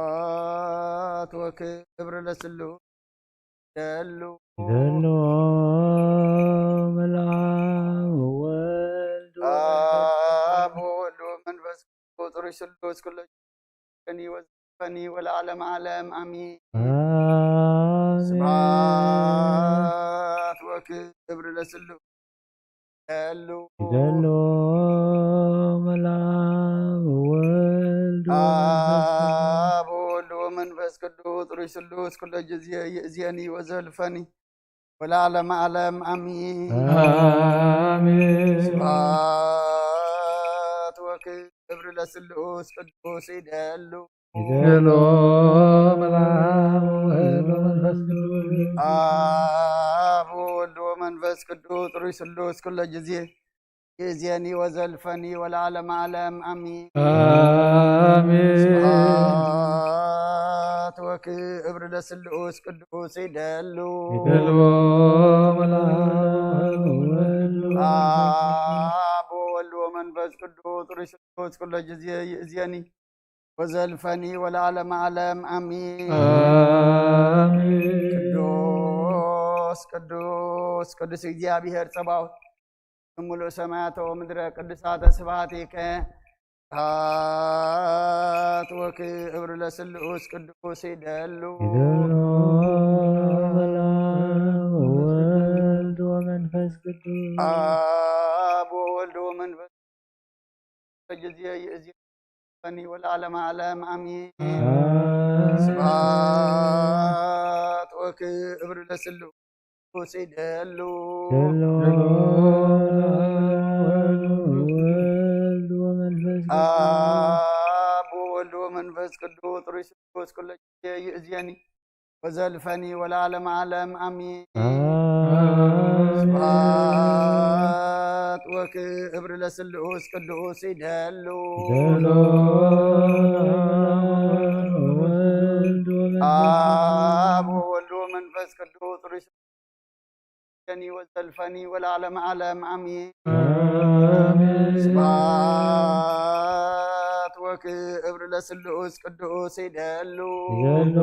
ስብሐት ወክብር ለስሉስ ደሉ ደሎ መልአክ ወወልድ አብ ወወልድ ወመንፈስ ቅዱስ ጥሩይ ስሉስ ኩሎ ፈኒ ወዘፈኒ ወለዓለም ዓለም አሚን። አሜን። ስብሐት ወክብር ለስሉስ ደሉ ደሎ መልአክ ወወልድ አብ ወወልድ ወመንፈስ ቅዱስ ጥሩይ ስሉስ ኩሎ ጊዜ ይእዜኒ ወዘልፈኒ ወለዓለም ዓለም አሚን። አሜን። ስብሐት ወክብር ለስሉስ ቅዱስ ይደሉ ይደሎ መልአክ ወወልድ ወመንፈስ ቅዱስ አብ ወወልድ ወመንፈስ ቅዱስ ጥሩይ ስሉስ ኩሎ ጊዜ ይእዜኒ ወዘልፈኒ ወለዓለም ዓለም አሚን። አሜን። ስብሐት ወክብር ለስሉስ ቅዱስ ይደሉ ይደሎ መልአክ ወወልድ ወመንፈስ አብ ወወልድ ወመንፈስ ቅዱስ ጥሩይ ስሉስ ኩሎ ጊዜ ይእዜኒ ወዘልፈኒ ወለዓለም ዓለም አሚን። አሜን። ቅዱስ ቅዱስ ቅዱስ እግዚኣብሔር ጸባኦት ምሉእ ሰማያተ ወምድረ ቅዱሳተ ስብሐቲከ ስብሐት ወክብር ለስሉስ ቅዱስ ይደሉ ይደሎ መልአክ ወወልድ ወመንፈስ ቅዱስ አብ ወወልድ ወመንፈስ ጊዜ ይእዜኒ ወለዓለም ዓለም አሚን። አሜን። ስብሐት ወክብር ለስሉስ ይደሉ ደሎ መልአክ ወወልድ ወመንፈስ ቅዱስ አብ ወወልድ ወመንፈስ ቅዱስ ጥሩይ ስሉስ ኩሎ ጊዜ ይእዜኒ ወዘልፈኒ ወለዓለም ዓለም አሚን። አሜን። ስብሐት ወክብር ለስሉስ ቅዱስ ይደሉ ደሎ ወወልድ ወመንፈስ አብ ወወልድ ወመንፈስ ቅዱስ ጥሩይ ስሉስ ይእዜኒ ወዘልፈኒ ወለዓለም ዓለም አሚን። አሜን። ስብሐት ወክብር ለስሉስ ቅዱስ ይደሉ ይደሎ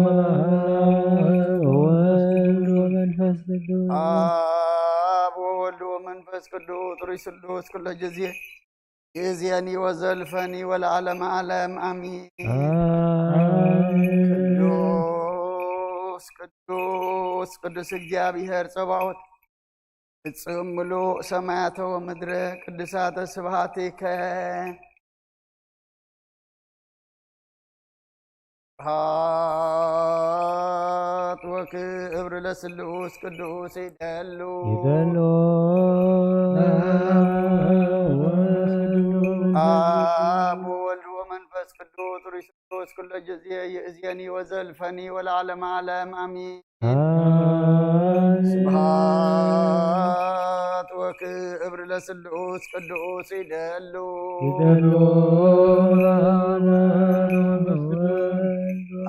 መልአክ ወወልድ ወመንፈስ ቅዱስ አብ ወወልድ ወመንፈስ ቅዱስ ጥሩይ ስሉስ ኩሎ ጊዜ ይእዜኒ ወዘልፈኒ ወለዓለም ዓለም አሚን። አሜን። ቅዱስ ቅዱስ ቅዱስ እግዚኣብሔር ጸባኦት ፍጹም ምሉእ ሰማያተ ወምድረ ቅዱሳተ ስብሐቲከ ስብሐት ወክብር ለስሉስ ቅዱስ ይደሉ ይደሎ አብ ወወልድ ወመንፈስ ቅዱስ ጥሩይ ስሉስ ኩሎ ጊዜ ይእዜኒ ወዘልፈኒ ወለዓለም ዓለም አሚን። አሜን። ስብሐት ወክብር ለስሉስ ቅዱስ ይደሉ ይደሎ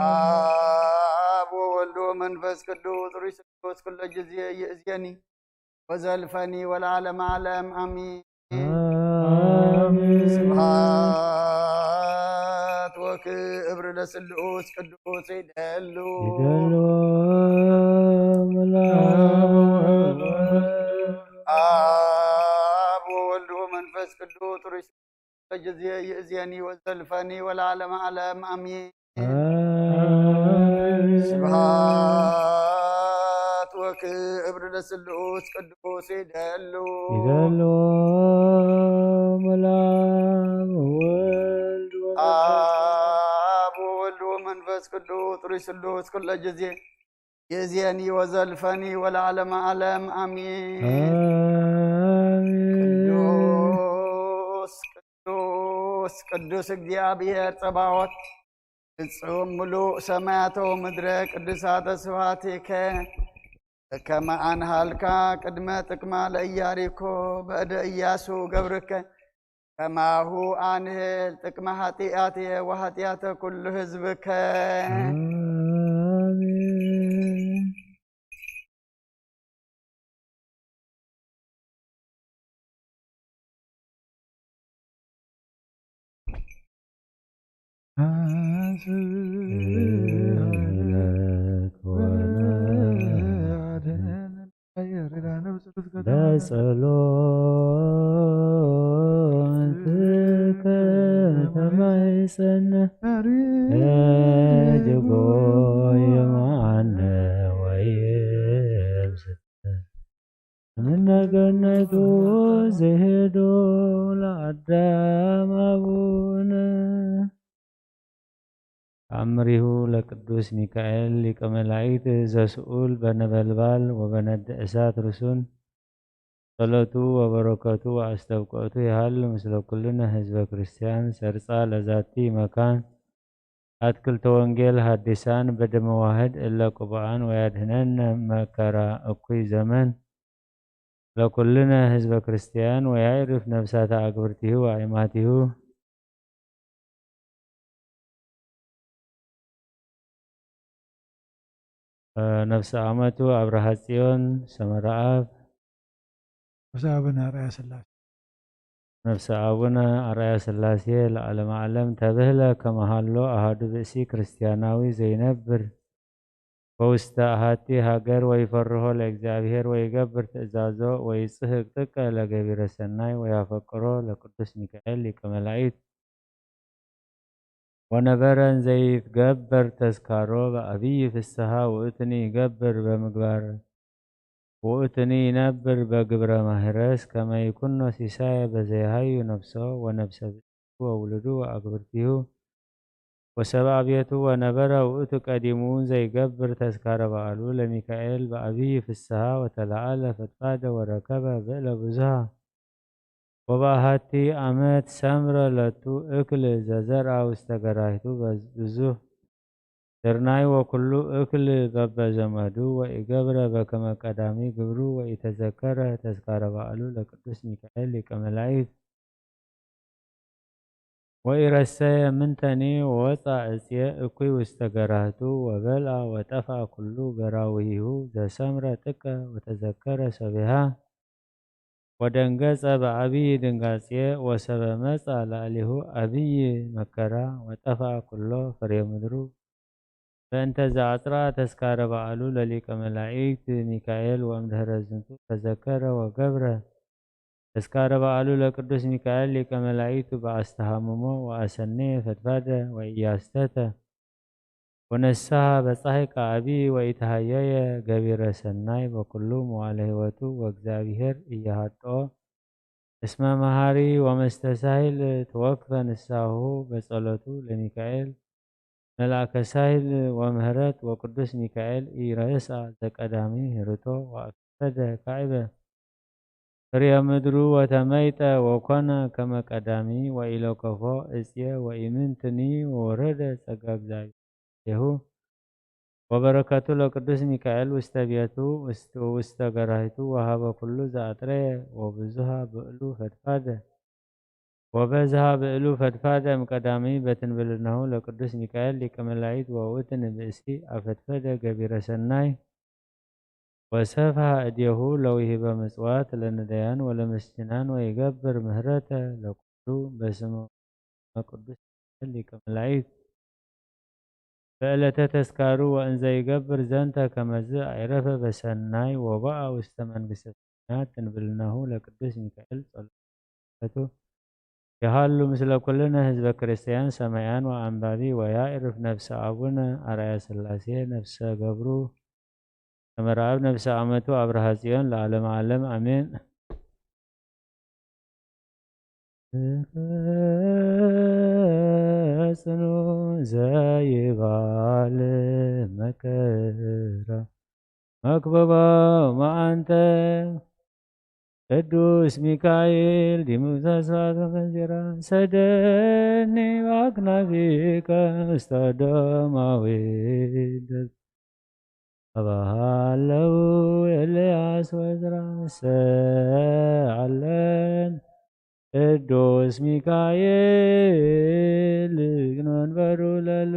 አብ ወወልድ ወመንፈስ ቅዱስ ጥሩይ ስሉስ ኩሎ ጊዜ ይእዜኒ ወዘልፈኒ ወለዓለም ዓለም አሚን። አሜን። ስብሐት ወክብር ለስሉስ ቅዱስ ይደሉ ይደሎ መልአክ አብ ወወልድ ወመንፈስ ቅዱስ ጥሩይ ስሉስ ጊዜ ይእዜኒ ወዘልፈኒ ወለዓለም ዓለም አሚን። አሜን። ስብሐት ወክብር ለስሉስ ቅዱስ ይደሉ ይደሎ መልአክ ወወልድ ወመንፈስ አብ ወወልድ ወመንፈስ ቅዱስ ጥሩይ ስሉስ ኩሎ ጊዜ ይእዜኒ ወዘልፈኒ ወለዓለም ዓለም አሚን። አሜን። ቅዱስ ቅዱስ ቅዱስ እግዚኣብሔር ጸባዖት ፍጹም ምሉእ ሰማያተ ወምድረ ቅዱሳተ ስብሐቲከ ከመ አንሃልካ ቅድመ ጥቅማ ለኢያሪኮ በእደ ኢያሱ ገብርከ ከማሁ አንህል ጥቅመ ኃጢአትየ ወኃጢአተ ኩሉ ህዝብከ። አሜን። ክህለክ ወመድኃኒነ በጸሎትከ ተማይጸነ እጅጎ ይምዓነ ወይብስ እምነ ገነቱ ዘሄዶ ለአዳም አቡነ። ተአምሪሁ ለቅዱስ ሚካኤል ሊቀ መላእክት ዘስኡል በነበልባል ወበነድ እሳት ርሱን። ጸሎቱ ወበረከቱ ወአስተብቆቱ ይሃሉ ምስለ ኩልነ ህዝበ ክርስቲያን። ሰርጻ ለዛቲ መካን አትክልተ ወንጌል ሐዲሳን በደመ ዋህድ እለ ቅቡአን ወያድህነነ መከራ እኩይ ዘመን። ለኩልነ ህዝበ ክርስቲያን ወያዕርፍ ነፍሳተ አግብርቲሁ ወአይማቲሁ። ነፍሰ አመቱ አብርሃ ጽዮን ሰመራ አብ። ነፍሰ አቡነ አርአያ ሥላሴ። ነፍሰ አቡነ አርአያ ሥላሴ ለዓለመ ዓለም ተብህለ ከመሃሎ አሃዱ ብእሲ ክርስቲያናዊ ዘይነብር በውስተ አሃቲ ሃገር ወይፈርሆ ለእግዚአብሔር ወይገብር ትእዛዞ ወይጽህቅ ጥቀ ለገቢረ ሰናይ ወያፈቅሮ ለቅዱስ ሚካኤል ሊቀ መላእክት። ወነበረ እንዘይትገበር ተስካሮ በአብይ ፍስሃ ውእትኒ ይገብር በምግባር ውእትኒ ይነብር በግብረ ማህረስ ከመ ይኩኖ ሲሳየ በዘይሃዩ ነፍሶ ወነፍሰ ብእሲቱ ወውሉዱ ወአግብርቲሁ ወሰብአ ቤቱ። ወነበረ ውእቱ ቀዲሙ ዘይገብር ተስካረ በዓሉ ለሚካኤል በአብይ ፍስሃ ወተለዓለ ፈድፋደ ወረከበ ብዕለ ብዙሃ። ወበአሃቲ አመት ሰምረ ለቱ እክል ዘዘርአ ውስተ ገራይቱ ብዙህ ስርናይ ወኩሉ እክል በበዘመዱ ወኢገብረ በከመ ቀዳሚ ግብሩ ወኢተዘከረ ተስካረ በዓሉ ለቅዱስ ሚካኤል ሊቀ መላእክት። ወኢረሰየ ምንተኒ ወወፃ እፅየ እኩይ ውስተ ገራህቱ ወበልአ ወጠፍአ ኩሉ ገራውሂሁ ዘሰምረ ጥቀ ወተዘከረ ሰቢሃ። ወደንገጸ በአብይ ድንጋጼ ወሰበ መጻ ላዕሌሁ አብይ መከራ ወጠፍአ ኩሎ ፍሬ ምድሩ። በእንተ ዘአጽርአ ተስካረ በዓሉ ለሊቀ መላእክት ሚካኤል ወእምድህረ ዝንቱ ተዘከረ ወገብረ ተስካረ በዓሉ ለቅዱስ ሚካኤል ሊቀ መላእክት በአስተሃምሞ ወአሰኔ ፈድፋደ ወኢያስተተ ወነስሐ በጻሕቅ አቢ ወኢተሃየየ ገቢረ ሰናይ በኩሉ መዋለ ሕይወቱ ወእግዚአብሔር ኢያሃጥኦ እስመ መሃሪ ወመስተሳሂል ተወክፈ ንስሐሁ በጸሎቱ ለሚካኤል መልአከ ሳሂል ወምህረት ወቅዱስ ሚካኤል ኢረስአ ዘቀዳሚ ህርቶ ወአክሰደ ካዕበ ፍሬ ምድሩ ወተመይጠ ወኮነ ከመ ቀዳሚ ወኢለከፎ እጽየ ወኢምንትኒ ወወረደ ጸጋ እግዚአብሔር ሁ ወበረከቱ ለቅዱስ ሚካኤል ውስተ ቤቱ ውስተ ገራሂቱ ወሃበ ኩሉ ዘአጥረየ ወብዙሃ ብዕሉ ፈድፋደ ወበዝሃ ብዕሉ ፈድፋደ እምቀዳሚ በትንብልናሁ ለቅዱስ ሚካኤል ሊቀ መላእክት ወውእቱ ንብእሲ አፈድፈደ ገቢረ ሰናይ ወሰፍሐ እዴሁ ለውሂበ ምጽዋት ለነዳያን ወለምስኪናን ወይገብር ምህረተ ለኩሉ በስመ ቅዱስ ሚካኤል ሊቀ መላእክት። በዕለተ ተስካሩ ወእንዘ ይገብር ዘንተ ከመዝ አይረፈ በሰናይ ወበአ ውስተ መንግስተ ሰማያት ትንብልናሁ ለቅዱስ ሚካኤል ጸሎቱ ይሃሉ ምስለ ኩልነ ህዝበ ክርስቲያን ሰማያን ወአንባቢ ወያዕርፍ ነፍሰ አቡነ አርአያ ሥላሴ ነፍሰ ገብሩ ሰመረ አብ ነፍሰ አመቱ አብርሃ ጽዮን ለዓለመ ዓለም አሜን። ጽኑ ዘይባል መከራ መክበቦ መዓንተ ቅዱስ ሚካኤል ዲሙ ተስፋ ተፈንዚራ ሰደኒ በአክናፊከ ውስተ ደማዊ ደብተራ። አበሃለው ኤልያስ ወዝራ ሰአለን ቅዱስ ሚካኤል ንመንበሩ ለሉ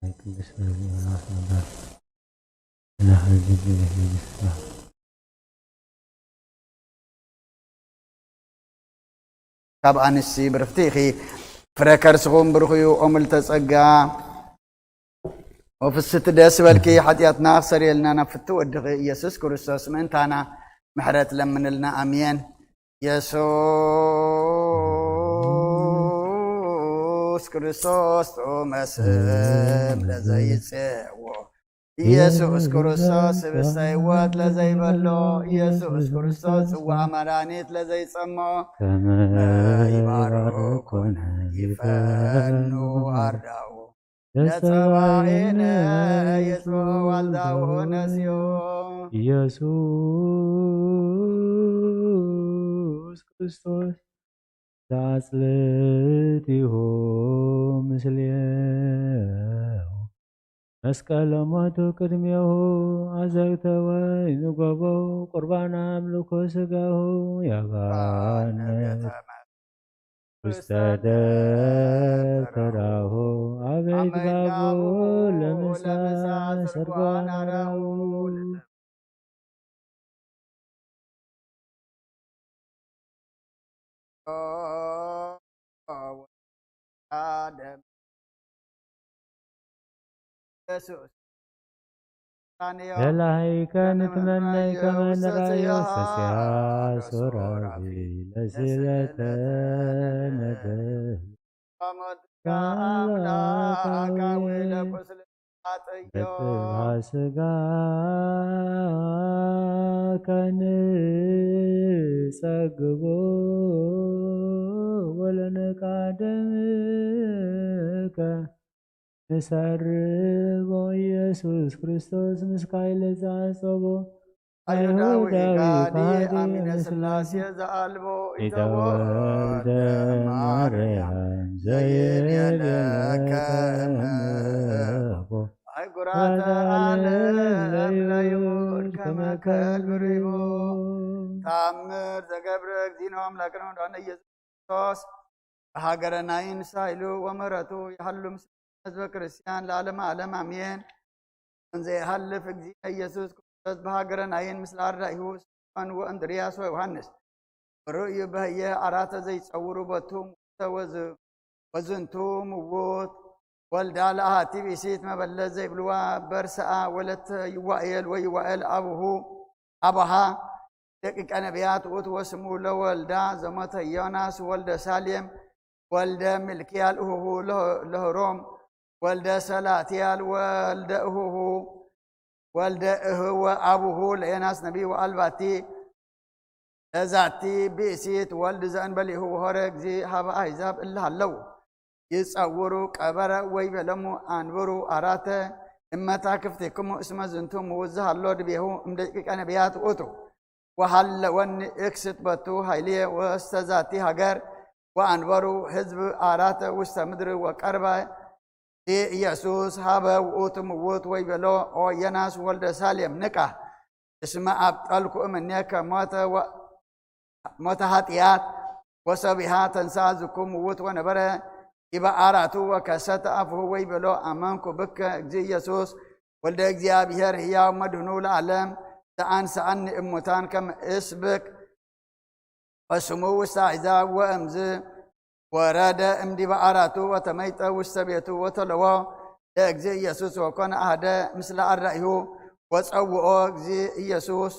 ናይ ቅዱስ ጊዮርጊስ ማሕበር ናይ ሕዚ ግዜ መንግስቲ ካብ ኣንስቲ ብርኽቲ ኢኺ፣ ፍረ ከርስኹም ብሩኽ እዩ። ኦ ምልዕተ ጸጋ፣ ኦ ፍስቲ ደስ በልኪ፣ ሓጢኣትና ክሰርየልና ናብ ፍቱ ወድኺ ኢየሱስ ክርስቶስ ምእንታና ምሕረት ለምንልና። ኣሜን። ኢየሱስ ክርስቶስ ጥዑመ ስም ለዘይጽዎ፣ ኢየሱስ ክርስቶስ ህብስተ ሕይወት ለዘይበሎ፣ ኢየሱስ ክርስቶስ ጽዋዕ መድኃኒት ለዘይጸምኦ፣ ከመ ይባርኮነ ይፈኑ ኣርዳኡ፣ ለጸባኤነ የጽብኦ ዋልታኡ ነስዮ። ኢየሱስ ክርስቶስ ዘአጽልቲሁ ምስሌሁ፣ መስቀለ ሞቱ ቅድሜሁ፣ አዘግተ ወይን ጎቦ፣ ቁርባን አምልኮ ስጋሁ፣ ያባነ ውስተ ደብተራሁ፣ አበይት ባቡ ለምሳ ሰርጓን አራሁ። ለላይከ ንትመነይ ከመ ንራዮ ሰሲያ ሶራፊ ለስለተ ነደል አምላካዊ ለቁስል አጥዮ። በጥብሐ ስጋ ከንጸግቦ ወለነቃደምከ ንሰርቦ ኢየሱስ ክርስቶስ ምስካይ ለዘአጸቦ አይሁዳዊ ከሃዲ አሚነ ሥላሴ ዘአልቦ ኢተወልደ ማርያም ዘይቤለከ እምቦ። አህጉራተ ዓለም ለይሁድ ከመ ከልብ ርቦ። ተአምር ዘገብረ እግዚእነ አምላክነ ወመድኃኒነ ኢየሱስ ክርስቶስ በሀገረ ናይን ሳይሉ ወምሕረቱ ይሃሉ ምስለ ህዝበ ክርስቲያን ለዓለመ ዓለም አሜን። እንዘ ይሃልፍ እግዚእነ ኢየሱስ ክርስቶስ በሀገረ ናይን ምስለ አርዳኢሁ ስምዖን ወእንድርያስ ወዮሐንስ ርእዩ በህየ አራተ ዘይጸውሩ ቦቱ ሙተ ወዝ-፣ ወዝንቱ ምውት ወልዳ ለአሐቲ ብእሲት መበለት ዘይብልዋ በርሰአ ወለተ ይዋኤል ወይዋኤል አቡሁ አቡሃ ደቂቀ ነቢያት ውእቱ ወስሙ ለወልዳ ዘሞተ ዮናስ ወልደ ሳሌም ወልደ ሚልክያል እሁሁ ለሆሮም ወልደ ሰላትያል ወልደ እሁሁ ወልደ እህወ አቡሁ ለዮናስ ነቢይ ወአልባቲ ለዛቲ ብእሲት ወልድ ዘእንበሌሁ ወሆረ እግዚእ ሀበ አሕዛብ እለ ሀለው ይጸውሩ ቀበረ ወይቤሎሙ አንብሩ አራተ እመታክፍቲክሙ እስመ ዝንቱ ምውት ዘሀሎ ድቤሁ እምደቂቀ ነቢያት ውእቱ። ወሀለወኒ እክስት በቱ ኃይልየ ወስተ ዛቲ ሀገር ወአንበሩ ህዝብ አራተ ውስተ ምድር ወቀርበ ኢየሱስ ሀበ ውእቱ ምውት ወይቤሎ ኦ ዮናስ ወልደ ሳሌም ንቃ እስመ አብጠልኩ እምኔከ ሞተ ወ-፣ ሞተ ኃጢአት ወሰቢሃ ተንሳ ዝኩ ምውት ወነበረ ዲበ አራቱ ወከሰተ አፉሁ ወይቤሎ አመንኩ ብከ እግዚእ ኢየሱስ ወልደ እግዚአብሔር ሕያው መድህኑ ለዓለም ዘአንስአኒ እሙታን ከመ እስብክ ወስሙ ውስተ አሕዛብ ወእምዝ ወረደ እምዲበ አራቱ ወተመይጠ ውስተ ቤቱ ወተለዎ ለእግዚእ ኢየሱስ ወኮነ አሐደ ምስለ አርዳኢሁ ወጸውኦ እግዚእ ኢየሱስ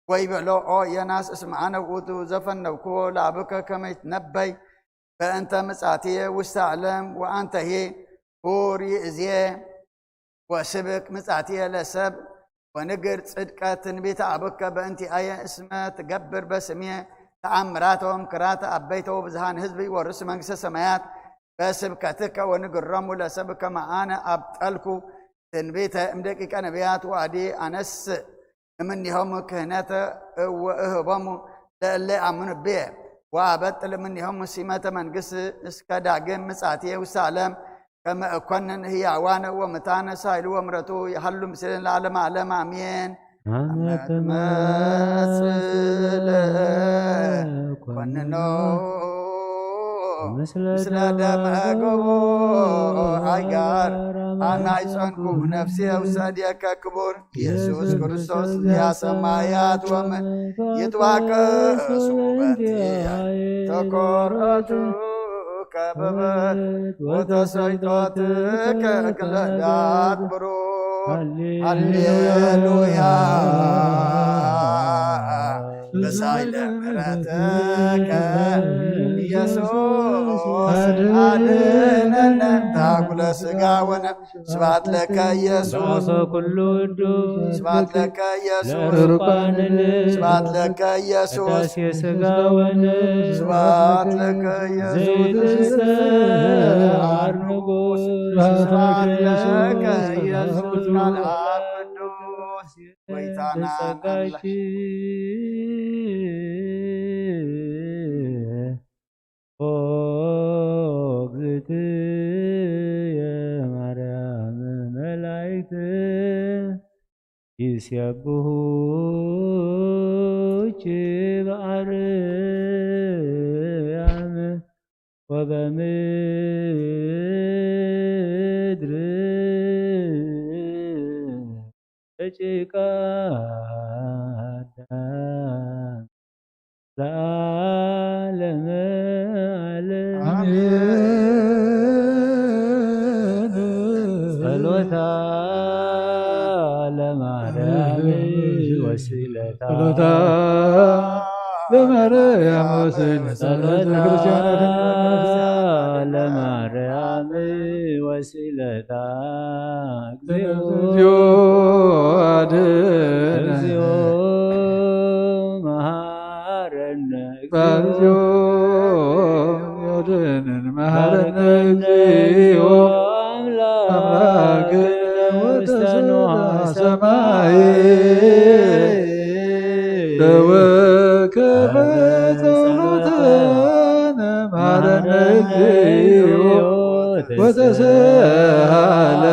ወይቤሎ ኦ ዮናስ እስመ አነ ውእቱ ዘፈነውክዎ ለአብከ ከመ ይትነበይ በእንተ ምጻትየ ውስተ ዓለም ወአንተሂ ሁር ይእዜ ወስብክ ምጻትየ ለሰብ ወንግር ጽድቀ ትንቢተ አብከ በእንቲአየ እስመ ትገብር በስምየ ተአምራተ ወምክራተ አበይተ ወብዝሃን ህዝብ ይወርስ መንግስተ ሰማያት በስብከትከ ወንግሮሙ ለሰብ ከመ አነ አብጠልኩ ትንቢተ እምደቂቀ ነቢያት ወአዲ አነስእ እምኔሆሙ ክህነተ ወእህቦሙ ለእለ አምኑ ብየ ወአበጥል እምኔሆሙ ሲመተ መንግስት እስከ ዳግም ምጻትየ ውስተ ዓለም ከመ እኮንን ህያዋነ ወምታነ ሳይሉ ወምረቱ ይሃሉ ምስሌነ ለዓለመ ዓለም አሜን። አመ ትመጽእ ለኮንኖ ምስለ ደመ ገቦ አይጋር ኣናይ ጸንኩ ነፍሴ ውሰድየከ ክቡር ኢየሱስ ክርስቶስ እዚኣ ሰማያት ወምድር ይትዋቀሱ በንቲኣይ ተኮረቱ ከበበት ወተሰይጦት ከክለዳት ብሩር ሃሌሉያ ብሳይለ ምሕረትከ ኢየሱስ ኣድነነ ታጉለ ስጋ ወነ ስብሐት ለከ ኢየሱስ ኩሉ ውዱስ ስብሐት ለከ ኢየሱስ ርቋንል ስብሐት ለከ ኢየሱስ ቅዳሴ ስጋ ወነ ስብሐት ለከ ኢየሱስ ዘይትስተዓር ንጉስ ስብሐት ለከ ኢየሱስ ካልኣብ ቅዱስ ጎይታና ጸጋኪ ኦ እግዝእትየ ማርያም መላእክት ይሴብሑኪ በአርያም ወበምድር ደቂቀ አዳም ለዓለመ ዓለም። አሜን። ጸሎታ ለማርያም ወስእለታ ጸሎታ ለማርያም ወስእለታ ጸሎታ ለማርያም ወስእለታ እግዚኦ እግዚኦ አድነን። እግዚኦ መሐረነ እግዚኦ አድነን። መሐረነ እግዚኦ አምላክ ውስተ ንዋየ ሰማይ ተወከፈ ጸሎተነ መሐረነ እግዚኦ ወተሰሃለ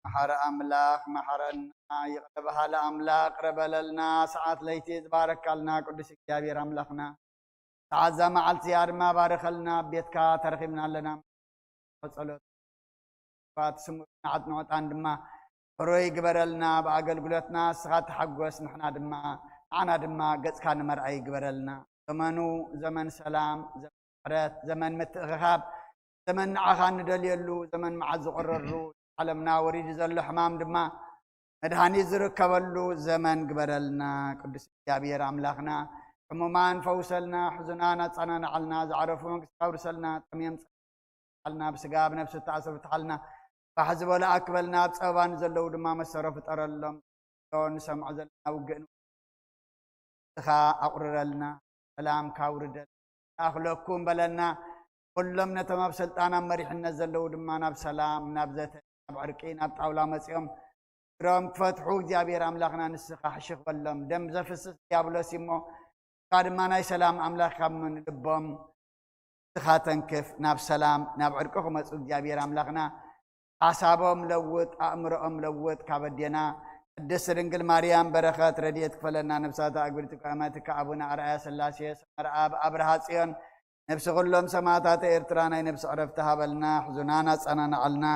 መሓረ ኣምላኽ መሓረና፣ ይቕረ በሃሊ ኣምላኽ ይቕረ በለልና። ሰዓት ለይቲ ዝባረካልና ቅዱስ እግዚኣብሔር ኣምላኽና፣ ሰዓት እዛ መዓልቲ እዚኣ ድማ ባርኸልና። ኣብ ቤትካ ተረኺብና ኣለና። ጸሎት ባት ስሙዕን ኣጽንዖታን ድማ ሕሩይ ግበረልና። ብኣገልግሎትና ንስኻ ተሓጎስ፣ ንሕና ድማ ንዓና ድማ ገጽካ ንመርኣይ ግበረልና። ዘመኑ ዘመን ሰላም፣ ዘመን ምሕረት፣ ዘመን ምትእኽኻብ፣ ዘመን ንዓኻ እንደልየሉ፣ ዘመን መዓት ዝቕረሩ፣ ዓለምና ወሪዱ ዘሎ ሕማም ድማ መድሃኒት ዝርከበሉ ዘመን ግበረልና። ቅዱስ እግዚኣብሔር ኣምላኽና፣ ሕሙማን ፈውሰልና፣ ሕዙናን ኣጸናንዓልና፣ ዝዓረፉ መንግስቲ ኣውርሰልና፣ ጠምዮም ጸናንዓልና፣ ብስጋ ብነፍሲ ተኣሰሩ ፍትሓልና፣ ባሕ ዝበሉ ኣክበልና፣ ኣብ ጸበባ ንዘለዉ ድማ መሰሮ ፍጠረሎም። ንሰምዖ ዘለና ውግእ ንስኻ ኣቑርረልና፣ ሰላምካ ኣውርደልና፣ ይኣኽለኩም በለና። ኩሎም ነቶም ኣብ ስልጣን ኣብ መሪሕነት ዘለዉ ድማ ናብ ሰላም፣ ናብ ዘተ፣ ናብ ዕርቂ፣ ናብ ጣውላ መጺኦም እግሮም ክፈትሑ እግዚኣብሔር ኣምላኽና ንስኻ ሕሽኽ በሎም። ደም ዘፍስስ ዲያብሎስ እዩ እሞ፣ ንስኻ ድማ ናይ ሰላም ኣምላኽ ካብ ልቦም ንስኻ ተንክፍ፣ ናብ ሰላም ናብ ዕርቂ ክመጹ እግዚኣብሔር ኣምላኽና ሓሳቦም ለውጥ፣ ኣእምሮኦም ለውጥ። ካብ ኣዴና ቅድስት ድንግል ማርያም በረኸት ረድኤት ክፈለና። ነብሳታ ኣግብርቲ ቀመትካ ኣቡነ ኣርኣያ ስላሴ ሰመረ ኣብ ኣብርሃ ጽዮን ነብሲ ኩሎም ሰማዕታት ኤርትራ ናይ ነብሲ ዕረፍቲ ሃበልና። ሕዙናን ኣጸናንዓልና።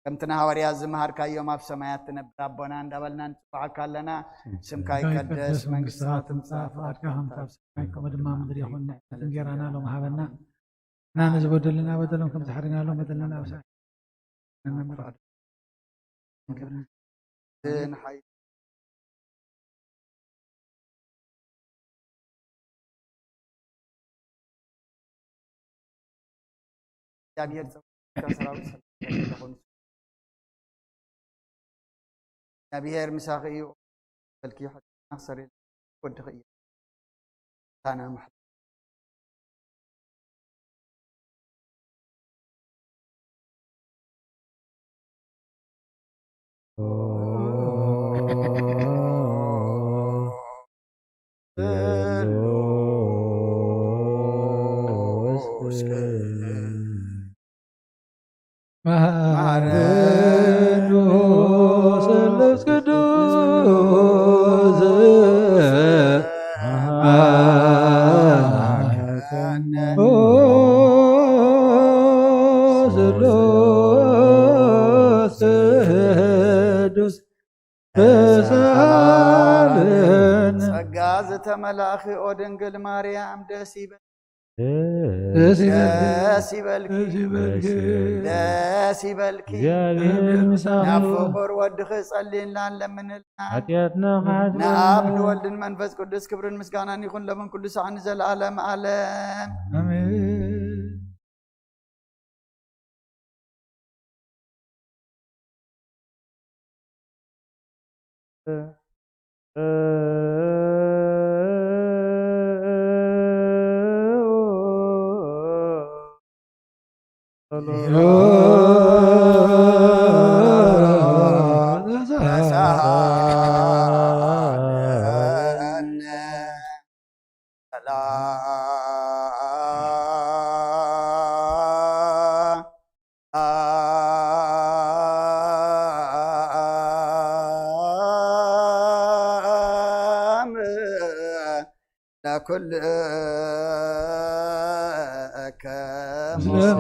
ከምቲ ንሃዋርያት ዝመሃርካዮም ኣብ ሰማያት ትነብር ኣቦና እንዳበልና ንጽውዓካ ኣለና። ስምካ ይቀደስ፣ መንግስትኻ ትምጻእ፣ ፍቓድካ ከምቲ ኣብ ሰማይ ከምኡ ድማ ኣብ ምድሪ ይኹን። ንዕለት እንጌራና ሎም ሃበና። እና ነዚ በደልና በደሎም ከም ዝሓረናሎም በደልና ኣብ ሰማይ ንሓይ እግዚኣብሔር ጸውታ ሰራዊት ሰላም ይኹን። እግዚኣብሔር ምሳኺ እዩ። በልኪ ሕድና ክሰሪ ወድኺ እዩ። ታና ማሕለ መሐረኑ ስሉስ ቅዱስ መሐረነ ስሉስ ቅዱስ ተሳለን። ጸጋ ዝተመላእኺ ኦ ድንግል ማርያም ደስ ይበል ደስ ይበልኪ። ደስ ይበልኪ። ደስ ይበልኪ። ደስ ይበልኪ። እግዚኣብሔር ምሳኹም ናብ ይኹን። ፍቑር ወድኺ ጸልይልና ለምንልና። ሓጢኣትና ክሓስበልና። ንኣብ ንወልድን መንፈስ ቅዱስ ክብርን ምስጋናን ይኹን ሎምን ኩሉ ሰዓት ንዘለዓለም ዓለም። ኣሜን። ለኩልከ ምስለ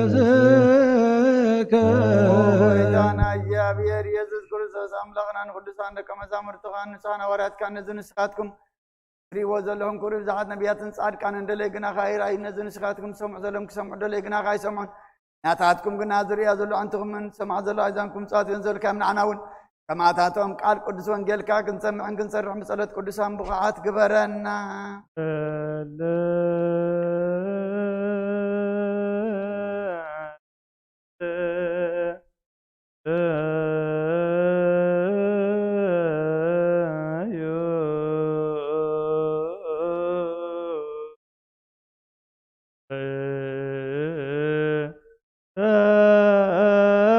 መንፈስከ። ኦ ጎይታና እግዚኣብሔር ኢየሱስ ክርስቶስ ኣምላኽና ንቅዱሳን ደቀ መዛሙርትኻን ንጹሓን ሃዋርያትካን ነዚ ንስኻትኩም ትርእይዎ ዘለኹም ክብሪ ብዙሓት ነቢያትን ጻድቃንን ደለይ ግናኻ ኣይረኣዩን፣ ነዚ ንስኻትኩም ትሰምዑ ዘለኹም ክሰምዑ ደለይ ግናኻ ኣይሰምዑን። ናታትኩም ግና ዝርእያ ዘሎ ኣዕንትኹምን ዝሰምዓ ዘሎ ኣእዛንኩም ምጽዋት እየን ዘልካዮም ንዓና እውን ከማታቶም ቃል ቅዱስ ወንጌልካ ክንሰምዕን ክንሰርሕን ብጸሎት ቅዱሳን ብቑዓት ግበረና።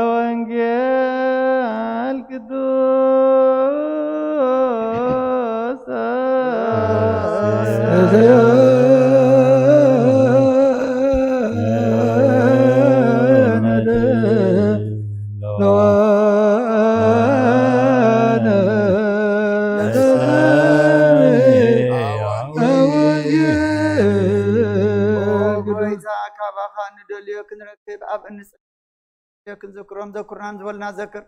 ወንጌል ቅዱስ ጎይታ ካባኻ ንደልዮ ክንረክብ ኣብ እንጽ ክንዝክሮም ዘኩርናን ዝበልና ዘክር።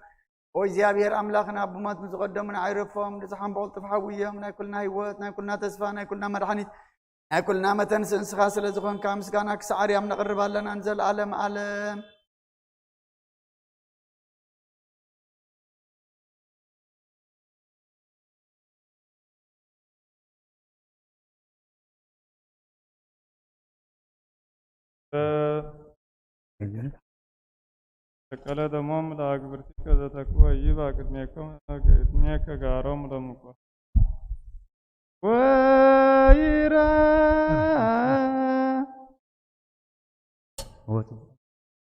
ኦ እግዚኣብሔር ኣምላኽና፣ ብሞት ንዝቐደሙና ኣይረፎም፣ ንዝሓም ብቕልጡፍ ሓውዮም። ናይ ኩልና ህይወት፣ ናይ ኩልና ተስፋ፣ ናይ ኩልና መድሓኒት፣ ናይ ኩልና መተንስእ ንስኻ ስለ ዝኾንካ ምስጋና ክሳዕ ኣርያም ነቕርብ ኣለና ንዘለኣለም ኣለም። ተቀለ ደሞም ለአግብርቲከ ዘተክወ ይባ ቅድሜከ ጋሮም ለምቆ ወይራ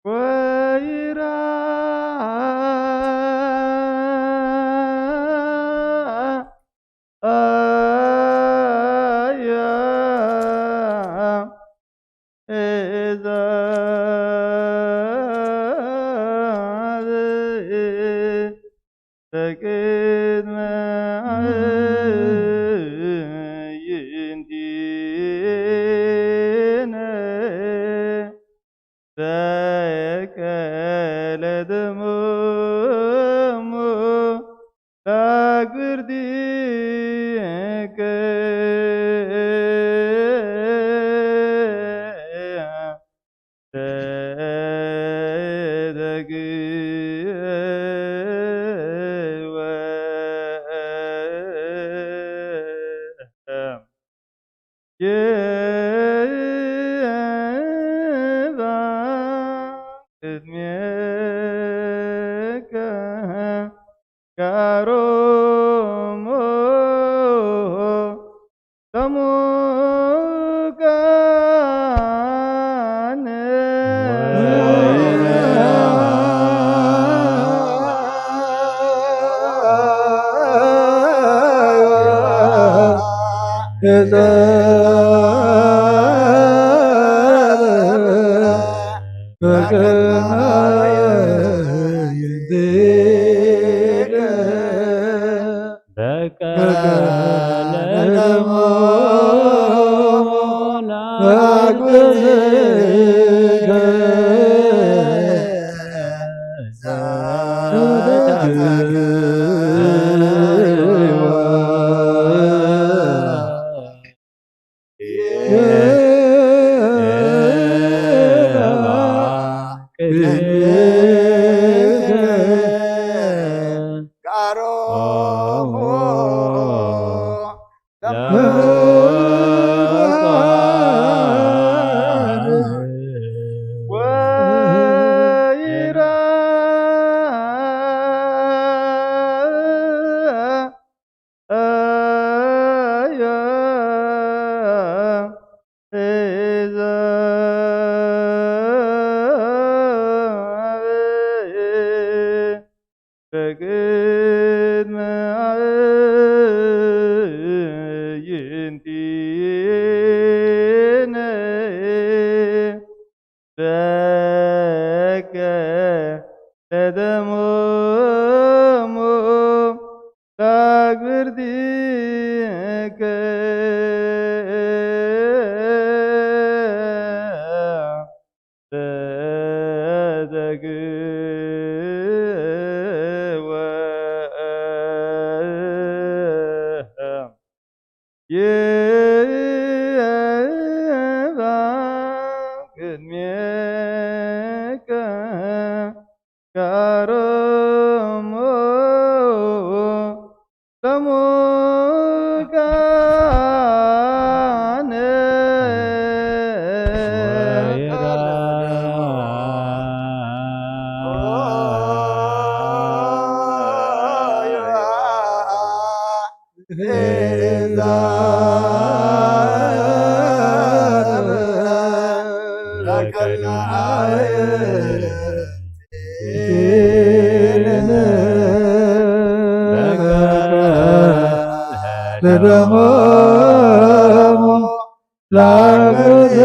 ወይራ አያ እዛ በቅድመ አዕይንቲነ ተቀለ ደሞሙ ለአግብርቲከ ዘተክወ ይባ ቅድሜከ ጋሮሞ ለሙቃነ በቀለ ደሞሙ በቅድመ አዕይንቲነ በከ ለደሞሙ ለአግብርቲከ ለተግወ ይባ ቅድሜከ ካሮሞ ለሙቃነ ለደሞሙ ለአግብርቲከ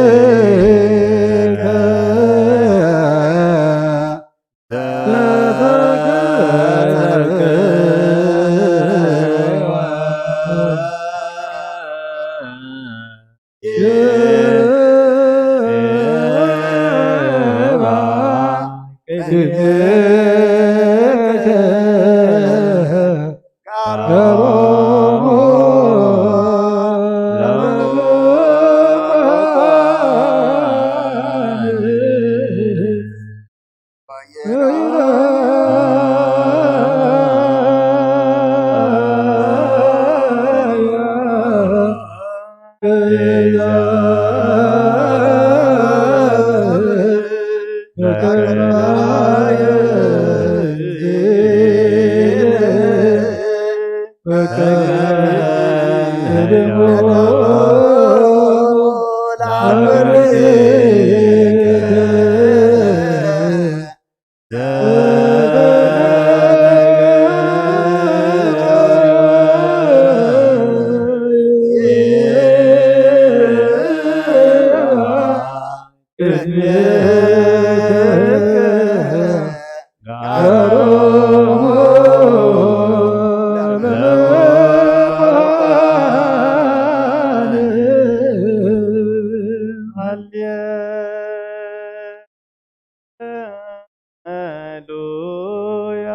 ሃሌሉያ።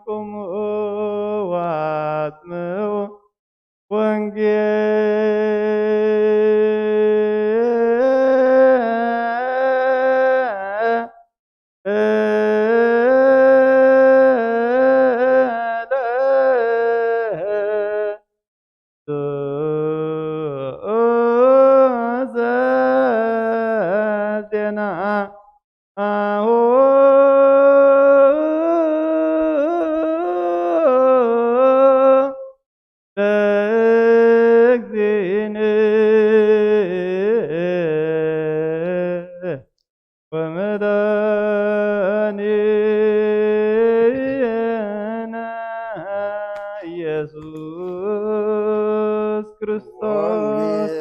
ቁሙ ወአጽምዑ ወንጌለ ዜና አሁ ለእግዚእነ ወመድኃኒነ ኢየሱስ ክርስቶስ።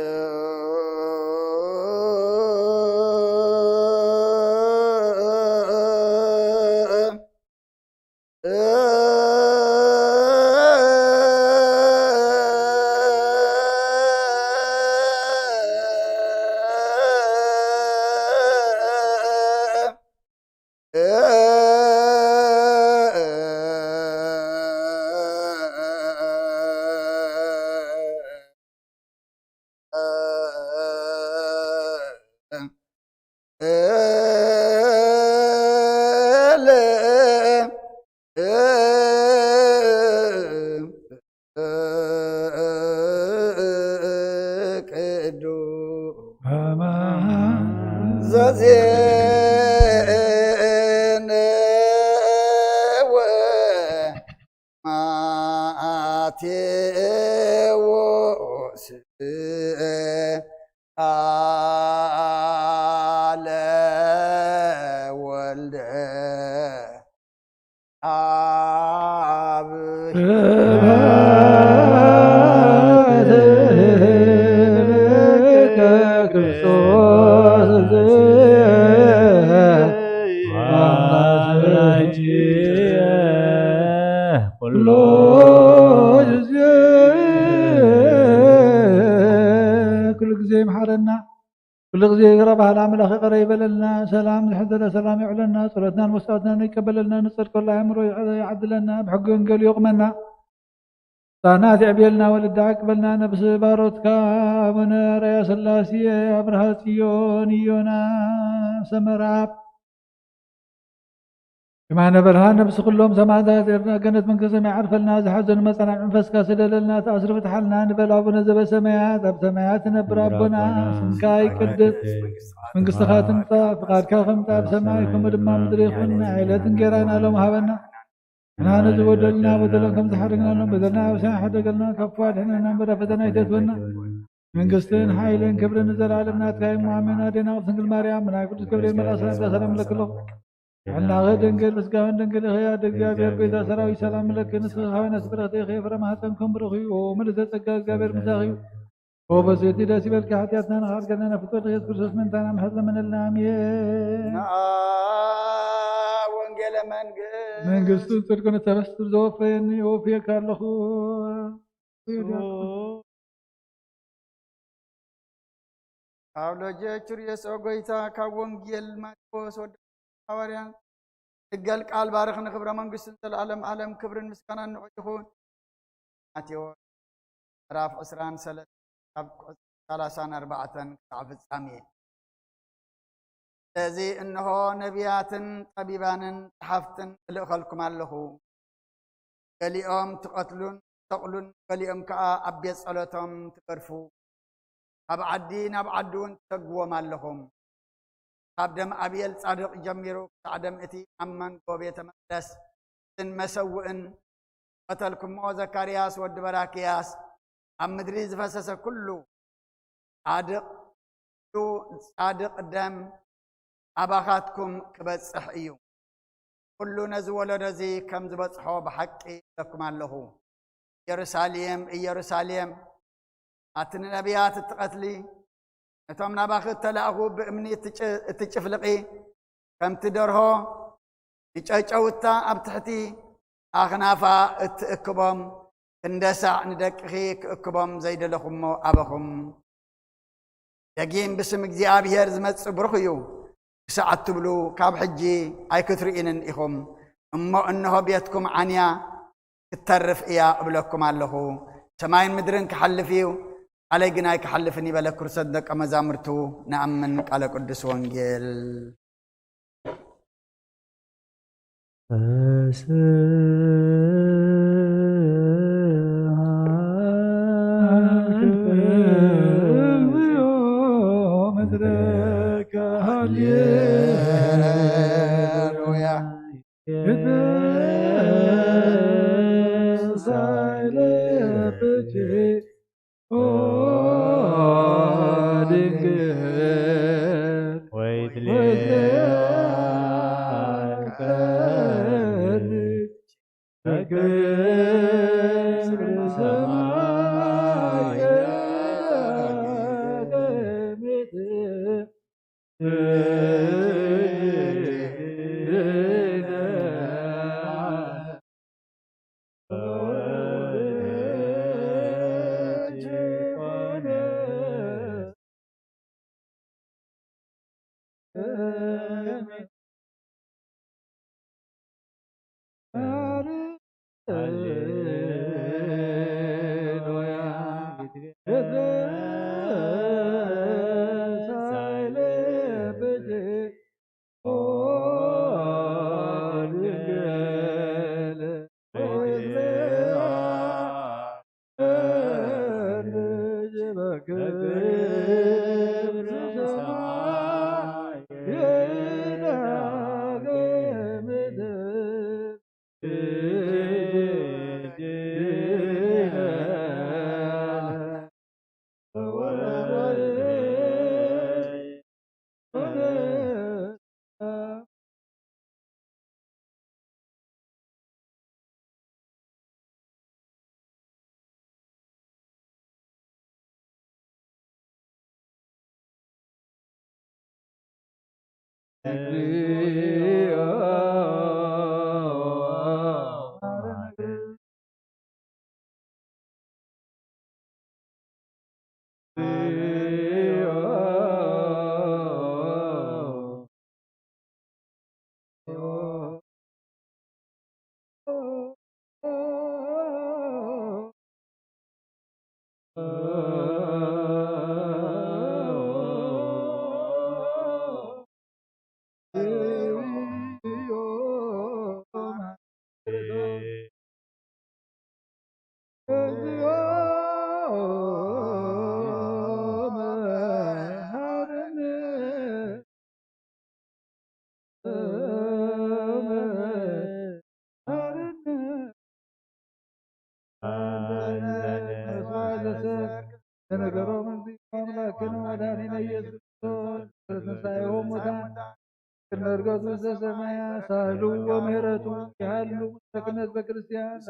እል ቅዱስ ዘዜነ ወማቴዎስ ቃለ ወልደ አብ ስብሐት ለከ ክርስቶስ ኩሎ ጊዜ ይምሓረና። ኩሉ ግዜ ይቕረ በሃል ኣምላኽ ይቕረ ይበለልና። ሰላም ዝሕደረ ሰላም የዕለና። ጸሎትናን መስዋዕትናን ይቀበለልና። ንጸድቀሉ ኣእምሮ ይዕረ ይዓድለና። ብሕጊ ወንጌሉ የቑመና። ህጻናት የዕብየልና። ወለዲ ዓቅበልና። ነብሲ ባሮትካ ኣቡነ ኣርኣያ ስላሴ፣ ኣብርሃ ጽዮን፣ ዮና ሰመራ፣ የማነ በርሃ ነብሲ ኩሎም ሰማዕታት ኤርትራ ገነት መንግስተ ሰማይ ዓርፈልና። ዝሓዘኑ መጻናዕ መንፈስካ ስደደልና። ተኣስሩ ፍትሓልና። ንበል ኣቡነ ዘበሰማያት፣ ኣብ ሰማያት ትነብር ኣቦና፣ ስምካ ይቅደስ፣ መንግስትኻ ትምጻእ፣ ፍቃድካ ከምቲ ኣብ ሰማይ ከምኡ ድማ ኣብ ምድሪ ይኹን። ናይ ዕለት እንጌራና ሎም ሃበና። ንሕና ነዚ በደልና በደሎም ከም ዝሓደግናሎም በደልና ኣበሳና ሕደገልና፣ ካብ ክፉእ ኣድሕነና እምበር ኣብ ፈተና ኣይተእትወና። መንግስትን ሓይልን ክብርን ንዘለኣለም ናትካ እዩ። እሞ ኣሜን። ኣዴና ቅድስት ድንግል ማርያም፣ ብናይ ቅዱስ ገብርኤል መልኣክ ሰላምታ ሰላም እብለኪ ኣለኹ። ጥዕናኺ ድንግል፣ ስጋኺን ድንግል ኢኺ። ኣደ እግዚኣብሔር፣ ቤዛ ሰራዊት፣ ሰላም እብለኪ። ንስኺ ከበነ ስብረኽቲ ኢኺ፣ ፍረ ማህፀንኩም ብሩኽ እዩ። ምልዕተ ጸጋ፣ እግዚኣብሔር ምሳኺ እዩ። ኦ በስቲ ደስ ይበልኪ፣ ሓጢኣትና ንኻሕድገልና፣ ናብ ፍትወት ኢየሱስ ክርስቶስ ምእንታና ምሕረት ለመነልና። ኣሜን። ነአ ወንጌለ መንግስት መንግስትን ጽድቅን እተበስር ዘወፈየኒ፣ ወፍየካ ኣለኹ። ካብ ሎጀ ቹርየስ ኦ ጎይታ፣ ካብ ወንጌል ማቴዎስ ወዲ ሃዋርያን ትገል ቃል ባርኽ ንክብረ መንግስትን ዘለዓለም ዓለም ክብርን ምስጋናን ንዑ ይኹን። ማቴዎስ ምዕራፍ ዕስራን ሰለስተን ካብ ቁጽሪ ሰላሳን ኣርባዕተን ክሳዕ ፍጻሜ። ስለዚ እንሆ ነቢያትን ጠቢባንን ጸሓፍትን እልእኸልኩም ኣለኹ። ገሊኦም ትቐትሉን ትሰቕሉን፣ ገሊኦም ከኣ ኣብ ቤት ጸሎቶም ትገድፉ፣ ካብ ዓዲ ናብ ዓዲ እውን ትሰግዎም ኣለኹም። ካብ ደም ኣቤል ጻድቕ ጀሚሩ ክሳዕ ደም እቲ ኣብ መንጎ ቤተ መቕደስ ን መሰውእን ዝቐተልኩሞ ዘካርያስ ወዲ በራክያስ ኣብ ምድሪ ዝፈሰሰ ኩሉ ጻድቕ ጻድቕ ደም ኣባኻትኩም ክበጽሕ እዩ። ኩሉ ነዚ ወለዶ እዚ ከም ዝበጽሖ ብሓቂ እብለኩም ኣለኹ። ኢየሩሳሌም፣ ኢየሩሳሌም፣ ኣቲ ንነቢያት እትቐትሊ፣ ነቶም ናባኺ እተላእኹ ብእምኒ እትጭ-፣ እትጭፍልቒ፣ ከምቲ ደርሆ ንጨጨውታ ኣብ ትሕቲ ኣኽናፋ እትእክቦም፣ ክንደሳዕ ንደቅኺ ክእክቦም ዘይደለኹሞ ኣበኹም። ደጊም ብስም እግዚኣብሔር ዝመጽእ ብሩኽ እዩ። ክሳዕ እትብሉ ካብ ሕጂ ኣይክትርእዩንን ኢኹም። እሞ እንሆ ቤትኩም ዓንያ ክትተርፍ እያ እብለኩም ኣለኹ። ሰማይን ምድርን ክሓልፍ እዩ፣ ቃለይ ግን ኣይክሓልፍን እዩ በለ። ክርስቶስ ደቀ መዛሙርቱ ንኣምን። ቃለ ቅዱስ ወንጌል። እግዚኦ ተነገሮም እግዚእነ ኣምላክነ ወመድኃኒነ ኢየሱስ ክርስቶስ በትንሳኤሁ እሙታን ቅድመ ዕርገቱ ውስተ ሰማያት ሳህሉ ወምህረቱ ይሃሉ ምስለ ክህነተ ክርስቲያን።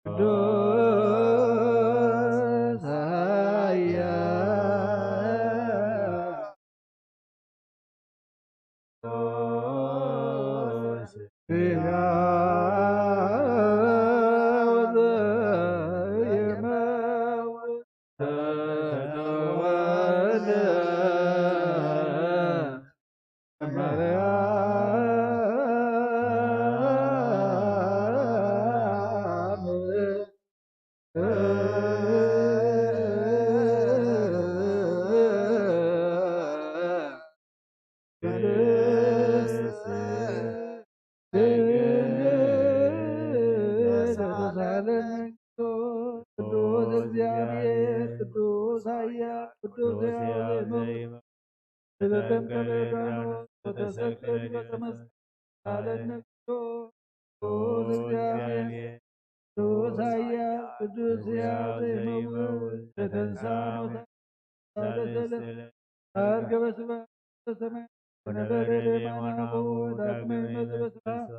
ቅዱስ ኃያል ሕያው ዘይመውት ተወልደ ማርያም። ቅድስት ድንግል ተሳለነ። ቅዱስ እግዚአብሔር፣ ቅዱስ ኃያል፣ ቅዱስ ሕያው ዘይመውት ስለተንቀለ ዮርዳኖስ ወተሰቅለ ዲበ ዕፀ መስቀል ተሳለነ። ቅዱስ እግዚአብሔር፣ ቅዱስ ኃያል፣ ቅዱስ ሕያው ዘይመውት ለተንሳ ሙታን ሳልስት ዕለት አርገበ ስብሐት በሰማይ ወነበረ በየማነ አቡሁ ዳግመ ይመጽእ በስብሐት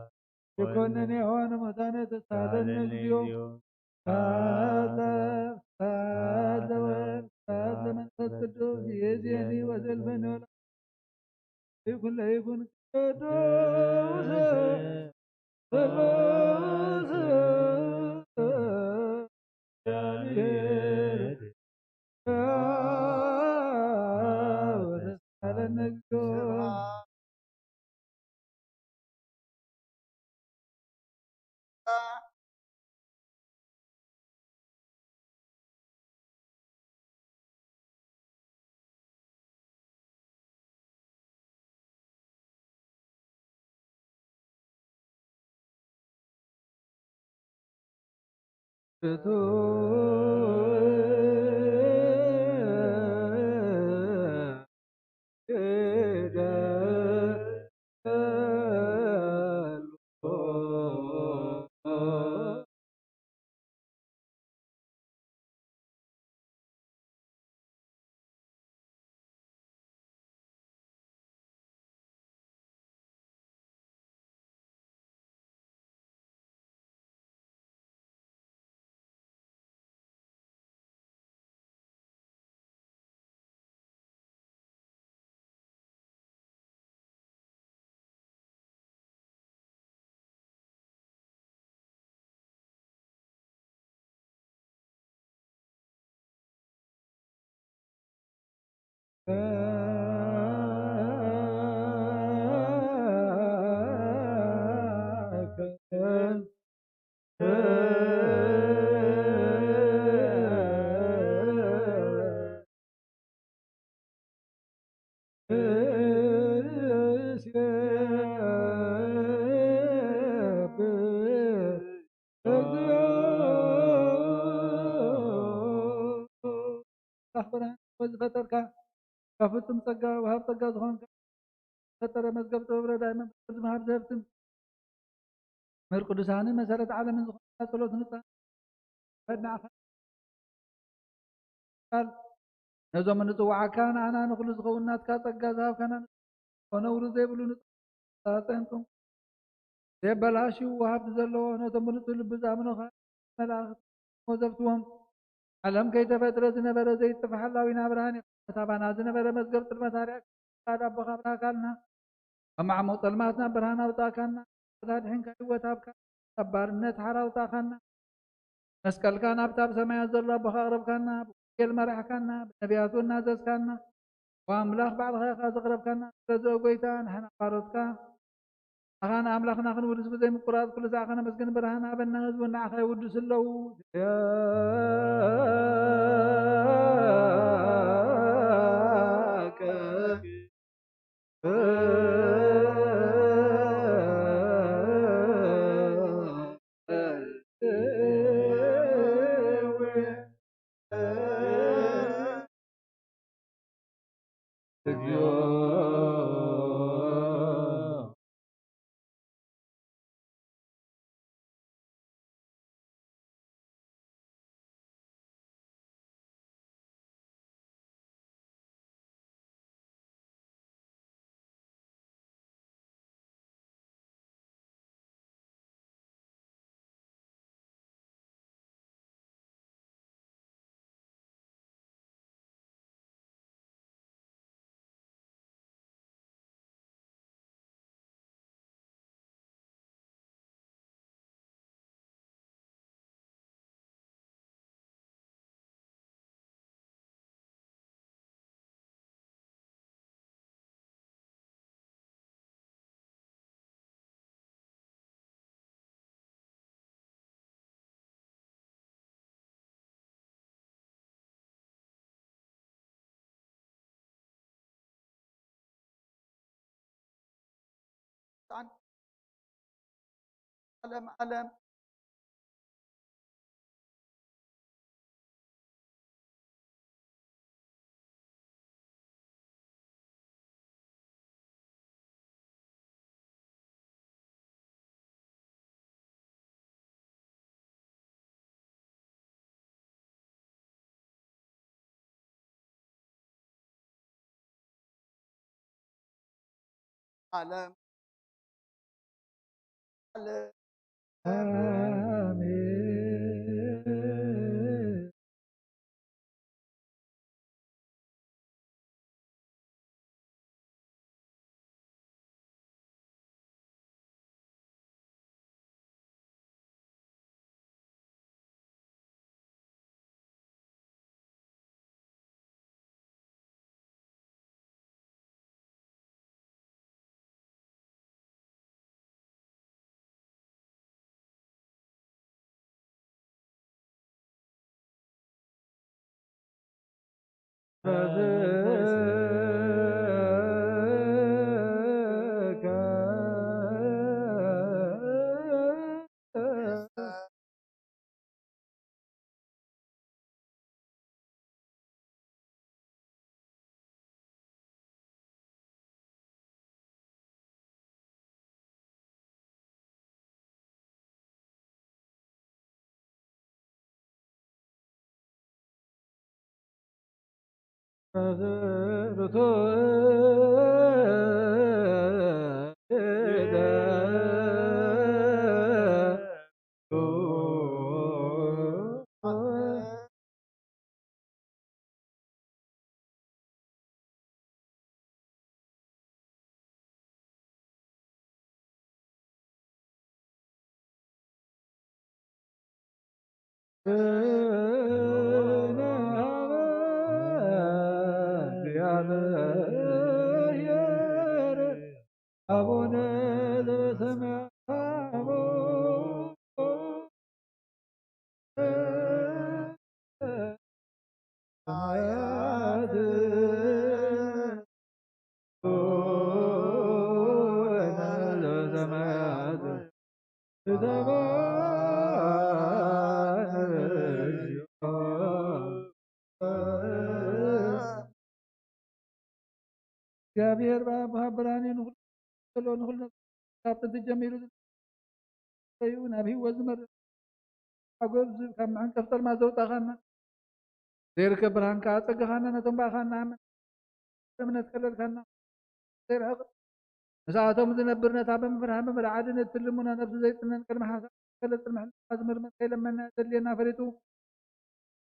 ይኮነን ሕያዋነ ሙታነ ተሳለነ እግዚኦ። ስብሐት ለአብ፣ ስብሐት ለወልድ፣ ስብሐት ለመንፈስ ቅዱስ፣ ይእዜኒ ወዘልፈኒ ወለ-፣ ይኩን ለይኩን ቅዱስ ቅዱስ እግዚአብሔር ወተሳለነ እግዚኦ። ፈጠርካ፣ ካብ ፍጹም ጸጋ ወሃብ ጸጋ ዝኾንካ፣ ፈጠረ መዝገብ ጥበብ ረዳኢ መንፈስ ቅዱስ መሃብ ዘህብትን ምር ቅዱሳንን መሰረት ዓለምን ዝኾንካ ጸሎት ንጻ-፣ ንዓኻ ቃል ነዞም እንጽውዓካ ንኣና ንኹሉ ዝኸውን ናትካ ጸጋ ዝሃብካና ንጽውዓካ ነውሪ ዘይብሉ ንጽውዓካ ጸንቶም ዘየበላሽው ሃብቲ ዘለዎ ነቶም ብንጹህ ልቢ ዝኣምኑኻ መላእኽቲ መዘብትዎም። ዓለም ከይተፈጥረ ዝነበረ ዘይጥፋ ሓላዊና ብርሃን ኢኻ። ነታ ባና ዝነበረ መዝገብ ጽልመት ኣርያካ ኣቦኻ ኣብርሃካልና። ካብ መዓሙቕ ጸልማት ናብ ብርሃን ኣውጻእካና። ኣድሒንካ ህይወት ሃብካ። ካብ ባርነት ሓራ ኣውጻእካና። መስቀልካ ናብታ ኣብ ሰማያት ዘሎ ኣቦኻ ኣቕረብካና። ብወንጌል መራሕካና። ብነቢያት እውን ናዘዝካና። ወኣምላኽ ባዕልኻ ኢኻ ዘቕረብካና። ስለዚ ኦ ጐይታ ንሕና ባሮትካ ንዓኻ ንኣምላኽና ክንውድስ ብዘይ ምቁራጽ ኩሉ ሰዓት ከነመስግን ብርሃን ሃበና። ህዝቡ ንዓኻ ይውድሱ ኣለዉ። ዓለም ዓለም። ዓለም ዓለም። ኣሜን። አቡነ ዘበሰማያት ካብ ጥንቲ ጀሚሩ እዩ ናብ ህይወት ዝመርሕ ሓጎስ ካብ መዕንቀፍ ጸልማት ዘውጻኻና፣ ዘይርከብ ብርሃን ከኣ ኣጸጋኻና፣ ነቶም ብኣኻ እንኣምን እምነት ከለልካና ዘይርሕቕ፣ ምስኣቶም ዝነብር፣ ነታ ብምፍርሃን ብምርዓድን እትልምኖ ነፍሲ ዘይጽነን ቅድሚ ሓሳብ ዝገለጽን ምሕላፍ ዝምርምር ከይለመና ዘድልየና ፈሊጡ፣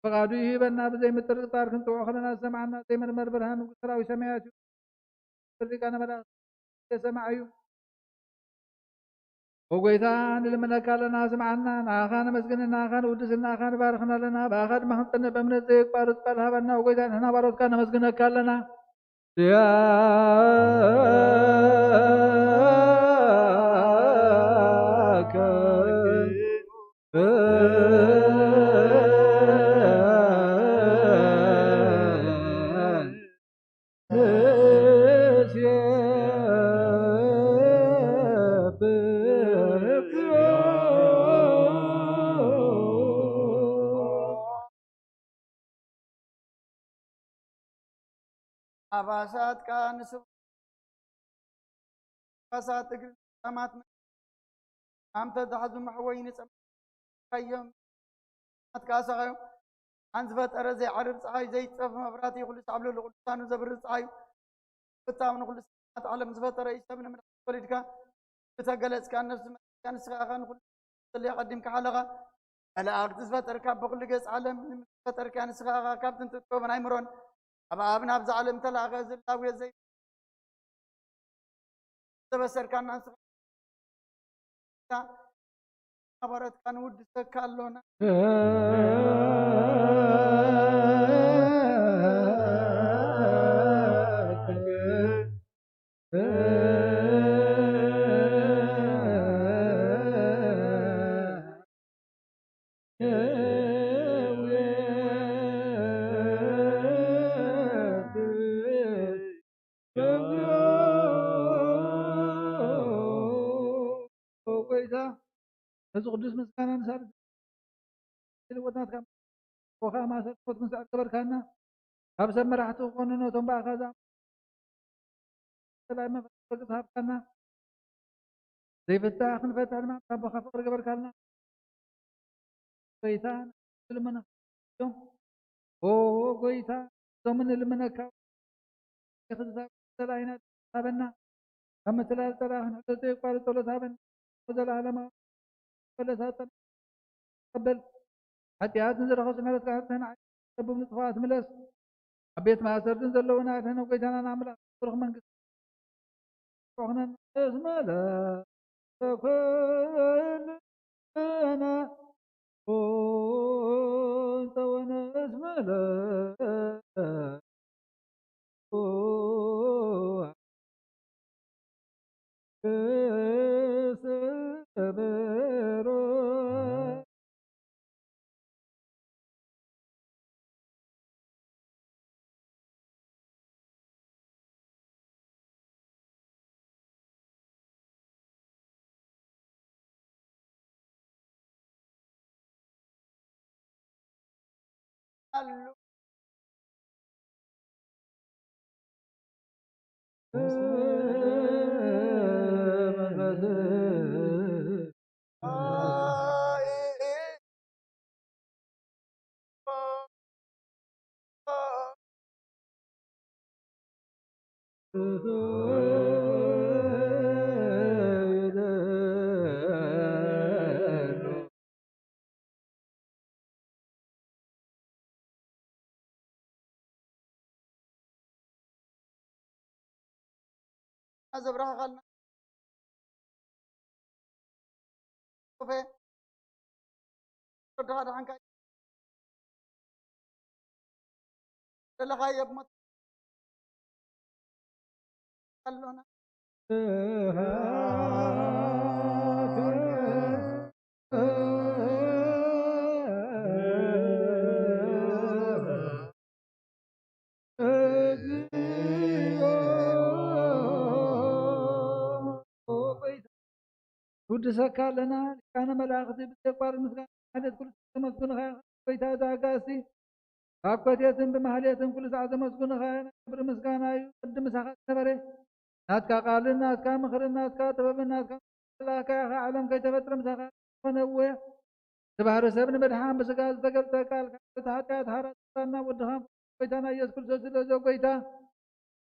ፍቓዱ ይህበና። ብዘይ ምጥርጣር ክንጽውዖ ከለና ዝሰምዓና ዘይምርመር ብርሃን ንጉስ ሰራዊት ሰማያት እዩ። ሊቃነ መላእክት የሰማዕ እዩ። ኦ ጎይታ፣ ንልምነካ ኣለና፣ ስምዓና። ንኣኻ ነመስግን፣ ንኣኻ ንውድስ፣ ንኣኻ ንባርኽን ኣለና። ብኣኻ ድማ ክንጸንዕ ብእምነት ዘየቋርጽ ቃል ሃበና። ኦ ጎይታ፣ ንሕና ባሮትካ ነመስግነካ ኣለና። ኣባሳት ከኣ ንስብ ኣባሳት እግሪ ጸማት ኣምተ ዛሕዙ መሕወይ ንጸማዮም ኣትካሳኻዮም ኣን ዝፈጠረ ዘይዓርብ ፀሓይ ዘይፀፍ መብራቲ ኩሉ ሳዕብለሉ ቅዱሳኑ ዘብርህ ፀሓይ ፍታው ንኩሉ ሰዓት ዓለም ዝፈጠረ እዩ ሰብ ንምድሓን ወሊድካ ዝተገለፅካ ነፍሲ መለካ ንስኻ ኢኻ ንኩሉ ስለ ቀዲምካ ሓለኻ መላእክቲ ዝፈጠርካ ብኩሉ ገፅ ዓለም ንምድሪ ዝፈጠርካ ንስኻ ኢኻ ካብ ጥንቲ ጥበብን ኣይምሮን ኣብ ኣብ ናብዛ ዓለም ተላእኸ ዝላውየ ዘይ ዘበሰርካና ንስኻ ሓባረትካ ንውድሰካ ኣሎና። ጎይታ፣ ነዚ ቅዱስ ምስጋና ንሳልስ ልወትናትካ ወኻ ማሰር ሞት ክንስዕር ገበርካና። ካብ ሰብ መራሕቲ ክኾኑ ነቶም ብኣኻ ዝኣምኑ ሰላም መንፈስ ቅዱስ ሃብካና። ዘይፍታሕ ክንፈትሕ ድማ ካብ ኣቦኻ ፍቕሪ ገበርካልና። ጎይታ፣ ንልመና እዮም። ኦ ጎይታ፣ እዞም ንልመነካ ክዝዛብ ጸላኢና ሃበና። ካብ ምትላል ጸላኢ ክንሕሎ ዘየቋርጽ ጸሎት ሃበና። ወዘለዓለማዊ በለሳት ተቐበል። ሓጢኣት ንዝረኸሱ ምሕረትካ ንዓይ፣ ለቡም ንጥፋት ምለስ። ኣብ ቤት ማእሰርትን ዘለዉ ናትና ጎይታናን ኣምላኽ ብሩኽ መንግስቲ ኮኽነን እስመ ለተኮነ ጸወነ እስመ ለተኮነ ኣሉ። ዘብራህኻልና ሶፌ ወድኻ ደሓንካ ዘለኻዮ ብሞት ኣሎና። ንውድሰካ ኣለና። ሊቃነ መላእኽቲ ብዘየቋርጥ ምስጋና ማለት ኩሉ ዘመስግኑኻ ኢኻ። ጎይታ ዘኣጋእዝቲ፣ ካብ ኮቴትን ብማህሌትን ኩሉ ሰዓት ዘመስግኑኻ ኢና። ክብሪ ምስጋና እዩ ቅድም ምሳኻ ዝነበረ። ናትካ ቃልን ናትካ ምኽርን ናትካ ጥበብን ናትካ ላካ ኢኻ። ዓለም ከይተፈጥረ ምሳኻ ኮነ። እወ፣ እቲ ባህሪ ሰብ ንምድሓን ብስጋ ዝተገልጸ ቃልካ፣ እቲ ሓጢኣት ሓራትና ወድኻ ጎይታና ኢየሱስ ክርስቶስ ስለዚ፣ ጎይታ፣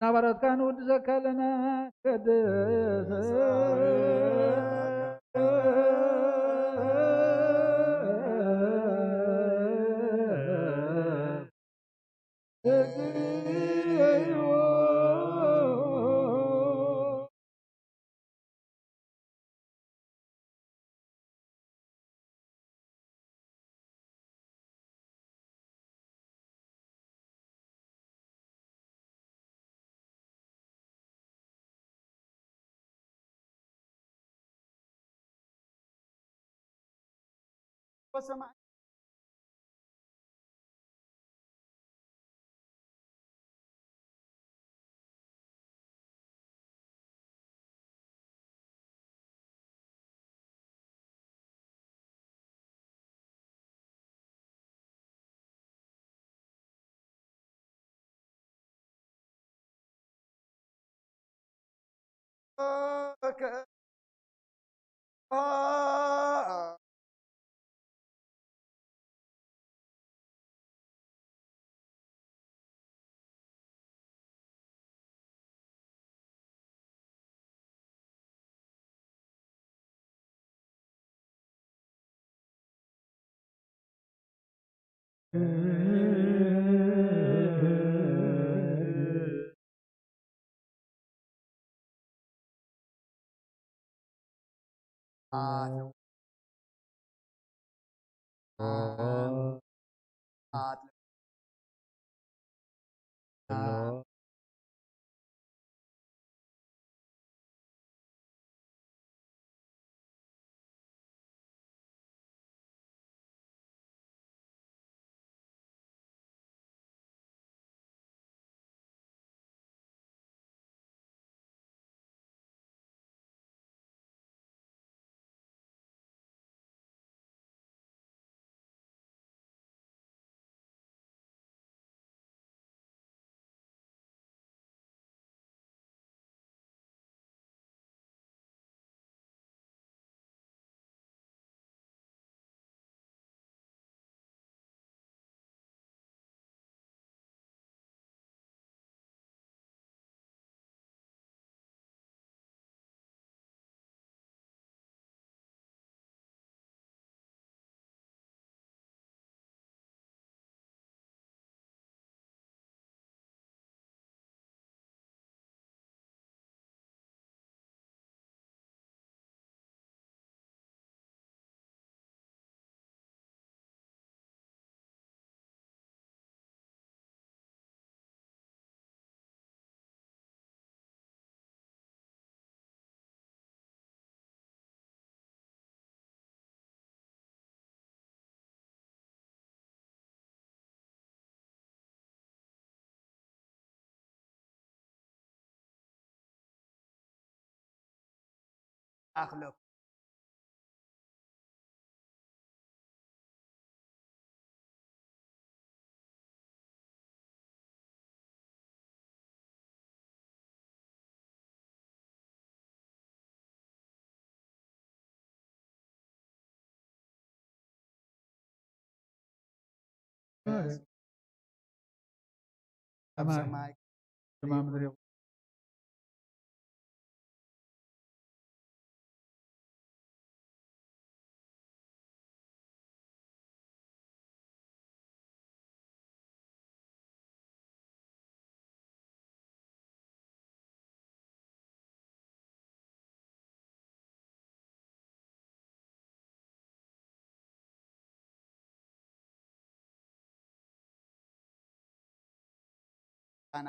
ናባራትካ ንውድሰካ ኣለና። ቅድስ ኣኽለኩም። ኣይ። ኣማይ። ኣማይ። ድማ ምድሪ። ኣና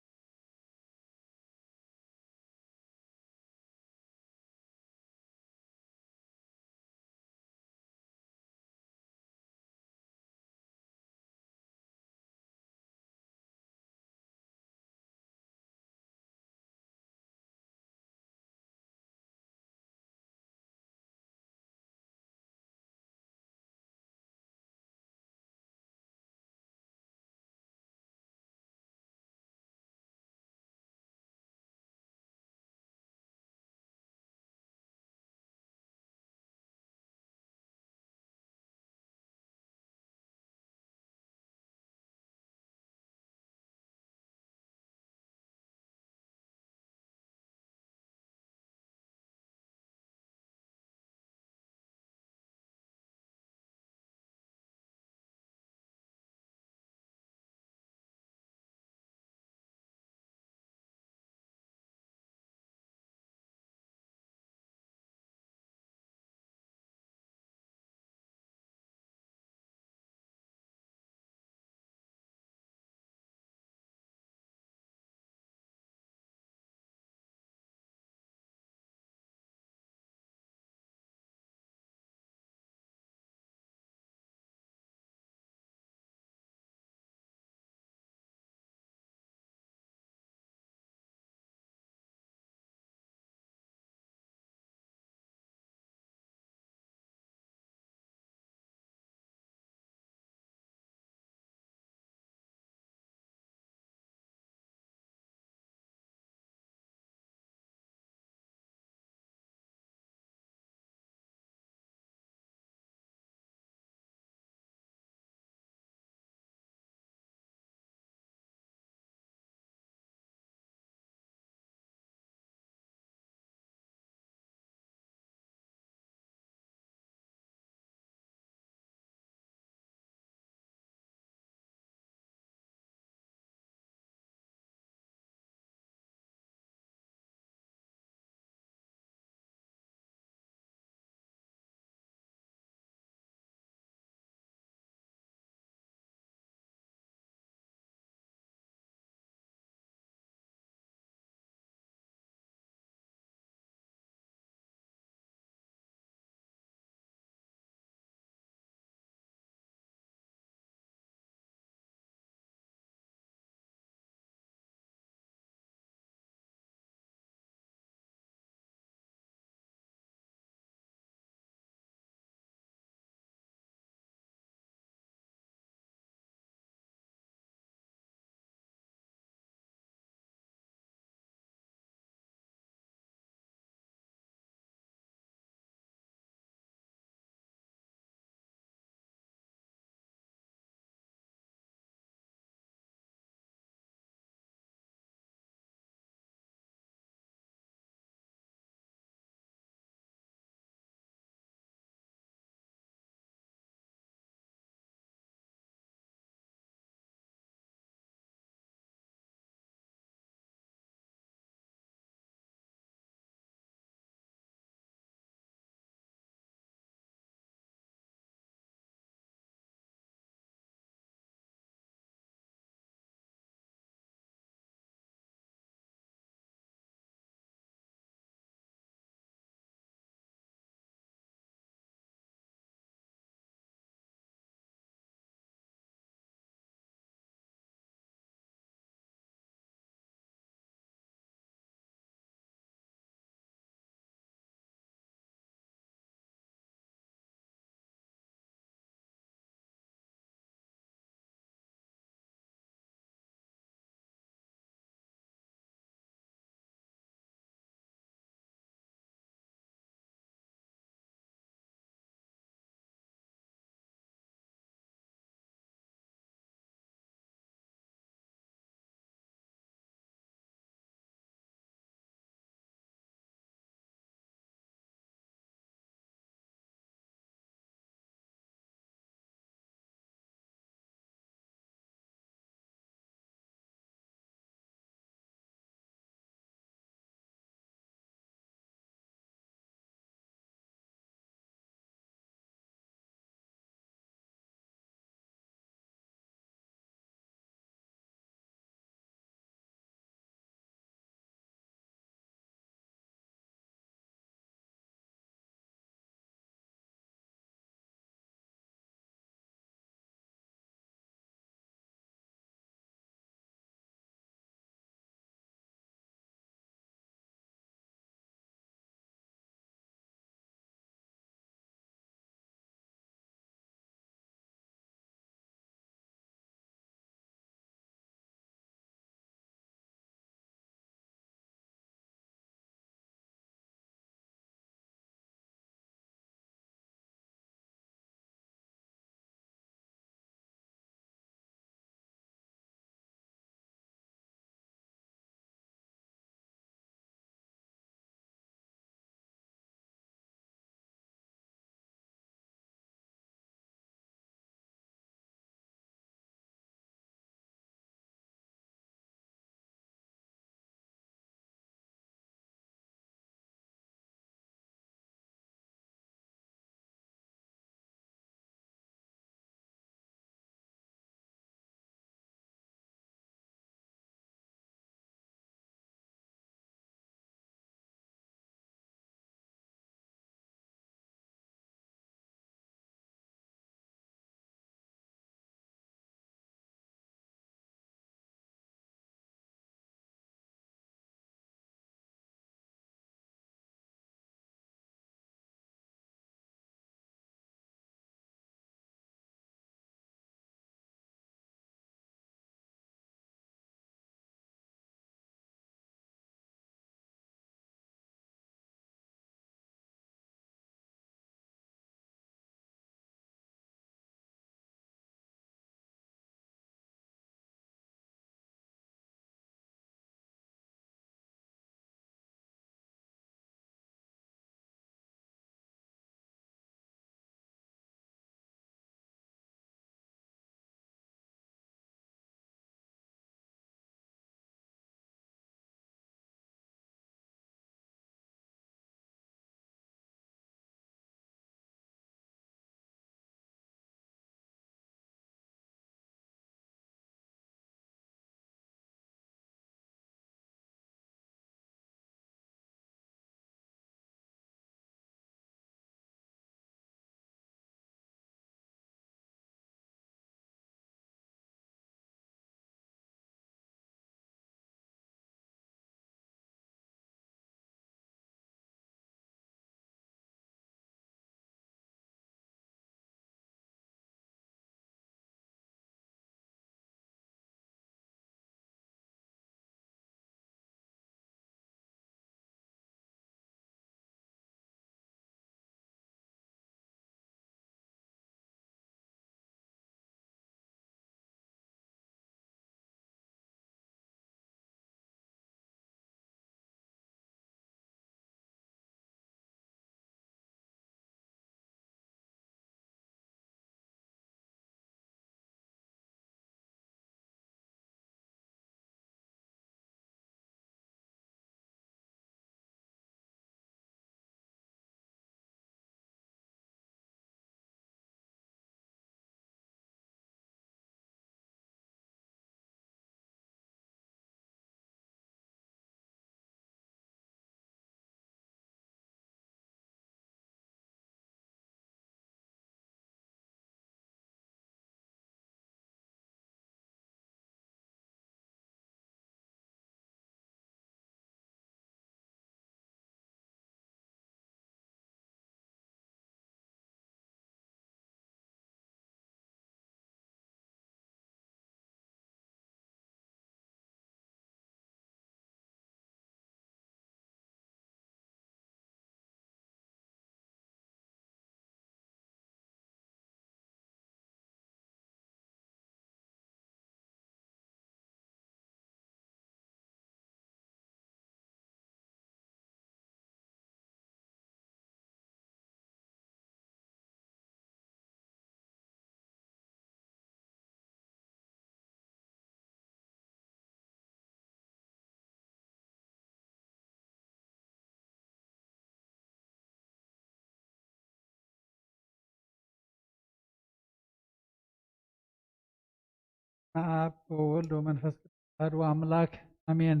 ኣብ ወወልድ ወመንፈስ ቅዱስ ኣሐዱ ኣምላክ ኣሜን።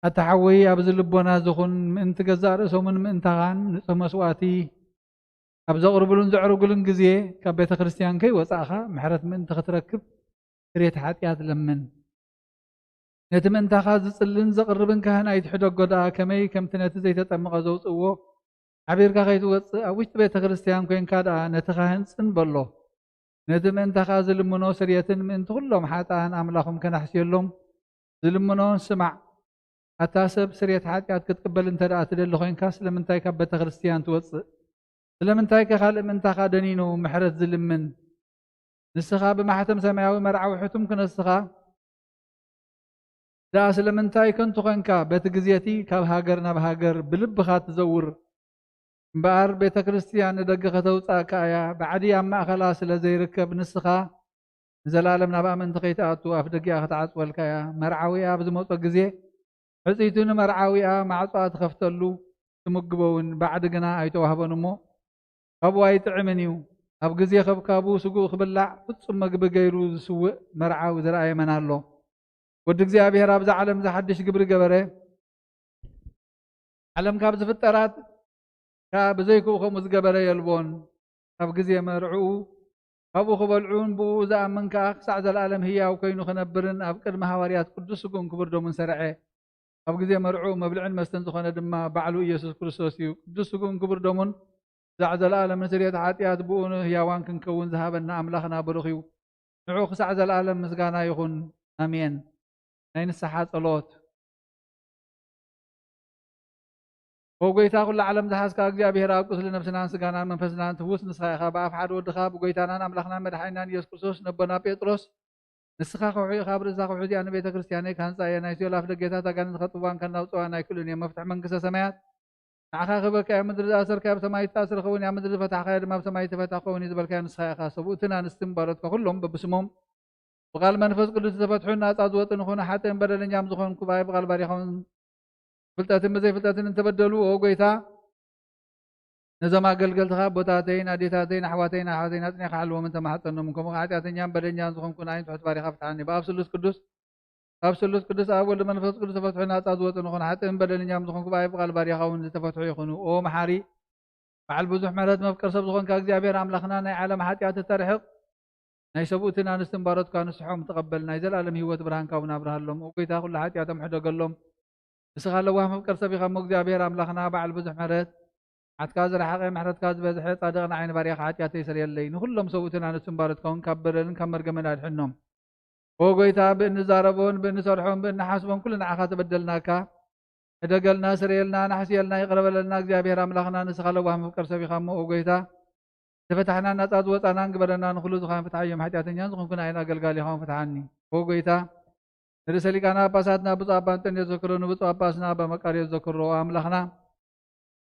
ኣታ ሓወይ፣ ኣብዚ ልቦና ዝኹን ምእንቲ ገዛእ ርእሶምን ምእንታኻን ንጹህ መስዋእቲ ኣብ ዘቕርብሉን ዘዕርጉሉን ግዜ ካብ ቤተ ክርስቲያን ከይወጻእኻ ምሕረት ምእንቲ ክትረክብ ስርየት ሓጢኣት ለምን። ነቲ ምእንታኻ ዝጽልን ዘቕርብን ካህን ኣይትሕደጎ ደኣ፣ ከመይ ከምቲ ነቲ ዘይተጠምቐ ዘውጽእዎ ሓቢርካ ከይትወጽእ ኣብ ውሽጢ ቤተ ክርስቲያን ኮይንካ ደኣ ነቲ ካህን ጽን በሎ። ነቲ ምእንታኻ ዝልምኖ ስርየትን ምእንቲ ኩሎም ሓጥኣን ኣምላኹም ከናሕስየሎም ዝልምኖን ስማዕ። ኣታ ሰብ ስርየት ሓጢኣት ክትቅበል እንተ ደኣ ትደሊ ኮይንካ ስለምንታይ ካብ ቤተ ክርስቲያን ትወጽእ? ስለምንታይ ከ ካልእ ምእንታኻ ደኒኑ ምሕረት ዝልምን? ንስኻ ብማሕተም ሰማያዊ መርዓዊ ሕቱም ክነስኻ ደኣ ስለምንታይ ከንቱ ኮንካ? በቲ ግዜቲ ካብ ሃገር ናብ ሃገር ብልብኻ ትዘውር እምበኣር ቤተ ክርስቲያን ንደገ ከተውጽኣካ እያ። ባዕዲ ኣብ ማእከላ ስለ ዘይርከብ ንስኻ ንዘለኣለም ናብኣ ምእንቲ ከይትኣቱ ኣፍ ደጊኣ ክትዓጽወልካ እያ። መርዓዊኣ ኣብ ዝመጾ ግዜ ሕጽይቱ ንመርዓዊኣ ማዕጾኣ ትኸፍተሉ፣ ትምግቦ እውን ባዕዲ ግና ኣይተዋህቦን እሞ ካብኡ ኣይጥዕምን እዩ። ኣብ ግዜ ከብካቡ ስጉእ ክብላዕ ፍጹም መግቢ ገይሩ ዝስውእ መርዓዊ ዝረኣየ መን ኣሎ? ወዲ እግዚኣብሔር ኣብዛ ዓለም እዚ ሓድሽ ግብሪ ገበረ። ዓለም ካብ ዝፍጠራት ከኣ ብዘይክኡ ከምኡ ዝገበረ የልቦን። ኣብ ግዜ መርዕኡ ካብኡ ክበልዑን ብኡ ዝኣምን ከኣ ክሳዕ ዘለኣለም ህያው ኮይኑ ክነብርን ኣብ ቅድሚ ሃዋርያት ቅዱስ ስግኡን ክቡር ደሙን ሰርዐ። ኣብ ግዜ መርዕኡ መብልዕን መስተን ዝኾነ ድማ ባዕሉ ኢየሱስ ክርስቶስ እዩ። ቅዱስ ስግኡን ክቡር ደሙን ክሳዕ ዘለኣለም ንስርየት ሓጢኣት ብኡ ንህያዋን ክንከውን ዝሃበና ኣምላኽና ብሩኽ እዩ። ንዑ ክሳዕ ዘለኣለም ምስጋና ይኹን። ኣሜን። ናይ ንስሓ ጸሎት። ኦ ጎይታ፣ ኩሉ ዓለም ዝሓዝካ እግዚኣብሔር ኣብ ቁስሊ ነብስናን ስጋናን መንፈስናን ትህውስ ንስኻ ኢኻ። ብኣፍ ሓደ ወድኻ ብጎይታናን ኣምላኽናን መድሓኒናን ኢየሱስ ክርስቶስ ነቦና ጴጥሮስ፣ ንስኻ ከውሒ ኢኻ፣ ኣብ ርእሳ ከውሒ እዚኣ ንቤተ ክርስቲያነይ ክሃንጻ እየ። ናይ ሲኦል ኣፍ ደገታት ኣጋንንቲ ከጥዋን ከናውጽዋን ኣይክእሉን እዮም። መፍትሒ መንግስተ ሰማያት ንዓኻ ክህበካ እያ። ምድሪ ዝኣሰርካዮ ኣብ ሰማይ ይተኣሰር ክኸውን እያ። ምድሪ ዝፈታሕካዮ ድማ ኣብ ሰማይ ዝተፈትሐ ክኸውን እዩ ዝበልካዮ ንስኻ ኢኻ። ሰብኡትን ኣንስትን ባሮትካ ኩሎም በብስሞም ብቓል መንፈስ ቅዱስ ዝተፈትሑን ናጻ ዝወጹን ይኹኑ። ሓጥእን በደለኛም ዝኾንኩ ብኣይ ብቓል ባሪኻውን ፍልጠትን ብዘይፍልጠትን እንተበደሉ፣ ኦ ጎይታ፣ ነዞም ኣገልገልትኻ ኣቦታተይን ኣዴታተይን ኣሕዋተይን ኣሕዋተይን ኣጽኒዕካ ሓልዎም እንተማሕጸኖምን፣ ከምኡ ሓጢኣተኛን በደኛን ዝኾንኩ ንኣይን ትሑት ባሪኻ ፍትሓኒ። ብኣብ ስሉስ ቅዱስ፣ ካብ ስሉስ ቅዱስ ኣብ ወልድ መንፈስ ቅዱስ ተፈትሑ ናጻ ዝወጹ ንኹን። ሓጥእን በደለኛም ዝኾንኩ ብኣይ ብቓል ባሪኻ እውን ዝተፈትሑ ይኹኑ። ኦ መሓሪ፣ በዓል ብዙሕ ምሕረት መፍቀር ሰብ ዝኾንካ እግዚኣብሔር ኣምላኽና፣ ናይ ዓለም ሓጢኣት እተርሕቕ፣ ናይ ሰብኡትን ኣንስትን ባሮትካ ንስሖም ተቐበል። ናይ ዘለኣለም ህይወት ብርሃንካ እውን ኣብርሃሎም። ኦ ጎይታ፣ ኩሉ ሓጢኣቶም ሕደገሎም። ንስኻ ለዋህ መፍቀር ሰብ ኢኻ እሞ እግዚኣብሔር ኣምላኽና፣ በዓል ብዙሕ ምሕረት፣ መዓትካ ዝረሓቐ ምሕረትካ ዝበዝሐ፣ ጻድቕ ንዓይ ንባርያኻ ሓጢኣተይ ስርየለይ። ንኹሎም ሰብኡትን ኣንስትን ባሮትካ እውን ካብ በደልን ካብ መርገምን ኣድሕኖም። ኦ ጎይታ፣ ብእንዛረቦን ብእንሰርሖን ብእንሓስቦን ኩሉ ንዓኻ ተበደልናካ። ሕደገልና፣ ስረየልና፣ ናሕስየልና፣ ይቕረ በለልና። እግዚኣብሔር ኣምላኽና፣ ንስኻ ለዋህ መፍቀር ሰብ ኢኻ እሞ፣ ኦ ጎይታ፣ ዝተፈታሕናን ናጻ ዝወጻናን ግበረና። ንኹሉ ዝኻን ፍትሓዮም፣ ሓጢኣተኛን ዝኾንኩ ንኣይን ኣገልጋሊኻውን ፍትሓኒ። ኦ ጎይታ፣ ንርእሰ ሊቃነ ጳጳሳትና ብፁዕ ኣባ እንጠንዮስ ዘክሮ፣ ንብፁዕ ጳጳስና ኣባ መቃርዮስ ዘክሮ። ኦ ኣምላኽና፣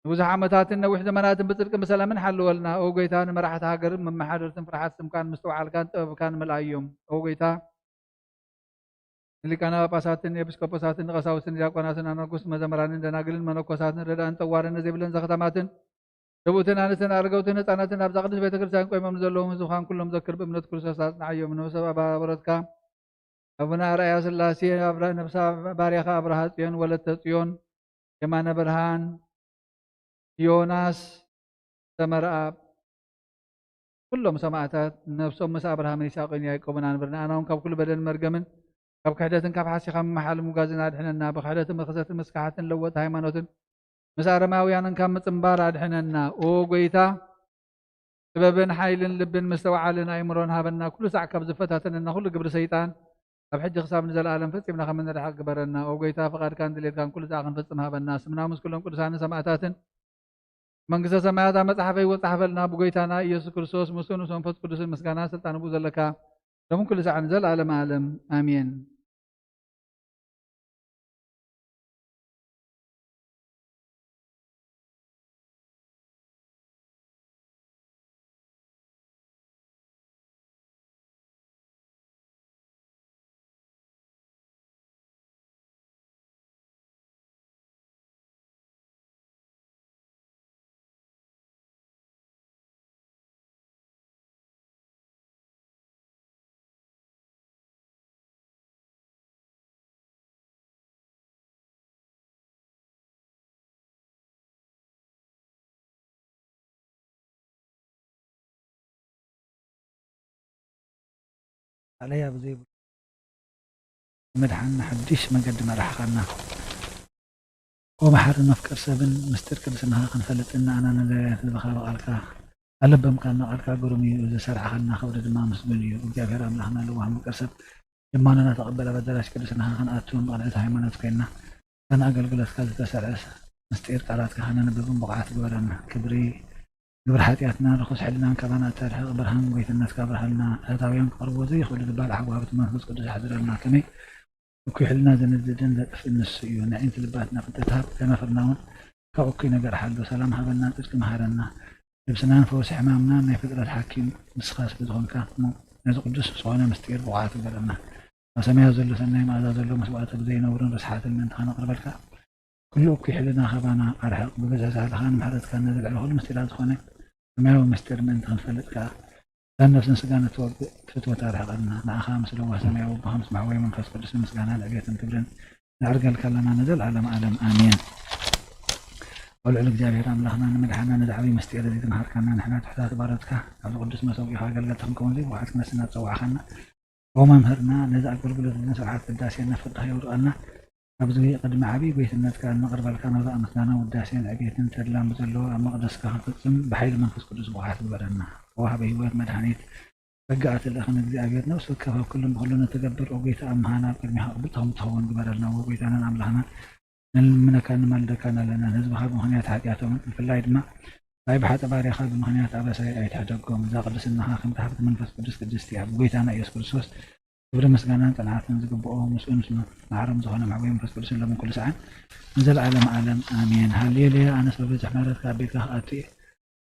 ንብዙሕ ዓመታትን ነዊሕ ዘመናትን ብጽድቅን ብሰላምን ሓልወልና። ኦ ጎይታ፣ ንመራሕቲ ሃገርን መመሓደርትን ፍርሓት ስምካን ምስትውዓልካን ጥበብካን ምልኣዮም። ኦ ጎይታ፣ ንሊቃነ ጳጳሳትን ኤጲስቆጶሳትን ንቀሳውስትን ዲያቆናትን ኣናጉስ መዘምራንን ደናግልን መነኮሳትን ረዳእን ጠዋርን ዘይብለን ዘኽታማትን ሰብኡትን ኣንስትን ኣረገውትን ህፃናትን ኣብዛ ቅድስት ቤተ ክርስቲያን ቆይሞም ንዘለዉ ህዝብኻን ኩሎም ዘክር ብእምነት ክርስቶስ ኣጽንዓዮም። ንነብሰ ባሮትካ ኣቡነ ኣርኣያ ስላሴ ኣብራ-፣ ነብሳ ባርያኻ ኣብርሃ ጽዮን ወለተ ጽዮን የማነ ብርሃን ዮናስ ሰመረኣብ ኩሎም ሰማእታት ነብሶም ምስ ኣብርሃምን ይስሐቅን ያዕቆብን ኣንብርና። ኣና እውን ካብ ኩሉ በደልን መርገምን ካብ ክሕደትን ካብ ሓሲኻ ምምሓል ምጓዝን ኣድሕነና። ብክሕደትን ብክሰትን ምስ ካሓትን ለወጥ ሃይማኖትን ምስ ኣረማውያንን ካብ ምጽንባር ኣድሕነና። ኦ ጎይታ፣ ጥበብን ሓይልን ልብን ምስትውዓልን ኣእምሮን ሃበና። ኩሉ ሳዕ ካብ ዝፈታተነና ኩሉ ግብሪ ሰይጣን ካብ ሕጂ ክሳብ ንዘለኣለም ፈጺምና ከም እንርሕቕ ግበረና። ኦ ጎይታ፣ ፍቓድካን ድሌትካን ኩሉ ሳዕ ክንፈጽም ሃበና። ስምና ምስ ኩሎም ቅዱሳንን ሰማእታትን መንግስተ ሰማያት ኣብ መጽሓፈ ህይወት ጸሓፈልና። ብጎይታና ኢየሱስ ክርስቶስ ምስኡ ንሱ መንፈስ ቅዱስን ምስጋና ስልጣን ብኡ ዘለካ ሎምን ኩሉ ሳዕ ንዘለኣለም ኣለም ኣሜን። ኣለያ ብዘይብሉ መድሓንና ሓድሽ መገዲ መራሕኻና። ኦ መሓሪ መፍቀር ሰብን ምስጢር ቅድስናኻ ክንፈልጥን ንኣና ነዘርያን ህዝብኻ ብቓልካ ኣለበምካና። ቃልካ ግሩም እዩ፣ እዚ ሰርዓኻልና ክብሪ ድማ ምስጉን እዩ። እግዚኣብሔር ኣምላኽና ለዋህ መፍቀር ሰብ ልማኖና ተቐበል፣ ኣብ ኣዳራሽ ቅድስናኻ ክንኣቱ ብቕንዕቲ ሃይማኖት ኮይንና ኣነ ኣገልግሎትካ ዝተሰርዐ ምስጢር ቃላትካ ከነንብብን ብቑዓት ግበረና። ክብሪ ግብሪ ሓጢኣትና ርኹስ ሕልናን ካባና እተርሕቕ ብርሃን ጎይትነትካ ኣብርሃልና። ፈታውያን ክቐርብዎ ዘይኽእሉ ዝባልዓ ሃዋህብቲ መንፈስ ቅዱስ ኣሕድረልና። ከመይ እኩይ ሕልና ዘንድድን ዘጥፍእን ንሱ እዩ። ንዒንቲ ልባትና ፍልጠት ሃብ፣ ከናፍርና እውን ካብ እኩይ ነገር ሓሉ። ሰላም ሃበና፣ ጽድቂ መሃረና። ነብስናን ፈውሲ ሕማምናን ናይ ፍጥረት ሓኪም ንስኻ ስለ ዝኾንካ እሞ ነዚ ቅዱስ ዝኾነ ምስጢር ብቑዓት ግበረና። ኣብ ሰማያት ዘሎ ሰናይ መኣዛ ዘሎ መስዋእቲ ብዘይነውርን ርስሓትን ምእንቲ ከነቕርበልካ፣ ኩሉ እኩይ ሕልና ካባና ኣርሕቕ። ብብዝሒ ሳህልኻን ምሕረትካን ነዚ ልዕሊ ኩሉ ምስጢራት ዝኾነ ሰማያዊ ምስጢር ምእንቲ ክንፈልጥ ከኣ፣ እዛ ነፍስን ስጋን እትወግእ ፍትወት ኣርሕቐልና። ንዓኻ ምስ ለዋህ ሰማያዊ ኣቦኻ ምስ መሕወይ መንፈስ ቅዱስ ንምስጋናን ዕቤትን ክብርን ነዕርገልካ ኣለና ንዘለዓለም ዓለም። ኣሜን። ኣብ ልዕሊ እግዚኣብሔር ኣምላኽና ንምድሓና ነዚ ዓብዪ ምስጢር እዚ ዝመሃርካና ንሕና ትሑታት ባሮትካ ኣብዚ ቅዱስ መሰውኢኻ ኣገልገልቲ ክንከውን ዘይብቑዓት ክነስና ዝጸዋዕኻና ኦ መምህርና፣ ነዚ ኣገልግሎት እዝን ስርዓት ቅዳሴን ናብ ፍርድኻ የውድቐልና። ኣብዚ ቅድሚ ዓብዪ ጎይትነትካ እንቕርበልካ መባእ ምስጋና ውዳሴን ዕቤትን ተድላን ብዘለዎ ኣብ መቕደስካ ክንፍጽም ብሓይሊ መንፈስ ቅዱስ ብቑዓት ግበረና። ተዋህበ ህይወት መድሓኒት ጸጋ ኣትልእኽን እግዚኣብሔር ነፍሲ ወከፍ ኣብ ኩሉን ብኹሉን እትገብር ኦ ጎይታ ኣብ ምሃና ኣብ ቅድሚኻ ቅብልቲ ከም ትኸውን ግበረልና። ኦ ጎይታናን ኣምላኽናን ንልምነካን ንማልደካን ኣለና። ንህዝብኻ ብምኽንያት ሓጢኣቶምን ብፍላይ ድማ ናይ ብሓቂ ባርያኻ ብምኽንያት ኣበሳይ ኣይትሕደጎም። እዛ ቅድስናኻ ከምቲ ሃብቲ መንፈስ ቅዱስ ቅድስቲ እያ። ብጎይታና ኢየሱስ ክርስቶስ ክብሪ ምስጋናን ጽንዓትን ዝግብኦ ምስኡ ምስ ማዕሮም ዝኾነ መዕበይ መንፈስ ቅዱስን ሎምን ኩሉ ሰዓን ንዘለዓለም ዓለም ኣሜን። ሃሌሉያ። ኣነስ ብብዝሒ ምሕረትካ ኣብ ቤትካ ክኣቱ እየ።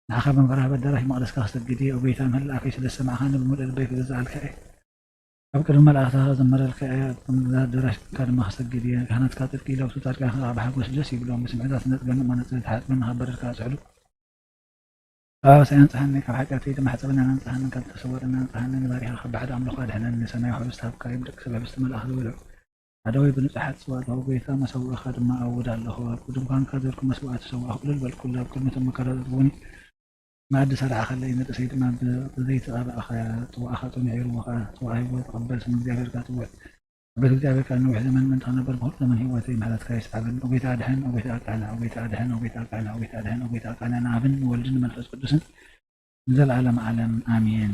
ንዓኻ ብምዕራብ ኣዳራሽ መቕደስካ ክሰግድ እየ። ኦ ጎይታ ምህላኣከይ ስለ ዝሰማዕኻኒ ብምሉእ ልበይ ክገዝኣልካ እየ። ኣብ ቅድሚ መላእኽትኻ ክዝመረልካ እየ። ኣብ ቅድሚ ኣዳራሽካ ድማ ክሰግድ እየ። ካህናትካ ጽድቂ ይለብሱ፣ ጻድቃንካ ከኣ ብሓጎስ ደስ ይብሎም። ብስምዒታት ዝነጽገኒ እሞ ነጽሪ፣ ተሓጽበኒ ካብ በደልካ ኣጽሕሉ። ኣበሳይ ኣንጽሃኒ፣ ካብ ሓጢኣተይ ድማ ሕጸበኒ፣ ኣንጽሃኒ፣ ካብ ተሰወረኒ ኣንጽሃኒ፣ ንባሪኻ ካብ ባዕዲ ኣምልኾ ኣድሕነኒ። ሰማያዊ ሕብስቲ ሃብካ እዮም፣ ደቂ ሰብ ሕብስቲ መልኣኽ ዝበልዑ። ሓደወይ ብንጹሓት ጽዋእ ትህቦ፣ ጎይታ መሰውእኻ ድማ ኣውድ ኣለኹ። ኣብ ድንኳንካ ዘርኩ መስዋእቲ ሰዋእኹ፣ እልል በልኩሉ፣ ኣብ ቅድሚ እቶም መከራ ዘጥፍኡኒ መኣዲ ሰራዕኻለይ፣ ንርእሰይ ድማ ብ-፣ ብዘይተቐባእኻ ጽዋእኻ ጽኑዕ ይርዎ ኸኣ፣ ጽዋእ ህይወት ተቐበል፣ ስም እግዚኣብሔር ከኣ ጽውዕ። ኣብ ቤት እግዚኣብሔር ከኣ ነዊሕ ዘመን ምእንቲ ክነብር፣ ብኹሉ ዘመን ህይወተይ ምሕረትካ ይስዓበኒ። ኦ ጎይታ ኣድሕን፣ ኦ ጎይታ ኣቃንዕ፣ ኦ ጎይታ ኣድሕን፣ ኦ ጎይታ ኣቃንዕ፣ ኦ ጎይታ ኣድሕን፣ ኦ ጎይታ ኣቃንዕ፣ ንኣብን ንወልድን ንመንፈስ ቅዱስን ንዘለዓለም ዓለም ኣሜን።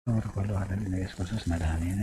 ክብሪ ኩሉ ኣደሊና ኢየሱስ ክርስቶስ መድኃኒነ።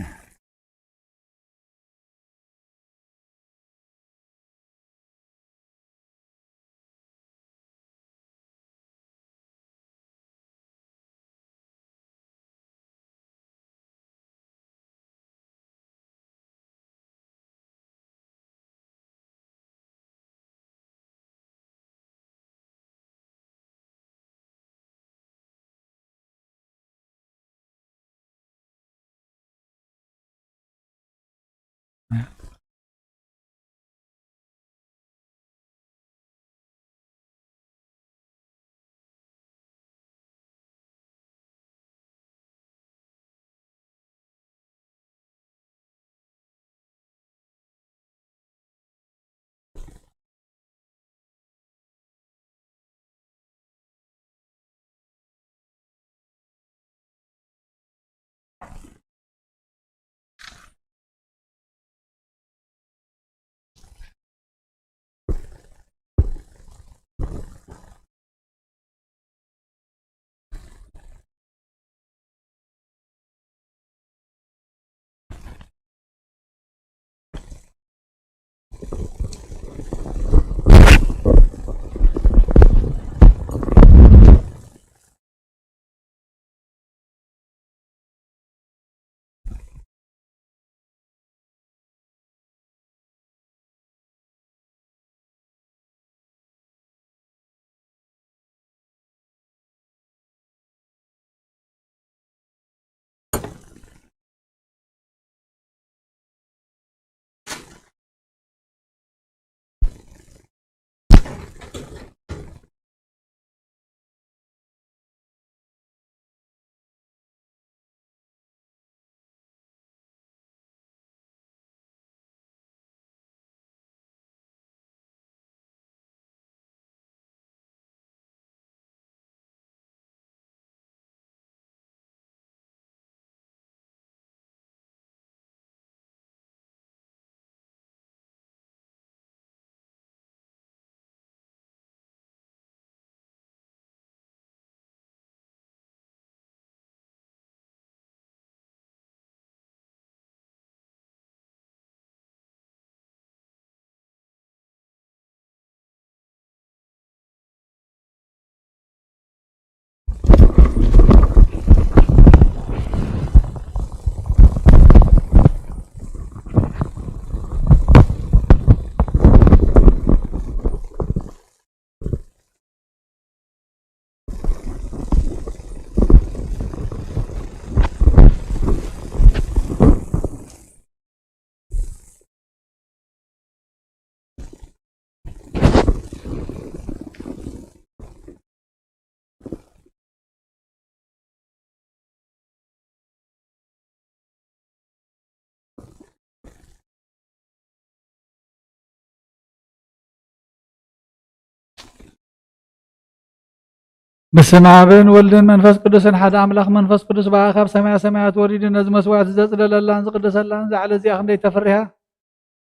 በስመ ኣብን ወልድን መንፈስ ቅዱስን ሓደ ኣምላኽ። መንፈስ ቅዱስ ብኣኻ ካብ ሰማያ ሰማያት ወሪዱ ነዚ መስዋዕቲ ዘጽለለላን ዝቕደሰላን እዛ ዕለት እዚኣ ክንደይ ተፍርያ፣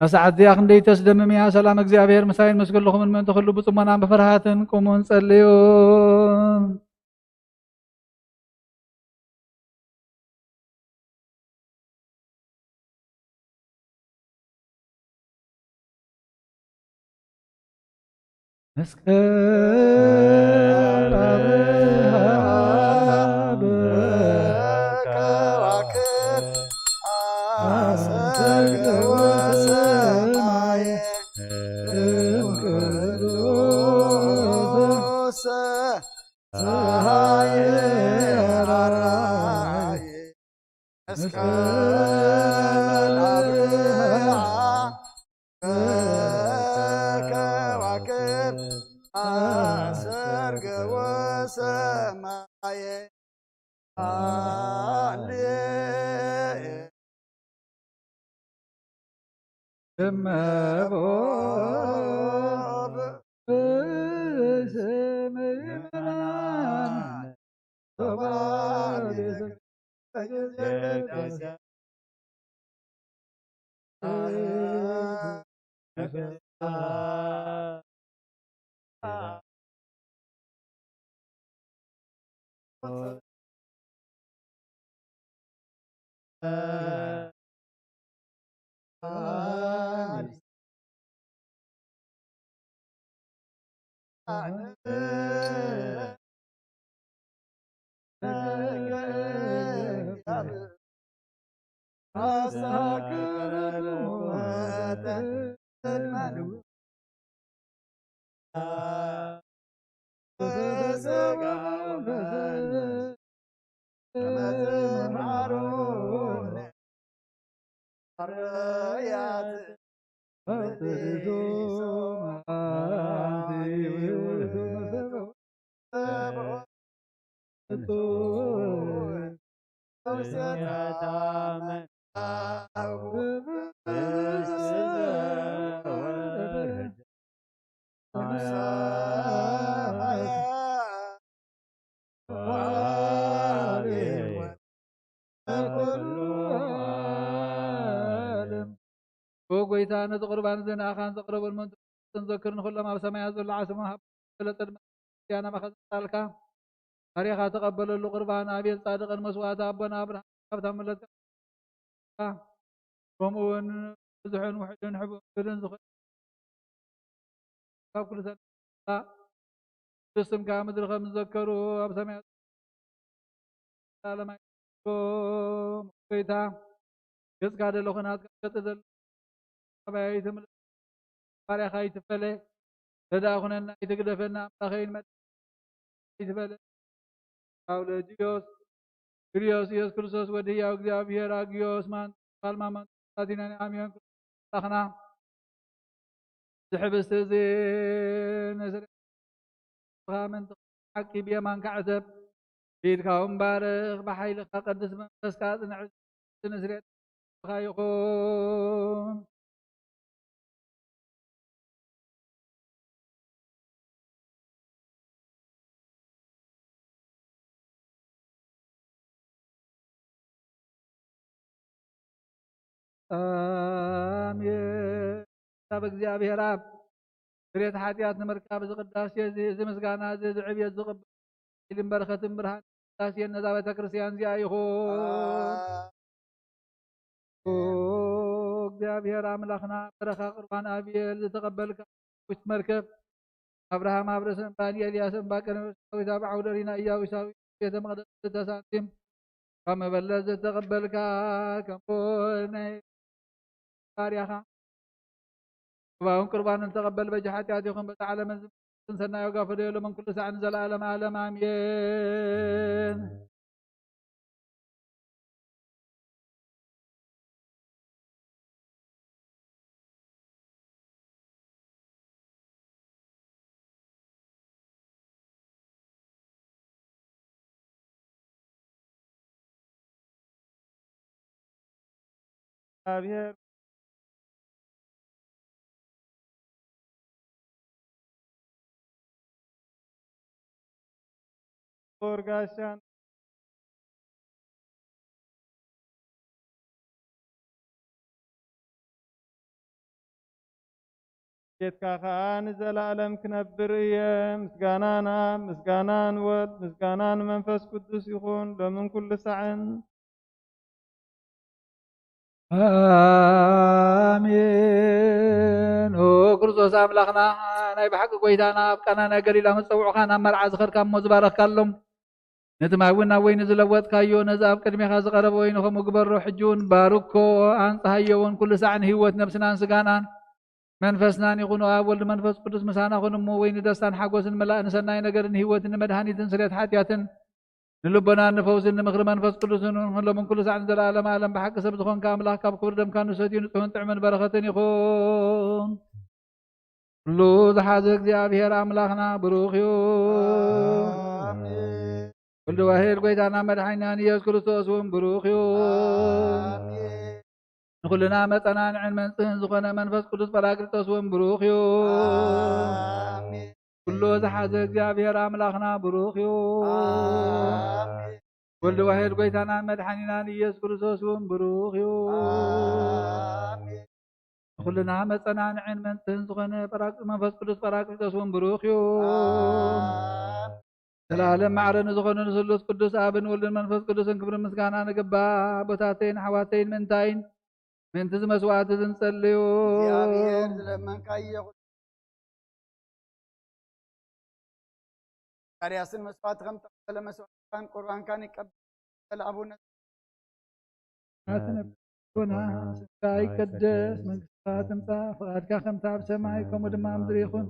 እዛ ሰዓት እዚኣ ክንደይ ተስደምም እያ። ሰላም እግዚኣብሔር ምሳይን ምስ ኩልኹምን ምእንቲ ኩሉ ብጽሞናን ብፍርሃትን ቁሙን ጸልዩን። መስቀል አብርሃ በከዋክብት አሰርገወ ሰማየ እምቅዱስ ፀሐይ ራራየ። መስቀል አብርሃ በከዋክብት አሰርገወ ሰማየ። ሃሌ እመቦ ብስም ምእመናን ሶባ ቤተ ኦ ጎይታ፣ ነዚ ቁርባን እዚ ንኣኻን ዘቕረበን መንቱን ዘክር፣ ንኹሎም ኣብ ሰማያት ዘሎ ዓስቦም ሃብ ዝበለጸ ድማ ክርስትያን ኣባኻ ዘምጻልካ ባርያኻ ተቐበለሉ። ቁርባን ኣቤል ጻድቕን መስዋዕቲ ኣቦና ኣብርሃም ሃብታም ምለትካ ከምኡ እውን ብዙሕን ውሑድን ሕቡን ብድን ዝኾነ ካብ ኩሉ ሰ-፣ ቅዱስ ስምካ ምድሪ ከም ዝዘከሩ ኣብ ሰማያት ዘላለማይ ጎይታ፣ ገጽካ ደለኹ ናትካ ገጽ ዘሎ ሰማያዊ ትምልስ ባርያኻ ይትፈለ። ረዳእ ኩነና፣ ኣይትግደፈና ኣምላኸይን መድሓኒይ ይትፈለ። ኣውሎጊዮስ፣ ኪርዮስ፣ ኢየሱስ ክርስቶስ ወዲ ህያው እግዚኣብሔር፣ ኣጊዮስ ማን፣ ቃልማ ማን፣ ሳቲናን ኣሚዮን ኣምላኽና፣ እዚ ሕብስቲ እዚ ንስርዓትኻ ምእንቲ ሓቂ ብየማንካ ዕሰብ፣ ብኢድካ እውን ባርኽ፣ ብሓይልኻ ቀድስ፣ መንፈስካ ኣጽንዕ፣ እዚ ንስርዓትኻ ይኹን። ኣሜን። ካብ እግዚኣብሔር ኣብ ስርየት ሓጢኣት ንምርካብ እዚ ቅዳሴ እዚ፣ እዚ ምስጋና እዚ፣ እዚ ዕብየት ዝቕበል ኢልን በረኸትን ብርሃን ቅዳሴን ነዛ ቤተ ክርስቲያን እዚኣ ይኹን። ኦ እግዚኣብሔር ኣምላኽና፣ በረኻ ቁርባን ኣቤል ዝተቐበልካ ውሽት መርከብ፣ ኣብርሃም ኣብ ርእሲ እምባ፣ ንኤልያስ እምባ ቀርሜሎሳዊት ኣብ ዓውደ ሪና ኢያቡሳዊ ቤተ መቕደስ ክልተ ሳንቲም ካብ መበለት ዝተቐበልካ፣ ከምኡ ናይ ባርያኻ ስጋኡን ቁርባኑን ተቐበል፣ በጃ ሓጢኣት ይኹን፣ በዛ ዓለምን ዝመጽእ ሰናይ ዋጋ ፈደዮ፣ ሎምን ኩሉ ሳዕ ንዘለዓለም ዓለም ኣሜን። እግዚኣብሔር ጦር ጋሻን ቤትካ ከኣ ንዘለኣለም ክነብር እየ። ምስጋና ንኣብ፣ ምስጋና ንወልድ፣ ምስጋና ንመንፈስ ቅዱስ ይኹን፣ ሎምን ኩሉ ሳዕን። ኣሜን። ኦ ክርስቶስ ኣምላኽና፣ ናይ ብሓቂ ጐይታና፣ ኣብ ቃና ናይ ገሊላ ምስ ጸውዑኻ ናብ መርዓ ዝኸድካ እሞ ዝባረኽካሎም፣ ነቲ ማይ እውን ናብ ወይኒ ዝለወጥካዮ፣ ነዚ ኣብ ቅድሜኻ ዝቐረበ ወይኒ ከምኡ ግበሮ። ሕጂ እውን ባርኮ፣ ኣንጽሃዮ እውን፣ ኩሉ ሳዕ ንህይወት ነብስናን ስጋናን መንፈስናን ይኹኑ። ኣብ ወልድ መንፈስ ቅዱስ ምሳና ኩን እሞ፣ ወይኒ ደስታን ሓጎስን መላእ፣ ንሰናይ ነገርን ህይወትን ንመድሃኒትን ስርየት ሓጢኣትን ንልቦናን ንፈውስን ንምኽሪ መንፈስ ቅዱስን ንኹሎምን ኩሉ ሳዕ ንዘለኣለም ኣለም ብሓቂ ሰብ ዝኾንካ ኣምላኽ ካብ ክቡር ደምካ ንሰትዩ ንጹሕን ጥዑምን በረኸትን ይኹን። ኩሉ ዝሓዘ እግዚኣብሔር ኣምላኽና ብሩኽ እዩ። ኣሜን። ወልድ ዋሕድ ጐይታና መድሓኒናን ኢየሱስ ክርስቶስ እውን ብሩኽ እዩ። ኣሜን። ንኹልና መጸናንዕን መንጽህን ዝኾነ መንፈስ ቅዱስ ጳራቅሊጦስ እውን ብሩኽ እዩ። ኣሜን። ኩሉ ዝሓዘ እግዚኣብሔር ኣምላኽና ብሩኽ እዩ። ኣሜን። ወልድ ዋሕድ ጐይታናን መድሓኒናን ኢየሱስ ክርስቶስ እውን ብሩኽ እዩ። ኣሜን። ንኹልና መጸናንዕን መንጽህን ዝኾነ ጳራቅ-፣ መንፈስ ቅዱስ ጳራቅሊጦስ እውን ብሩኽ እዩ። ኣሜን። ዘላለም ማዕረ ንዝኾነ ንስሉስ ቅዱስ ኣብን ወልድን መንፈስ ቅዱስን ክብርን ምስጋናን ይግባእ። ኣቦታተይን ኣሕዋተይን ምእንታይን ምእንቲ እዚ መስዋዕቲ እዚ ንጸልዩ። እግዚኣብሔር ዝለመንካዮ ዘካርያስን መስዋዕቲ ከም ተቐበለ መስዋዕትካን ቁርባንካን ይቀበል። ኣቡነ ናትነ ልቦና ስምካ ይቀደስ፣ መንግስትካ ትምጻእ፣ ፍቓድካ ከምታ ኣብ ሰማይ ከምኡ ድማ ኣብ ምድሪ ይኹን።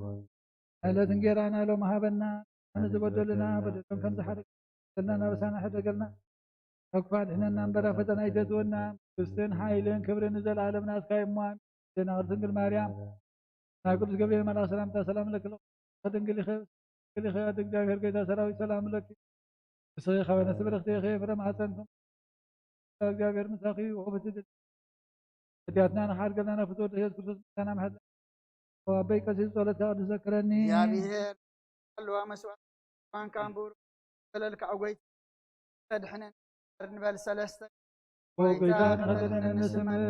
ዕለት እንጌራና ሎም ሃበና፣ ንዝበደሉና በደሎም ከም ዝሓደገና ናብ ኣበሳና ሕደገልና፣ ካብ ክፉእ ኣድሕነና እምበር ኣብ ፈተና ኣይተእትወና። መንግስትን ሓይልን ክብርን ንዘለኣለም ናትካ እዩ እሞ ኣሜን። ደናግል ድንግል ማርያም፣ ናይ ቅዱስ ገብርኤል መልኣክ ሰላምታ ሰላም ለኪ፣ ድንግል ኢኺ፣ ድንግል ኢኺ፣ ኣደ እግዚኣብሔር ጌታ ሰራዊት ሰላም ለኪ። ንስኺ ካብ ኣንስቲ ብርኽቲ ኢኺ፣ ፍረ ማህፀንኩም እግዚኣብሔር ምሳኺ እዩ። ወብቲ ድል ኃጢአትና ንሓድገና ናብ ፍትወ ኢየሱስ ክርስቶስ ምስጋና ምሕረት። ኣበይ ቀሲስ ጸሎትካ ቅዱስ ዘክረኒ። እግዚኣብሔር ኣለዋ መስዋዕት ኳንካን ብሩ ዘለልካ ጎይታ ተድሕነን ንበል ሰለስተ። ኦ ጎይታ ተድሕነን ንስምር፣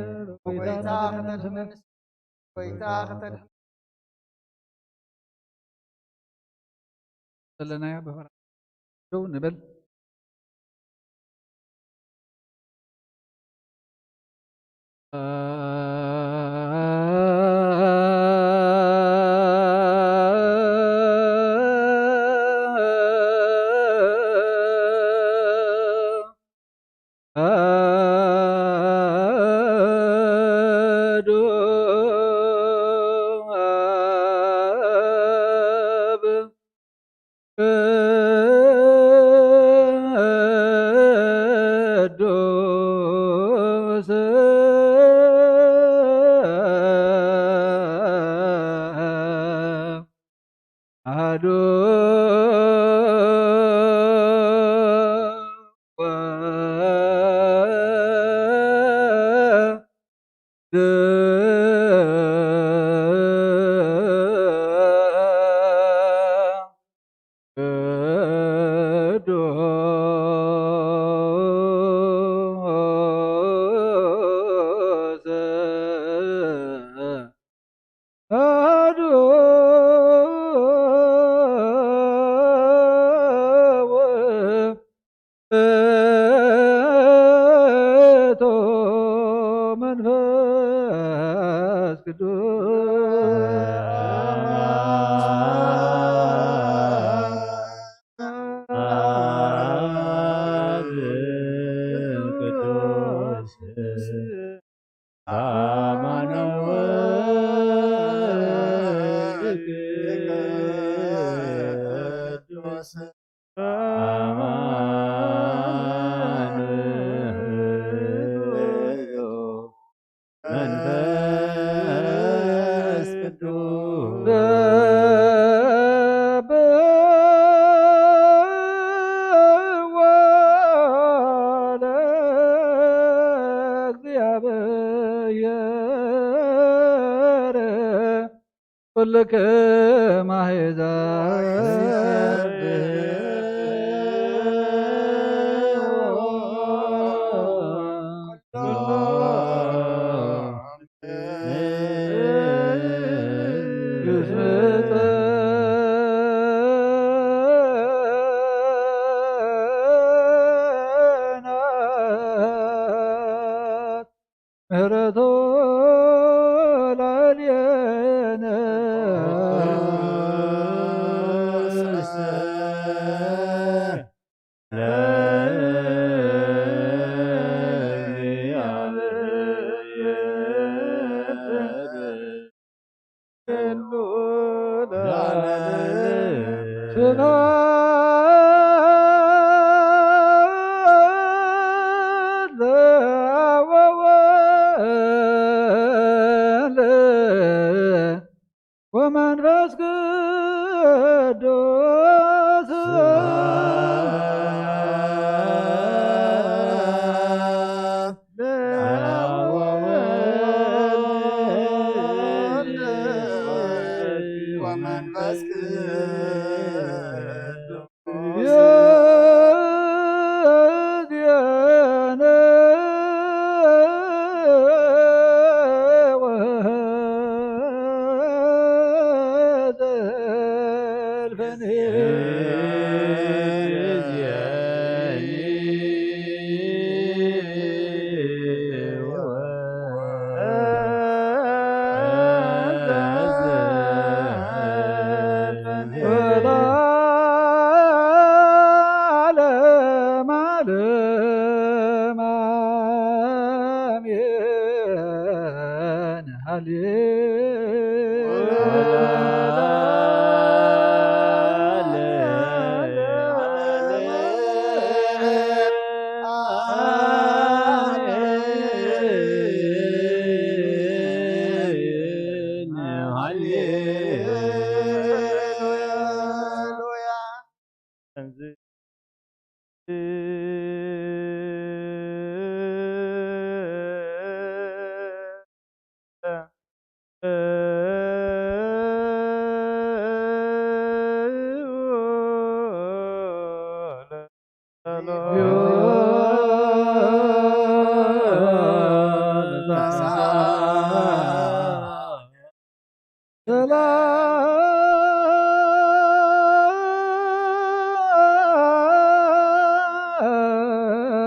ኦ ጎይታ ተድሕነን ንስምር፣ ኦ ጎይታ ተድሕነን ዘለናዮ ብፍርሃት ደው ንበል።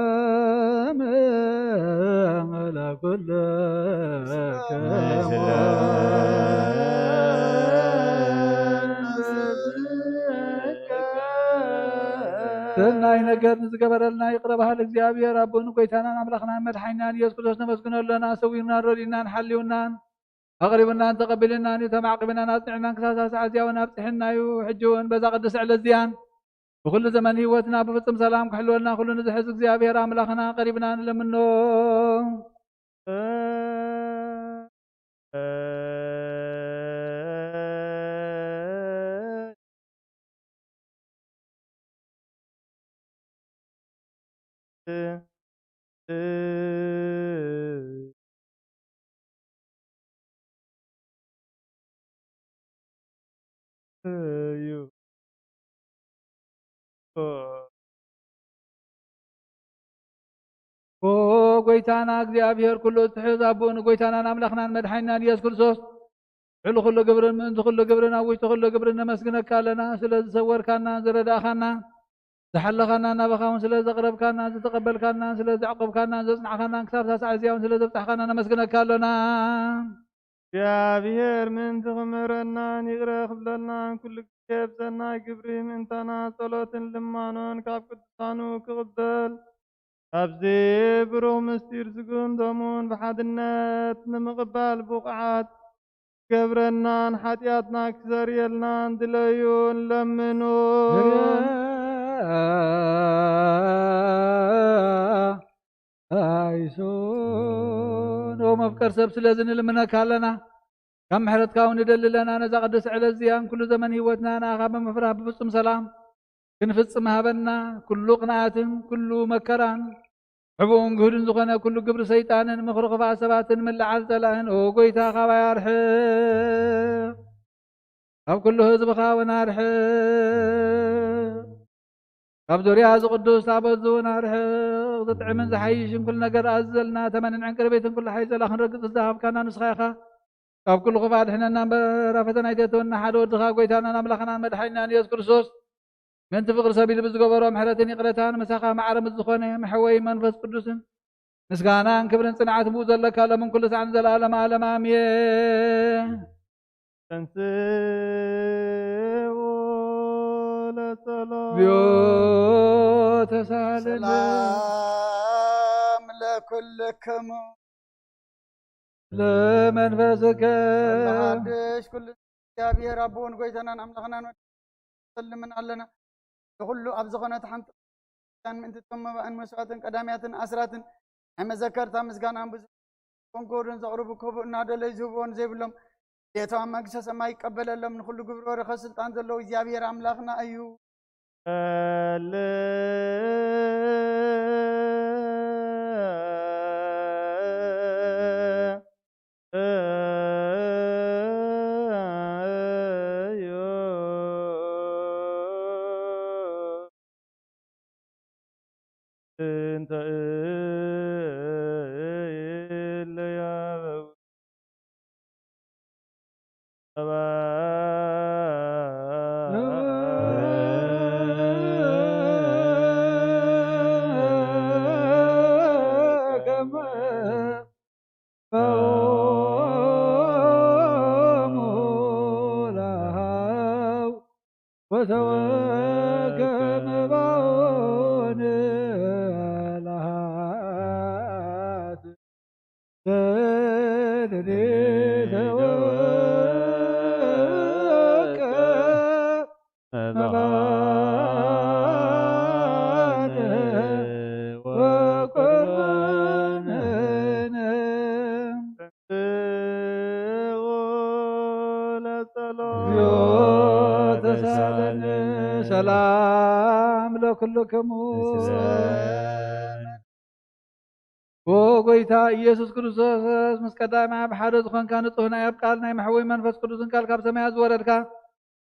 ሰላም ለኩልክሙ። ሰናይ ነገር ንዝገበረልና ይቕረ በሃሊ እግዚኣብሔር ኣቦን ጎይታናን ኣምላኽናን መድሓኒናን ኢየሱስ ክርስቶስ ነመስግኖ ኣለና። ሰዊሩናን ረዲኡናን ሓልዩናን ኣቕሪቡናን ተቐቢሉናን እዩ። ተማዕቂቡናን ኣጽኒዕናን ክሳብ ሳዕ እዚኣ እውን ኣብጽሕና እዩ። ሕጂ እውን በዛ ቅድስቲ ዕለት እዚኣን ብኹሉ ዘመን ህይወትና ብፍጹም ሰላም ክሕልወልና ኩሉ ንዝሕዝ እግዚኣብሔር ኣምላኽና ቀሪብና ንለምኖ። እዩ። ኦ ጎይታና እግዚኣብሔር ኩሉ እትሕዝ ኣቦኡ ንጎይታናን ኣምላኽናን መድሓኒናን ኢየሱስ ክርስቶስ ልዕሊ ኩሉ ግብርን ምእንቲ ኩሉ ግብርን ኣብ ውሽጢ ኩሉ ግብርን ነመስግነካ ኣለና። ስለ ዝሰወርካና፣ ዝረዳእኻና፣ ዝሓለኻና፣ ናባኻ እውን ስለ ዘቕረብካና፣ ዝተቐበልካና፣ ስለ ዘዕቆብካና፣ ዘጽናዕካና፣ ክሳብ ሳዕ እዚኣ እውን ስለ ዘብጻሕካና ነመስግነካ ኣሎና። እግዚኣብሔር ምእንቲ ክምህረናን ይቕረ ክብለልናን ኩሉ ግዜ ብሰናይ ግብሪ ምእንታና ጸሎትን ልማኖን ካብ ቅዱሳኑ ክቕበል፣ ካብዚ ብሩኽ ምስጢር ዝግምቶሙን ብሓድነት ንምቕባል ብቑዓት ገብረናን ሓጢኣትና ክሰርየልናን ድለዩን ለምኑን። ኣይሶን ኦ መፍቀር ሰብ ስለዚ ንልምነካ ኣለና። ካብ ምሕረትካ እውን ንደሊ ኣለና። ነዛ ቅድስቲ ዕለት እዚኣን ኩሉ ዘመን ህይወትና ንኣኻ ብምፍራህ ብፍጹም ሰላም ክንፍጽም ሃበና። ኩሉ ቅንኣትን ኩሉ መከራን ሕቡእን ግህዱን ዝኾነ ኩሉ ግብሪ ሰይጣንን ምኽሪ ክፍኣት ሰባትን ምልዓል ጸላእን ኦ ጎይታ ካባይ ኣርሕቕ። ካብ ኩሉ ህዝብኻ እውን ኣርሕቕ። ካብ ዙርያ እዚ ቅዱስ ታቦት እዚ እውን ኣርሕቕ። ዝጥዕምን ዝሓይሽን ኩሉ ነገር ኣዝዘልና። ተመንን ዕንቅርቢትን ኩሉ ሓይል ጸላእ ክንረግጽ ዝሃብካና ንስኻ ኢኻ። ካብ ኩሉ ክፉእ ኣድሕነና እምበር፣ ኣብ ፈተና ኣይተእትወና። ሓደ ወድኻ ጎይታናን ኣምላኽናን መድሓኒናን ኢየሱስ ክርስቶስ፣ ምእንቲ ፍቕሪ ሰብ ኢሉ ብዝገበሮ ምሕረትን ይቕረታን፣ ምሳኻ ማዕረ ምስ ዝኾነ መሐወይ መንፈስ ቅዱስን፣ ምስጋናን ክብርን ጽንዓትን ብኡ ዘለካ፣ ሎምን ኩሉ ሳዕን ዘለኣለም ኣለም ኣሜን። ተንስኡ ለጸሎት። እግዚኦ ተሳለነ። ሰላም ለኩልክሙ። ለመንፈስከ። ለመሓድሽ ኩሉ እግዚኣብሔር ኣቦን ጎይታናን ኣምላኽናን ሰልምን ኣለና። ንኹሉ ኣብ ዝኾነት ሓንቲ ያን ምእንቲ እቶም መባእን መስዋእትን ቀዳምያትን ኣስራትን ናይ መዘከርታ ምስጋናን ብዙሕ ኮንኮርን ዘቕርቡ ክቡእ እናደለዩ ዝህብዎ ንዘይብሎም ቤቶም ኣብ መንግስተ ሰማይ ይቀበለሎም። ንኹሉ ግብሪ ወረኸ ስልጣን ዘለዎ እግዚኣብሔር ኣምላኽና እዩ። ሰላም ለኩልክሙ። ምስለ ኦ ጎይታ ኢየሱስ ክርስቶስ፣ ምስ ቀዳማይ ኣብ ሓደ ዝኾንካ ንጹህ ናይ ኣብ ቃል ናይ መሕወይ መንፈስ ቅዱስን ቃል ካብ ሰማያት ዝወረድካ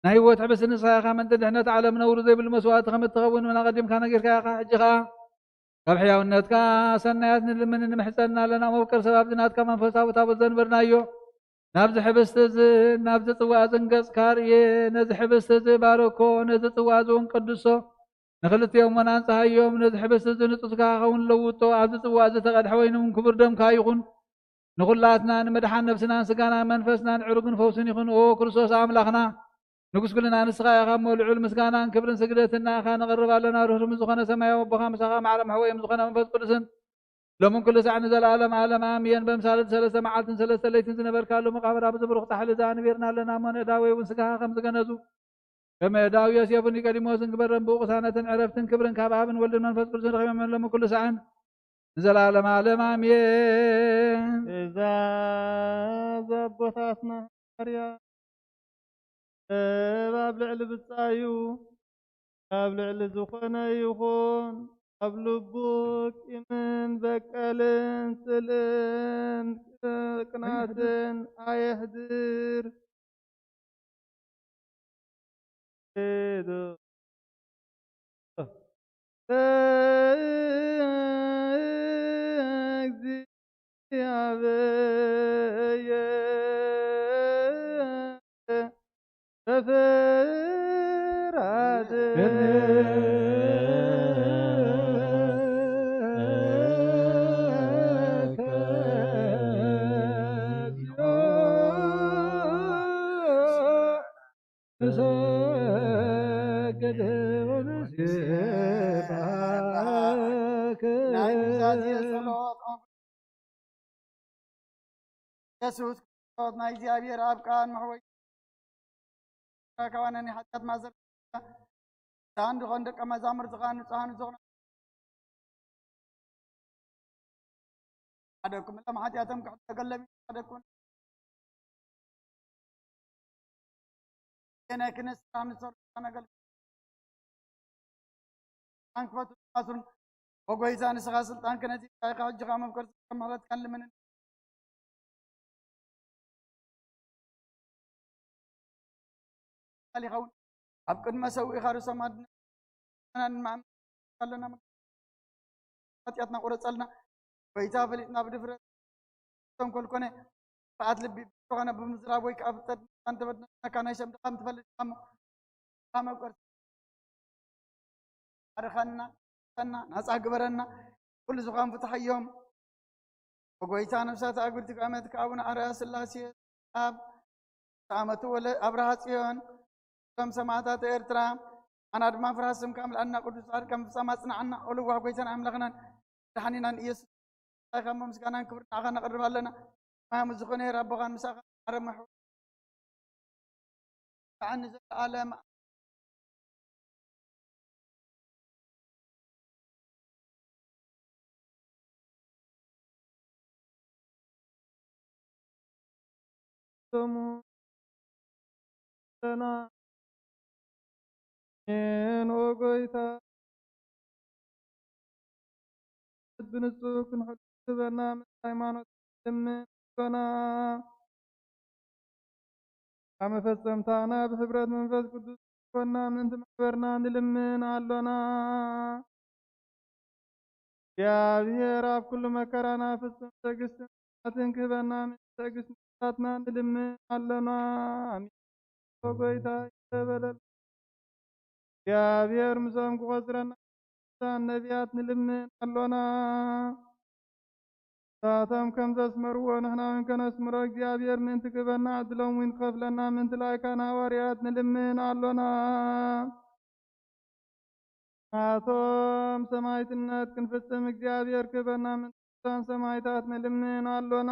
ናይ ህይወት ሕብስቲ ንስኻ ኢኻ። ምእንቲ ድሕነት ዓለም ነውሪ ዘይብሉ መስዋእቲ ከም እትኸውን ምን ኣቐዲምካ ነጊርካ ኢኻ። ሕጂ ኸኣ ካብ ሕያውነትካ ሰናያት ንልምን ንምሕጸን ኣለና። መፍቀር ሰብ ኣብዚ ናትካ መንፈሳዊ ታቦት ዘንበርናዮ ናብዚ ሕብስቲ እዚ ናብዚ ጽዋእ እዚ ገጽካ ርእየ። ነዚ ሕብስቲ እዚ ባረኮ፣ ነዚ ጽዋእ እዚ እውን ቅድሶ። ንኽልቲኦም እውን ኣንጽሃዮም። ነዚ ሕብስቲ እዚ ንጹትካ ክኸውን ለውጦ። ኣብዚ ጽዋእ እዚ ተቐድሐ ወይኒ እውን ክቡር ደምካ ይኹን። ንኹላትና ንምድሓን ነብስናን ስጋናን መንፈስናን ዕሩግን ፈውስን ይኹን። ኦ ክርስቶስ ኣምላኽና፣ ንጉስ ኩልና ንስኻ ኢኻ እሞ፣ ልዑል ምስጋናን ክብርን ስግደትን ንኣኻ ነቕርብ ኣለና። ርህሩም ዝኾነ ሰማያዊ ኣቦኻ ምሳኻ ማዕረ መሕወዮም ዝኾነ መንፈስ ቅዱስን ሎምን ኩሉ ሳዕ ንዘለኣለም ዓለም ኣሜን። በምሳሌ ሰለስተ መዓልትን ሰለስተ ለይትን ዝነበርካሉ መቓብር ኣብዚ ብሩኽ ጻሕሊ እዚ ኣንቢርና ኣለና እሞ፣ ንእዳወይ እውን ስጋኻ ከም ዝገነዙ፣ ከም እዳው ዮሴፍ ኒቆዲሞስ እንግበረን ብኡ ቅሳነትን ዕረፍትን ክብርን ካብ ኣብን ወልድን መንፈስ ቅዱስን ረኺቦም ሎምን ኩሉ ሳዕን ንዘለኣለም ዓለም ኣሜን። ትእዛዝ ኣቦታትና ሃዋርያ፣ ሰብ ኣብ ልዕሊ ብጻዩ፣ ኣብ ልዕሊ ዝኾነ ይኹን፣ ኣብ ልቡ ቂምን በቀልን ጽልእን ቅናትን ኣየሕድር። ንሰግድ ወንስብሐክ። ናይ ኑዛዜ ጸሎት። የሱስ ክርስቶስ ናይ እግዚኣብሔር ኣብ ቃል መሕወይ ካባና ናይ ሓጢኣት ማዘር ሳን ዝኾን ደቀ መዛሙርትኻ ንጹሃን ዝኾኑ ሓደኩም እሎም ሓጢኣቶም ክሕደገሎም ሓደኩም የናይ ክነት ስራሕ ንሰርሖ ነገር ኣንክፈቱ ማሱን ወጎይታ ንስኻ ስልጣን ክነዚ ኢኻ ሕጂ ኸዓ መምከርቲ ምሕረትካን ልምንን ይኸውን። ኣብ ቅድመ ሰውኢኻ ርእሶም ኣድነናን ማም ኣለና ሓጢኣትና ቁረጸልና። ጎይታ ፈሊጥና ብድፍረት ተንኮል ኮነ ፍርሃት ልቢ ዝኾነ ብምዝራብ ወይ ከዓ ፍጠት እንተበድነካ ናይ ሰብ ድኻም ትፈልጥ ኢኻ እሞ ካብ መብቀርቲ ኣርኸና ሰና ናጻ ግበረና። ኩሉ ዝኾን ፍትሓዮም ብጎይታ ነፍሳት ኣጉልቲ ክኣመት ከኣቡን ኣርያ ስላሴ ኣብ ተኣመቱ ወለ ኣብርሃ ጽዮን እቶም ሰማዕታት ኤርትራ ኣና ድማ ፍርሃት ስምካ ምልኣና ቅዱስ ጻድቃን ፍጻም ኣጽናዓና። ኦልዋህ ጎይታን ኣምላኽናን ድሓኒናን ኢየሱስ ታይካ እሞ ምስጋናን ክብር ንዓኻ ነቕርብ ኣለና። ማሙ ዝኾነ ኣቦኻን ምሳኻ ኣረማሑ ንዘለኣለም ስሙ ለና። ኣሜን። ኦ ጎይታ፣ ብንጹህ ክንሕሉ ዝበና ምስ ሃይማኖት ልምን ኣሎና። ኣብ መፈጸምታና ብሕብረት መንፈስ ቅዱስ ኮና ምእንቲ ማሕበርና ንልምን ኣሎና። እግዚኣብሔር ኣብ ኩሉ መከራና ፍጹም ትዕግስትን ጽናትን ክህበና ምእንቲ ትዕግስቲ ናትና ንልምን ኣሎና። ኣሜን። ኦ ጎይታ ይቕረ በለልና። እግዚኣብሔር ምሶም ክቖጽረና ቅዱሳን ነቢያት ንልምን ኣሎና። ንሳቶም ከም ዘስመርዎ ንሕና እውን ከነስምሮ እግዚኣብሔር ምእንቲ ክህበና ዕድሎም እውን ክኸፍለና ምእንቲ ላይካን ሃዋርያት ንልምን ኣሎና። ናቶም ሰማዕትነት ክንፍጽም እግዚኣብሔር ክህበና ምእንቲ ቅዱሳን ሰማዕታት ንልምን ኣሎና።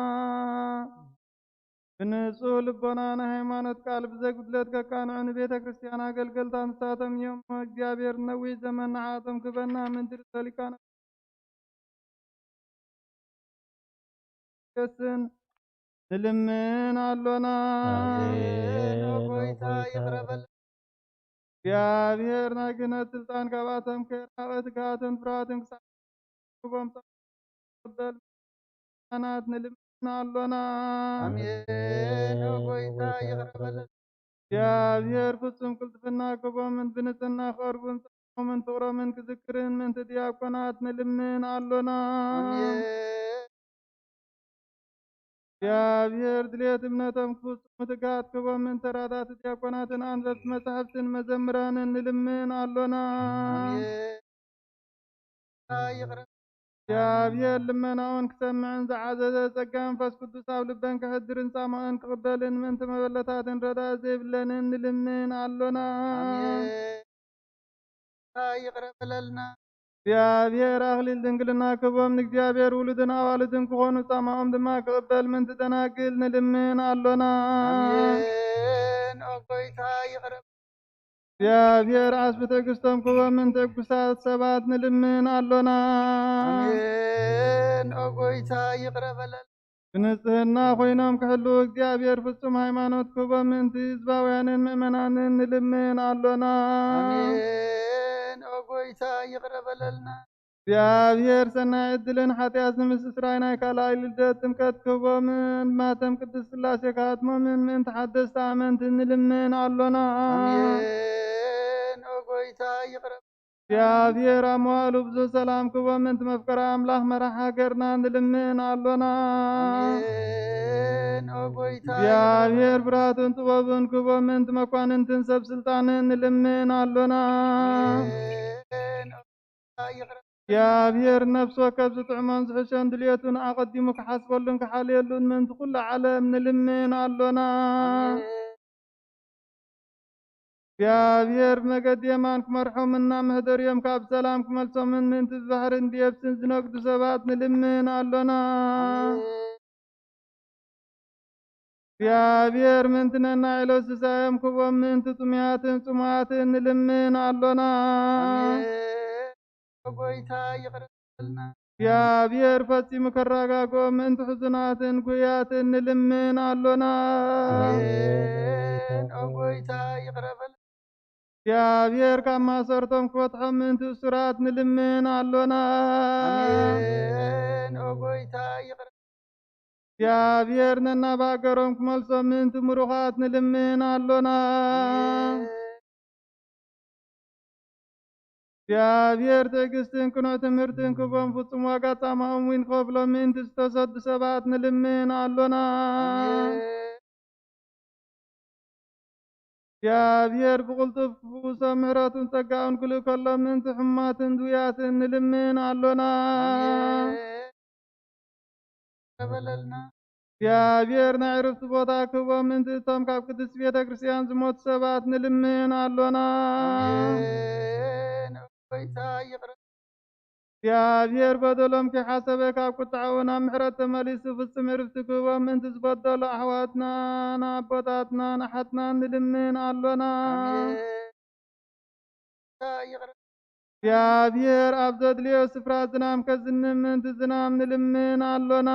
ብንጹህ ልቦና ናይ ሃይማኖት ቃል ብዘይ ጉድለት ከቃንዑ ንቤተ ክርስቲያን ኣገልገልታ ንሳቶም እዮም። እግዚኣብሔር ነዊሕ ዘመን ንዓቶም ክህበና ምእንቲ ርእሰ ሊቃነ ዮስን ንልምን ኣሎና። ኣሜን። ኦ ጎይታ ይቕረ በል። እግዚኣብሔር ናይ ክህነት ስልጣን ካብኣቶም ከይራቐ ትግሃትን ፍርሃትን ክሳብ ክቦም ጸበል ናት ንልምን ኣሎና። ኣሜን። ኦ ጎይታ ይቕረ በለን። እግዚኣብሔር ፍጹም ቅልጥፍና ክቦምን ብንጽህና ክቐርቡን ጸሎቶምን ፍቕሮምን ክዝክርን ምእንቲ ዲያቆናት ንልምን ኣሎና። ኣሜን። እግዚኣብሔር ድልየት እምነቶም ክፍጽሙ ትጋት ክቦምን ተራዳት ዲያቆናትን ኣንበብቲ መጻሕፍትን መዘምራንን ንልምን ኣሎና። ኣሜን። ይቕረ እግዚኣብሔር ልመናኦን ክሰምዕን ዝዓዘዘ ጸጋ መንፈስ ቅዱስ ኣብ ልበን ክሕድርን ጻማኦን ክቕበልን ምእንቲ መበለታትን ረዳእ ዘይብለንን ንልምን ኣሎና። ኣሜን። ይቕረ በለልና። እግዚኣብሔር ኣኽሊል ድንግልና ክቦም ንእግዚኣብሔር ውሉድን ኣዋልድን ክኾኑ ጻማኦም ድማ ክቕበል ምእንቲ ደናግል ንልምን ኣሎና። ኣሜን። ኦ ጎይታ ይቕረ እግዚኣብሔር ዓስቢ ትዕግስቶም ክቦም ምእንቲ ዕጉሳት ሰባት ንልምን ኣሎና። ኣሜን። ኦ ጎይታ ይቕረ በለልና። ብንጽህና ኮይኖም ክሕልዉ እግዚኣብሔር ፍጹም ሃይማኖት ክቦም ምእንቲ ህዝባውያንን ምእመናንን ንልምን ኣሎና። ኣሜን። ኦ ጎይታ ይቕረ በለልና። እግዚኣብሔር ሰናይ ዕድልን ሓጢኣት ንምስስራይ ናይ ካልኣይ ልደት ጥምቀት ክህቦምን ማተም ቅድስት ሥላሴ ክሃትሞምን ምእንቲ ሓደስቲ ኣመንቲ ንልምን ኣሎና። ኣሜን። ኦ ጎይታ ይቕረ። እግዚኣብሔር ኣብ መዋእሉ ብዙሕ ሰላም ክህቦም ምእንቲ መፍቀሪ ኣምላኽ መራሕ ሃገርና ንልምን ኣሎና። ኣሜን። ኦ ጎይታ ይቕረ። እግዚኣብሔር ብርሃትን ጥበብን ክህቦም ምእንቲ መኳንንትን ሰብ ስልጣንን ንልምን ኣሎና። ኣሜን። ኦ ጎይታ ይቕረ። እግዚኣብሔር ነፍሲ ወከፍ ዝጥዕሞን ዝሕሾን ድልየቱን ኣቐዲሙ ክሓስበሉን ክሓልየሉን ምእንቲ ኩሉ ዓለም ንልምን ኣሎና። ኣሜን። እግዚኣብሔር ብመገዲ የማን ክመርሖምን ናብ መሕደሪኦም ካብ ሰላም ክመልሶምን ምእንቲ ብባሕርን ብየብስን ዝነግዱ ሰባት ንልምን ኣሎና። ኣሜን። እግዚኣብሔር ምእንቲ ነናይሎ ስሳዮም ክቦም ምእንቲ ጥሙያትን ጽሙኣትን ንልምን ኣሎና። ኣሜን። ጎይታ ይቕረ በልና። እግዚኣብሔር ፈጺሙ ከረጋግኦም ምእንቲ ሕዙናትን ጉያትን ንልምን ኣሎና። ኣሜን። ኦ ጎይታ ይቕረ በል። እግዚኣብሔር ካብ ማሰርቶም ክፈትሖም ምእንቲ እሱራት ንልምን ኣሎና። ኣሜን። ኦ ጎይታ ይቕረ። እግዚኣብሔር ነናብ ሃገሮም ክመልሶም ምእንቲ ምሩኻት ንልምን ኣሎና። ኣሜን። እግዚኣብሔር ትዕግስትን ቅኑዕ ትምህርትን ክቦም ፍጹም ዋጋ ጻማኦም እውን ክኸፍሎም ምእንቲ ዝተሰዱ ሰባት ንልምን ኣሎና። ኣሜን። እግዚኣብሔር ብቕልጡፍ ክፍውሶም ምሕረቱን ጸጋኡን ክልእከሎም ምእንቲ ሕሙማትን ድውያትን ንልምን ኣሎና። ኣሜን። ተበለልና። እግዚኣብሔር ናይ ዕርፍቲ ቦታ ክህቦም ምእንቲ እቶም ካብ ቅድስቲ ቤተ ክርስቲያን ዝሞቱ ሰባት ንልምን ኣሎና። ኣሜን። ጎይታ ይቕረ። እግዚኣብሔር በደሎም ከይሓሰበ ካብ ቁጥዓኡ ናብ ምሕረት ተመሊሱ ፍጹም ዕርፍቲ ክህቦም ምእንቲ ዝበደሉ ኣሕዋትናን ኣቦታትናን ኣሓትናን ንልምን ኣሎና። ኣሜን። ይቕረ። እግዚኣብሔር ኣብ ዘድልዮ ስፍራ ዝናም ከዝንም ምእንቲ ዝናም ንልምን ኣሎና።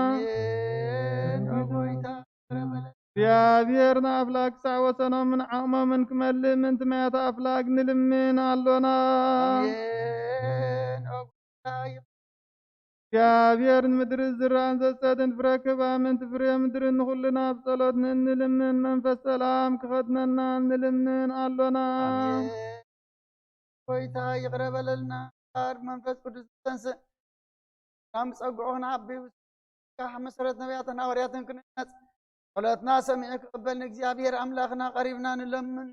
ኣሜን። ኦ ጎይታ ይቕረ በለና። እግዚኣብሔር ንኣፍላግ ክሳዕ ወሰኖምን ዓቕሞምን ክመልእ ምእንቲ ማያት ኣፍላግ ንልምን ኣሎና። ኣሜን። ኦ ጎይታ ይቕረ። እግዚኣብሔር ንምድሪ ዝራእን ዘጸድን ፍረ ክህባ ምእንቲ ፍሬ ምድሪ ንኹልና ብጸሎት ንንልምን መንፈስ ሰላም ክኸድነና ንልምን ኣሎና። ኣሜን። ጎይታ ይቕረ በለልና። ቃል መንፈስ ቅዱስ ዝተንስእ ካብ ጸግዑ ክንዓቢ ካብ መሰረት ነቢያትን ሃዋርያትን ክንነጽ ጸሎትና ሰሚዑ ክቕበል ንእግዚኣብሔር ኣምላኽና ቀሪብና ንለምን።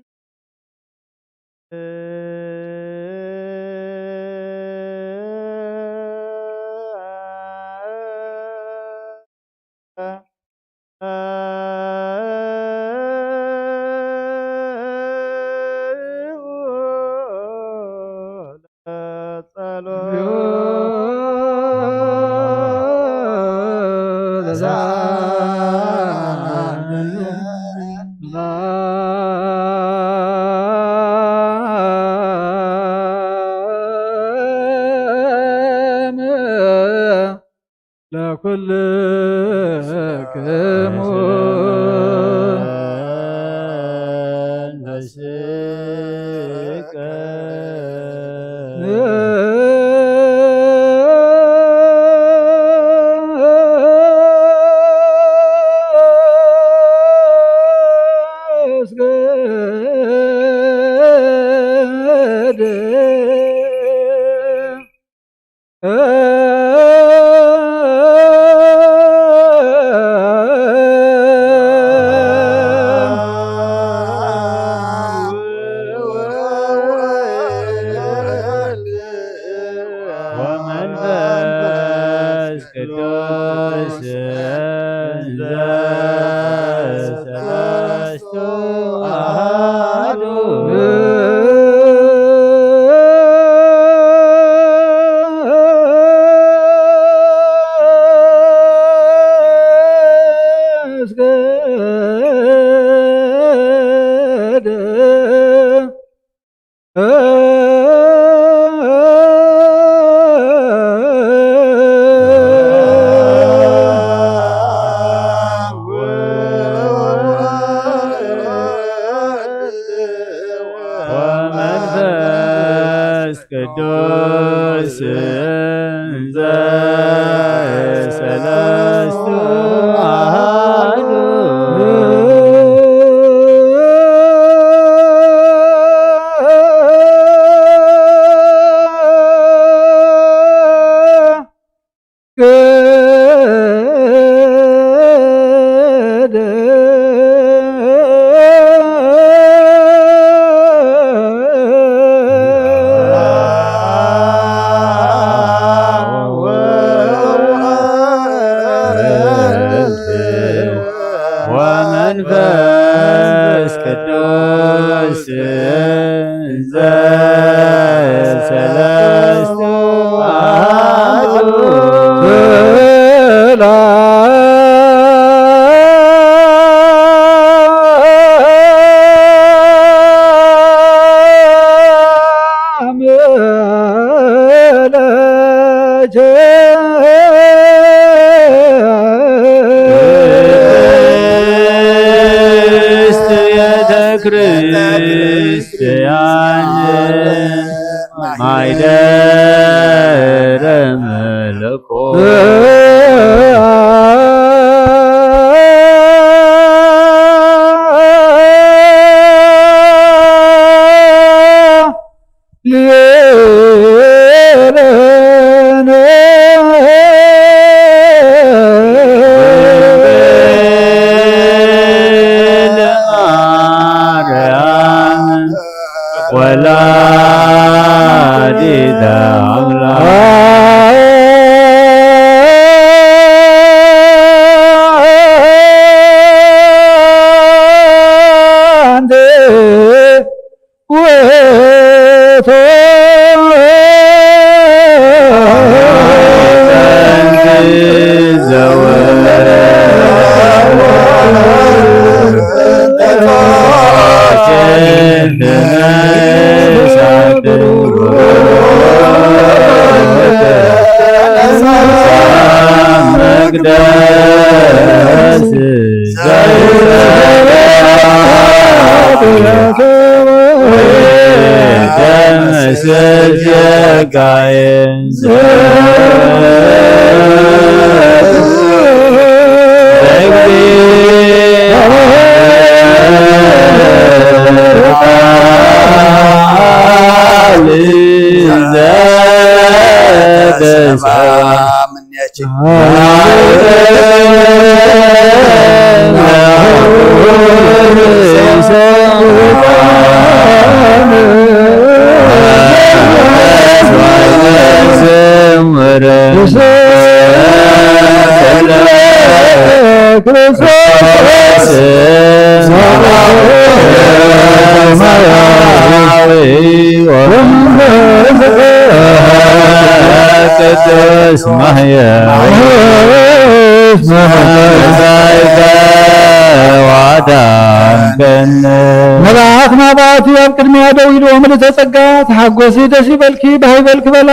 ለኩልክሙ ወመንፈስ ቅዱስ እንዘ ሰለስቱ አሐዱ። ወመንፈስ ቅዱስ እንዘ ሰለስቱ አሐዱ። ወመንፈስ ቅዱስ እንዘ ሰለስቱ አሐዱ። ቅድስት ቤተ ክርስቲያን ማይደረ መለኮት። ወላዲተ አምላክ። ቅዱስ ማህየ ዋዳ መልኣኽ ናብኣቲ ኣብ ቅድሚያ ደው ኢሉ ምልእተ ጸጋ ተሓጎሲ ደስ ይበልኪ ብሃይበልኪ በላ።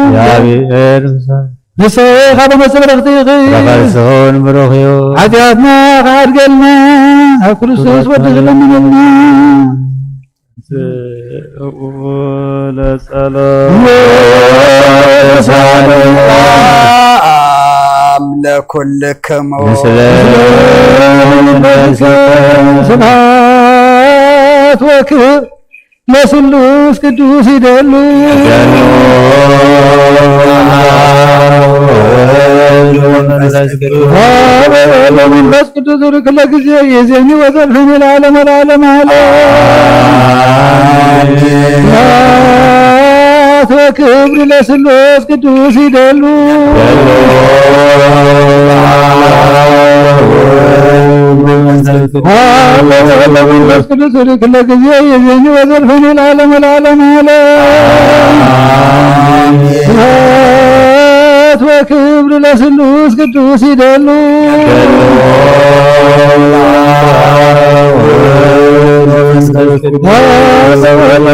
እግዚኣብሔር ምሳኺ ንስኺ ካብ መጽእ ብርኽቲ ኢኺ። ረኸርሶን ብሩኽ እዩ። ሓጢኣትና ከዓድገልና ኣብ ክርስቶስ ወድኺ ለምንልና። ለጸሎት ሰላም ለኩልክሙ። ምስለ ስብሐት ወክብር ለስሉስ ቅዱስ ይደሉ። ዙር ክለ ጊዜ የዜኒ ወዘልፈኒ ለዓለመ ለዓለም ዓለም። ስብሐት ወክብር ለስሉስ ቅዱስ ይደሉ። መንፈስ ቅዱስ ዙር ክለ ጊዜ የዜኒ ወዘልፈኒ ለዓለመ ለዓለም ዓለም። ስብሐት ወክብር ለስሉስ ቅዱስ ይደሉ።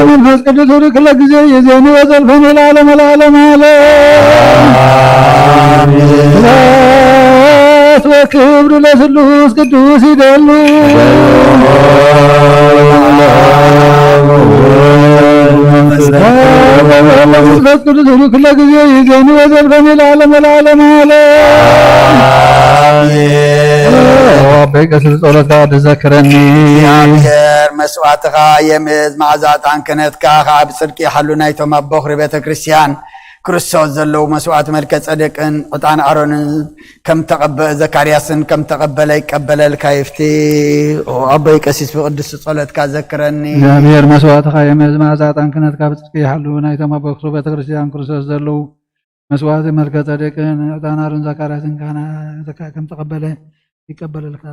መንፈስ ቅዱስ ርክ ለጊዜ የዜኒ ወዘልፈኒ ለዓለመ ለዓለም ዓለም። ስብሐት ወክብር ለስሉስ ቅዱስ ይደሉ። መንፈስ ቅዱስ ርክ ለጊዜ የዜኒ ወዘልፈኒ ለዓለመ ለዓለም ዓለም። ኣቦይ ቀሲስ ጸሎትካ ትዘክረኒ። እግዚኣብሔር መስዋዕትኻ የምዝ፣ መዓዛ ዕጣን ክህነትካ ኸዓ ብጽድቂ ይሓሉ። ናይቶም ኣብ በኹሪ ቤተ ክርስቲያን ክርስቶስ ዘለዉ መስዋዕቲ መልከ ጸደቅን ዕጣን ኣሮንን ከም ተቐበ-፣ ዘካርያስን ከም ተቐበለ ይቀበለልካ ይፍቲ። ኦ ኣቦይ ቀሲስ ብቅዱስ ጸሎትካ ዘክረኒ። እግዚኣብሔር መስዋዕትኻ የምዝ፣ መዓዛ ዕጣን ክህነትካ ብጽድቂ ይሓሉ። ናይቶም ኣብ በኹሪ ቤተ ክርስቲያን ክርስቶስ ዘለዉ መስዋዕቲ መልከ ጸደቅን ዕጣን ኣሮን ዘካርያስን ካህና ዘካ-፣ ከም ተቐበለ ይቀበለልካ።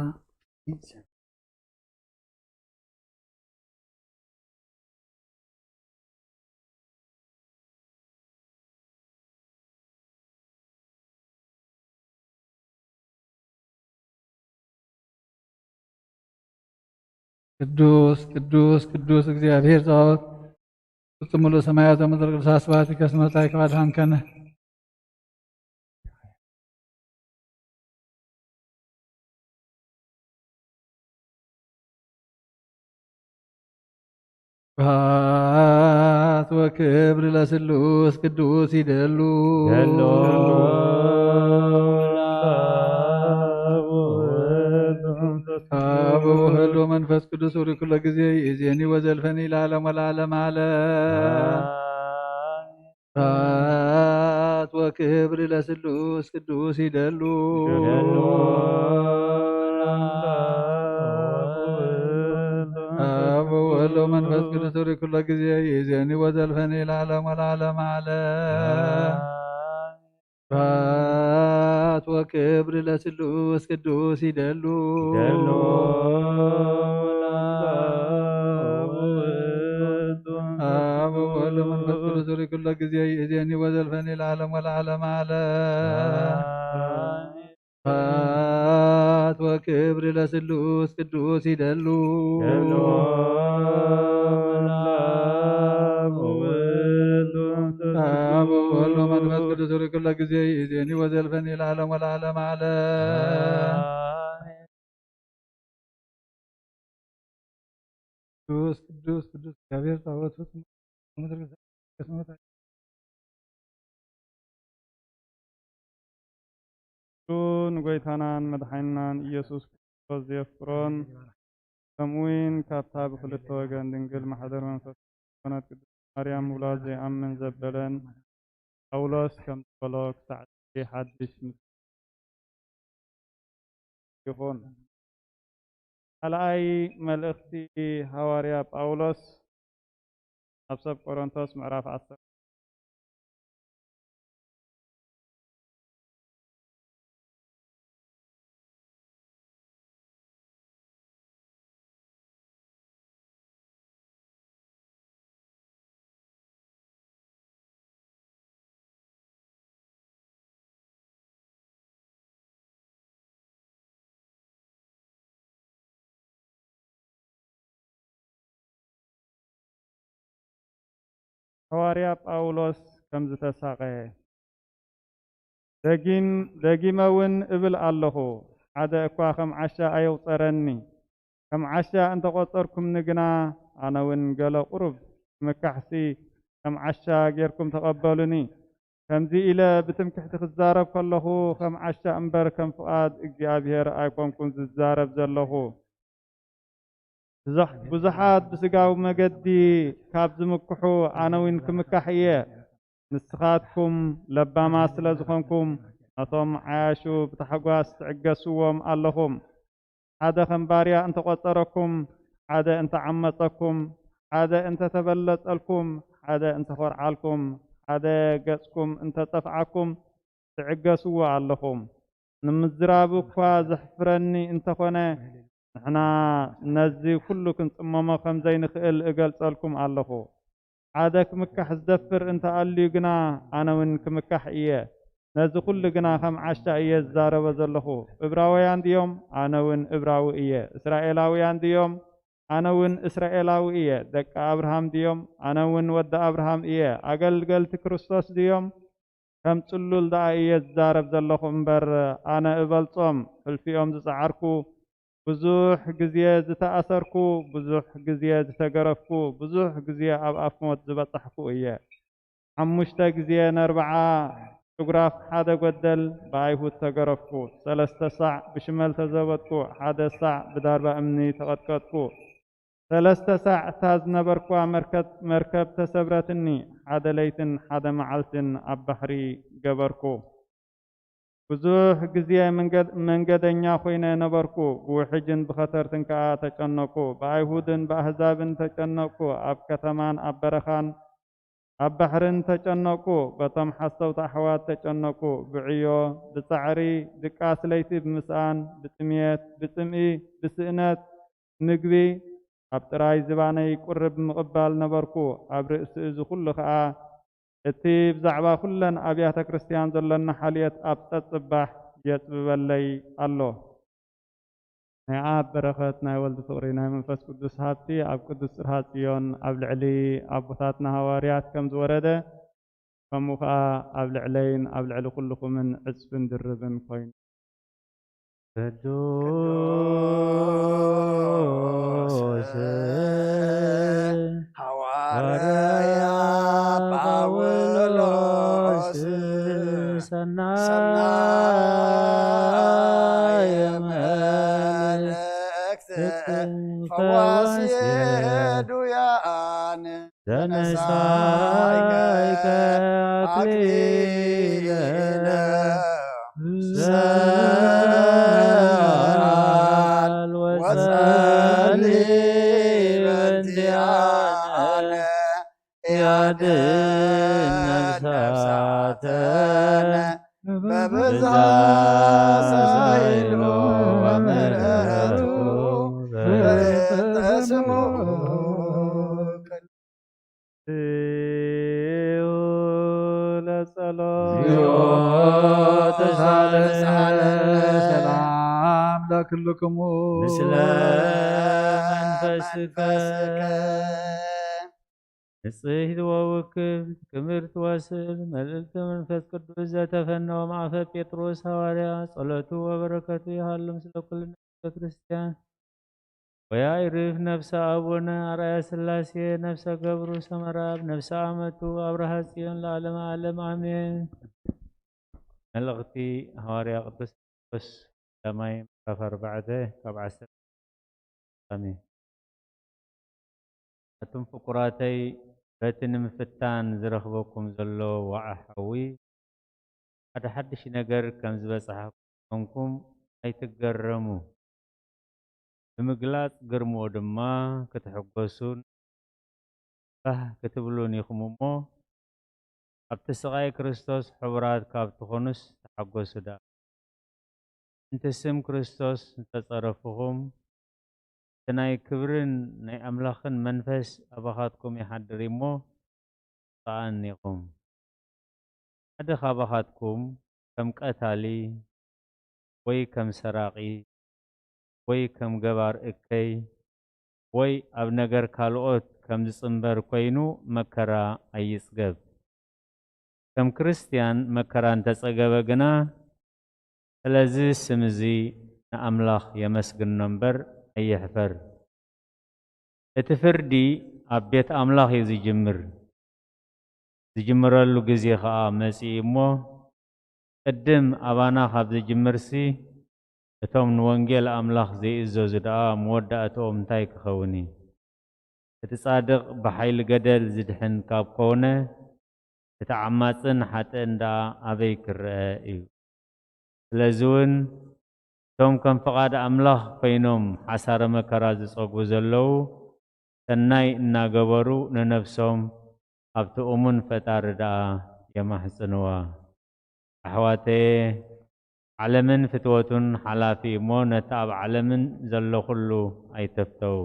ቅዱስ፣ ቅዱስ፣ ቅዱስ እግዚኣብሔር ጸባኦት፣ ፍጹም ምሉእ ሰማያት ወምድር ቅዱስ ስብሐት ይከስመታ ይክባድ ሃንከነ። ስብሐት ወክብር ለስሉስ ቅዱስ ይደሉ። ደሉ። አብ ወወልድ ወመንፈስ ቅዱስ ርኩለ ጊዜ ይእዜኒ ወዘልፈኒ ለዓለም ወለዓለም ዓለም። ስብሐት ወክብር ለስሉስ ቅዱስ ይደሉ። አብ ወወልድ ወመንፈስ ቅዱስ ርኩለ ጊዜ ይእዜኒ ወዘልፈኒ ለዓለም ወለዓለም ዓለም። ስብሐት ወክብር ለስሉስ ቅዱስ ይደሉ። ደሉ። አብ ወወልድ ወመንፈስ ቅዱስ ርኩለ ጊዜ ይእዜኒ ወዘልፈኒ ለዓለም ወለዓለም ዓለም። ስብሐት ወክብር ለስሉስ ቅዱስ ይደሉ። ደሉ። አብ ወወልድ ወመንፈስ ቅዱስ ርኩለ ጊዜ ይእዜኒ ወዘልፈኒ ለዓለም ወለዓለም ዓለም። ቅዱስ፣ ቅዱስ፣ ቅዱስ እግዚኣብሔር ጸባኦት ፍጹም ምድሪ ንጎይታናን መድሓኒናን ኢየሱስ ክርስቶስ ዘየፍቅሮን፣ ከምኡ እውን ካብታ ብክልተ ወገን ድንግል ማሕደር መንፈስ ዝኾነት ቅድስት ማርያም ምውላድ ዘይኣምን ዘበለን ጳውሎስ ከም ዝበሎ፣ ክሳዕ ሕጂ ሓድሽ ምስ ይኹን። ካልኣይ መልእኽቲ ሃዋርያ ጳውሎስ ኣብ ሰብ ቆሮንቶስ ምዕራፍ ዓሰርተ። ሃዋርያ ጳውሎስ ከም ዝተሳቐየ። ደጊም፣ ደጊመ እውን እብል ኣለኹ፣ ሓደ እኳ ከም ዓሻ ኣየቑጸረኒ። ከም ዓሻ እንተ ቖጸርኩምኒ ግና፣ ኣነ እውን ገለ ቁሩብ ክምካሕሲ ከም ዓሻ ጌርኩም ተቐበሉኒ። ከምዚ ኢለ ብትምክሕቲ ክዛረብ ከለኹ፣ ከም ዓሻ እምበር ከም ፍቓድ እግዚኣብሄር ኣይኮንኩን ዝዛረብ ዘለኹ። ብዙሕ-፣ ብዙሓት ብስጋዊ መገዲ ካብ ዝምክሑ፣ ኣነ እውን ክምካሕ እየ። ንስኻትኩም ለባማት ስለ ዝኾንኩም፣ ነቶም ዓያሹ ብታሕጓስ ትዕገስዎም ኣለኹም። ሓደ ከም ባርያ እንተቖጸረኩም፣ ሓደ እንተዓመጸኩም፣ ሓደ እንተተበለጸልኩም፣ ሓደ እንተኾርዓልኩም፣ ሓደ ገጽኩም እንተጸፍዓኩም፣ ትዕገስዎ ኣለኹም። ንምዝራብ እኳ ዘሕፍረኒ እንተኾነ፣ ንሕና ነዚ ኩሉ ክንጽመሞ ከም ዘይንኽእል እገልጸልኩም ኣለኹ። ሓደ ክምካሕ ዝደፍር እንተ ኣልዩ ግና፣ ኣነ እውን ክምካሕ እየ። ነዚ ኩሉ ግና ከም ዓሻ እየ ዝዛረቦ ዘለኹ። እብራውያን ድዮም? ኣነ እውን እብራዊ እየ። እስራኤላውያን ድዮም? ኣነ እውን እስራኤላዊ እየ። ደቂ ኣብርሃም ድዮም? ኣነ እውን ወዲ ኣብርሃም እየ። ኣገልገልቲ ክርስቶስ ድዮም? ከም ጽሉል ደኣ እየ ዝዛረብ ዘለኹ እምበር፣ ኣነ እበልጾም። ሕልፊኦም ዝጸዓርኩ፣ ብዙሕ ግዜ ዝተኣሰርኩ፣ ብዙሕ ግዜ ዝተገረፍኩ፣ ብዙሕ ግዜ ኣብ ኣፍ ሞት ዝበጻሕኩ እየ። ሓሙሽተ ግዜ ነርብዓ ጭጉራፍ ሓደ ጎደል ብኣይሁድ ተገረፍኩ። ሰለስተ ሳዕ ብሽመል ተዘበጥኩ፣ ሓደ ሳዕ ብዳርባ እምኒ ተቐጥቀጥኩ። ሰለስተ ሳዕ እታ ዝነበርኩዋ መርከብ፣ መርከብ ተሰብረትኒ። ሓደ ለይትን ሓደ መዓልትን ኣብ ባሕሪ ገበርኩ። ብዙሕ ግዜ መንገድ-፣ መንገደኛ ኮይነ ነበርኩ። ብውሕጅን ብኸተርትን ከኣ ተጨነቅኩ። ብኣይሁድን ብኣህዛብን ተጨነቅኩ። ኣብ ከተማን ኣብ በረኻን ኣብ ባሕርን ተጨነቅኩ። በቶም ሓሰውቲ ኣሕዋት ተጨነቅኩ። ብዕዮ፣ ብጻዕሪ፣ ድቃስ ለይቲ ብምስኣን፣ ብጥምየት፣ ብጽምኢ፣ ብስእነት፣ ምግቢ ኣብ ጥራይ ዝባነይ ቁርብ ምቕባል ነበርኩ። ኣብ ርእሲ እዚ ኩሉ ኸኣ፣ እቲ ብዛዕባ ኩለን ኣብያተ ክርስትያን ዘሎና ሓልዮት ኣብ ጸጽባሕ የጽብበለይ ኣሎ። ናይ ኣብ በረኸት፣ ናይ ወልድ ፍቕሪ፣ ናይ መንፈስ ቅዱስ ሃብቲ ኣብ ቅዱስ ጽርሃ ጽዮን ኣብ ልዕሊ ኣቦታትና ሃዋርያት ከም ዝወረደ፣ ከምኡ ኸኣ ኣብ ልዕለይን ኣብ ልዕሊ ኩልኹምን ዕጽፍን ድርብን ኮይኑ። ቅዱስ ሃዋርያ ጳውሎስ ሰናይ መልእክት ፈዋሲ ዱያን ተነሳይከ ተነሳይከ አክሊለ አክሊለ ሰአል ወጸሊ በእንቲአነ ያድን ነፍሳተነ በብዝሃ ሳይሉ ወምሕረቱ በእንተ ስሙ ለጸሎት። እግዚኦ ተሳለ። ሰላም ለክልክሙ ምስለ መንፈስከ። ንጽሕት ወውክብት ክብርት ወስል መልእልቲ መንፈስ ቅዱስ ዘተፈነወ ማዕፈ ጴጥሮስ ሃዋርያ ጸሎቱ ወበረከቱ ይሃሉ ምስለ ኩልና ቤተ ክርስቲያን። ወያዕርፍ ነፍሰ ኣቡነ ኣርኣያ ሥላሴ ነፍሰ ገብሩ ሰመራብ ነፍሰ ኣመቱ ኣብርሃ ጽዮን ለዓለመ ዓለም ኣሜን። መልእኽቲ ሃዋርያ ቅዱስ ጴጥሮስ ቀዳማይ ምዕራፍ ኣርባዕተ ካብ ዓሰርተ ፍጻሜ። ኣቱም ፍቁራተይ፣ በቲ ንምፍታን ዝረኽበኩም ዘሎ ዋዒ ሓዊ፣ ሓደ ሓድሽ ነገር ከም ዝበጽሓኩም ኣይትገረሙ። ብምግላጽ ግርምኡ ድማ ክትሕጎሱን ባህ ክትብሉን ኢኹም እሞ፣ ኣብቲ ስቓይ ክርስቶስ ሕቡራት ካብ ትኾኑስ ተሓጎሱ ደኣ። ምእንቲ ስም ክርስቶስ ዝተጸረፍኹም፣ እቲ ናይ ክብርን ናይ ኣምላኽን መንፈስ ኣባኻትኩም ይሓድር እዩ እሞ፣ ተኣኒኹም። ሓደ ካባኻትኩም ከም ቀታሊ ወይ ከም ሰራቒ ወይ ከም ገባር እከይ ወይ ኣብ ነገር ካልኦት ከም ዝጽንበር ኮይኑ መከራ ኣይጽገብ። ከም ክርስትያን መከራ እንተጸገበ ግና፣ ስለዚ ስም እዚ ንኣምላኽ የመስግኖ እምበር ኣይሕፈር። እቲ ፍርዲ ኣብ ቤት ኣምላኽ እዩ ዝጅምር። ዝጅምረሉ ግዜ ኸኣ መጺኡ እሞ፣ ቅድም ኣባና ካብ ዝጅምርሲ፣ እቶም ንወንጌል ኣምላኽ ዘይእዘዙ ደኣ መወዳእትኦም እንታይ ክኸውን እዩ? እቲ ጻድቕ ብሓይሊ ገደል ዝድሕን ካብ ኮነ፣ እቲ ዓማጽን ሓጥእን ደኣ ኣበይ ክረአ እዩ? ስለዚ እውን እቶም ከም ፍቓድ ኣምላኽ ኮይኖም ሓሳረ መከራ ዝጸግቡ ዘለዉ፣ ሰናይ እናገበሩ ንነፍሶም ኣብቲ እሙን ፈጣሪ ደኣ የማሕጽንዋ። ኣሕዋተየ፣ ዓለምን ፍትወቱን ሓላፊ እዩ እሞ፣ ነቲ ኣብ ዓለምን ዘሎ ኩሉ ኣይተፍተው።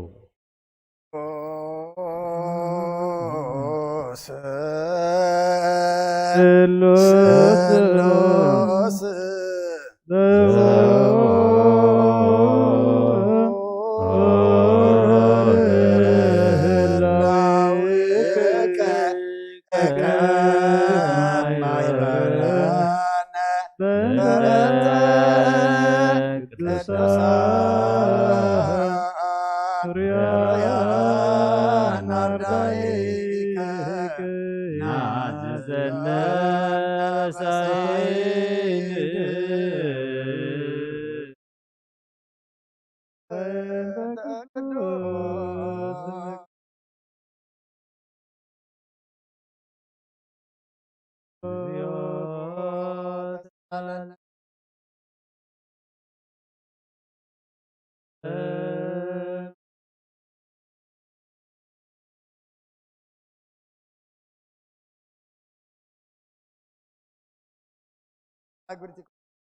ኣጉርቲ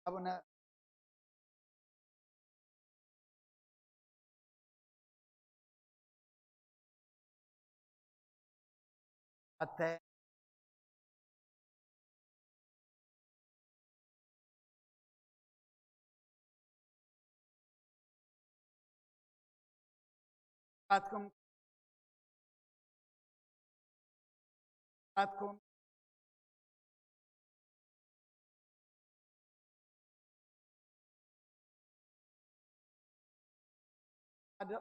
ኣቡነ ኣተ ኣትኩም ኣትኩም ሓደ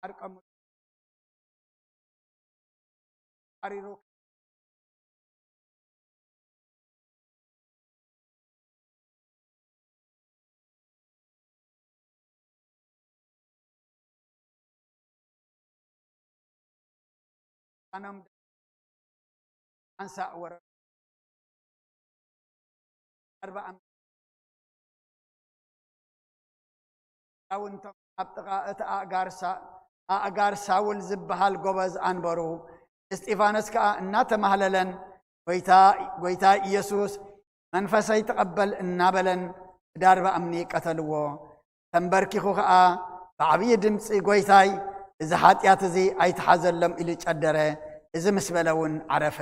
ዓርቀሙ ኣሪሩ ኣኖም ሓንሳእ ወረ ኣርባዓ ዳውንቶም ኣብ ጥቓ እቲ ኣእጋር ሳ-፣ ኣእጋር ሳውል ዝበሃል ጎበዝ ኣንበሩ። እስጢፋኖስ ከኣ እናተማህለለን፣ "ጐይታ፣ ጐይታ ኢየሱስ፣ መንፈሰይ ተቐበል" እናበለን ብዳርባ እምኒ ቀተልዎ። ተንበርኪኹ ከኣ ብዓብዪ ድምጺ፣ "ጐይታይ፣ እዚ ሓጢኣት እዚ ኣይትሓዘሎም" ኢሉ ጨደረ። እዚ ምስ በለ እውን ዓረፈ።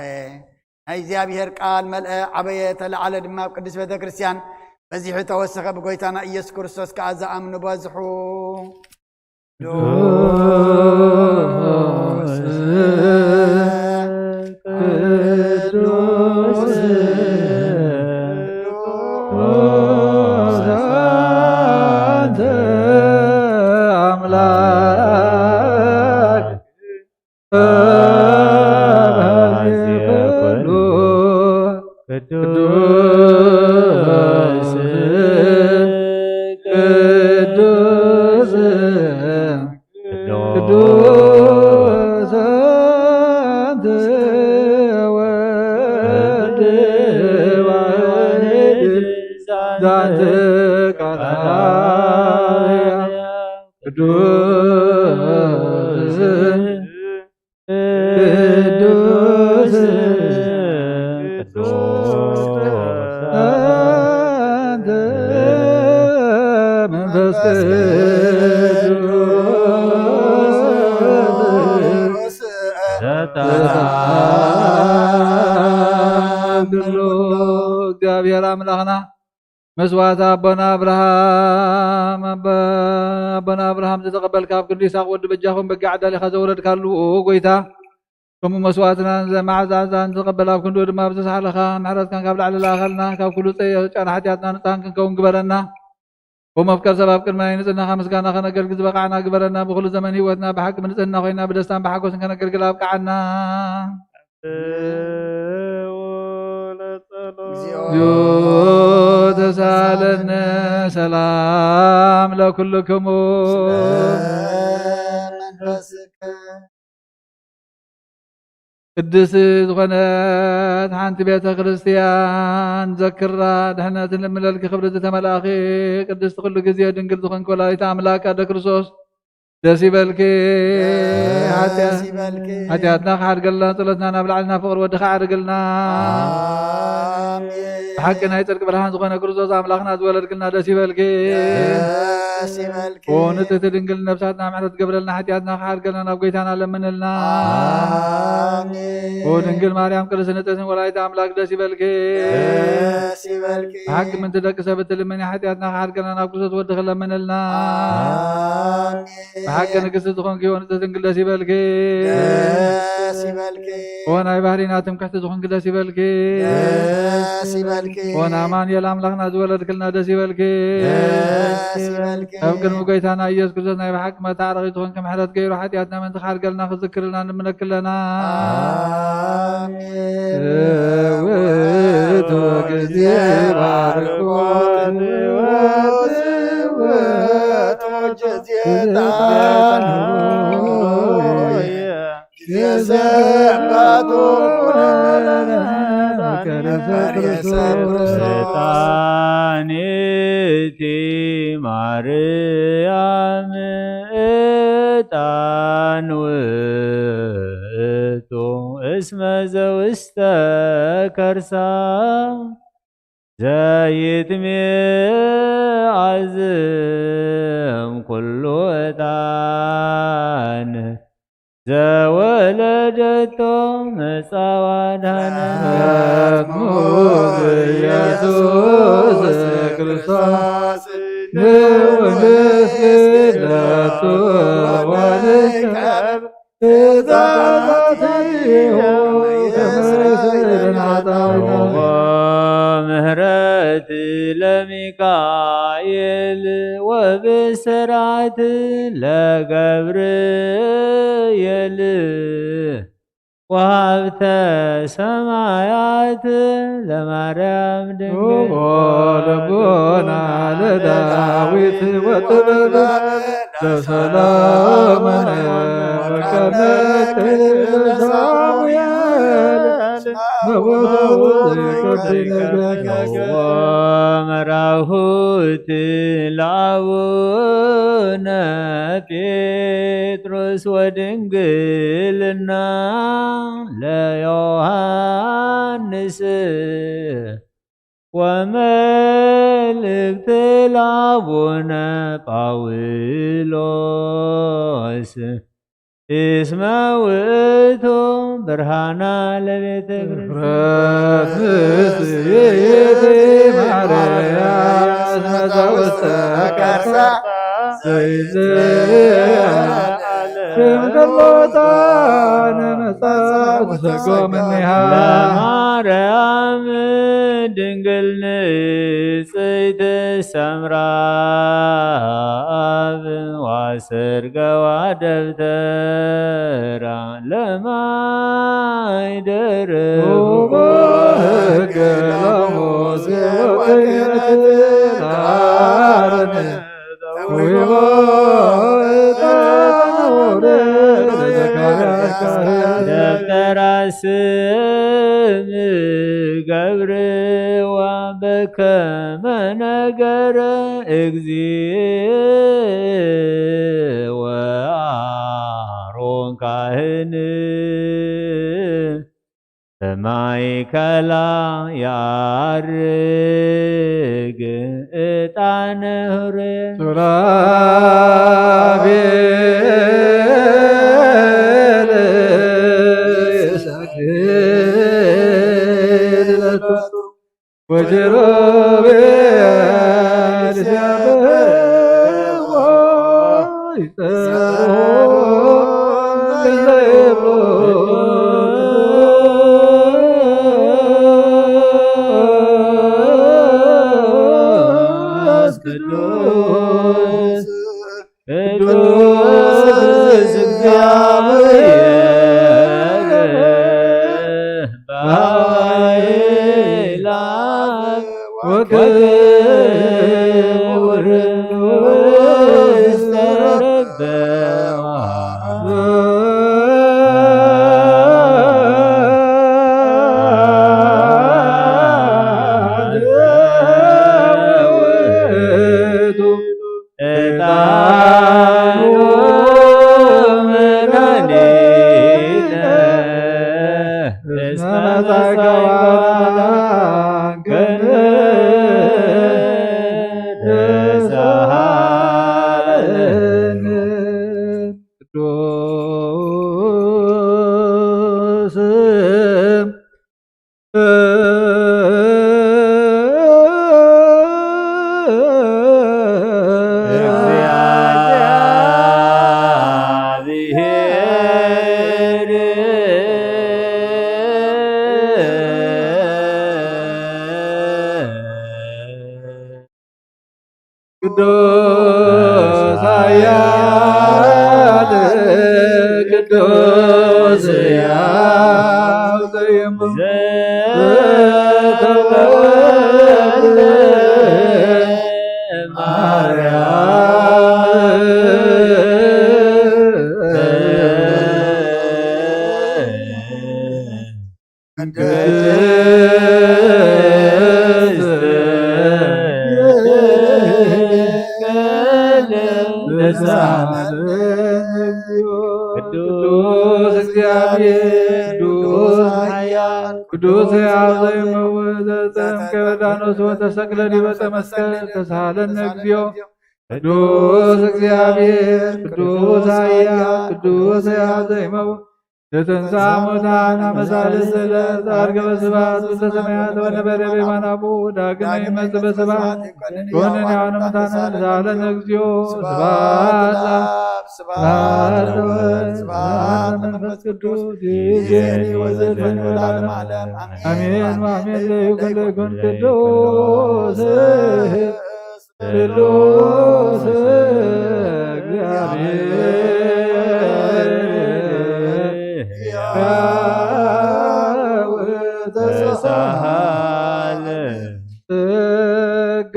ናይ እግዚኣብሔር ቃል መልአ፣ ዓበየ፣ ተለዓለ ድማ ኣብ ቅድስት ቤተ ክርስቲያን በዚሑ ተወሰኸ። ብጎይታና ኢየሱስ ክርስቶስ ከኣ ዝኣምኑ በዝሑ። ቅዱስ፣ ቅዱስ ኣንተ ኣምላክ ቅዱስ፣ ቅዱስ፣ ቅዱስ አንተ ወልድ ዋሕድ ዛንተ ቃል ቅዱስ ቅዱስ ቅዱስ አንተ መንፈስ ቅዱስ ዘተአምር። እግዚአብሔር አምላክና መስዋዕት ኣቦና ኣብርሃም፣ ኣቦ-፣ ኣቦና ኣብርሃም ዝተቐበልካ፣ ኣብ ክንዲ ይስሐቅ ወዲ በጃኹም በጊዕ ኣዳሊኻ ዘውረድካሉ፣ ኦ ጎይታ፣ ከምኡ መስዋዕትና ዘማዕዛዕዛን ዝተቐበል፣ ኣብ ክንድኡ ድማ ብዝሰሓለኻ ምሕረትካን ካብ ላዕሊ ለኣኸልና፣ ካብ ኩሉ ጸ-፣ ጫና ሓጢኣትና ንጹሃን ክንከውን ግበረና። ኦ መፍቀር ሰብ፣ ኣብ ቅድሚ ናይ ንጽህናኻ ምስጋና ከነገልግል ዝበቃዕና ግበረና። ብኹሉ ዘመን ህይወትና ብሓቂ ብንጽህና ኮይና ብደስታን ብሓጎስን ከነገልግል ኣብቅዓና። ተሳለነ። ሰላም ለኩልክሙ። ቅድስቲ ዝኾነት ሓንቲ ቤተ ክርስቲያን ዘክራ ድሕነትን ልምለልኪ ክብሪ ዝተመላእኺ ቅድስቲ ኩሉ ግዜ ድንግል ዝኾንኪ ወላዲተ ኣምላክ ኣደ ክርስቶስ ደስ ይበልኪ። ደስ ሓጢኣት- ይበልኪ። ሓጢኣትና ክሓድገልና ጸሎትና ናብ ላዕልና ፍቕሪ ወድኻ ዓርግልና። ኣሜን። ብሓቂ ናይ ጽድቂ ብርሃን ዝኾነ ክርስቶስ ኣምላኽና ዝወለድክልና ደስ ይበልኪ። ደስ ይበልኪ። ኦ ንጽሕቲ ድንግል ነብሳትና ምሕረት ገብረልና ሓጢኣትና ክሓድገልና ናብ ጎይታና ለምንልና። ኣሜን። ኦ ድንግል ማርያም ቅድስቲ ንጽሕትን ወላዲተ ኣምላክ ደስ ይበልኪ። ደስ ይበልኪ። ብሓቂ ምንቲ ደቂ ሰብ እትልምኒ ሓጢኣትና ክሓድገልና ናብ ክርስቶስ ወድኺ ለምንልና። ኣሜን። ብሓቂ ንግስቲ ዝኾንኪ ኦ ንጽሕቲ ድንግል ደስ ይበልኪ። ደስ ይበልኪ። ኦ ናይ ባህሪና ትምክሕቲ ዝኾንኪ ደስ ይበልኪ። ደስ ይበልኪ። ኦ ንኣማኑኤል ኣምላኽና ዝወለድክልና ደስ ይበልኪ። ደስ ይበልኪ። ኣብ ቅድሚ ጎይታና ኢየሱስ ክርስቶስ ናይ ብሓቂ መታረቒ ዝኾንኪ ምሕረት ገይሩ ሓጢኣትና ምንቲ ክሓድገልና ክዝክርልና ንምነክለና። ኣሜን። ውእቱ ግዜ ባርኮት ወውእቱ ግዜ ዕጣን ሆይ። ጊዜ ሰንበቱ ዕጣን እቲ ማርያም ዕጣን ውእቱ እስመ ዘውስተ ከርሳ ዘይትሜ ኣዝም ኩሉ ዕጣን ዘወለደቶ መጻ ዋዳነ። ኢየሱስ ክርስቶስ ንውንስ ክለቱ ወልከብ ምህረት ለሚካኤል ወብስራት ለገብርኤል ወሃብተ ሰማያት ለማርያም ድንግል። ልቦና ለዳዊት ወጥበበ ለሰሎሞን ወቀመ ቅዱሳውያን በቦታው ዘይከብድ ነገር። መራሁት ለአቡነ ጴጥሮስ ወድንግልና ለዮሐንስ ወመልእክት ለአቡነ ጳውሎስ እስመ ውእቱ ብርሃና ለቤተ ክርስቲያን። ለማርያም ድንግል ንጽሕት ሰምራ አብ ዋሰርገዋ ደብተራ ለማይደር ሕገ ለሙሴ ወክህነት ለአሮን ደብተራ ስም ገብርዋ በከመ ነገረ እግዚእ ወአሮን ካህን በማእከላ ያርግ ዕጣነ hure። ሱራፌል ይሰግድ ለቱ ወኪሩቤል ሲያብሖ ይጸርሖ ዘይብሉ ቅዱስ ቅዱስ እግዚአብሔር በኃይል አብ ወክብር ቅዱስ ቅዱስ ኃያል ቅዱስ ሕያው ዘየንብብ ዘተወልደ ማርያም ቅዱስ እግዚአብሔር ቅዱስ ኃያል ቅዱስ ሕያው ዘኢይመውት ዘተጠምቀ በዮርዳኖስ ወተሰቅለ ዲበ ዕፀ መስቀል ተሳሃለነ እግዚኦ። ቅዱስ እግዚአብሔር ቅዱስ ኃያል ቅዱስ ሕያው ዘኢይመውት ዘተንሥአ እሙታን አመ ሳልስት ዕለት ዐርገ በስብሐት ውስተ ሰማያት ወነበረ በየማነ አቡሁ ዳግመ ይመጽእ በስብሐት ኮንን ሕያዋን ሙታን ተሳሃለነ እግዚኦ። ስብሐት ለአብ ስብሐት ለወልድ ስብሐት ለመንፈስ ቅዱስ ይእዜኒ ወዘልፈኒ ወለዓለመ ዓለም አሜን። አሜን ወአሜን ለይኩን ለይኩን ቅዱስ ቅዱስ እግዚአብሔር ሕያው ተሳሃለ ጸጋ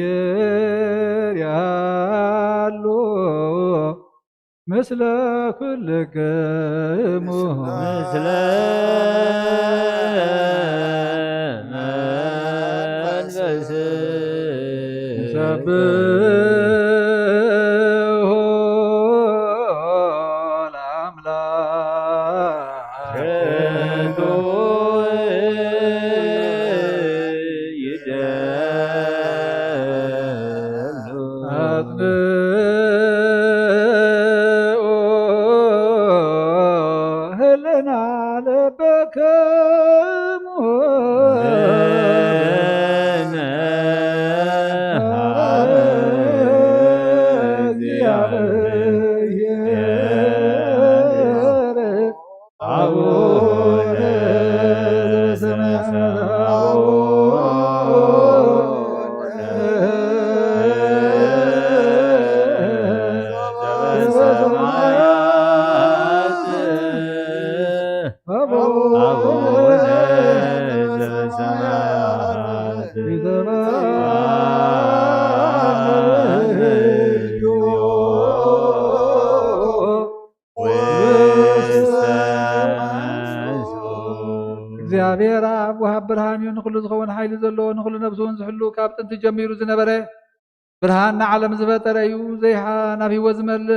ለእግዚአብሔር ያሉ ምስለ ኩልክሙ ምስለ መንፈስ ንሰብሖ ለአምላክ ይደሉ አጽንኦ ህልና ለበክሙ እግዚአብሔር አቡነ ዘበሰማያት አቡነ ዘበሰማያት አቡነ ዘበሰማያት እግዚአብሔር አብ ወሃብ ብርሃን እዩ። ንኹሉ ዝኸውን ሓይሊ ዘለዎ፣ ንኹሉ ነብሱ እውን ዝሕሉ፣ ካብ ጥንቲ ጀሚሩ ዝነበረ፣ ብርሃን ንዓለም ዝፈጠረ እዩ። ዘይሓ-፣ ናብ ህይወት ዝመል-፣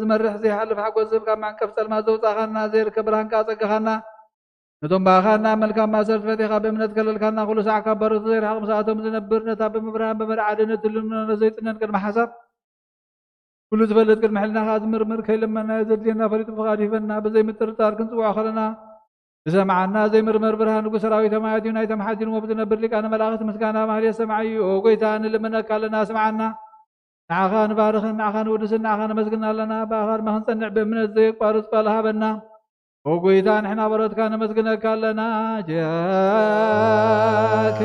ዝመርሕ፣ ዘይሓልፍ ሓጎስ ዝህብ፣ ካብ ማዕንቀፍ ጸልማት ዘውጻኻና፣ ዘይርከብ ብርሃን ከኣ ኣጸጋኻና። ነቶም ብኣኻ እናኣመልካ ማእሰርቲ ፈቲኻ ብእምነት ከለልካና፣ ኩሉ ሳዕ ካብ ባሮቱ ዘይረሓቕ ምስኣቶም ዝነብር፣ ነታ ብምብርሃን ብምርዓድን እትልምኖ ዘይጥነን ቅድመ ሓሳብ ኩሉ ዝፈልጥ ቅድሚ ሕልና ከኣ ዝምርምር ከይለመና ዘድልየና ፈሊጡ ፍቓድ ይህበና። ብዘይ ምጥርጣር ክንጽውዖ ከለና ዝሰምዓና ዘይምርመር ብርሃን ንጉስ ሰራዊት ሰማያት እዩ። ናይቶም ሓዲርዎ ብዝነብር ሊቃነ መላእኽት ምስጋና ማህሌት ሰማዒ እዩ። ኦ ጎይታ ንልምነካ ኣለና ስምዓና። ንዓኻ ንባርኽን ንዓኻ ንውድስን ንዓኻ ነመስግን ኣለና። ብኣኻ ድማ ክንጸንዕ ብእምነት ዘየቋርጽ ቃል ሃበና። ኦ ጎይታ ንሕና በረትካ ነመስግነካ ኣለና። ጃክ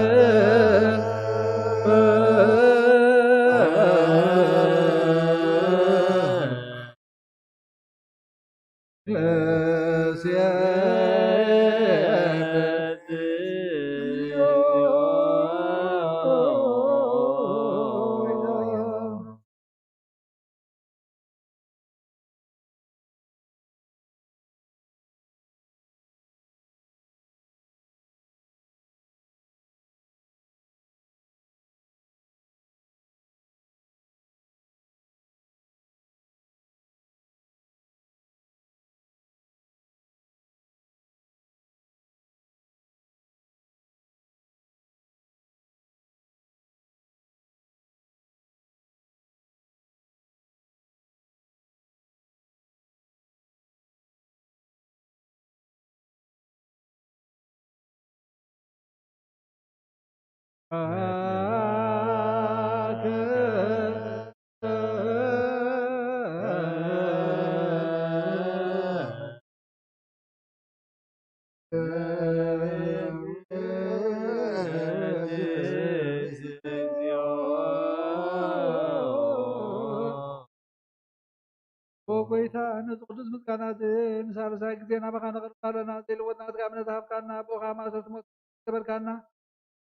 ኦ ጎይታ፣ ነዚ ቅዱስ ምስጋና እዚ ንሳልሳይ ግዜ ናባኻ ነቕርብ ኣለና። ዘይልወጥ ናትካ እምነት ሃብካና፣ ብኡኻ ማእሰርቲ ሞት ገበርካና።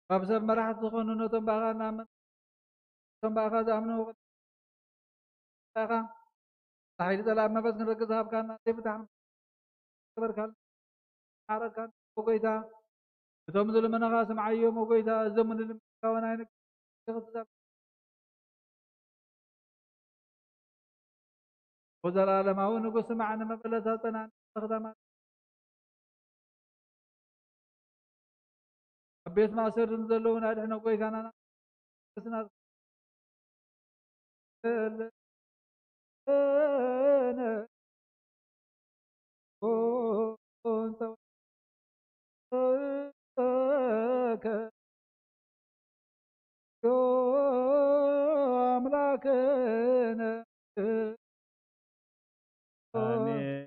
ካብ ሰብ መራሕቲ ዝኾኑ ነቶም ብኣኻ እናኣመኑ፣ ነቶም ብኣኻ ዝኣምኑ ኢኻ። ንሓይሊ ጸላእቲ መንፈስ ክንረግጽ ሃብካና። ዘይፍታሕ ገበርካና። ሓረካን ኦ ጎይታ፣ እቶም ዝልምኑኻ ስምዓዮም ኦ ጎይታ፣ እዞም ንልምንካ ወናይ ንክትዛብ ኦ ዘላለማዊ ንጉስ ስማዕ፣ ንመበለታ ጸናን ተኽዳማት ኣብ ቤት ማእሰርቲ ንዘለዉ ኣድሕኖ ጎይታና። ኣምላክነ። ኣሜን።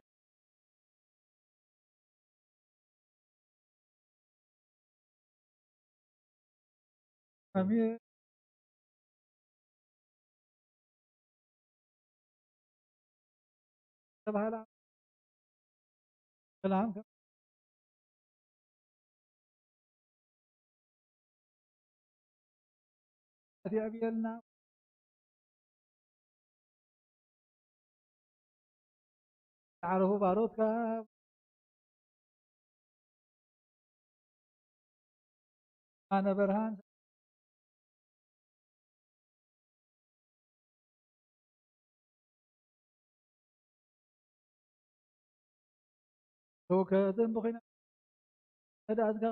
ኣሜን። ተባህላ ሰላም ከ-፣ እቲ ኣብየልና ጻዕረኹ ባሮትካ ኣነ በርሃን ተወከትን ብኺና ህድኣትካ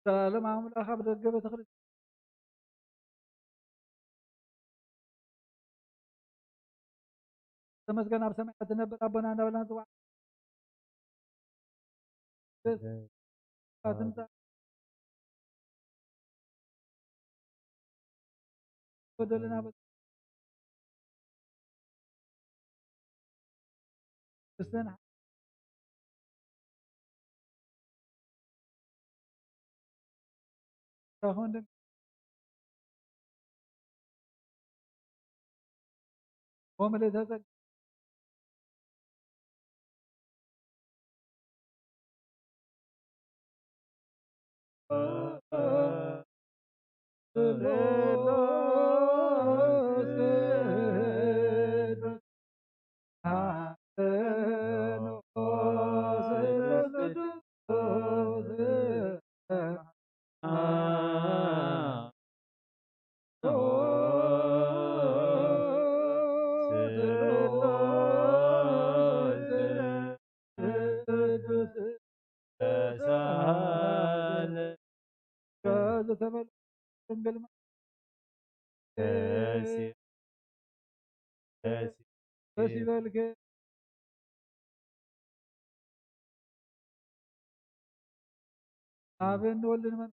ዘላለም ኣምላኽ ኣብ ደገ ቤተ ክርስቲያን ተመስገን ኣብ ሰማያት ትነብር ኣቦና እንዳበልና ንጽዋዕ። ትምጻእ በደልና በ-፣ እስተን ታኾን ደም ወምልእተ ጸጋ ዝተመልአ ድንግል ማርያም ደስ ደስ ደስ ይበልክ። ኣብን ወልድን መን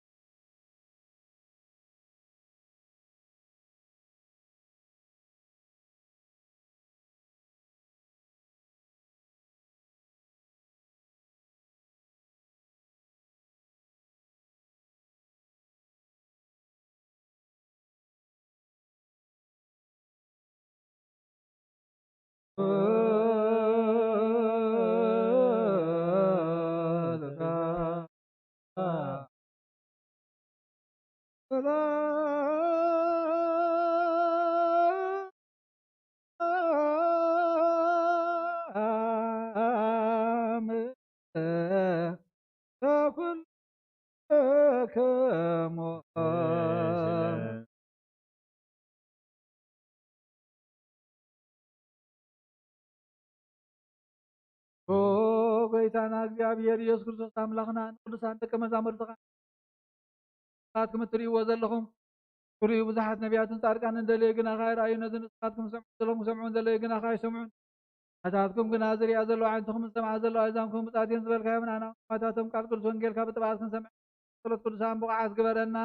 ኦ ጎይታና እግዚኣብሔር ኢየሱስ ክርስቶስ ኣምላኽና፣ ንቅዱሳን ደቀ መዛሙርትኻ ንስኻትኩም እትርእይዎ ዘለኹም ክርእዩ ብዙሓት ነቢያትን ጻድቃንን ደለዩ፣ ግናኸ ኣይረኣዩ። ነዚ ንስኻትኩም ትሰምዑ ዘለኹም ክሰምዑ እንደለዩ፣ ግናኸ ኣይሰምዑን። ኣታትኩም ግና ዝሪኣ ዘለዋ ዓይንትኹም ዝሰምዓ ዘለዋ እዛንኩም ብጻት እየን ዝበልካዮም ንኣና ኣማታቶም ቃል ቅዱስ ወንጌልካ ብጥብዓት ክንሰምዕ ጸሎት ቅዱሳን ብቑዓት ግበረና።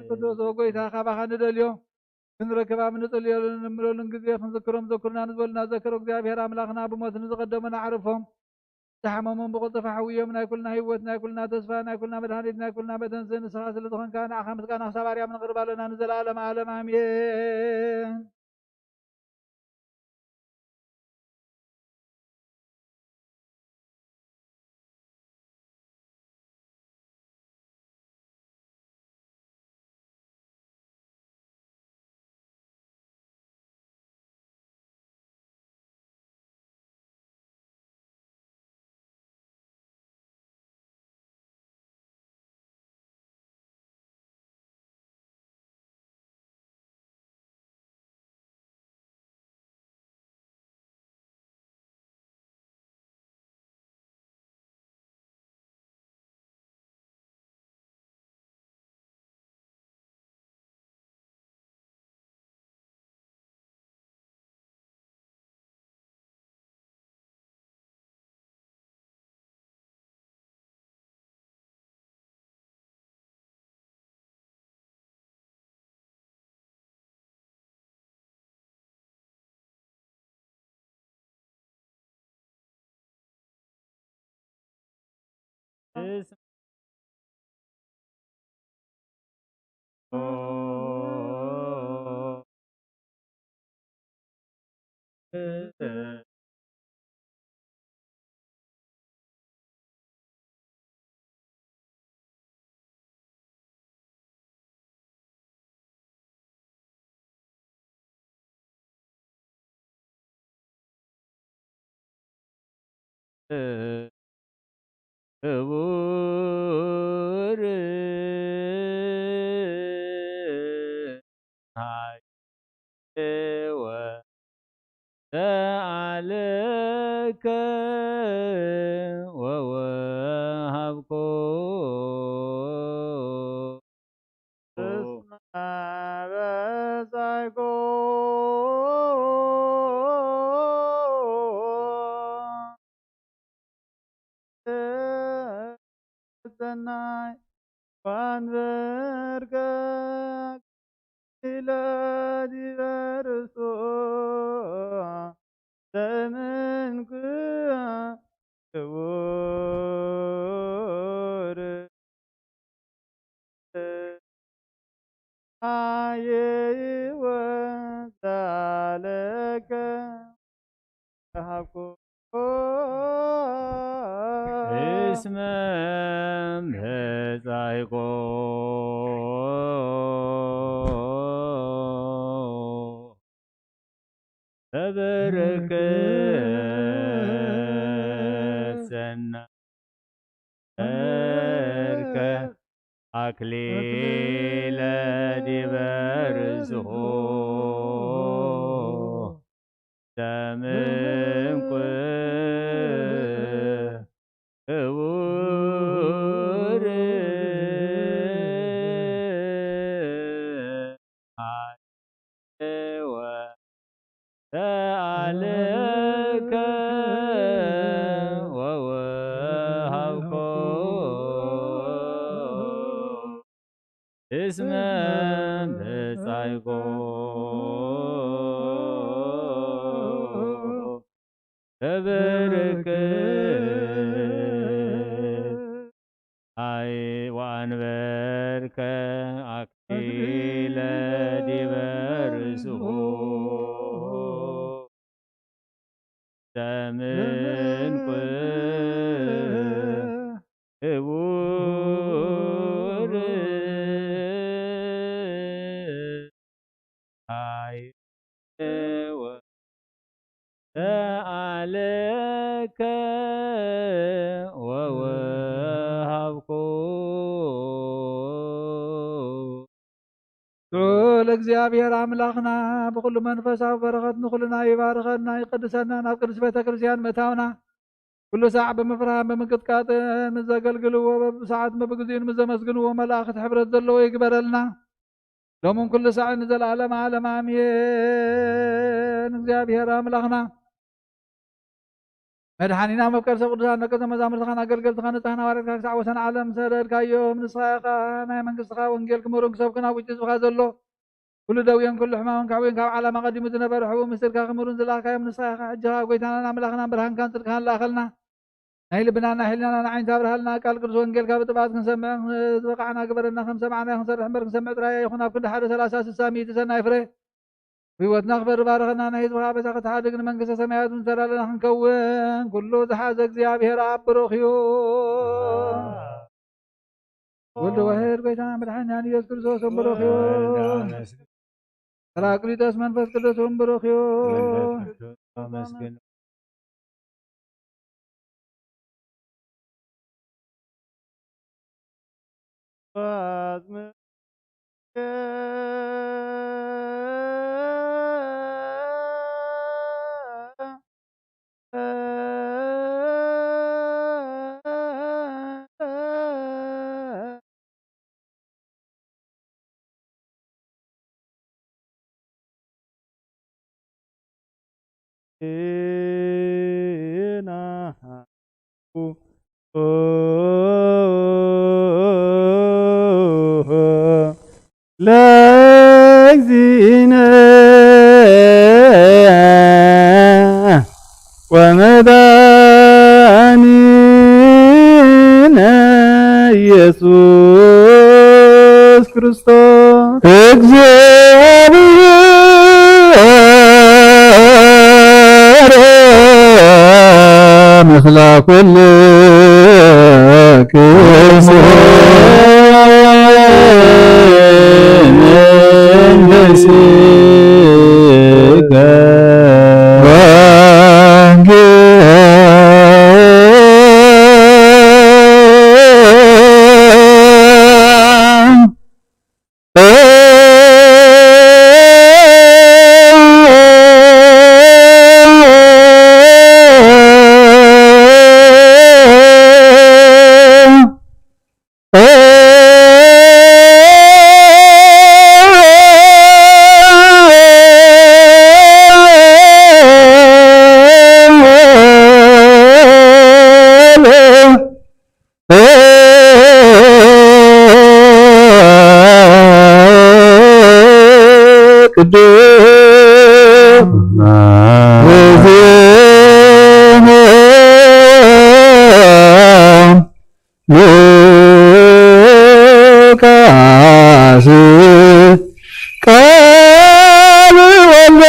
ቅዱስ ጎይታ ካባኻ ንደልዮ ክንረክብ ኣብ ንጽልየሉን ንምለሉን ግዜ ክንዝክሮም ዘክሩና ንዝበሉና ዘክሮ እግዚኣብሔር ኣምላኽና ብሞት ንዝቐደሙ ንዓርፎም ዝሓመሙን ብቕልጥፋ ሕውዮም ናይ ኩልና ህይወት ናይ ኩልና ተስፋ ናይ ኩልና መድሃኒት ናይ ኩልና መተንስእ ንስኻ ስለ ዝኾንካ ንዓኻ ምስጋና ክሳብ ኣርያም ነቕርብ ኣለና ንዘለኣለም ዓለም ኣሜን። ክቡር ወተዓለከ ወወሃብኮ እስመ በጻይኮ ሰናይ ዋንበርከ ኢለ ዲበ ርእሱ ዘእምንኩ ክቡር ኣየይወ ዛለከ ሃብኩ እስመ በጻይኮ ተበረከ ሰናይ ርከ ኣክሊለ ዲበ ርእስኹ ዘምንኩ ክቡር ወተዓለከ ወወሃብኮ እስመ በጻይኮ ተበረከ ኣይ ወኣንበርከ ኣክሊለ ዲበ ርእስሁ ዘምንኩ ክቡር ኣይ ወተኣለከ ወወሃብኩ። ልዑል እግዚኣብሔር ኣምላኽና ብኹሉ መንፈሳዊ በረኸት ንኹልና ይባርኸና፣ ይቀድሰና፣ ናብ ቅድስት ቤተ ክርስቲያን ምእታውና፣ ኩሉ ሳዕ ብምፍርሃን ብምንቅጥቃጥን ምስ ዘገልግልዎ፣ በብሰዓት በብግዚኡን ምስ ዘመስግንዎ መላእኽቲ ሕብረት ዘለዎ ይግበረልና። ሎምን ኩሉ ሳዕን ንዘለዓለመ ዓለም ኣሜን። እግዚኣብሔር ኣምላኽና መድሓኒና መፍቀርሰ ቅዱሳን ደቀ መዛሙርትኻን ኣገልገልትኻን ንጽሕና ዋረድካ ክሳዕ ወሰን ዓለም ሰደድካዮም። ንስኻ ኢኻ ናይ መንግስትኻ ወንጌል ክምህሩን ክሰብኩን ኣብ ውጭ ህዝብኻ ዘሎ ኩሉ ደውየን ኩሉ ሕማምን ከሕውየን ካብ ዓለም ኣቐዲሙ ዝነበረ ሕቡእ ምስጢርካ ክምህሩን ዝለኣኻዮም ንስኻ ኢኻ። ሕጂ ካብ ጎይታናን ኣምላኽናን ብርሃንካን ጽድቅኻን ለኣኸልና። ናይ ልብናን ናይ ሕሊናና ዓይኒ ኣብርሃልና። ቃል ቅዱስ ወንጌልካ ብጥብዓት ክንሰምዕ ዝበቃዕና ግበረና። ከም ሰማዕናዮ ክንሰርሕ እምበር ክንሰምዕ ጥራይ ኣይኹን። ኣብ ክንዲ ሓደ ሰላሳ ስሳ ሚእቲ ሰናይ ፍረ ህይወትና ክፈሪ ባርኸና። ናይ ህዝብኻ በዛ ከተሓድግ ንመንግስተ ሰማያት እውን ተዳለና ክንከውን ኩሉ ዝሓዘ እግዚኣብሔር ኣብ ብሩኽ እዩ። ወልድ ዋሕድ ጎይታና መድሓኒና ኢየሱስ ክርስቶስ እውን ብሩኽ እዩ። ጳራቅሊጦስ መንፈስ ቅዱስ እውን ብሩኽ እዩ። መንፈስ ቅዱስ ኣመስግን። ለእግዚእነ ወመድኃኒነ ኢየሱስ ክርስቶስ። እግዚአብሔር ምስለ ኩልክሙ። ቅዱስ ሉቃስ ቃል ወልደ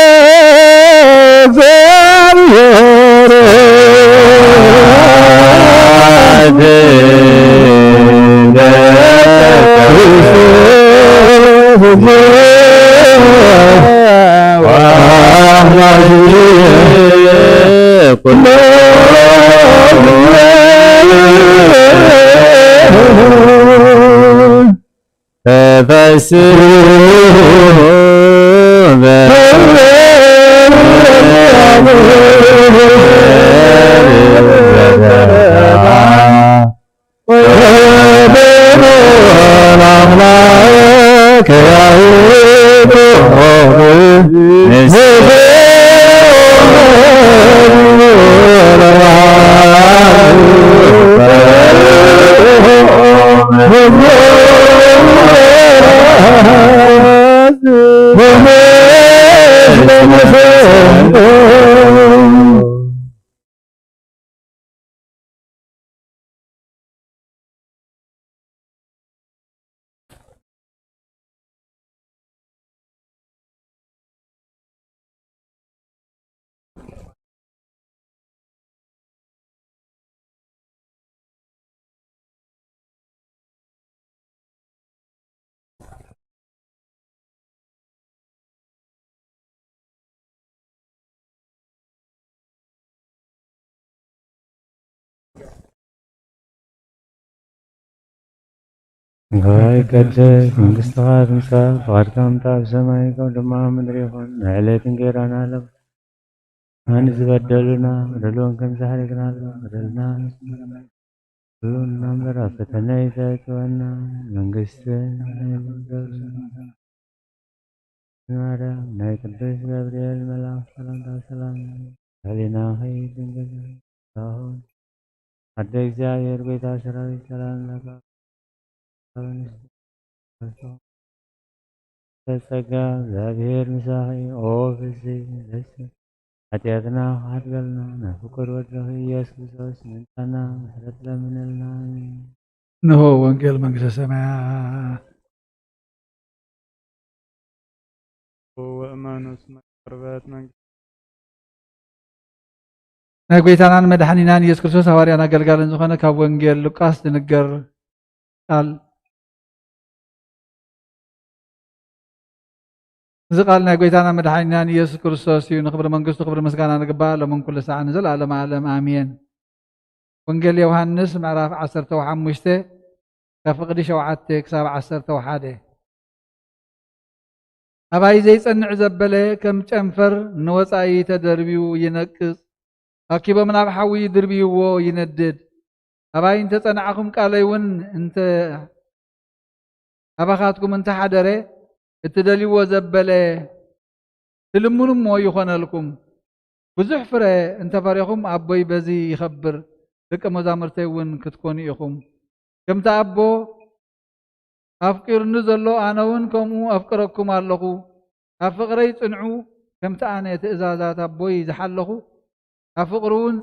እግዚአብሔር። ተፈስሑ በ ወይ ቀደስ መንግስትኻ ትምጻእ፣ ፍቓድካ ምጻእ ኣብ ሰማይ ከም ድማ ኣብ ምድሪ ይኹን። ናይ ዕለት እንጌራና ሃበና፣ ንዝበደሉና በደሎም ከም ዝሓለግናሎም በደልና ንስምረና፣ እምበር ኣብ ፈተና ኣይተእትወና፣ መንግስትን ሓይልን ክብርን ማርያም ናይ ቅዱስ ገብርኤል መልኣኽ ሰላምታ ሰላም፣ ህሊናኺ ድንግል ኣደ እግዚኣብሔር ጎይታ ሰራዊት ሰላም ለካ ተጸጋ እግዚኣብሔር ምሳኺ ኦ ፍሲ ደስ ሓጢኣትና ክሓድገልና ናይ ፍቁር ወድኺ ኢየሱስ ክርስቶስ ምንታና ምሕረት ለምንልና። ኣሜን። እንሆ ወንጌል መንግስተ ሰማያት። ወእማኑስ መቅርበት መንግስት ናይ ጎይታናን መድሓኒናን ኢየሱስ ክርስቶስ ሃዋርያን ኣገልጋልን ዝኾነ ካብ ወንጌል ሉቃስ ዝንገር ቃል። እዚ ቃል ናይ ጎይታና መድሓኒናን ኢየሱስ ክርስቶስ እዩ። ንኽብሪ መንግስቱ ክብሪ ምስጋና ንግባእ፣ ሎምን ኩሉ ሰዓት ንዘለኣለመ ዓለም ኣሜን። ወንጌል ዮሃንስ ምዕራፍ ዓሰርተ ሓሙሽተ ካብ ፍቕዲ ሸውዓተ ክሳብ ዓሰርተ ሓደ። ኣባይ ዘይጸንዕ ዘበለ ከም ጨንፈር ንወጻኢ ተደርብዩ ይነቅጽ፣ ኣኪቦም ናብ ሓዊ ይድርብይዎ ይነድድ። ኣባይ እንተ ጸናዕኹም ቃለይ እውን እንተ ኣባኻትኩም እንተ ሓደረ፣ እትደልይዎ ዘበለ ትልምኑ እሞ ይኾነልኩም። ብዙሕ ፍረ እንተ ፈሬኹም ኣቦይ በዚ ይኸብር፣ ደቀ መዛሙርተይ እውን ክትኮኑ ኢኹም። ከምቲ ኣቦ ኣፍቂሩኒ ዘሎ ኣነ እውን ከምኡ ኣፍቅረኩም ኣለኹ። ኣብ ፍቕረይ ጽንዑ፣ ከምቲ ኣነ ትእዛዛት ኣቦይ ዝሓለኹ ኣብ ፍቕሩ እውን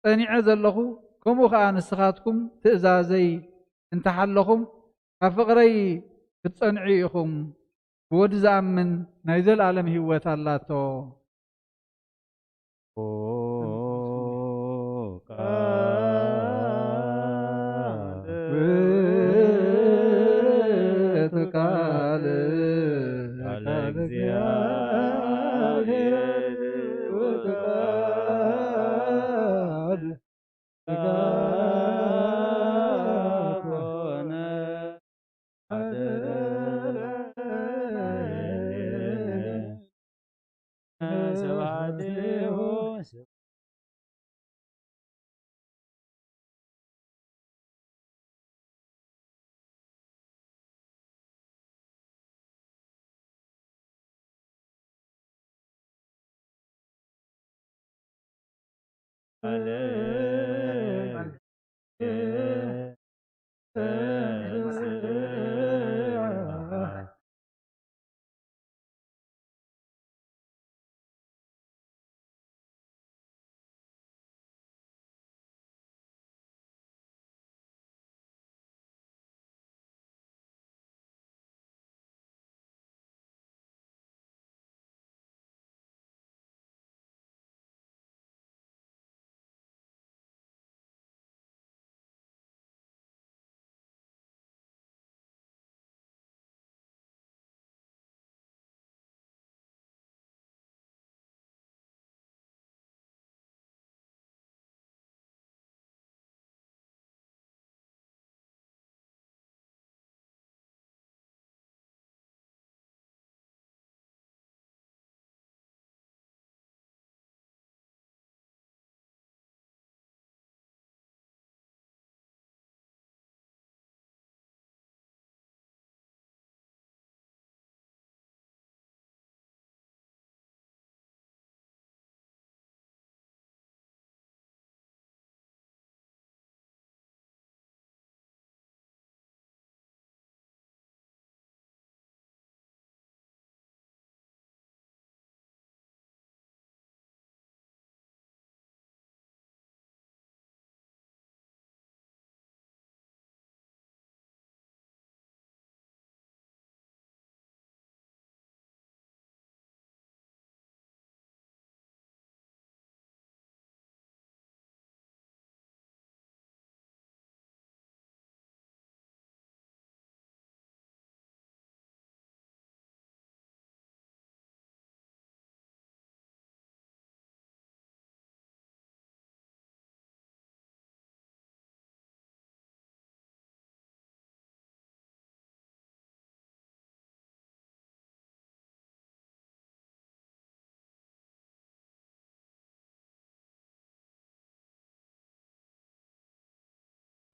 ጸኒዐ ዘለኹ፣ ከምኡ ኸኣ ንስኻትኩም ትእዛዘይ እንተሓለኹም ኣብ ፍቕረይ ክትጸንዑ ኢኹም። ብወዲ ዝኣምን ናይ ዘለኣለም ህይወት ኣላቶ። ቃል ውእቱ ቃል፣ ቃል እግዚአብሔር ውእቱ ቃል፣ ቃል ኮነ። ስብሐት ይሁን።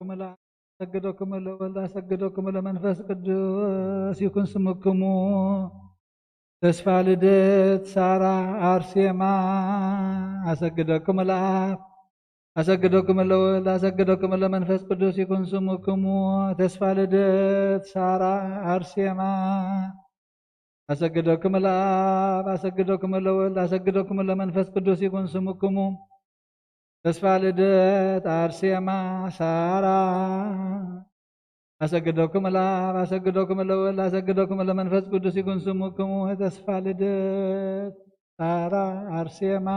መልኣክ፣ ኣሰግደኩም ለወልድ ኣሰግደኩም ለመንፈስ ቅዱስ ይኩን ስምክሙ። ተስፋ ልደት ሳራ ኣርሴማ፣ ኣሰግደኩም ለኣብ ኣሰግደኩም ለወልድ ኣሰግደኩም ለመንፈስ ቅዱስ ይኩን ስምክሙ። ተስፋ ልደት ሳራ ኣርሴማ፣ ኣሰግደኩም ለኣብ ኣሰግደኩም ለወልድ ኣሰግደኩም ለመንፈስ ቅዱስ ይኩን ስምክሙ። ተስፋ ልደት ኣርሴማ ሳራ፣ ኣሰግደኩም ለኣብ ኣሰግደኩም ለወልድ ኣሰግደኩም ለመንፈስ ቅዱስ ይኩን ስምክሙ። ተስፋ ልደት ሳራ ኣርሴማ።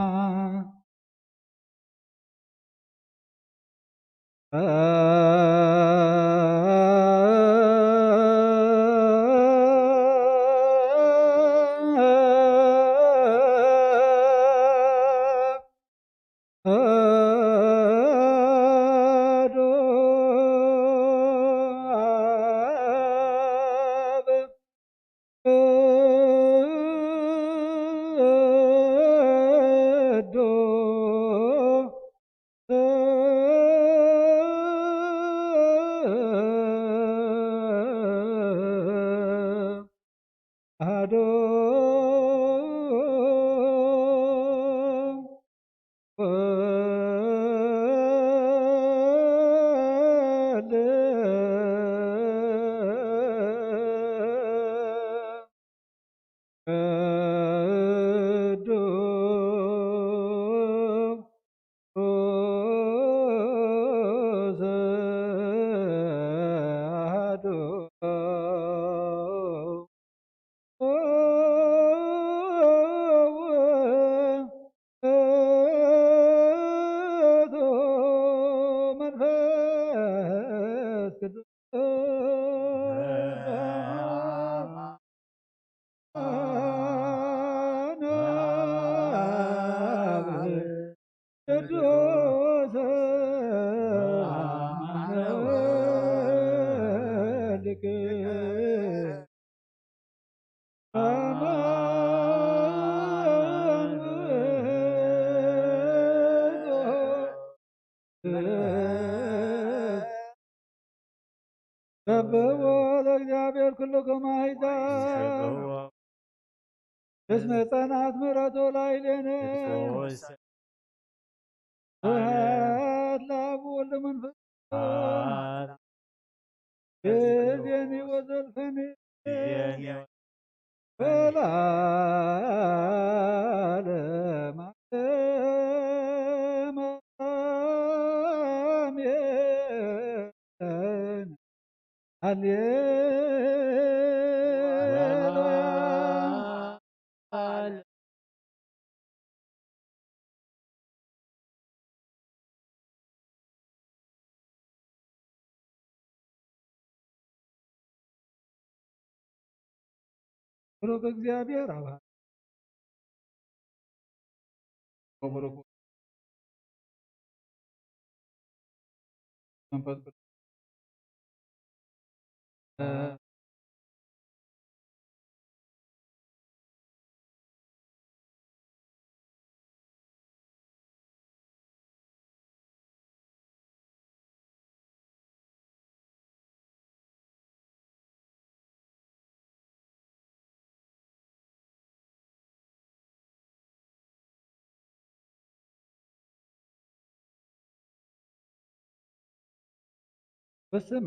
ሰብሕዎ ለእግዚኣብሔር ኩልኩም ኣሕዛብ። እስመ ጸንዓት ምሕረቱ ላዕሌነ። ስብሐት ለአብ ወወልድ ወመንፈስ ቅዱስ። ይእዜኒ ወዘልፈኒ ወለዓለመ ዓለም። አሜን። ሃሌሉያ። ብሩክ እግዚኣብሔር አብ ወቡሩክ መንፈስ ቅዱስ። በስመ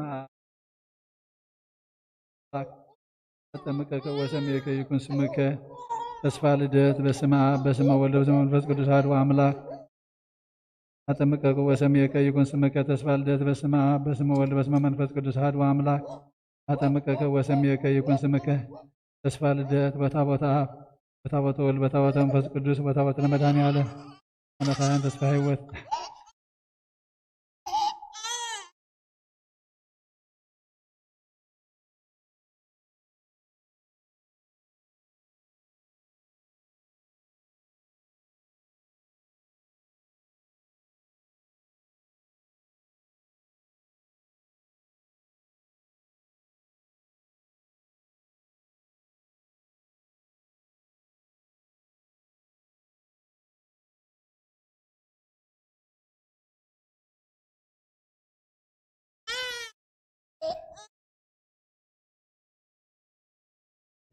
አብ። አጠምቀከ ወሰምየከ ይኩን ስምከ። ተስፋ ልደት። በስመ አብ በስመ ወልድ በስመ መንፈስ ቅዱስ አሐዱ አምላክ። አጠምቀከ ወሰምየከ ይኩን ስምከ። ተስፋ ልደት። በስመ አብ በስመ ወልድ በስመ መንፈስ ቅዱስ አሐዱ አምላክ። አጠምቀከ ወሰምየከ ይኩን ስምከ። ተስፋ ልደት። በታቦተ አብ በታቦተ ወልድ በታቦተ መንፈስ ቅዱስ በታቦተ ለመድኃኔ ዓለም። አቡነ ካህን ተስፋ ሕይወት።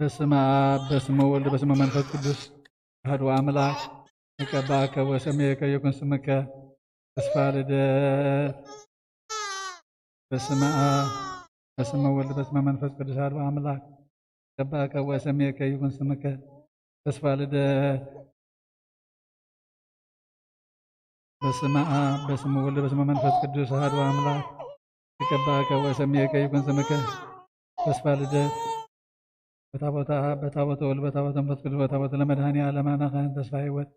በስመ አብ በስመ ወልድ በስመ መንፈስ ቅዱስ አሐዱ አምላክ። ይቀባከ ወሰሜከ ይኩን ስምከ። ተስፋ ልደት። በስመ አብ በስመ ወልድ በስመ መንፈስ ቅዱስ አሐዱ አምላክ። ይቀባከ ወሰሜከ ይኩን ስምከ። ተስፋ ልደት። በስመ አብ በስመ ወልድ በስመ መንፈስ ቅዱስ አሐዱ አምላክ። ይቀባከ ወሰሜከ ይኩን ስምከ። ተስፋ ልደት። በታቦተ አብ በታቦተ ወልድ በታቦተ መንፈስ ቅዱስ በታቦተ ለመድኃኔ ዓለም አነ ካህን ተስፋ ህይወት።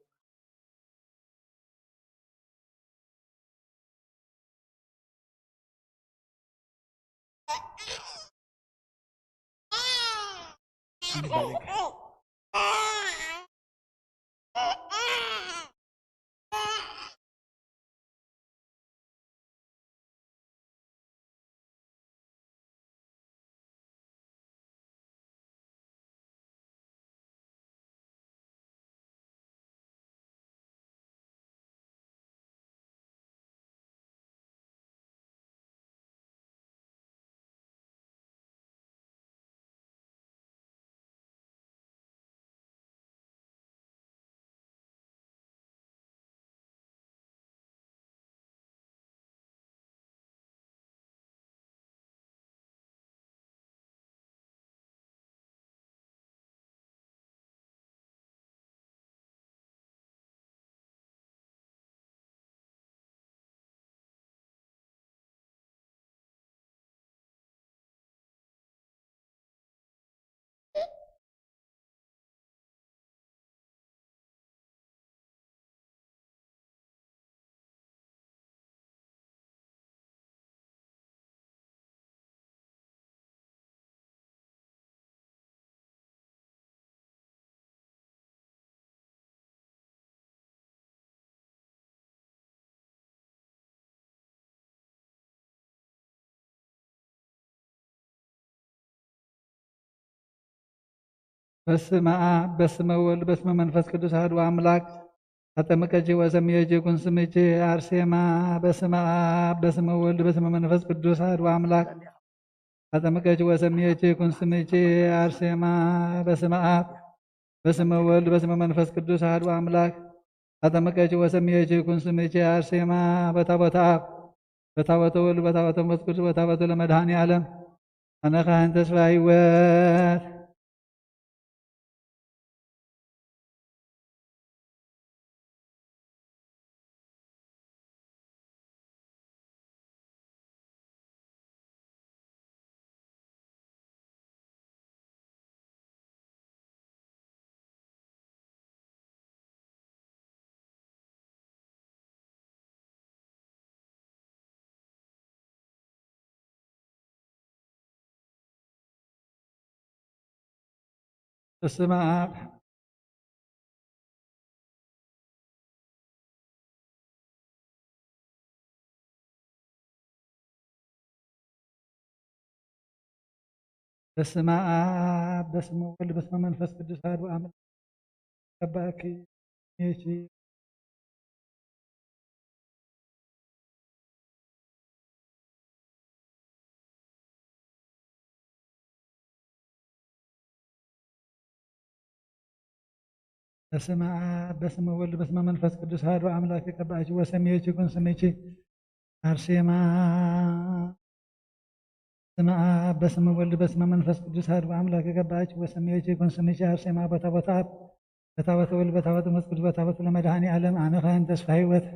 በስመ አብ በስመ ወልድ በስመ መንፈስ ቅዱስ አሐዱ አምላክ። አጠምቀኪ ወሰምየኪ ኩን ስምኪ አርሴማ። በስመ አብ በስመ ወልድ በስመ መንፈስ ቅዱስ አሐዱ አምላክ። አጠምቀኪ ወሰምየኪ ኩን ስምኪ አርሴማ። በስመ አብ በስመ ወልድ በስመ መንፈስ ቅዱስ አሐዱ አምላክ። አጠምቀኪ ወሰምየኪ ኩን ስምኪ አርሴማ። በታቦተ አብ በታቦተ ወልድ በታቦተ መንፈስ ቅዱስ በታቦተ ለመድኃኔ ዓለም አነ ካህን ተስፋ ህይወት። በስመ አብ በስመ አብ በስመ ወልድ በስመ መንፈስ ቅዱስ አሐዱ አምላክ። ቀባኪ ኔቺ በስመ አብ በስመ ወልድ በስመ መንፈስ ቅዱስ አሐዱ አምላክ። ቀባኪ ወሰምየኪ ኩን ስምኪ አርሴማ። በስመ አብ በስመ ወልድ በስመ መንፈስ ቅዱስ አሐዱ አምላክ። የገባች ወሰምየች ይኩን ስምሽ አርሴማ በታቦተ አብ በታቦተ ወልድ በታቦተ መንፈስ ቅዱስ በታቦተ ለመድኃኔ ዓለም አነ ካህን ተስፋ ህይወት።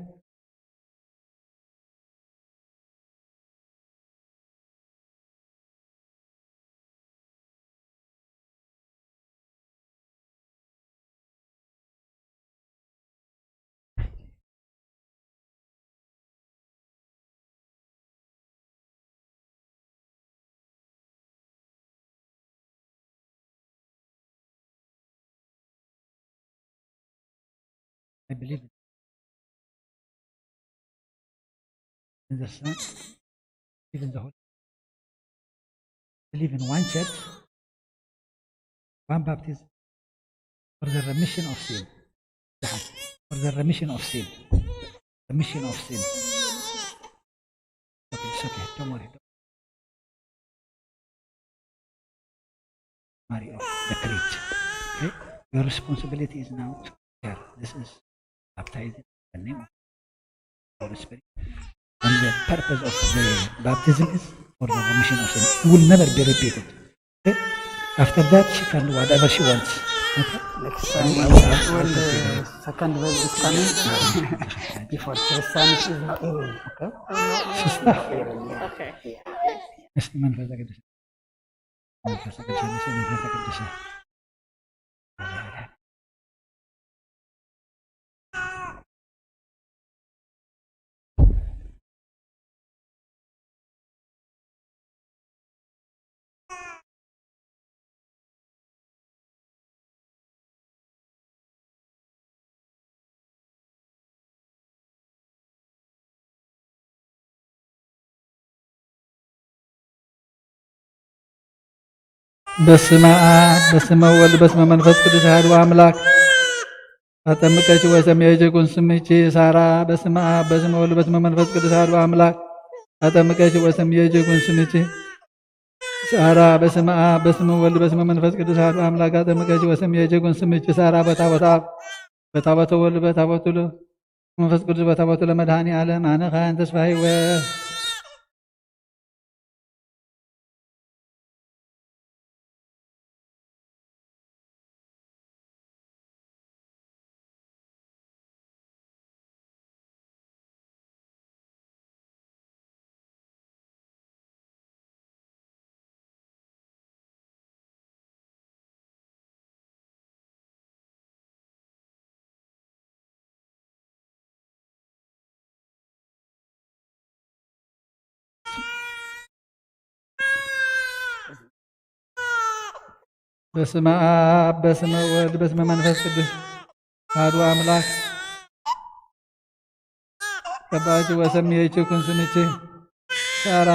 I believe in the Son, even the Holy. Believe in one church, one baptism, for the remission of sin. For the remission of sin. Remission of sin. Okay, it's okay. Don't worry. Mario, the creed. Okay? Your responsibility is now to share. This is baptizing in the name of the Holy Spirit. And the purpose of the baptism is for the remission of sin. It will never be repeated. Okay? After that, she can do whatever she wants. Okay? Next time I will, I will uh, second wave is coming. Before Christianity is not even. Okay? Sister. Okay. እስቲ መንፈስ ቅዱስ መንፈስ ቅዱስ መንፈስ ቅዱስ በስመ አብ በስመ ወልድ በስመ መንፈስ ቅዱስ አሐዱ አምላክ። አጠምቀኪ ወሰምየኪ ኩን ስምኪ ሳራ። በስመ አብ በስመ ወልድ በስመ መንፈስ ቅዱስ አሐዱ አምላክ። አጠምቀኪ ወሰምየኪ ኩን ስምኪ ሳራ። በስመ አብ በስመ ወልድ በስመ መንፈስ ቅዱስ አሐዱ አምላክ። አጠምቀኪ ወሰምየኪ ኩን ስምኪ ሳራ። በታቦተ አብ በታቦተ ወልድ በታቦቱ መንፈስ ቅዱስ በታቦቱ ለመድኃኔ ዓለም አነ ካህን ተስፋ ሕይወት። በስመ አብ በስመ ወልድ በስመ መንፈስ ቅዱስ አሐዱ አምላክ። ቀባእኪ ወሰምየኪ ኩን ስምኪ ሳራ።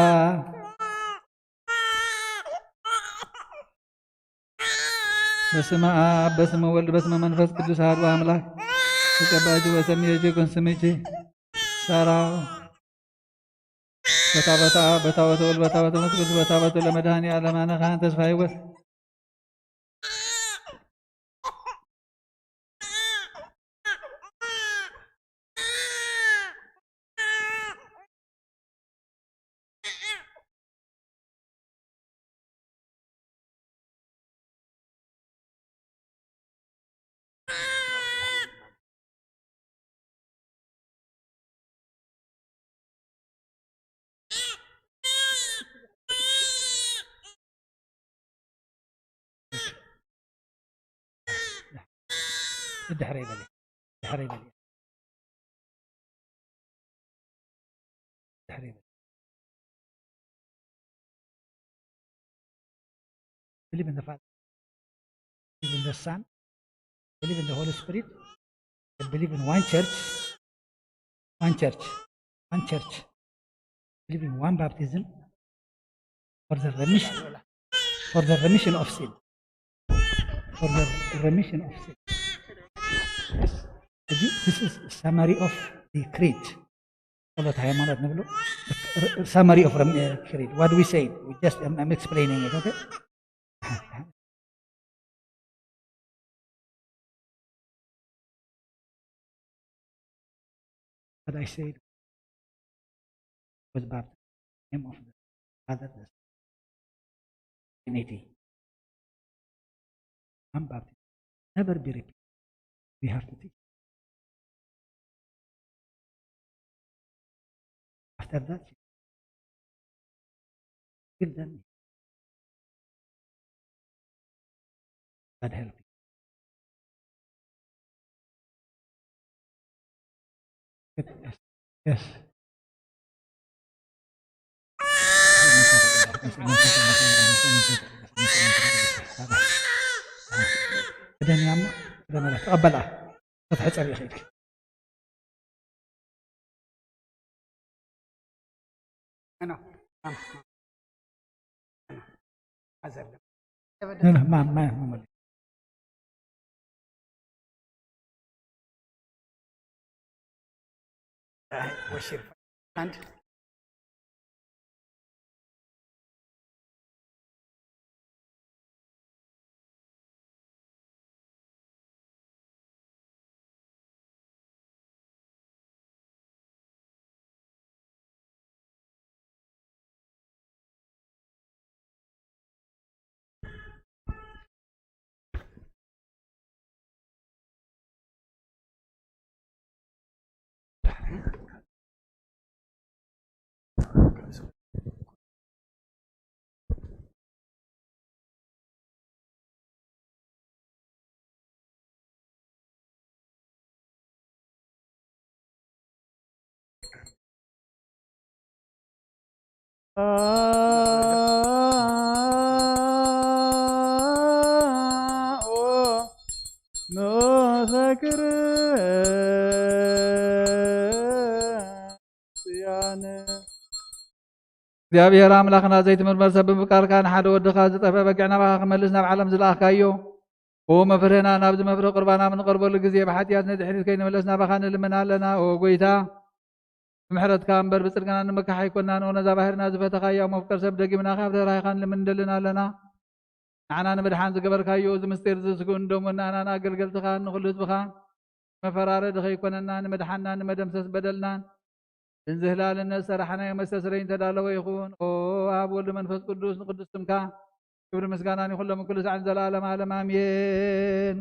በስመ አብ በስመ ወልድ በስመ መንፈስ ቅዱስ አሐዱ አምላክ። ተቀባእኪ ወሰምየኪ ኩን ስምኪ ሳራ። በታ በታ በታ በተወልድ በታ በተመንፈስ ቅዱስ በታ በተወልድ ለመድኃኔ ዓለም አነ ካህን ተስፋ ሕይወት። ድሕረይ በሊ ድሕረይ በሊ ድሕረይ በሊ believe in the Father, believe in the Son, believe in the Holy Spirit, and believe in one church, one church, one church, believe in one baptism for the remission, for the remission of sin, for the remission of sin. This is summary of the creed. ጸሎት ሃይማኖት ንብሎ summary of creed. What we say, we just I'm, I'm explaining it, okay? What I said was baptism of the Father, the Son, Trinity. One baptism. Never be repeated. We have to teach. After that, give them. God help you. Yes. Yes. ክደንያ እሞ ክደነላ ተቐበላ። ተትሕፀብ ይኽእልኪ። እግዚኣብሔር ኣምላኽና ዘይትምርመር ሰብ ብምፍቃርካ ንሓደ ወድኻ ዝጠፍአ በጊዕ ናባኻ ክመልስ ናብ ዓለም ዝለኣኽካዮ። ኦ መፍርህና፣ ናብዚ መፍርህ ቁርባና ብንቐርበሉ ግዜ ብሓጢኣት ንድሕሪት ከይንምለስ ናባኻ ንልምን ኣለና። ኦ ጎይታ፣ ብምሕረትካ እምበር ብጽድቅና ንምካሕ ኣይኮናን። ኦ ነዛ ባህርና ዝፈተኻያ መፍቀር ሰብ ደጊምና ካብ ርህራሄኻ ንልምን እንደልን ኣለና። ንዓና ንምድሓን ዝገበርካዮ እዚ ምስጢር እዚ ስግኡን ደሙን ንኣናን ኣገልገልትኻን ንኹሉ ህዝብኻ መፈራረዲ ከይኮነና ንምድሓንና ንመደምሰስ በደልናን ብዝህላልነት ዝሰራሕናዮ መስተስረይ ዝተዳለወ ይኹን። ኦ ኣብ ወልድ መንፈስ ቅዱስ ንቅዱስ ስምካ ክብሪ ምስጋናን ይኹሎም ኩሉ ሳዕን ዘላለም ዓለም ኣሜን።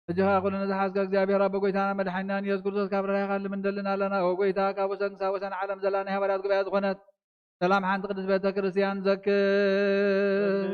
ሕጂ ኸኣ ኩሉ ንዝሓዝካ እግዚኣብሔር ኣቦ ጎይታና መድሓኒናን ኢየሱስ ክርስቶስ ካብ ርህራሄኻ ልምንደልን ኣለና። ኦ ጎይታ፣ ካብ ወሰን ክሳብ ወሰን ዓለም ዘላ ናይ ሃዋርያት ጉባኤ ዝኾነት ሰላም ሓንቲ ቅድስት ቤተ ክርስቲያን ዘክር።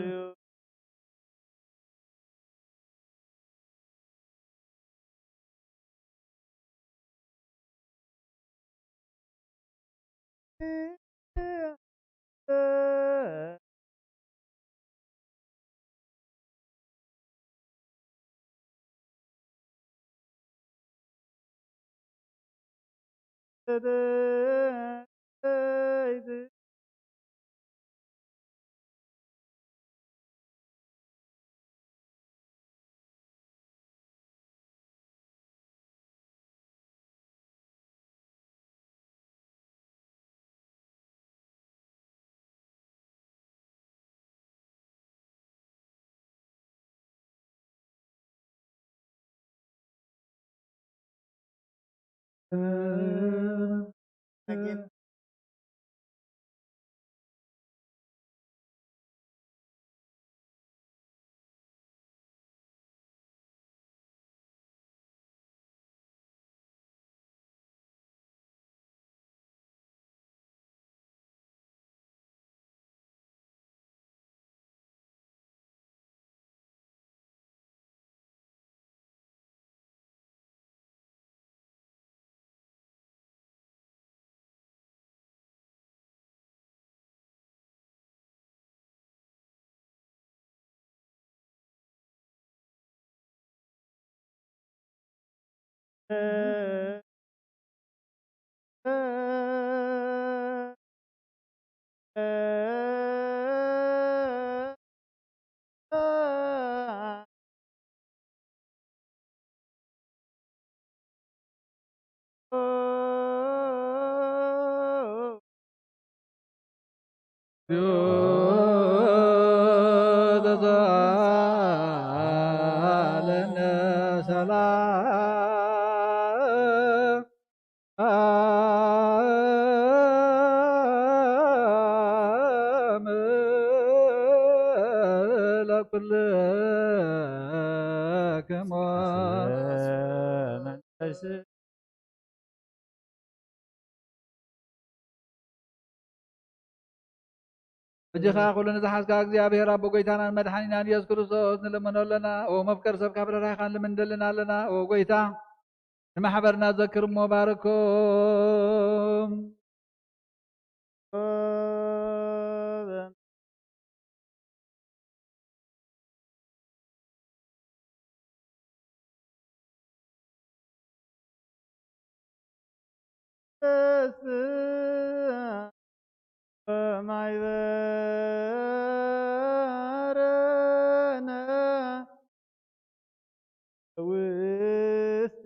ሕጂ ኸኣ ኩሉ ንዝሓዝካ እግዚኣብሔር ኣቦ ጎይታናን መድሓኒናን ኢየሱስ ክርስቶስ ንልምኖ ኣለና። ኦ መፍቀር ሰብ ካብ ርህራሄኻ ንልምን ደልና ኣለና። ኦ ጎይታ ንማሕበርና ዘክር እሞ ባርኮም። ማይበረነ ውስጢ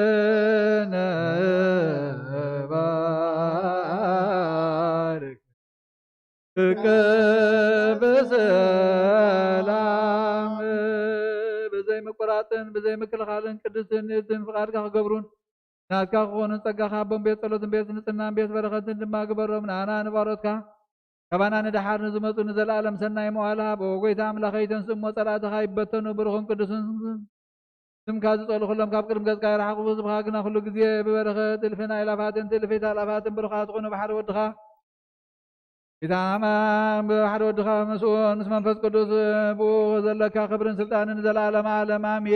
ማህበረነ ባርክ። ፍቅር ብሰላም ብዘይ ምቁራጽን ብዘይ ምክልኻልን ቅድስትን ንእዝን ፍቓድካ ክገብሩን ናትካ ክኾኑን ጸጋኻ ኣቦን ቤት ጸሎትን ቤት ንጽህናን ቤት በረኸትን ድማ ግበሮም። ንኣና ንባሮትካ ካባና ንደሓር ንዝመጹ ንዘለኣለም ሰናይ መዋል ሃቦ። ጎይታ ኣምላኸይ ተንስእ እሞ ጸላእትኻ ይበተኑ። ብሩኽን ቅዱስን ስምካ ዝጸሉ ኩሎም ካብ ቅድሚ ገጽካ ይርሓቑ። ህዝብኻ ግና ኩሉ ግዜ ብበረኸት እልፍን ኣእላፋትን ትእልፊት ኣእላፋትን ብሩኻት ኩኑ። ብሓደ ወድኻ ጌታ ኣምላኽ ብሓደ ወድኻ ምስኡ ምስ መንፈስ ቅዱስ ብኡ ዘለካ ክብርን ስልጣንን ንዘለኣለም ዓለም ኣሜን።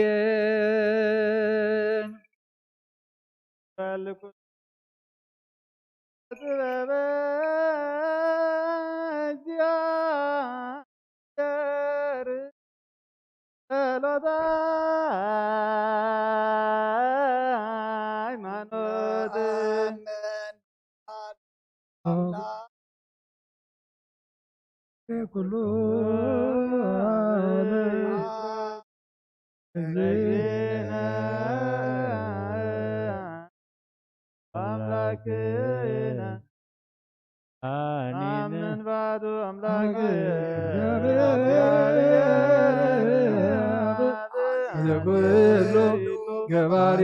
ጥበበ እግዚኣብሔር ጸሎተ ሃይማኖት ኩሉ ኣምላክነ ኣሜን። ባዶ ኣምላክ የኩሉ ገባሬ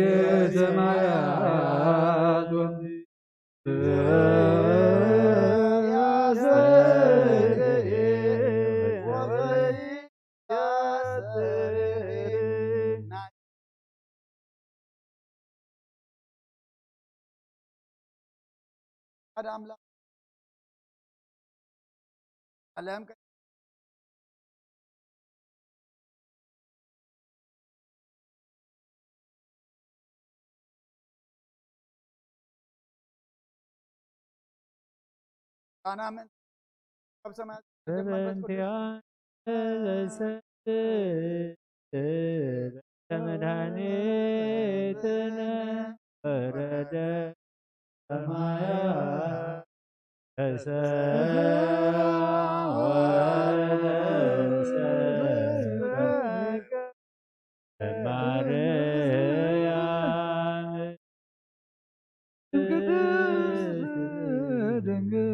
ሰማያት ሓደ ኣምላኽ ዓለም ቃና ምን ካብ ሰማያት ዝወረደ መንፈስ ቅዱስ በእንቲአነ ዘሰትት መድኃኒትነ ወረደ ሰማያት ተሰብሐ ወተሰብሐ ማርያም ቅድስት ድንግል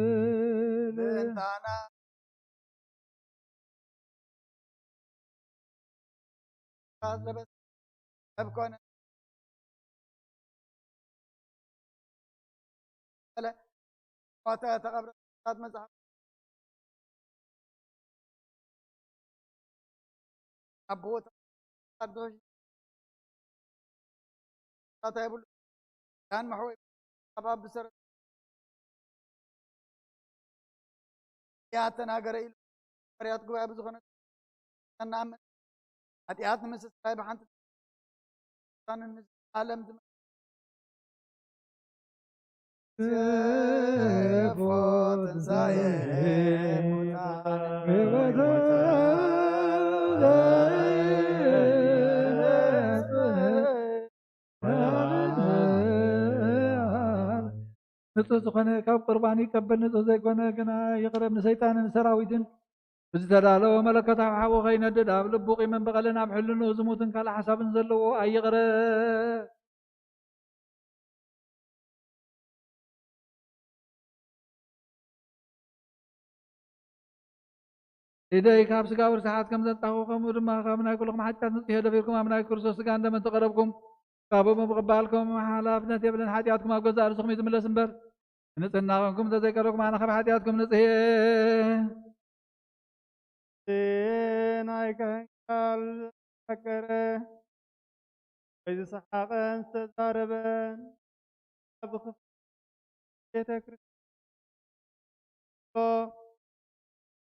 ምእንታና ካብ ኮነ ሞተ ተቐብረ። ቅዱሳት መጻሕፍት ኣብ ቦታ ኣዶሽ ታታ ይብሉ ዳን መሕወይ ኣብ ኣብ ብሰረ ያተናገረ ኢሉ ፈሪያት ጉባኤ ብዝኾነ እናኣምን ኃጢአት ንምስሳይ ብሓንቲ ዓለም ዝመ- ትንሳኤ ንጹህ ዝኾነ ካብ ቁርባን ይቀበል፣ ንጹህ ዘይኮነ ግና ይቕረብ። ንሰይጣንን ሰራዊትን ብዝተዳለወ መለከት ኣብ ሓዊ ከይነድድ፣ ኣብ ልቡ ቂምን በቐልን ኣብ ሕልንኡ ዝሙትን ካልእ ሓሳብን ዘለዎ ኣይቕረብ። ኢደይ ካብ ስጋዊ ርስሓት ከም ዘንጻኹ፣ ከምኡ ድማ ካብ ናይ ኩልኹም ሓጢኣት ንጽሄ ደፊርኩም ኣብ ናይ ክርስቶስ ስጋን ደምን ተቐረብኩም። ካብኡ ብምቕባልኩም ሓላፍነት የብልን። ሓጢኣትኩም ኣብ ገዛእ ርእስኹም እዩ ዝምለስ እምበር፣ ንጽህና ኮንኩም እንተዘይቀረብኩም፣ ኣነ ካብ ሓጢኣትኩም ንጽህ እየ። እቲ ናይ ካህን ቃል ዝተዘከረ ወይ ዝሰሓቐን ዝተዛረበን ኣብ ክፍሊ ቤተ ክርስቲያን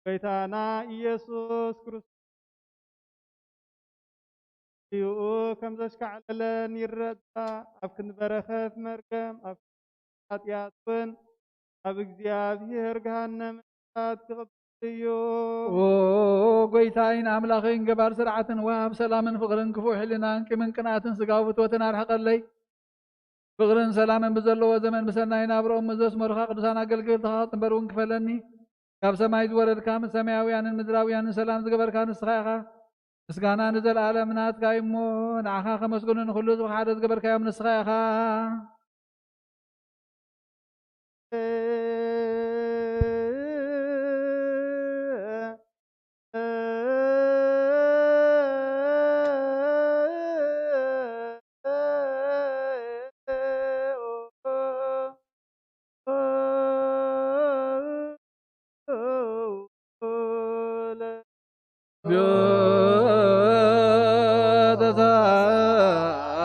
ጎይታና ኢየሱስ ክርስቶስ እዩ ከም ዘሽካዕለለን ይረዳ። ኣብ ክንዲ በረኸት መርገም፣ ኣብ ክንዲ ሓጢኣት እውን ኣብ እግዚኣብሔር ገሃነመ እሳት ክቕበል እዩ። ኦ ጎይታይን ኣምላኸይን፣ ገባር ስርዓትን ወሃብ ሰላምን ፍቕርን፣ ክፉእ ሕልናን ቂምን ቅንኣትን ስጋዊ ፍትወትን ኣርሕቐለይ። ፍቕርን ሰላምን ብዘለዎ ዘመን ብሰናይ ናብርኦም ምስ ዘስመሩኻ ቅዱሳን ኣገልገልትኻ ክጽንበር እውን ክፈለኒ። ካብ ሰማይ ዝወረድካ፣ ምስ ሰማያውያንን ምድራውያንን ሰላም ዝገበርካ ንስኻ ኢኻ። ምስጋና ንዘለኣለም ናትካ እዩ እሞ፣ ንዓኻ ከመስግኑ ንኹሉ ህዝብኻ ሓደ ዝገበርካዮም ንስኻ ኢኻ።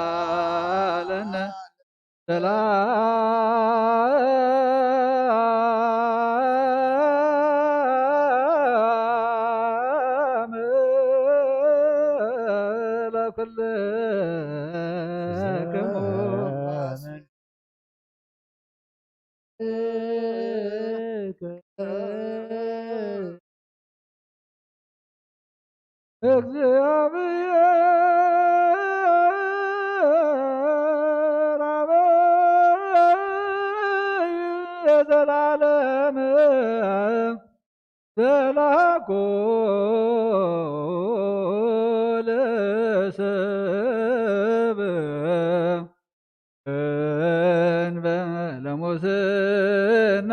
ተሳለነ ሰላም ለኩልክሙ። እግዚአብሔር አብ የዘላለም ዘላኮ ለሰብ እንበለ ሙስና።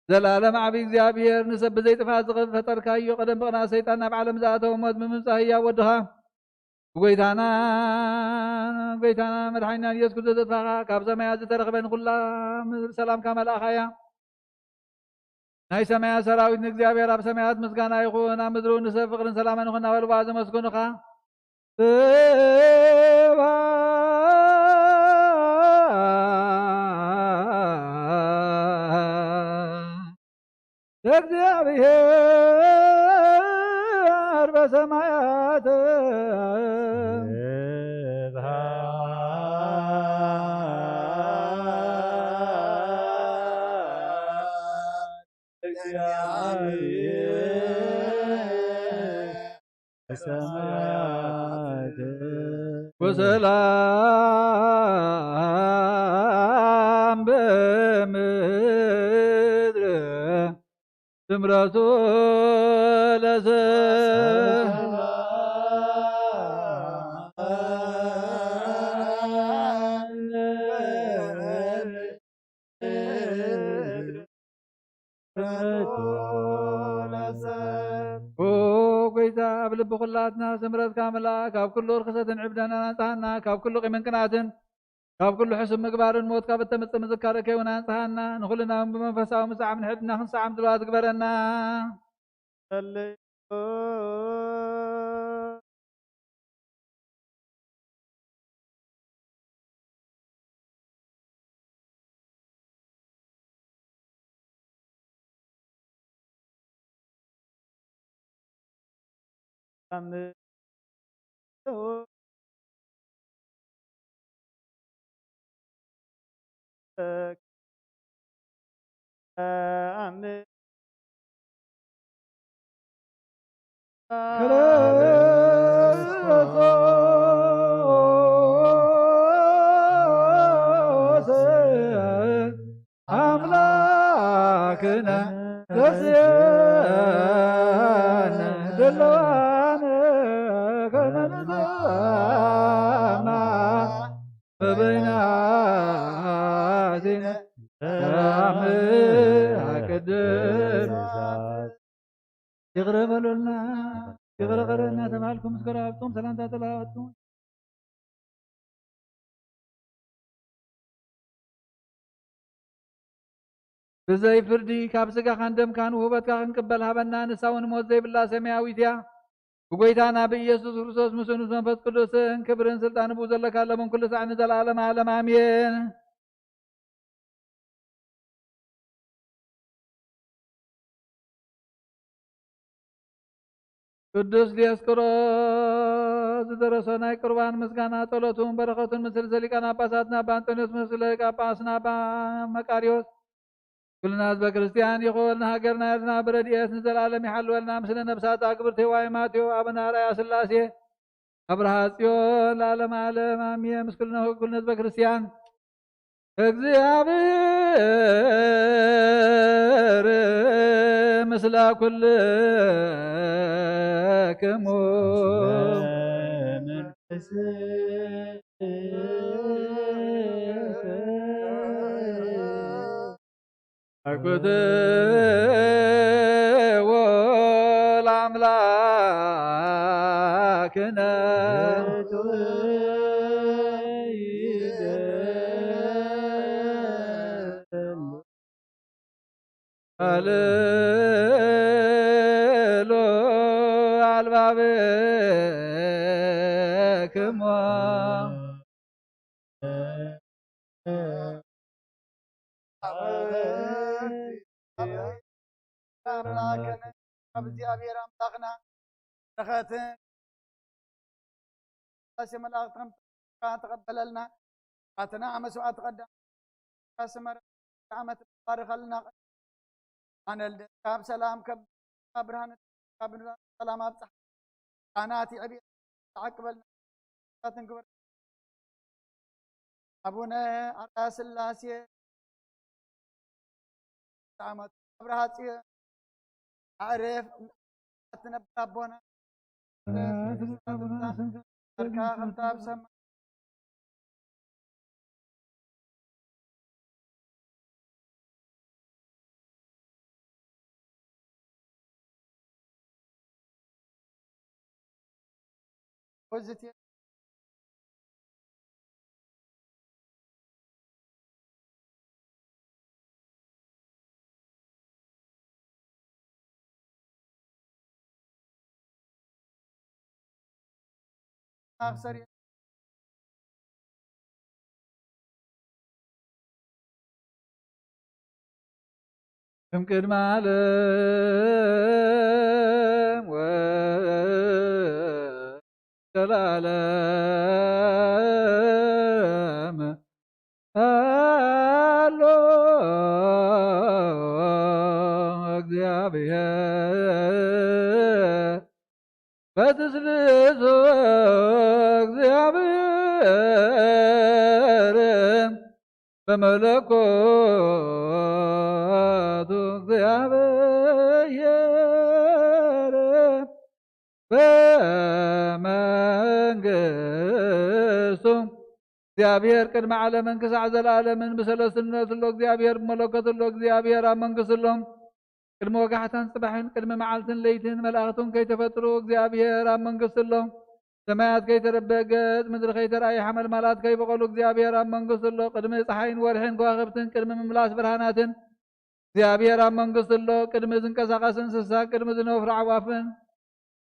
ዘላለም ዓቢ እግዚኣብሔር፣ ንሰብ ብዘይ ጥፍኣት ዝፈጠርካዮ፣ ቀደም ብቕንኣት ሰይጣን ናብ ዓለም ዝኣተወ ሞት ብምምጻእ ህያው ወድኻ ብጎይታና፣ ጎይታና መድሓኒና ኢየሱስ ክርስቶስ ዘጥፋኻ፣ ካብ ሰማያት ዝተረኽበ ንኹላ ምድሪ ሰላምካ መልኣኻያ። ናይ ሰማያት ሰራዊት ንእግዚኣብሔር ኣብ ሰማያት ምስጋና ይኹን፣ ኣብ ምድሪ እውን ንሰብ ፍቕርን ሰላምን ይኹን እናበሉ ብኣ ዘመስገኑኻ። ስብሐት ለእግዚኣብሔር በሰማያት። እግዚአብሔር በሰማያት ወሰላም በምድር ስምረቱ ለሰብ። ኦ ጎይታ፣ ኣብ ልቢ ኩላትና ስምረትካ ምልኣ፣ ካብ ኩሉ ርክሰትን ዕብደናን ኣንጽሃና፣ ካብ ኩሉ ቂምን ቅንኣትን፣ ካብ ኩሉ ሕሱም ምግባርን ሞት ካብ እተምጽእ ምዝካረ ከይውን ኣንጽሃና፣ ንኹልና እውን ብመንፈሳዊ ምስዓም ንሕድና ክንሰዓም ድልዋት ግበረና። ክርስቶስ አምላክነ ረስየነ ድልዋነ ከመ ንሰማ በበይናቲነ ሰላም ቅድሳት። ይቕረ በሉልና፣ ይቕረ በለና ተባልኩም ምስ ጎረባብትኩም ሰላምታ ተለዋወጥኩም። ብዘይ ፍርዲ ካብ ስጋኻን ደምካን ውህበትካ ክንቅበል ሃበና። ንሳ እውን ሞት ዘይብላ ሰማያዊት እያ። ብጎይታና ብኢየሱስ ክርስቶስ ምስኡ ምስ መንፈስ ቅዱስን ክብርን ስልጣን ብኡ ዘለካ ለምን ኩሉ ሳዕ ንዘለዓለም ዓለም ኣሜን። ቅዱስ ዲዮስቆሮስ ዝደረሶ ናይ ቁርባን ምስጋና ጸሎቱን በረኸቱን ምስ ርእሰ ሊቃነ ጳጳሳትና ኣባ ኣንጦንዮስ፣ ምስ ሊቀ ጳጳስና ኣባ መቃርዮስ፣ ኩልና ህዝበ ክርስቲያን ይኹን ንሃገርና ኤርትራ ብረድኤት ንዘለኣለም ይሓልወልና። ምስለ ነብሳት ኣክብርቲ ዋይ ማቴዎ ኣቡነ ኣርኣያ ስላሴ ኣብርሃ ጽዮን ለዓለመ ዓለም ኣሜን። ምስ ኩልነ ኩልነ ህዝበ ክርስቲያን እግዚኣብሔር ምስለ ኩልክሙ። አኩትዎ ለአምላክነ። ሃሌሉ አልባብክሞ። ኣምላክን ኣብ እግዚኣብሔር ኣምላኽና በረኸትን ቅዳሴ መላእኽቲ ከም ተቐበለልና፣ ኣትና መስዋዕቲ ቀዳም ቅዳሴ መረ ዓመት ባርኸልና። ኣነ ልደትካ ብሰላም ከብ ብርሃን ካብ ሰላም ኣብጽሕ። ቃናት ይዕብየ ተዓቅበልና። ሳትን ክብር ኣቡነ ኣርያ ስላሴ ዓመት ኣብርሃ ጽዮን ኣዕርፍ እትነብር ኣቦና ኣርካ ከምታ ኣብ ሰማይ ፖዚቲቭ ኣኽሰር እም ቅድመ ዓለም ወዘለዓለም ኣሎ እግዚኣብሔር በትስብእቱ እግዚኣብሔር በመለኮቱ እግዚኣብሔር በመንግስቱ እግዚኣብሔር ቅድሚ ዓለምን ክሳዕ ዘለዓለምን ብሰለስትነቱ ኣሎ እግዚኣብሔር፣ ብመለኮቱ ኣሎ እግዚኣብሔር፣ ኣብ መንግስቱ ኣሎ። ቅድሚ ወጋሕታን ጽባሕን፣ ቅድሚ መዓልትን ለይትን፣ መላእኽቱን ከይተፈጥሩ እግዚኣብሔር ኣብ መንግስቱ ኣሎ። ሰማያት ከይተረበ ገጽ፣ ምድሪ ከይተራእየ ሓመልማላት ከይበቐሉ እግዚኣብሔር ኣብ መንግስቱ ኣሎ። ቅድሚ ጸሓይን ወርሕን ከዋኽብትን፣ ቅድሚ ምምላስ ብርሃናትን እግዚኣብሔር ኣብ መንግስቱ ኣሎ። ቅድሚ ዝንቀሳቐስ እንስሳ፣ ቅድሚ ዝነፍሩ ኣዕዋፍን፣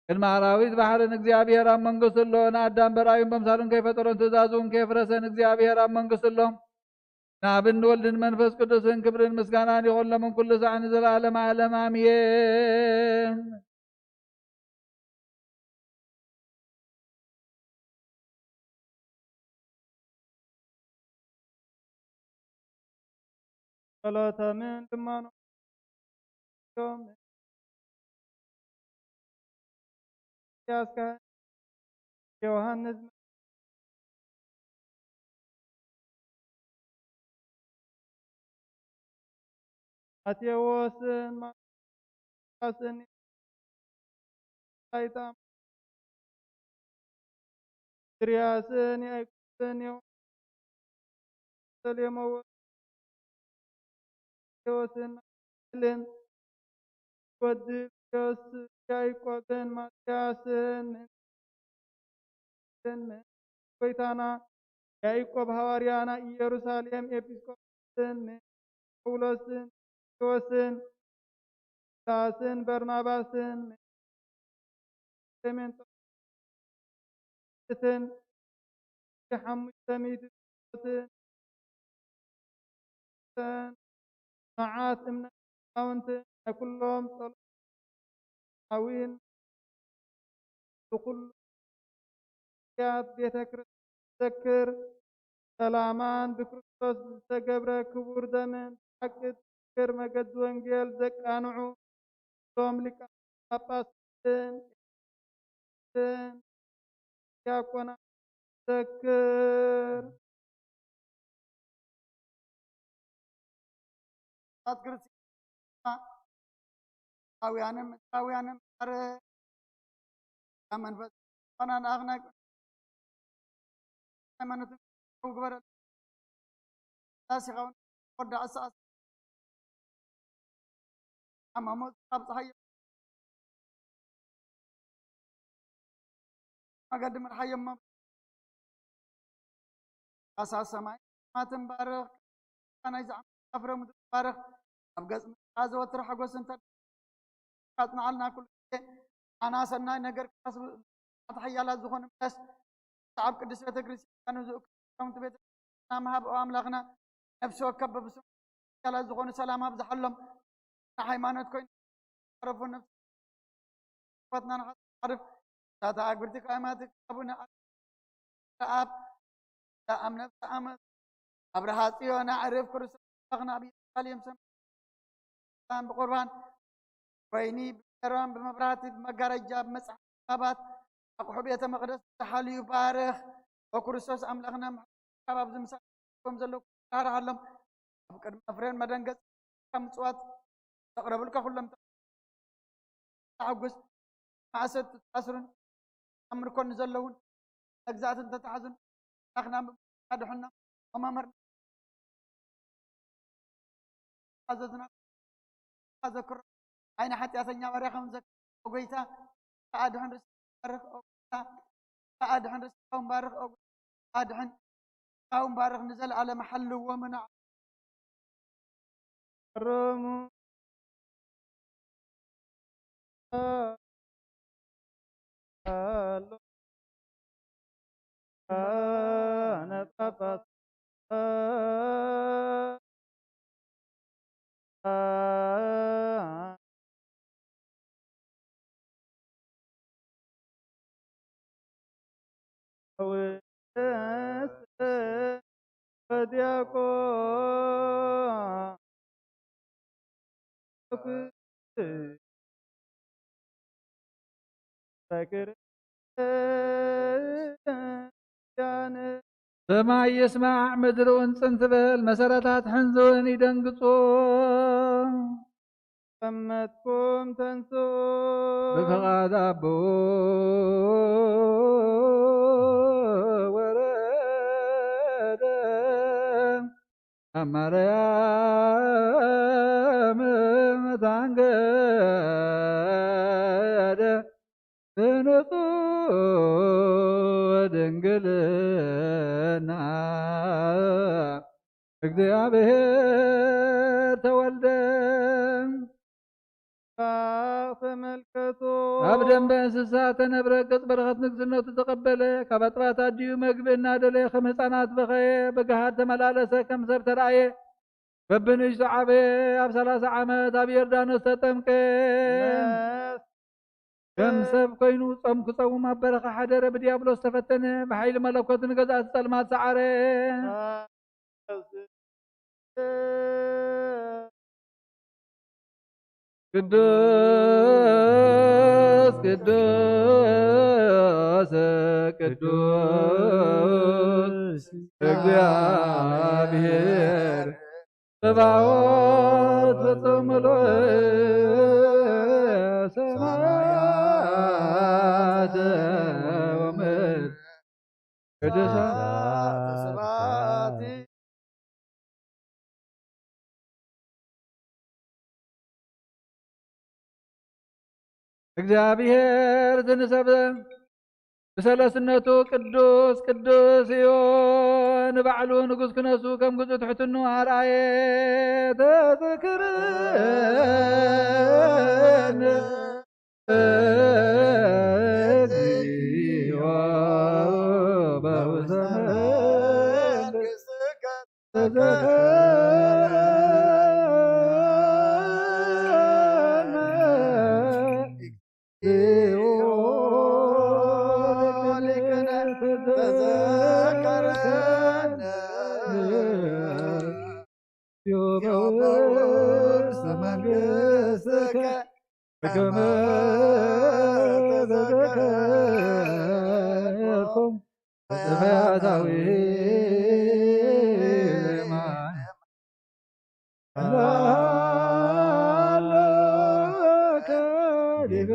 ቅድሚ ኣራዊት ባሕርን እግዚኣብሔር ኣብ መንግስቱ ኣሎ። ንኣዳም በርኣዩን በምሳሉን ከይፈጠሮን ትእዛዙን ከየፍረሰን እግዚኣብሔር ኣብ መንግስቱ ኣሎ። ንኣብን ንወልድን መንፈስ ቅዱስን ክብርን ምስጋናን ይኹን ሎምን ኩሉ ሳዕ ንዘለዓለመ ዓለም ኣሜን። ጸሎቶምን ልመኖም ኢሳያስ ካህን ዮሃንስ ማቴዎስን ማርቆስን ጣይታ እንድርያስን ያዕቆብን ዮሐንስን ሰሌሞዎስን ማቴዎስን ናትናኤልን ወዲ ዮስ ያዕቆብን ማትያስን ምን ምን ጎይታና ያዕቆብ ሃዋርያ ናይ ኢየሩሳሌም ኤጲስቆጶስን ምን ጳውሎስን ጢሞቴዎስን ሲላስን በርናባስን ምን ክሌሜንጦስን ሓሙሽተ ሚእቲ ጸሎትን መዓት እምነት ሊቃውንትን ናይ ኩሎም ጸሎት ሓዊን ብኩሉ ቅድስያት ቤተ ክርስቲያን ዘክር። ሰላማን ብክርስቶስ ዝተገብረ ክቡር ደምን ብሓቂ እግር መገዲ ወንጌል ዘቃንዑ እቶም ሊቃነ ጳጳሳትን ዲያቆናት ዘክር። ኣት ክርስቲያን ኣውያንን ምድራውያንን ባርኽ፣ ካብ መንፈስ ቅዱስ ዝኾነ ኣምላኽና ሃይማኖትን ክግበረሉ ዳሲኻውን ወዳእ ሰዓት ሓማሞት ካብ ፀሓይ መገዲ ምርሓዮም ካሳ ሰማይ ማትን ባርኽ፣ ናይዚ ዓመት ኣፍረ ምድሪ ባርኽ፣ ኣብ ገጽ ምድሪ ዘወትር ሓጎስን ተድላን ኣጽንዓልና። ኩሉ ግዜ ንዓና ሰናይ ነገር ክሓስቡ፣ ንዓቲ ሓያላት ዝኾኑ ምለስ፣ ኣብ ቅድስት ቤተ ክርስቲያን ዝእከቡ ቤተ ክርስቲያን ምሃብ፣ ኦ ኣምላኽና፣ ነፍሲ ወከፍ በብስሙ ሓያላት ዝኾኑ ሰላም ኣብዝሓሎም። ንሃይማኖት ኮይኑ ተረፉ ነፍሲ ህይወትና ንሓሳርፍ። እታ ኣግብርቲ ካህናት ኣቡነ ኣብ እዛ ኣብ ነፍሲ ዓመት ኣብርሃ ጽዮን ኣዕርፍ ክርስቶስ ኣምላኽና ኣብ ኢየሩሳሌም ሰማይ ብቁርባን ወይኒ ብገርባን ብመብራህቲ ብመጋረጃ ብመጽሓፍ ክታባት ኣቑሑ ቤተ መቕደስ ብዝሓልዩ ባርኽ። ኦ ክርስቶስ ኣምላኽና ምሕረት ካብ ኣብዚ ምሳሌ ዘለዉ ራህርሃሎም። ኣብ ቅድሚ ፍሬን መደንገጽ ካብ ምጽዋት ዘቕረብልካ ኩሎም ተሓጉስ። ማእሰት ተታስሩን ኣብ ምርኮን ዘለውን መግዛእትን ተታሕዙን ኣኽናም ኣድሕና ወመምህር ኣዘዝና ዘክሮ ኣይነ ሓጢኣተኛ ባርያ ከም ዘክሮ ጎይታ ኣድሕን ርስ ባርኽ ኦ ጎይታ ኣድሕን ርስ ባርኽ ኦ ጎይታ ኣድሕን ካውን ባርኽ ንዘለዓለም ሓልዎ ምንዓ ሮሙ ኣሎ ሊቃነ ጳጳሳት ወዲያቆን ሰማይ ይስማዕ ምድሪ እውን ጽን ትበል፣ መሰረታት ሕንዚ እውን ይደንግጹ። ተመትኩም ተንስኡ። ብፍቓድ ኣቦ ወረደ፣ ኣብ ማርያም ተኣንገደ፣ ብንጹህ ድንግልና። እግዚኣብሔር ተወልደ። ተመልከቱ። ኣብ ደንበ እንስሳ ተነብረ፣ ገጽ በረኸት ንግስነቱ ተቐበለ። ካብ ኣጥባት ኣዲኡ መግቢ እናደለየ ከም ህፃናት በኸየ፣ ብገሃድ ተመላለሰ፣ ከም ሰብ ተራእየ። በብንእሽቱ ዓበየ፣ ኣብ ሰላሳ ዓመት ኣብ ዮርዳኖስ ተጠምቀ። መስ- ከም ሰብ ኮይኑ ጾም ክጸውም ኣብ በረኻ ሓደረ፣ ብዲያብሎስ ተፈተነ፣ ብሓይሊ መለኮት ንገዛእቲ ጸልማት ሰዓረ። ቅዱስ ቅዱስ ቅዱስ እግዚኣብሔር ጸባኦት ፍጹም ምሉእ ሰማያት ወምድር ቅዱሳት ስብሐት እግዚኣብሔር ዝንሰብ ብሰለስነቱ ቅዱስ ቅዱስ እዩ። ንባዕሉ ንጉስ ክነሱ ከም ግጹ ትሕትኑ ኣርኣየ። ተዝክረኒ እግዚኦ በውስተ መንግሥትከ ተዘከረነ እግዚኦ ሊቅነ ተዘከረነ። ተዘከርኩም ብፈያታዊ ማይ እንዳለከ ዲበ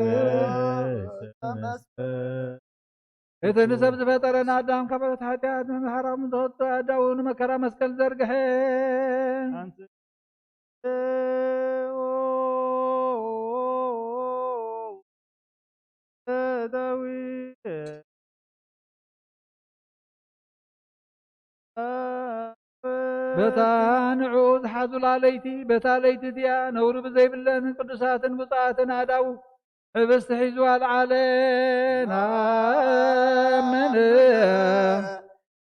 እቲ ንሰብ ዝፈጠረ ንኣዳም ካብ ዕለት ሓጢኣት ንምሕራሙ ዝኸቶ ኣዳኡ ንመከራ መስቀል ዘርግሐ። ዳዊት በታ ንዕኡ ዝሓዙላ ለይቲ፣ በታ ለይቲ እቲኣ ነውሪ ብዘይብለን ቅዱሳትን ብፁዓትን ኣእዳዉ ሕብስቲ ሒዙ ኣልዓለ። ንኣምን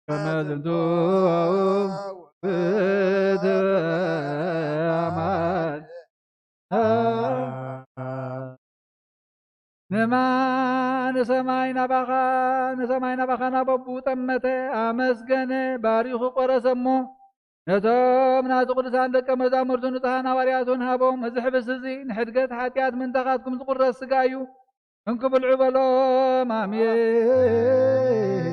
ከመ ዝንቱ ውእቱ ኣማን። ንማ ንሰማይ ናባኻ ንሰማይ ናባኻ ናብ ኣቦኡ ጠመተ፣ ኣመስገነ፣ ባሪኹ ቆረሰ እሞ ነቶም ናቱ ቅዱሳን ደቀ መዛሙርቱ ንጹሓን ሃዋርያቱን ሃቦም። እዚ ሕብስቲ እዚ ንሕድገት ሓጢኣት ምንታኻትኩም ዝቁረስ ስጋ እዩ፣ እንኩ ብልዑ በሎም። ኣሜን።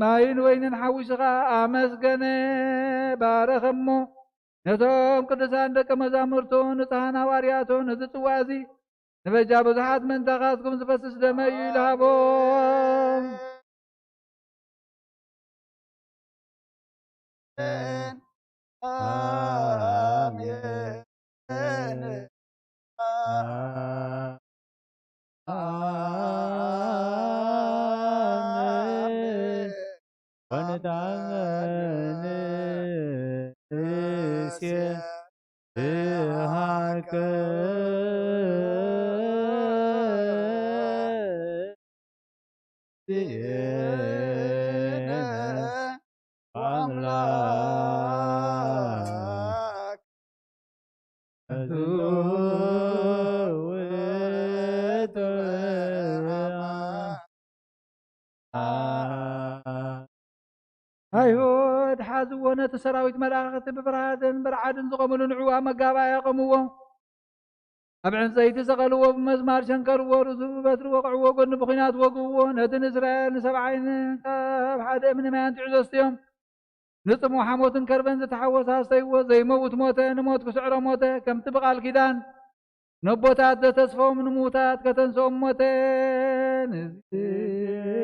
ማይን ወይንን ሓዊሱ ኸኣ ኣመስገነ፣ ባረኸ እሞ ነቶም ቅዱሳን ደቀ መዛሙርቱ ንጹሓን ሃዋርያቱ፣ ነዚ ጽዋ እዚ ንበጃ ብዙሓት ምእንታኻትኩም ዝፈስስ ደመይ እዩ ኢሉ ሃቦም። ኣይሁድ ሓዝዎ፣ ነቲ ሰራዊት መላእኽቲ ብፍርሃትን ብርዓድን ዝቖምሉ ንዕኡ ኣብ መጋባእያ ኣቐምዎ። ኣብ ዕንጸይቲ ሰቐልዎ፣ ብመስማር ሸንከርዎ፣ ርእሱ ብበትሪ ወቕዕዎ፣ ጎድኑ ብኲናት ወግእዎ። ነቲ ንእስራኤል ንሰብዓይን ካብ ሓደ እምኒ ማይ ኣንቲዑ ዘስተዮም። ንጽምኡ ሓሞትን ከርበን ዝተሓወሰ ኣስተይዎ፣ ዘይመውት ሞተ፣ ንሞት ክስዕሮ ሞተ። ከምቲ ብቓል ኪዳን ነቦታት ዘተስፈዎም ንምዉታት ከተንስኦም ሞተ። ንዚኑ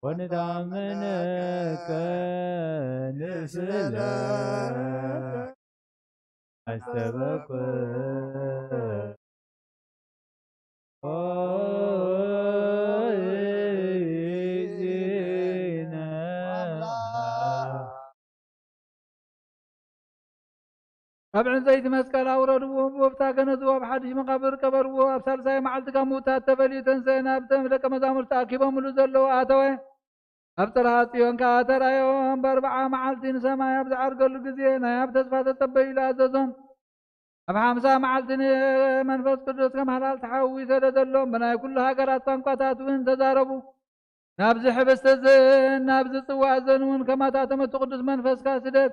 ወንታምነከ ንስለ ኣስተበቁ ኣብ ዕንፀይቲ መስቀል ኣውረድዎ፣ ብወፍታ ገነዝዎ፣ ኣብ ሓድሽ መቓብር ቀበርዎ። ኣብ ሳልሳይ መዓልቲ ካብ ምዉታት ተፈልዩ ተንሰአ፣ ናብቶም ደቀ መዛሙርቲ ተኣኪቦምሉ ዘለዉ ኣተወ። ኣብ ጽርሃ ጽዮን ከኣ ተራእዮም። ብኣርብዓ መዓልቲ ንሰማይ ኣብ ዝዓርገሉ ግዜ ናይ ኣብ ተስፋ ተጸበዩ ኢሉ ኣዘዞም። ኣብ ሓምሳ መዓልቲ ንመንፈስ ቅዱስ ከም ሃላልቲ ሓዊ ሰደደሎም። ብናይ ኩሉ ሃገራት ቋንቋታት እውን ተዛረቡ። ናብዚ ሕብስቲ እዝን ናብዚ ጽዋ እዝን እውን ከማታቶም እቲ ቅዱስ መንፈስካ ስደድ።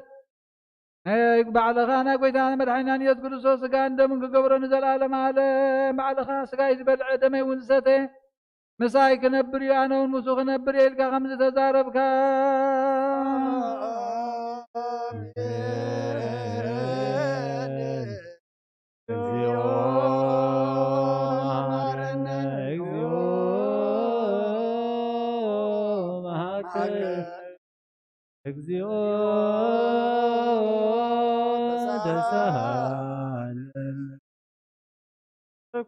ናይ ባዕልኻ ናይ ጎይታና መድሓኒናን ኢየሱስ ክርስቶስ ስጋን ደምን ክገብሮ ንዘለኣለም ዓለም። ባዕልኻ ስጋይ ዝበልዐ ደመይ እውን ዝሰተ ምሳይ ክነብር እዩ፣ ኣነ እውን ምስኡ ክነብር እየ ኢልካ ከም ዝተዛረብካ። እግዚኦ መሐረነ፣ እግዚኦ መሐረነ፣ እግዚኦ ተሳሃለ።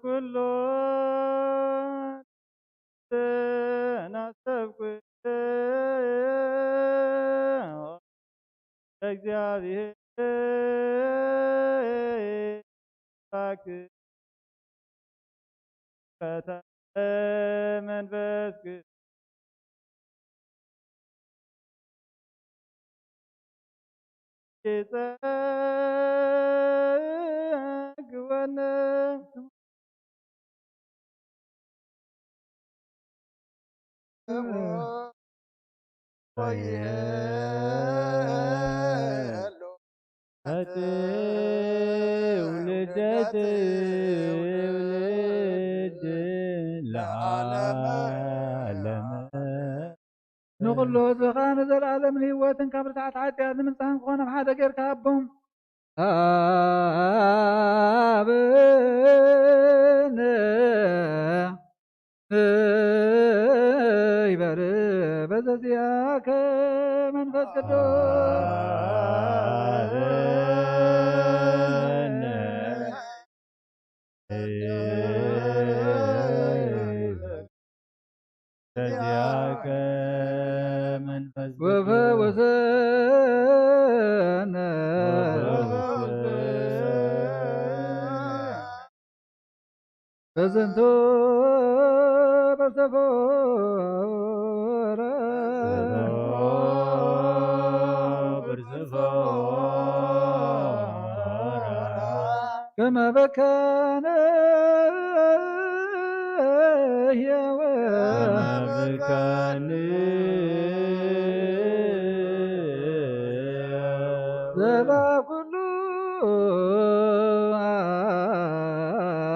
ኩሉ ናሰብኩ ለእግዚኣብሔር ባክ ፈታ መንፈስ ቅዱስ ይጸግወነ። ትውልደ ትውልድ ለዓለመ። ንኹሉ ህዝብኻ ንዘለኣለም ንህይወትን ካብ ርትዓት ሓጢኣት ንምንጻህን ክኾኖም ሓደ ጌርካ ሃቦም። ኣብነ ይበል በዘዚኣከ መንፈስ ቅዱስ። በዚያከ መንፈስ ቅዱስ ወፈውሰነ። በዝንቱ በርሰፎረ። ከመ በካነ ሕያወ። ከመ በካነ ዘላ ኩሉ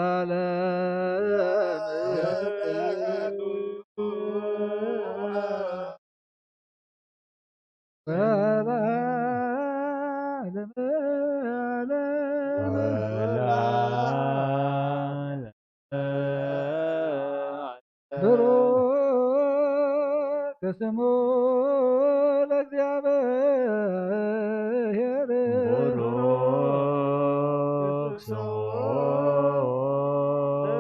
ዓለም። ብሩክ ስሙ ለእግዚኣብሔር። ብሩክ ስሙ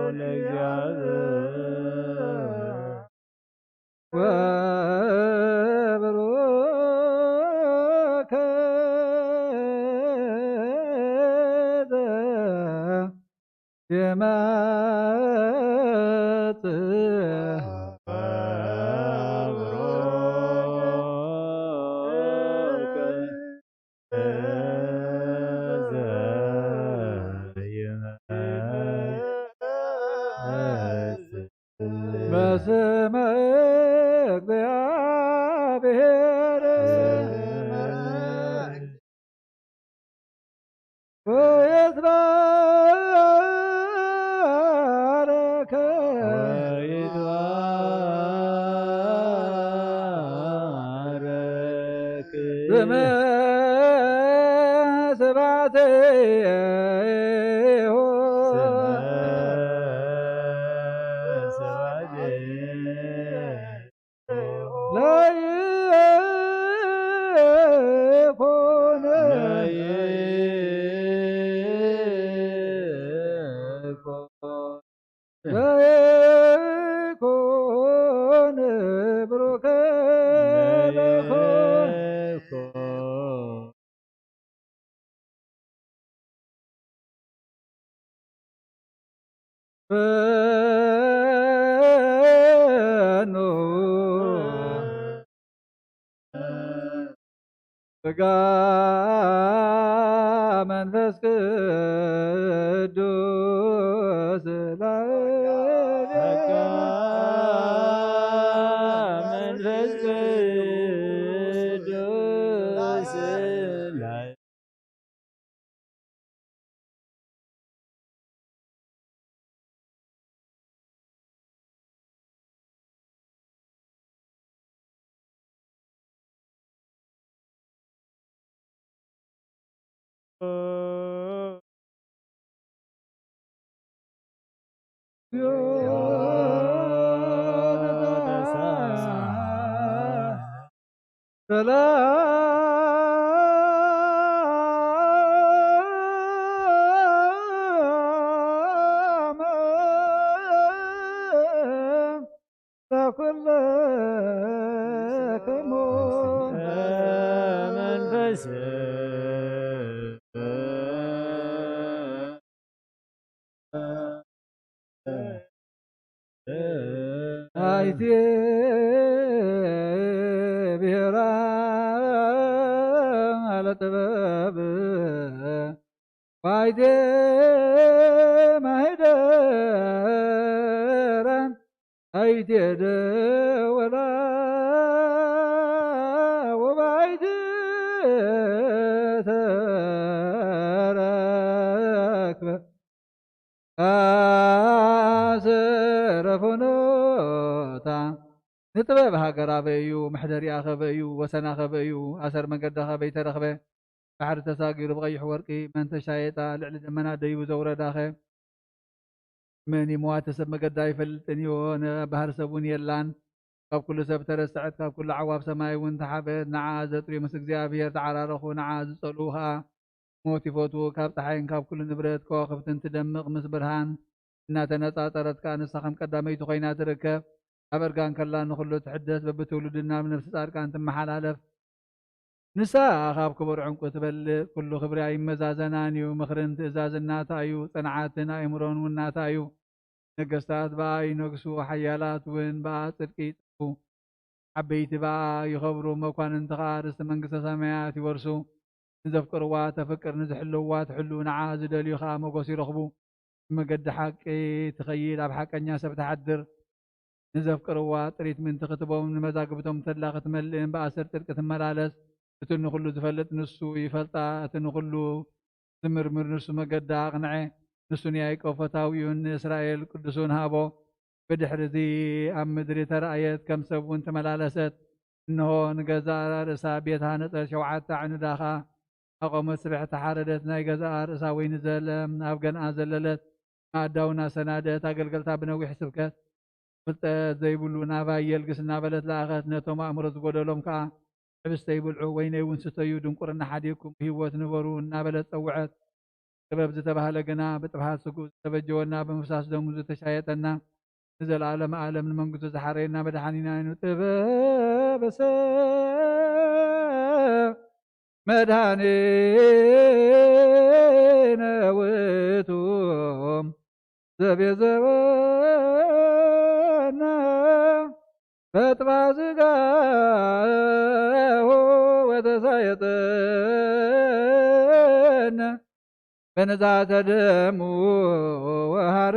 ለእግዚኣብሔር። ወብሩክ በስመ እግዚአብሔር ወይትባረክ። ወይትባረክ። ስመ ስብሐቴሁ። ስመ ስብሐቴሁ። ለይኩን። ለይኩን። ለይኩን ብሩክ ለይኩን። በኑ ስጋ መንፈስ ቅዱስ ላዕሌነ። ስጋ መንፈስ ቅዱስ ላዕሌነ። ሰላም ለኩልክሙ መንፈስ ኣይቴ ብሔራ ለጥበብ ዋይቴ ማህደራን ኣይቴ ደወላ ወባይቴ ተረክበ ኣሰረ ፍኖታ ንጥበብ ሃገር ኣበይ እዩ? መሕደሪኣ ከበይ እዩ? ወሰና ከበይ እዩ? ኣሰር መገዳ ከበይ ተረኽበ? ባሕሪ ተሳጊሩ ብቐይሕ ወርቂ መን ተሻየጣ? ልዕሊ ደመና ደይቡ ዘውረዳኸ? መን እዩ? መዋተ ሰብ መገዳ ኣይፈልጥን እዩ፣ ነባህር ሰብ እውን የላን። ካብ ኩሉ ሰብ ተረስዐት፣ ካብ ኩሉ ዓዋፍ ሰማይ እውን ተሓበት። ንዓ ዘጥርዩ ምስ እግዚኣብሔር ተዓራረኹ፣ ንዓ ዝጸልኡ ኸኣ ሞት ይፈትዉ። ካብ ጸሓይን ካብ ኩሉ ንብረት ከዋኽብትን ትደምቕ ምስ ብርሃን እናተነጻጸረት ከኣ ንሳ ከም ቀዳመይቲ ኮይና ትርከብ። ኣብ እርጋን ከላ ንኹሉ ትሕደስ፣ በብትውልድና ብነፍሲ ጻድቃን ትመሓላለፍ። ንሳ ካብ ክቡር ዕንቁ ትበልጽ፣ ኩሉ ክብሪ ኣይመዛዘናን እዩ። ምኽርን ትእዛዝን ናታ እዩ፣ ጽንዓትን ኣእምሮን እውን ናታ እዩ። ነገስታት ብኣ ይነግሱ፣ ሓያላት እውን ብኣ ጽድቂ ይጽድቁ። ዓበይቲ ብኣ ይኸብሩ፣ መኳንንቲ ኸኣ ርስቲ መንግስተ ሰማያት ይወርሱ። ንዘፍቅርዋ ተፍቅር፣ ንዝሕልውዋ ትሕሉ፣ ንዓ ዝደልዩ ኸኣ ሞገስ ይረኽቡ። ብመገዲ ሓቂ ትኸይድ፣ ኣብ ሓቀኛ ሰብ ትሓድር። ንዘፍቅርዋ ጥሪት ምእንቲ ክትቦም፣ ንመዛግብቶም ተድላ ክትመልእን ብኣሰር ጽድቂ ትመላለስ። እቲ ንኹሉ ዝፈልጥ ንሱ ይፈልጣ፣ እቲ ንኹሉ ዝምርምር ንሱ መገዳ ኣቕንዐ። ንሱ ንያዕቆብ ፈታዊኡን ንእስራኤል ቅዱሱን ሃቦ። ብድሕሪ እዚ ኣብ ምድሪ ተራእየት፣ ከም ሰብ እውን ተመላለሰት። እንሆ፣ ንገዛእ ርእሳ ቤት ሃነጸት፣ ሸውዓተ ኣዕኑዳ ኸኣ ኣቖመት። ስብሕቲ ሓረደት፣ ናይ ገዛእ ርእሳ ወይኒ ዘለምለም ኣብ ገንኣ ዘለለት፣ መኣዳ እውን ኣሰናደት። ኣገልገልታ ብነዊሕ ስብከት፣ ፍልጠት ዘይብሉ ናባይ የልግስ እናበለት ለኣኸት። ነቶም ኣእምሮ ዝጎደሎም ከኣ፣ ሕብስተ ይብልዑ፣ ወይነይ እውን ስተዩ፣ ድንቁርና ሓዲግኩም ብህይወት ንበሩ እናበለት ጸውዐት። ጥበብ ዝተባህለ ግና ብጥፍኣት ስግኡ ዝተበጀወና፣ ብምፍሳስ ደሙ ዝተሻየጠና፣ ንዘለዓለመ ዓለም ንመንግስቱ ዝሓረየና መድሓኒና እዩ። ጥበብ ሰብ መድኃኒነ ውእቱ ዘቤዘወነ በጥባ ሥጋሁ ወተሳየጠነ በንዛተ ደሙ ወሃረነ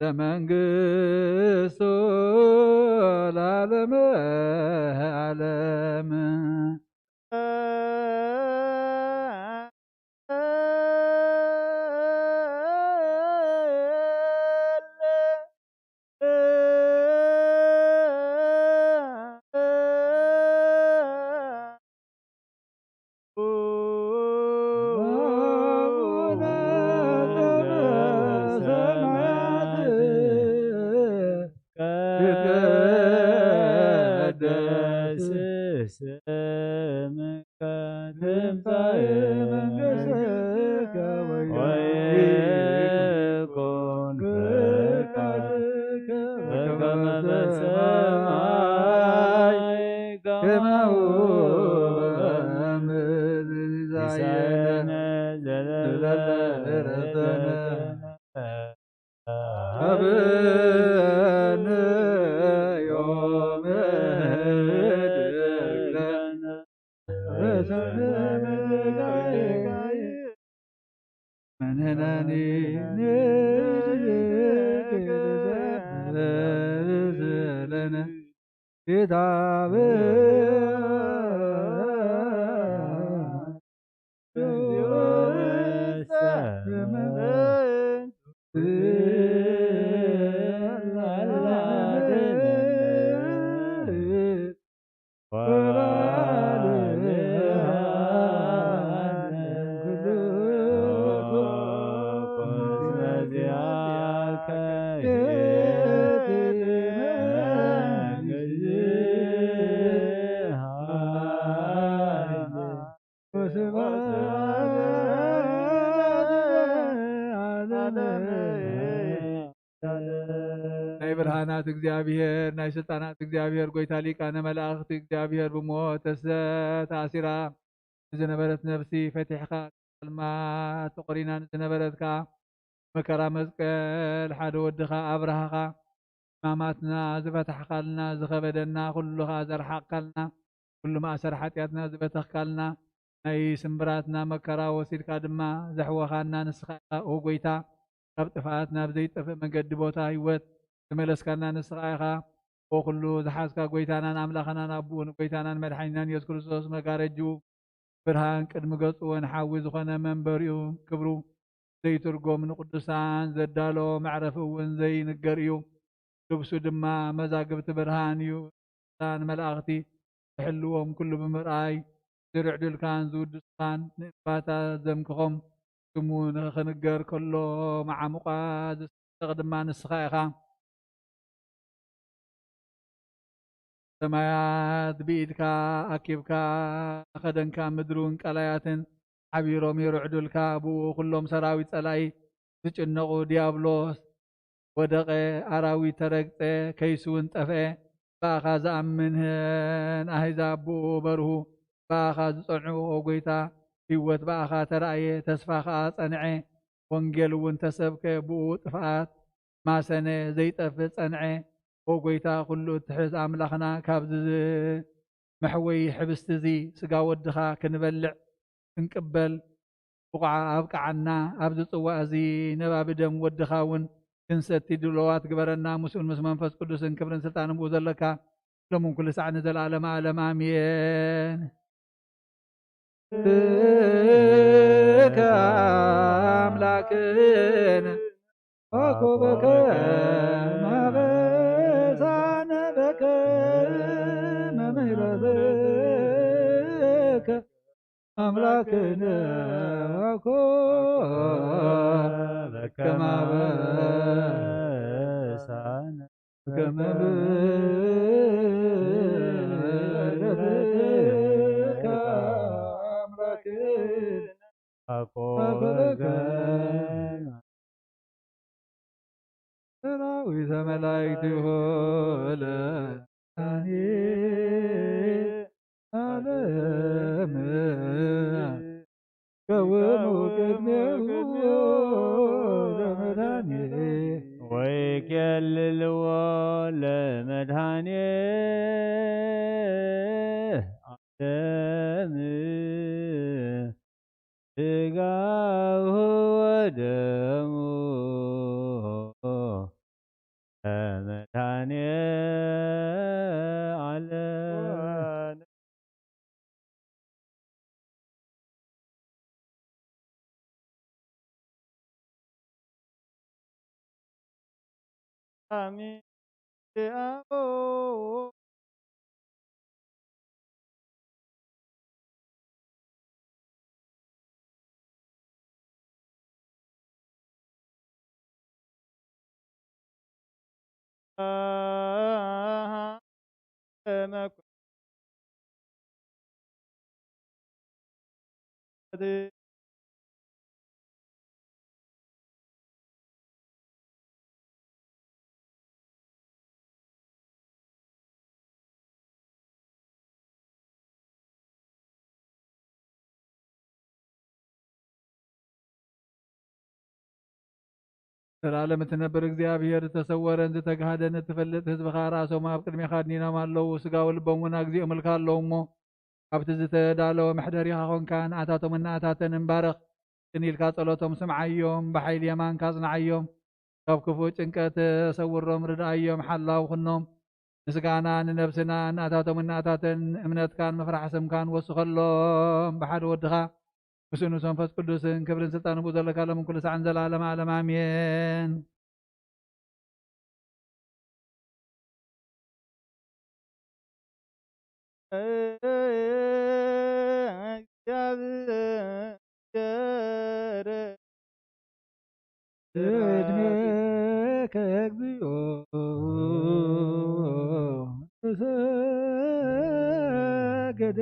ለመንግስቱ ለዓለመ ዓለም። ይትቀደስ ስምከ ትምጻእ መንግሥትከ ወይኩን ፈቃድከ በከመ በሰማይ ከማሁ በምድር። ሲሳየነ ዘለለዕለትነ ሀበነ ዮም ህድግ ለነ። መንህነኒ ንዝለነ ጌታ ብርሃናት እግዚኣብሔር፣ ናይ ስልጣናት እግዚኣብሔር፣ ጎይታ ሊቃነ መላእኽቲ እግዚኣብሔር፣ ብሞት ተሰ-፣ ተኣሲራ ዝነበረት ነፍሲ ፈቲሕካ፣ ጸልማ ተቖሪና ንዝነበረት ከኣ መከራ መስቀል ሓደ ወድኻ ኣብርሃኻ፣ ሕማማትና ዝፈታሕካልና፣ ዝኸበደና ኩሉ ከኣ ዘርሓቕካልና፣ ኩሉ ማእሰር ሓጢኣትና ዝበተኽካልና፣ ናይ ስምብራትና መከራ ወሲድካ ድማ ዘሕወኻና ንስኻ ኢኻ። ኦ ጎይታ፣ ካብ ጥፍኣት ናብ ዘይጠፍእ መንገዲ ቦታ ህይወት ዝመለስካና ንስኻ ኢኻ። ኦ ኩሉ ዝሓዝካ ጎይታናን ኣምላኽናን ኣቦኡ ንጎይታናን መድሓኒናን የሱስ ክርስቶስ መጋረጅኡ ብርሃን ቅድሚ ገጹ ወንሓዊ ዝኾነ መንበሪኡ ክብሩ ዘይትርጎም ንቅዱሳን ዘዳሎ መዕረፊ እውን ዘይንገር እዩ። ልብሱ ድማ መዛግብቲ ብርሃን እዩ። ቅዱሳን መላእኽቲ ዝሕልዎም ኩሉ ብምርኣይ ዝርዕዱልካን ዝውድሱኻን ንእምባታት ዘምክኾም ስሙ ንኽንገር ከሎ መዓሙቓ ዝስሕቕ ድማ ንስኻ ኢኻ። ሰማያት ብኢድካ ኣኪብካ ኸደንካ፣ ምድሩን ቀላያትን ሓቢሮም ይርዕዱልካ። ብኡ ኹሎም ሰራዊት ጸላኢ ዝጭነቑ፣ ዲያብሎስ ወደቐ፣ ኣራዊት ተረግጸ፣ ከይሱ እውን ጠፍአ። ብኣኻ ዝኣምን ኣህዛብ ብኡ በርሁ። ብኣኻ ዝጸንዑ፣ ኦ ጐይታ፣ ህይወት ብኣኻ ተራእየ፣ ተስፋ ኸኣ ጸንዐ። ወንጌል እውን ተሰብከ፣ ብኡ ጥፍኣት ማሰነ፣ ዘይጠፍእ ጸንዐ። ኦ ጐይታ፣ ኵሉ እትሕዝ ኣምላኽና፣ ካብዚ መሕወዪ ሕብስቲ እዚ ስጋ ወድኻ ክንበልዕ ክንቅበል ብቑዓ ኣብቅዓና። ኣብዚ ጽዋእ እዚ ነባቢ ደም ወድኻ እውን ክንሰቲ ድሉዋት ግበረና። ምስኡን ምስ መንፈስ ቅዱስን ክብርን ስልጣንን ብኡ ዘለካ ሎምን ኩሉ ሳዕ ንዘለዓለመ ዓለም ኣሜን። ብከ ኣምላክነ ወኮበከ ማበሳነ በከመ ምሕረትከ ኣምላክነ ወኮበከ ማበሳነ በከመ ምሕረትከ ኣምላክነ ወኮበከ ሰራዊተ መላእክቲሁ ለመድኃኔ ዓለም። ከውኑ ቅድሜሁ ለመድኃኔ ወይኬልልዎ ለመድኃኔ ዓለም። ሥጋሁ ወደሙ ለመድኃኔ ዓለም። አሜን። ዘላለም እትነብር እግዚኣብሔር፣ ዝተሰወረን ዝተጋህደን እትፈልጥ ህዝብኻ ራሶም ኣብ ቅድሜኻ ኣድኒኖም ኣለዉ። ስጋዊ ልቦም እውን ኣግዚኦምልካ ኣለዉ እሞ፣ ኣብቲ ዝተዳለወ መሕደሪኻ ኾንካ ንኣታቶም እናኣታተን እንባርኽ። ቅን ኢልካ ጸሎቶም ስምዓዮም፣ ብሓይሊ የማንካ ኣጽንዓዮም። ካብ ክፉእ ጭንቀት ሰውሮም፣ ርድኣዮም፣ ሓላው ኩኖም። ምስጋና ንነብስና፣ እናታቶም እናታተን እምነትካን ምፍራሕ ስምካን ወስኸሎም። ብሓደ ወድኻ ምስኡ ምስ መንፈስ ቅዱስን ክብርን ስልጣንን ብኡ ዘለካ ሎምን ኩሉ ሳዕን ዘላለም ዓለም ኣሜን። እግዚአብሔር ቅድሜከ እግዚኦ ተሰገደ።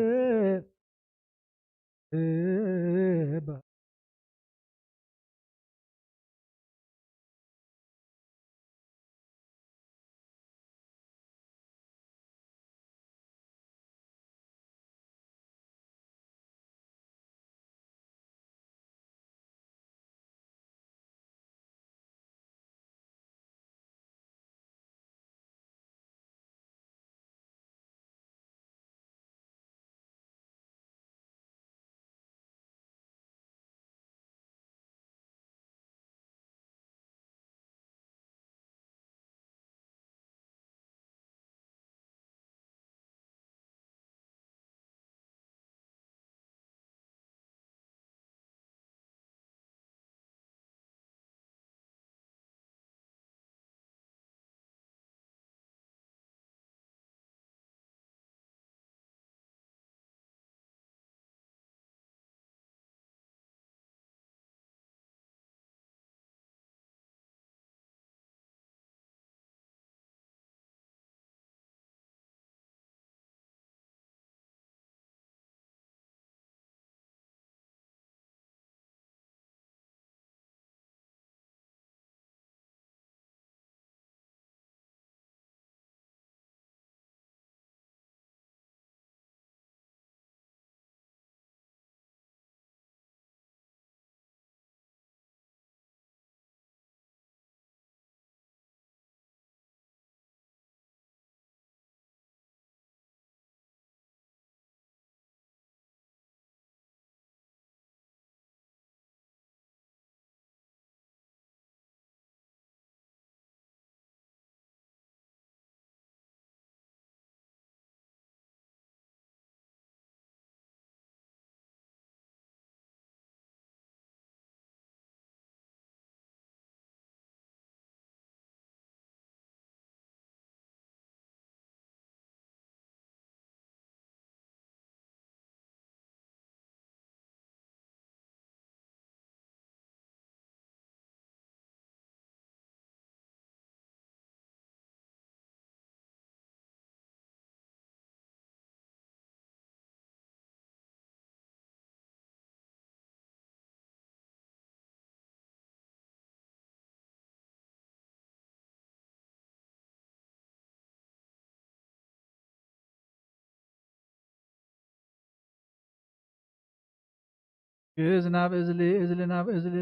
ግእዝ ናብ እዝሊ፣ እዝሊ ናብ እዝሊ፣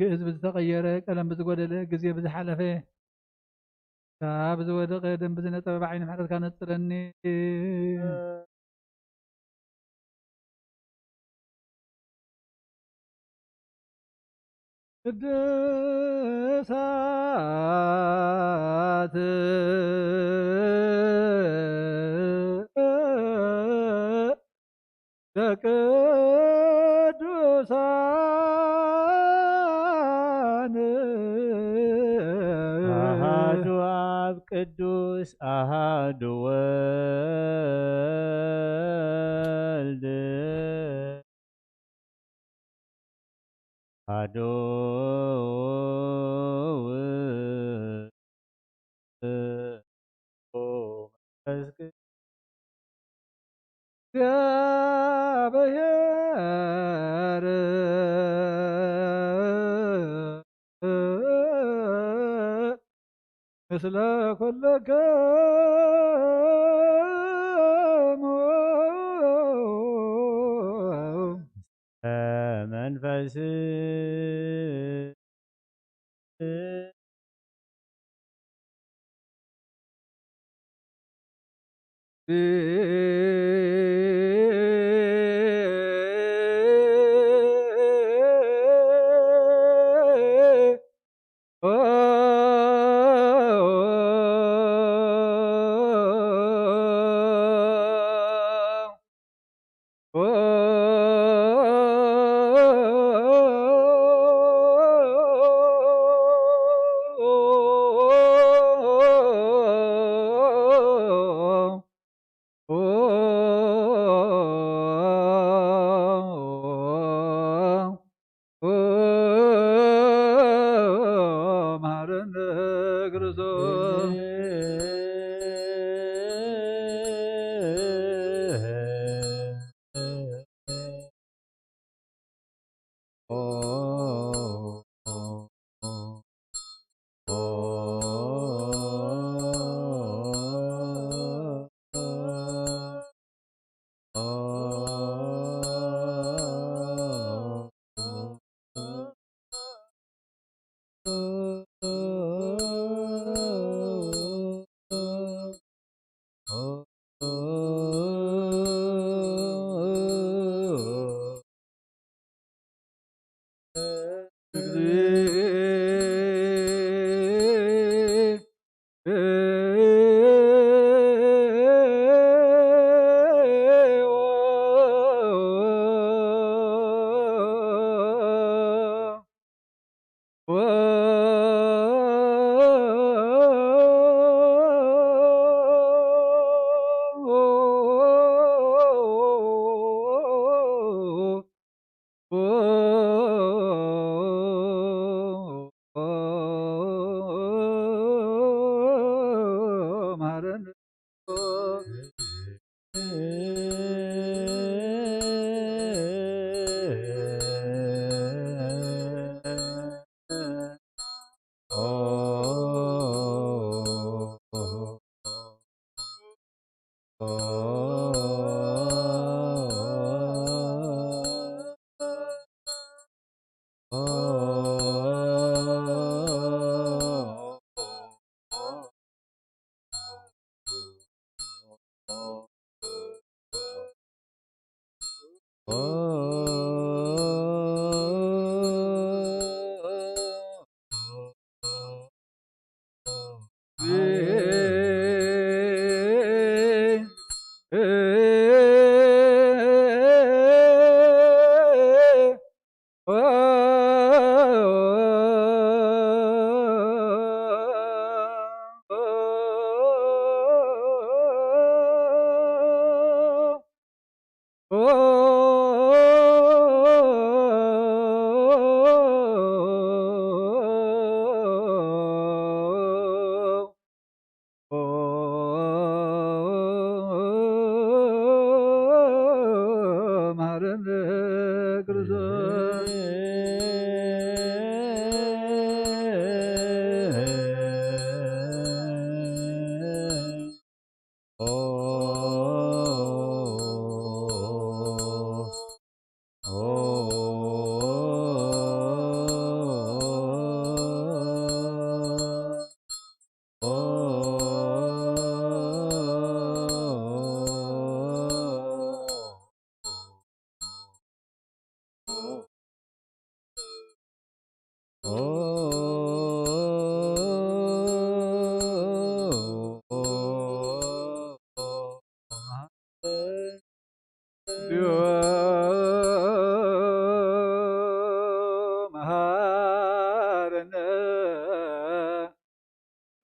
ግእዝ ብዝተቐየረ፣ ቀለም ብዝጎደለ፣ ግዜ ብዝሓለፈ፣ ካብ ዝወደቐ ደም ብዝነጸበ ብዓይኒ ምሕረትካ ነጽረኒ። ቅዱሳት ለቅዱሳን። ኣሃዱ ኣብ ቅዱስ ኣሃዱ ወልድ ኣሃዱ ውእቱ መንፈስ እግዚአብሔር ምስለ ኩልክሙ። መንፈስ መሐረነ ክርስቶስ።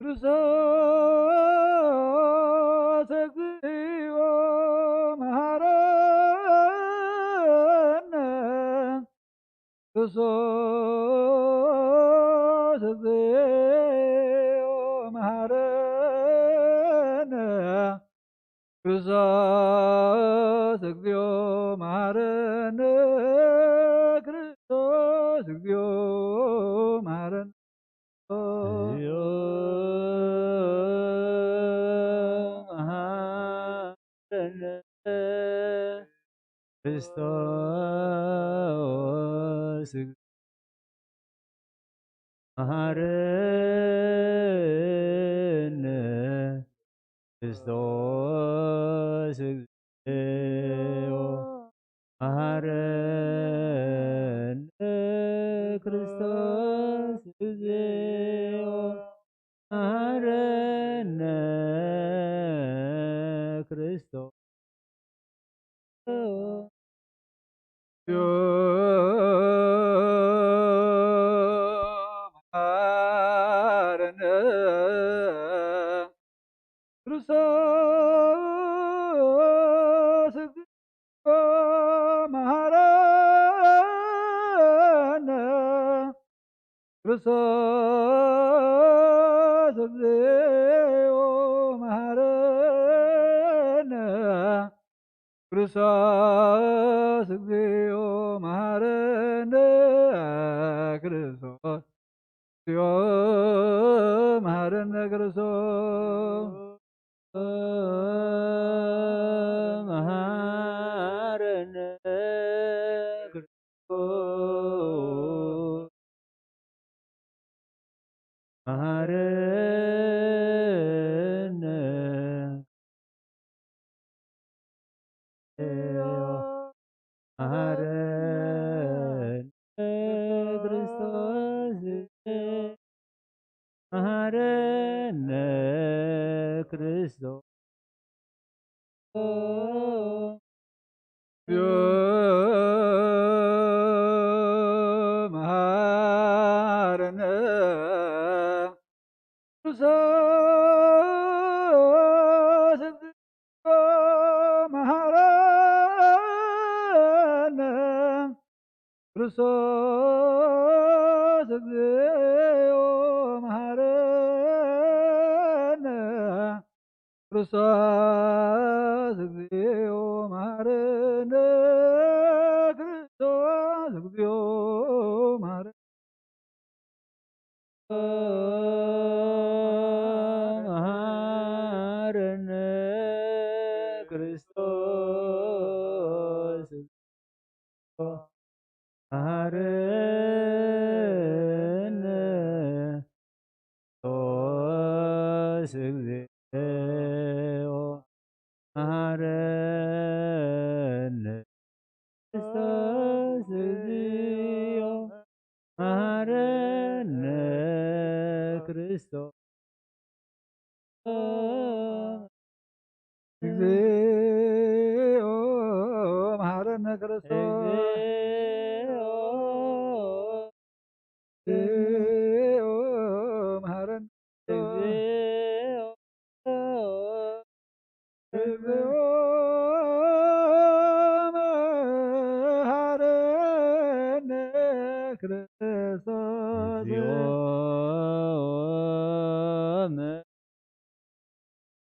ክርስቶስ እግዚኦ መሐረነ። ክርስቶስ እግዚኦ መሐረነ። ክርስቶስ እግዚኦ መሐረነ። ክርስቶስ እግዚኦ መሐረነ። ክርስቶስ መሐረነ። ክርስቶስ እግዚኦ መሐረነ። ክርስቶስ እግዚኦ መሐረነ። ክርስቶስ መሐረነ። ክርስቶስ መሐረነ። ክርስቶስ እግዚኦ መሐረነ። ክርስቶስ እግዚኦ መሐረነ። ክርስቶስ እግዚኦ መሐረነ። ክርስቶስ መሐረነ። ክርስቶስ መሐረነ። መሐረነ። ክርስቶስ መሐረነ። ክርስቶስ መሐረነ። ክርስቶስ መሐረነ። ክርስቶስ እግዚኦ መሐረነ። ክርስቶስ እግዚኦ መሐረነ። ክርስቶስ እግዚኦ መሐረነ። መሐረነ። ክርስቶስ መሐረነ። ክርስቶስ እግዚኦ መሐረነ። ክርስቶስ እግዚኦ መሐረነ። ክርስቶስ እግዚኦ መሐረነ። ክርስቶስ እግዚኦ መሐረነ። እግዚኦ መሐረነ። ክርስቶስ እግዚኦ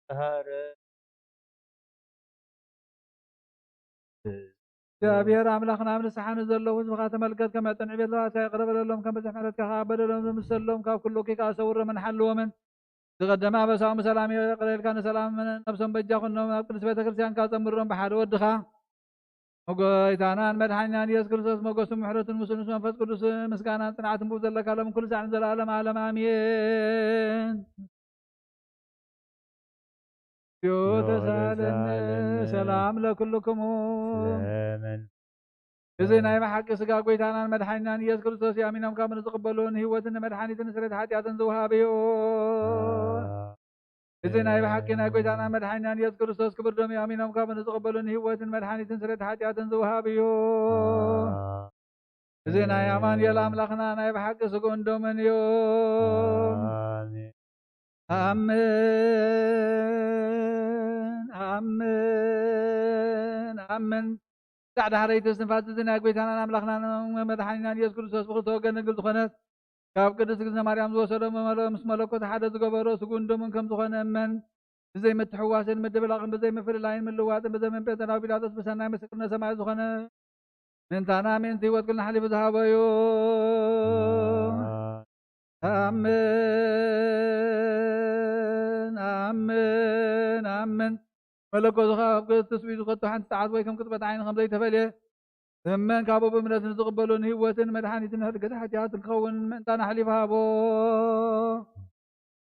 መሐረ- እግዚኣብሔር ኣምላኽና፣ ኣብ ንስሓ ንዘለዉ ህዝብኻ ተመልከት፣ ከመጠን ዕቤት ለባሳ ይቕረ በለሎም፣ ከም ብዝሕ ምሕረትካ ከኣ በደሎም ዝምሰሎም ካብ ኩሉ እኩይ ከኣ ሰውሮምን ሓልዎምን። ዝቐደመ ኣበሳኦም ብሰላም ይቕረ ኢልካ ንሰላም ነብሶም በጃ ኩኖም፣ ኣብ ቅድስት ቤተ ክርስቲያንካ ጸምሮም ብሓደ ወድኻ። ጎይታናን መድሓኒናን ኢየሱስ ክርስቶስ ሞገስን ምሕረትን ምስኡ ምስ መንፈስ ቅዱስ ምስጋናን ጽንዓትን ብኡ ዘለካ ሎም ኩሉ ሳዕ ንዘለዓለም ዓለም ኣሜን። ዮ ተሳለነ። ሰላም ለኩልክሙ። ስለምን እዚ ናይ ብሓቂ ስጋ ጎይታናን መድሓኒናን ኢየሱስ ክርስቶስ እዩ። ኣሚኖም ካብ ንዝቕበሉ ንህይወትን ንመድሓኒትን ንስርየት ሓጢኣትን ዝወሃብ እዩ። እዚ ናይ ብሓቂ ናይ ጎይታናን መድሓኒናን ኢየሱስ ክርስቶስ ክቡር ደም እዩ። ኣሚኖም ካብ ንዝቕበሉ ንህይወትን መድሓኒትን ስርየት ሓጢኣትን ዝወሃብ እዩ። እዚ ናይ ኣማኑኤል ኣምላኽና ናይ ብሓቂ ስግኡን ደሙን እዩ። ኣሜን። ኣምን ኣምን ኣምን። ዳዕዳ ሓረይቲ እስትንፋስ እዚ ናይ ጎይታናን ኣምላኽናን መድሓኒናን ኢየሱስ ክርስቶስ ብኽልተ ወገን ድንግል ዝኾነት ካብ ቅድስት እግዝእትነ ማርያም ዝወሰዶ መመለ-፣ ምስ መለኮት ሓደ ዝገበሮ ስጉን ደሙን ከም ዝኾነ እመን። ብዘይ ምትሕዋስን ምድብላቕን ብዘይ ምፍልላይን ምልዋጥን ብዘይ መን ጴንጠናዊ ጲላጦስ ብሰናይ ምስክርነት ሰማይ ዝኾነ ምእንታና ምእንቲ ህይወት ኩልና ሓሊፉ ዝሃበ እዩ። ኣምን ኣምን ኣምን። መለኮቱ ካብ ትስብእቱ ከቶ ሓንቲ ሰዓት ወይ ከም ቅጽበት ዓይኒ ከም ዘይተፈልየ እመን። ካብኡ ብእምነት ንዝቕበሎ ንህይወትን መድሓኒትን ንሕድገት ሓጢኣትን ክኸውን ምእንታና ሓሊፉ ሃቦ።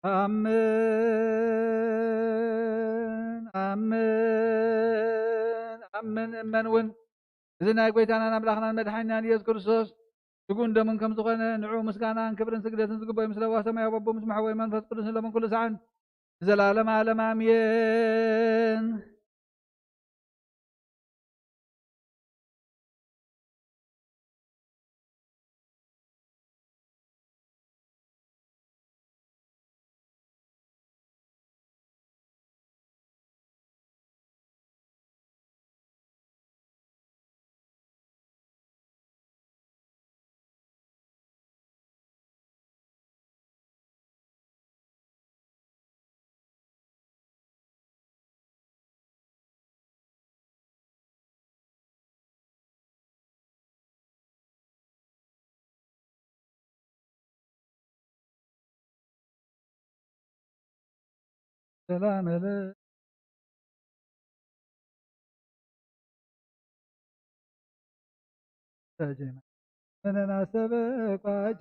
ኣምን ኣምን ኣምን። እመን እውን እዚ ናይ ጎይታናን ኣምላኽናን መድሓኒናን ኢየሱስ ክርስቶስ ስጉን ደሙን ከም ዝኾነ ንዑ ምስጋናን ክብርን ስግደትን ዝግበኦ ምስ ለዋ ሰማያዊ ኣቦ ምስ መሕወይ መንፈስ ቅዱስ ንሎምን ኩሉ ሰዓን ንዘለዓለም ዓለም ኣሜን። ሰላም ለ ተጀመ መነና ሰብ ቋጀ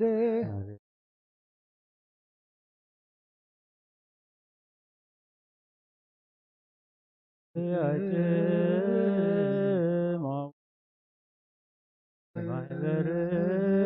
ያጀማ ማሕበርነዮም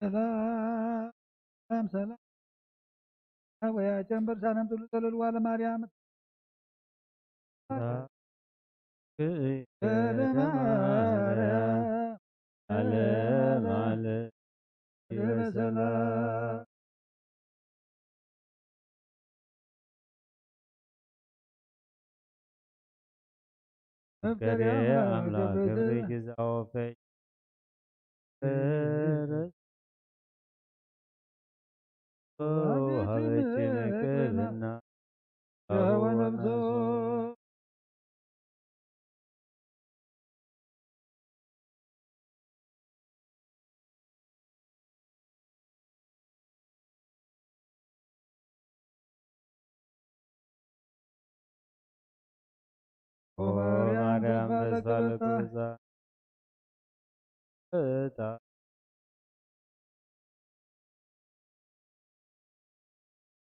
ሰላም ሰላም። ኣወያ ጀንበር ሳለም ትብሉ ዘለልዋ ለማርያም። ክእለ ማርያም ዓለም ዓለም ይበሰላ። መፍቀሪ ኣምላኽ ክብሪ ግዛወፈይ ሃበችን ክልና ኦ ማርያም ተስፋ ለክብዛ እታ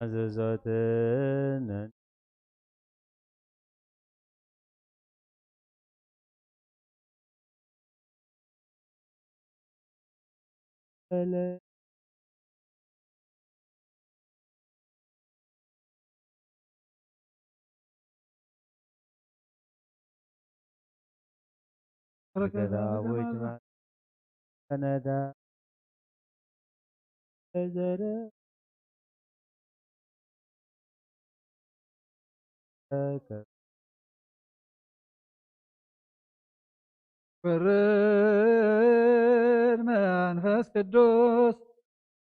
ኣዘዞትነን ወርድ መንፈስ ቅዱስ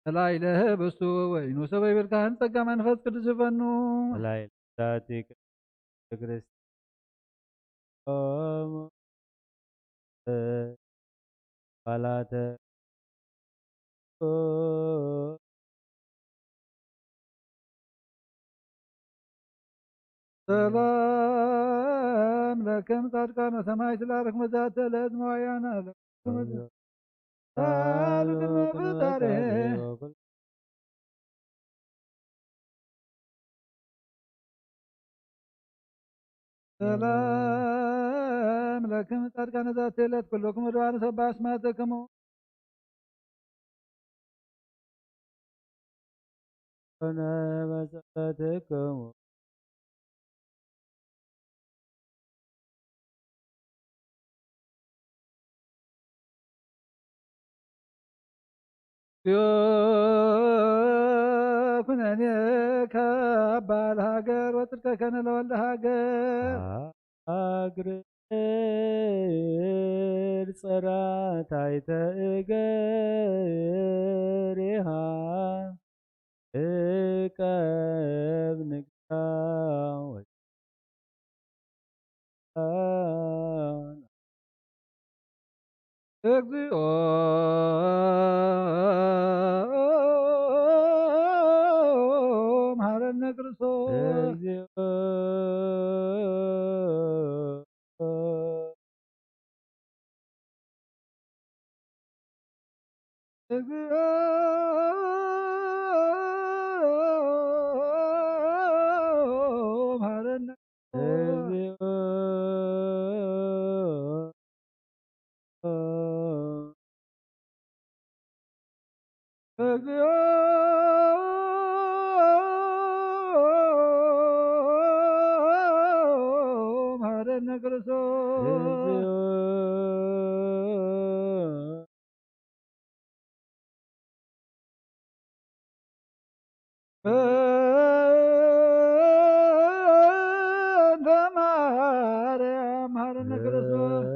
ላዕለ ህብስቱ ወይኑ ሰበይ ብርካን ጸጋ መንፈስ ቅዱስ ይፈኑ። ላዕለ ዛቲ ቅድስት ክርስቶስ ባላተ ሰላም ለክም ጻድቃነ ሰማዕት ላርክሙ ዛተ ለእዝመ ወያነ ለክሙ ዛተ ሰላም ለክሙ ፈጣሪ። ሰላም ለክም ጻድቃነ ዛቲ ዕለት ኩልኩም ርዱኣን ሰባ ኣስማትክሙ ኮነ በጸሎትክሙ። ኩነኔ ካብ በዓል ሃገር ወጽድቀከነ ለወልደ ሃገር። ኣግርር ጸራታይተ እገሪሃ እቀብ ንግዳ ወ- እግዚኦ መሐረነ ክርስቶስ። እግዚኦ እግዚኦ መሐረነ። እግዚኦ እግዚኦ መሐረነ ክርስቶስ። በእንተ ማርያም መሐረነ ክርስቶስ።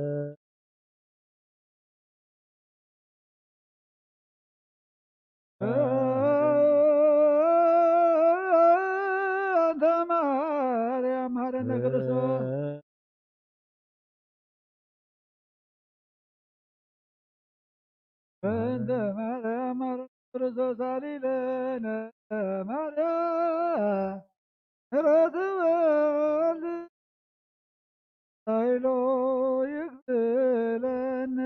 በእንተ ማርያም መሐረነ ክርስቶስ። በእንተ ማርያም መሐረነ ክርስቶስ አሊለነ ማርያም ምሕረት ወልድ ኃይሎ ይግዝለነ።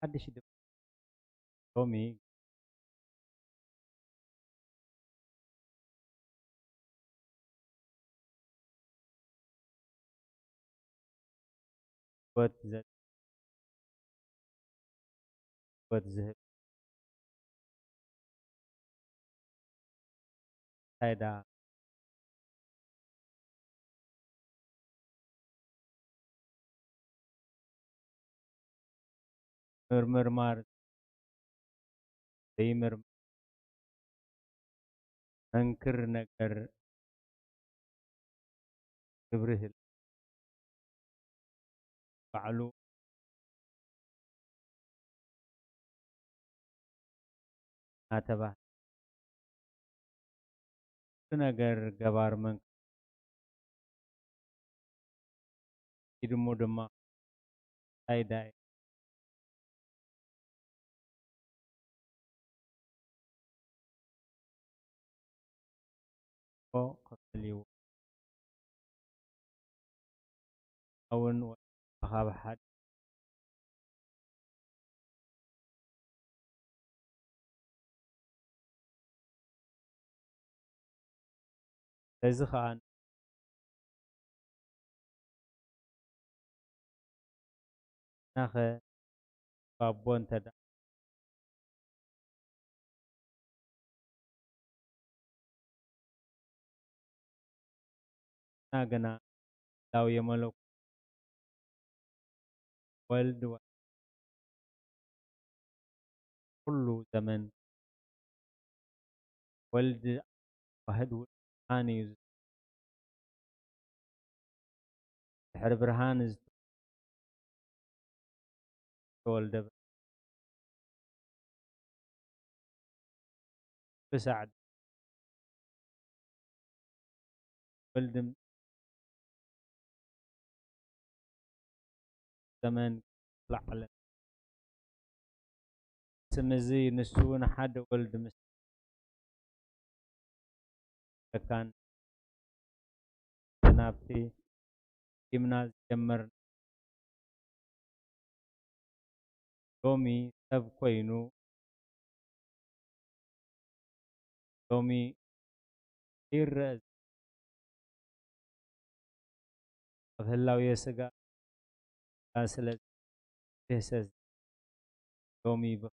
ሓድሽ ድ- ሎሚ ህይወት ዘ- ህይወት ዝህብ እንታይ ደኣ ምርምር ማር ዘይምርምር መንክር ነገር ክብሪ ይህልዎ። ባዕሉ እናተባህለ እቲ ነገር ገባር መን ኢድሙ ድማ እንታይ ዳይ ክፍልዎ ኣውን ካብ ሓደ እዚ ኸኣ ናኸ ባቦ እንተ ደኣ ግና ላው የመለኩ ወልድ ወ- ኩሉ ዘመን ወልድ ዋህድ ውሉድ ብርሃን እዩ። ድሕሪ ብርሃን ዝተወልደ ብርሃን ብሳዕድ ወልድም ዘመን ላዕለ ስም እዚ ንሱ ንሓደ ወልድ ምስ ተካን ናብቲ ሂምና ዝጀመር ሎሚ ሰብ ኮይኑ ሎሚ ይረአ ኣብ ህላውየ ስጋ ስለ ዝህሰስ ሎሚ ብ-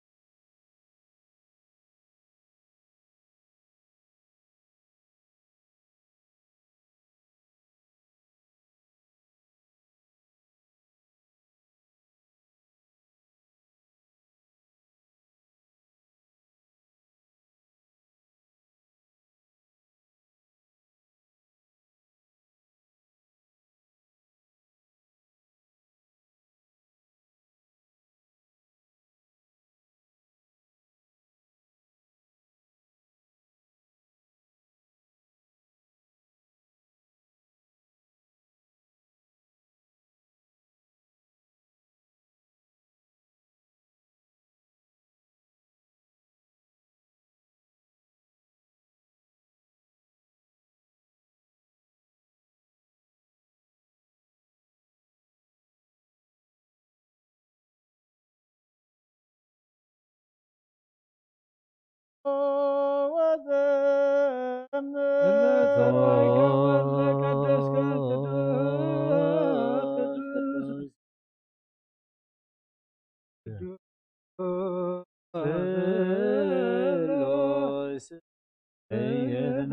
ስሉስ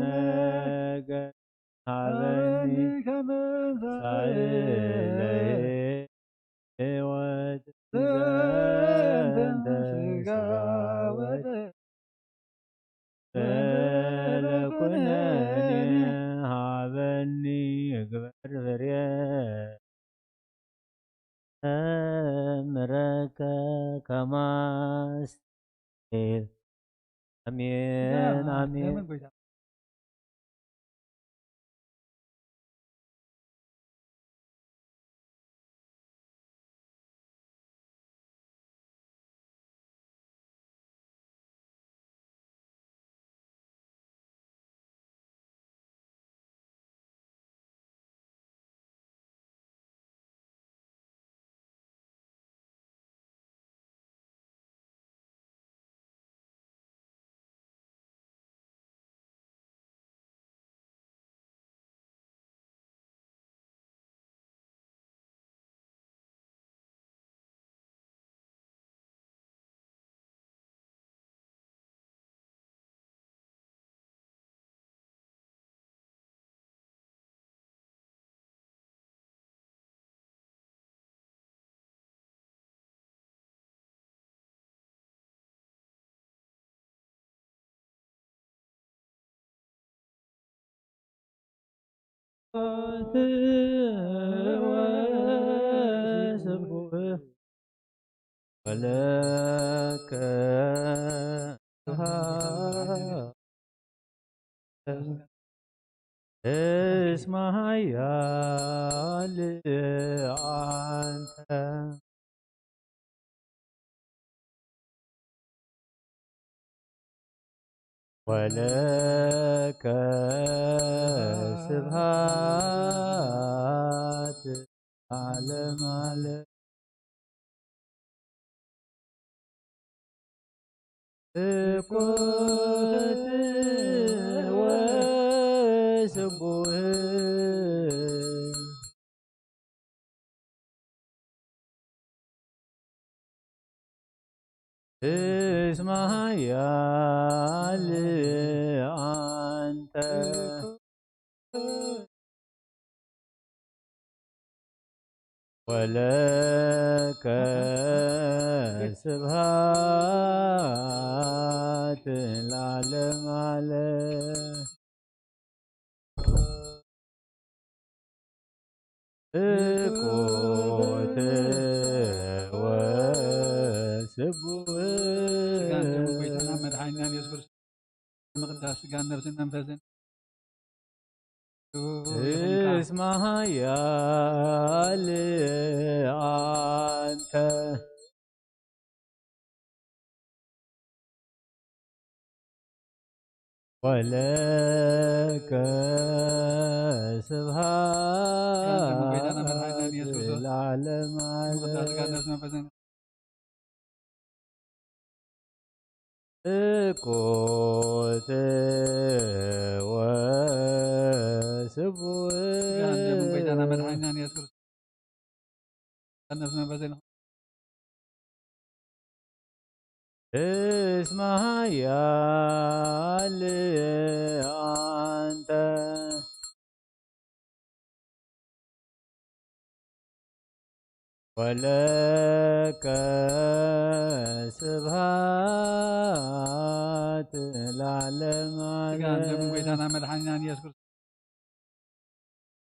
ነገር ሃበኒ ሳልለይ ህይወት ዘንተ ስጋ ወደ ዘለኩነኒ ሃበኒ ግበር ፍሬ ተምረከ ከማስ ኣሜን ኣሜን። ወስቡሕ ወለከ ስብሐት እስመ ኃያል አንተ። ወለከ ስብሐት ዓለም ዓለም። እኩት ወስቡህ እስመ ኃያል አንተ። ወለከ ስብሐት ለዓለመ ዓለም። እኩት ወስቡሕ። ስጋን ደሙን ጎይታና መድሓኒናን ኢየሱስ ክርስቶስ ምቕዳስ ስጋን ነፍስን መንፈስን ይኹንካ። እስመ ኃያል አንተ። ወለከ ስብሐት ለዓለመ ዓለም። እኩት ወስቡሕ። ስጋን ደሙን ጎይታና መድሓኒናን ኢየሱስ ክርስቶስ ነፍስ መንፈስን እስመ ኃያል አንተ። ወለከ ስብሐት ለዓለመ ስጋን ደሙን ዓለም። ጎይታና መድሓኒናን ኢየሱስ ክርስቶስ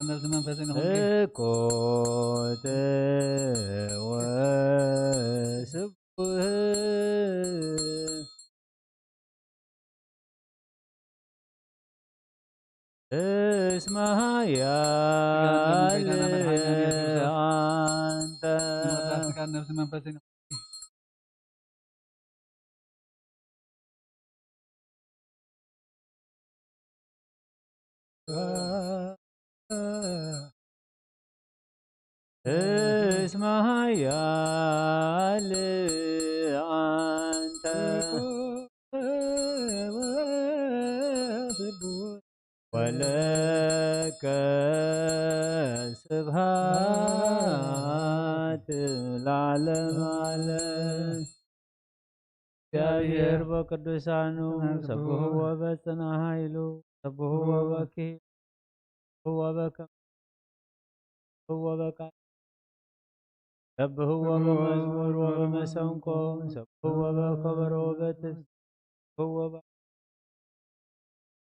ነፍስ መንፈስን ይኹንኪ። እኩት ወስቡሕ። እስመ ኃያል ስጋን ደሙን ጎይታና መድሓኒናን ኢየሱስ ክርስቶስ አንተ። ምቕዳስ ስጋን ነፍስ መንፈስን ይኹንኪ። እስመ ኃያል አንተ። ወለከ ስብሐት ለዓለመ ዓለም። እግዚአብሔር በቅዱሳኑ ሰብሕዎ በጽና ኃይሉ ሰብሕዎ በኪ ሰብሕዎ በከ ሰብሕዎ በቃል ሰብሕዎ በመዝሙር ወበመሰንቆ ሰብሕዎ በከበሮ በትስ ሰብሕዎ በ-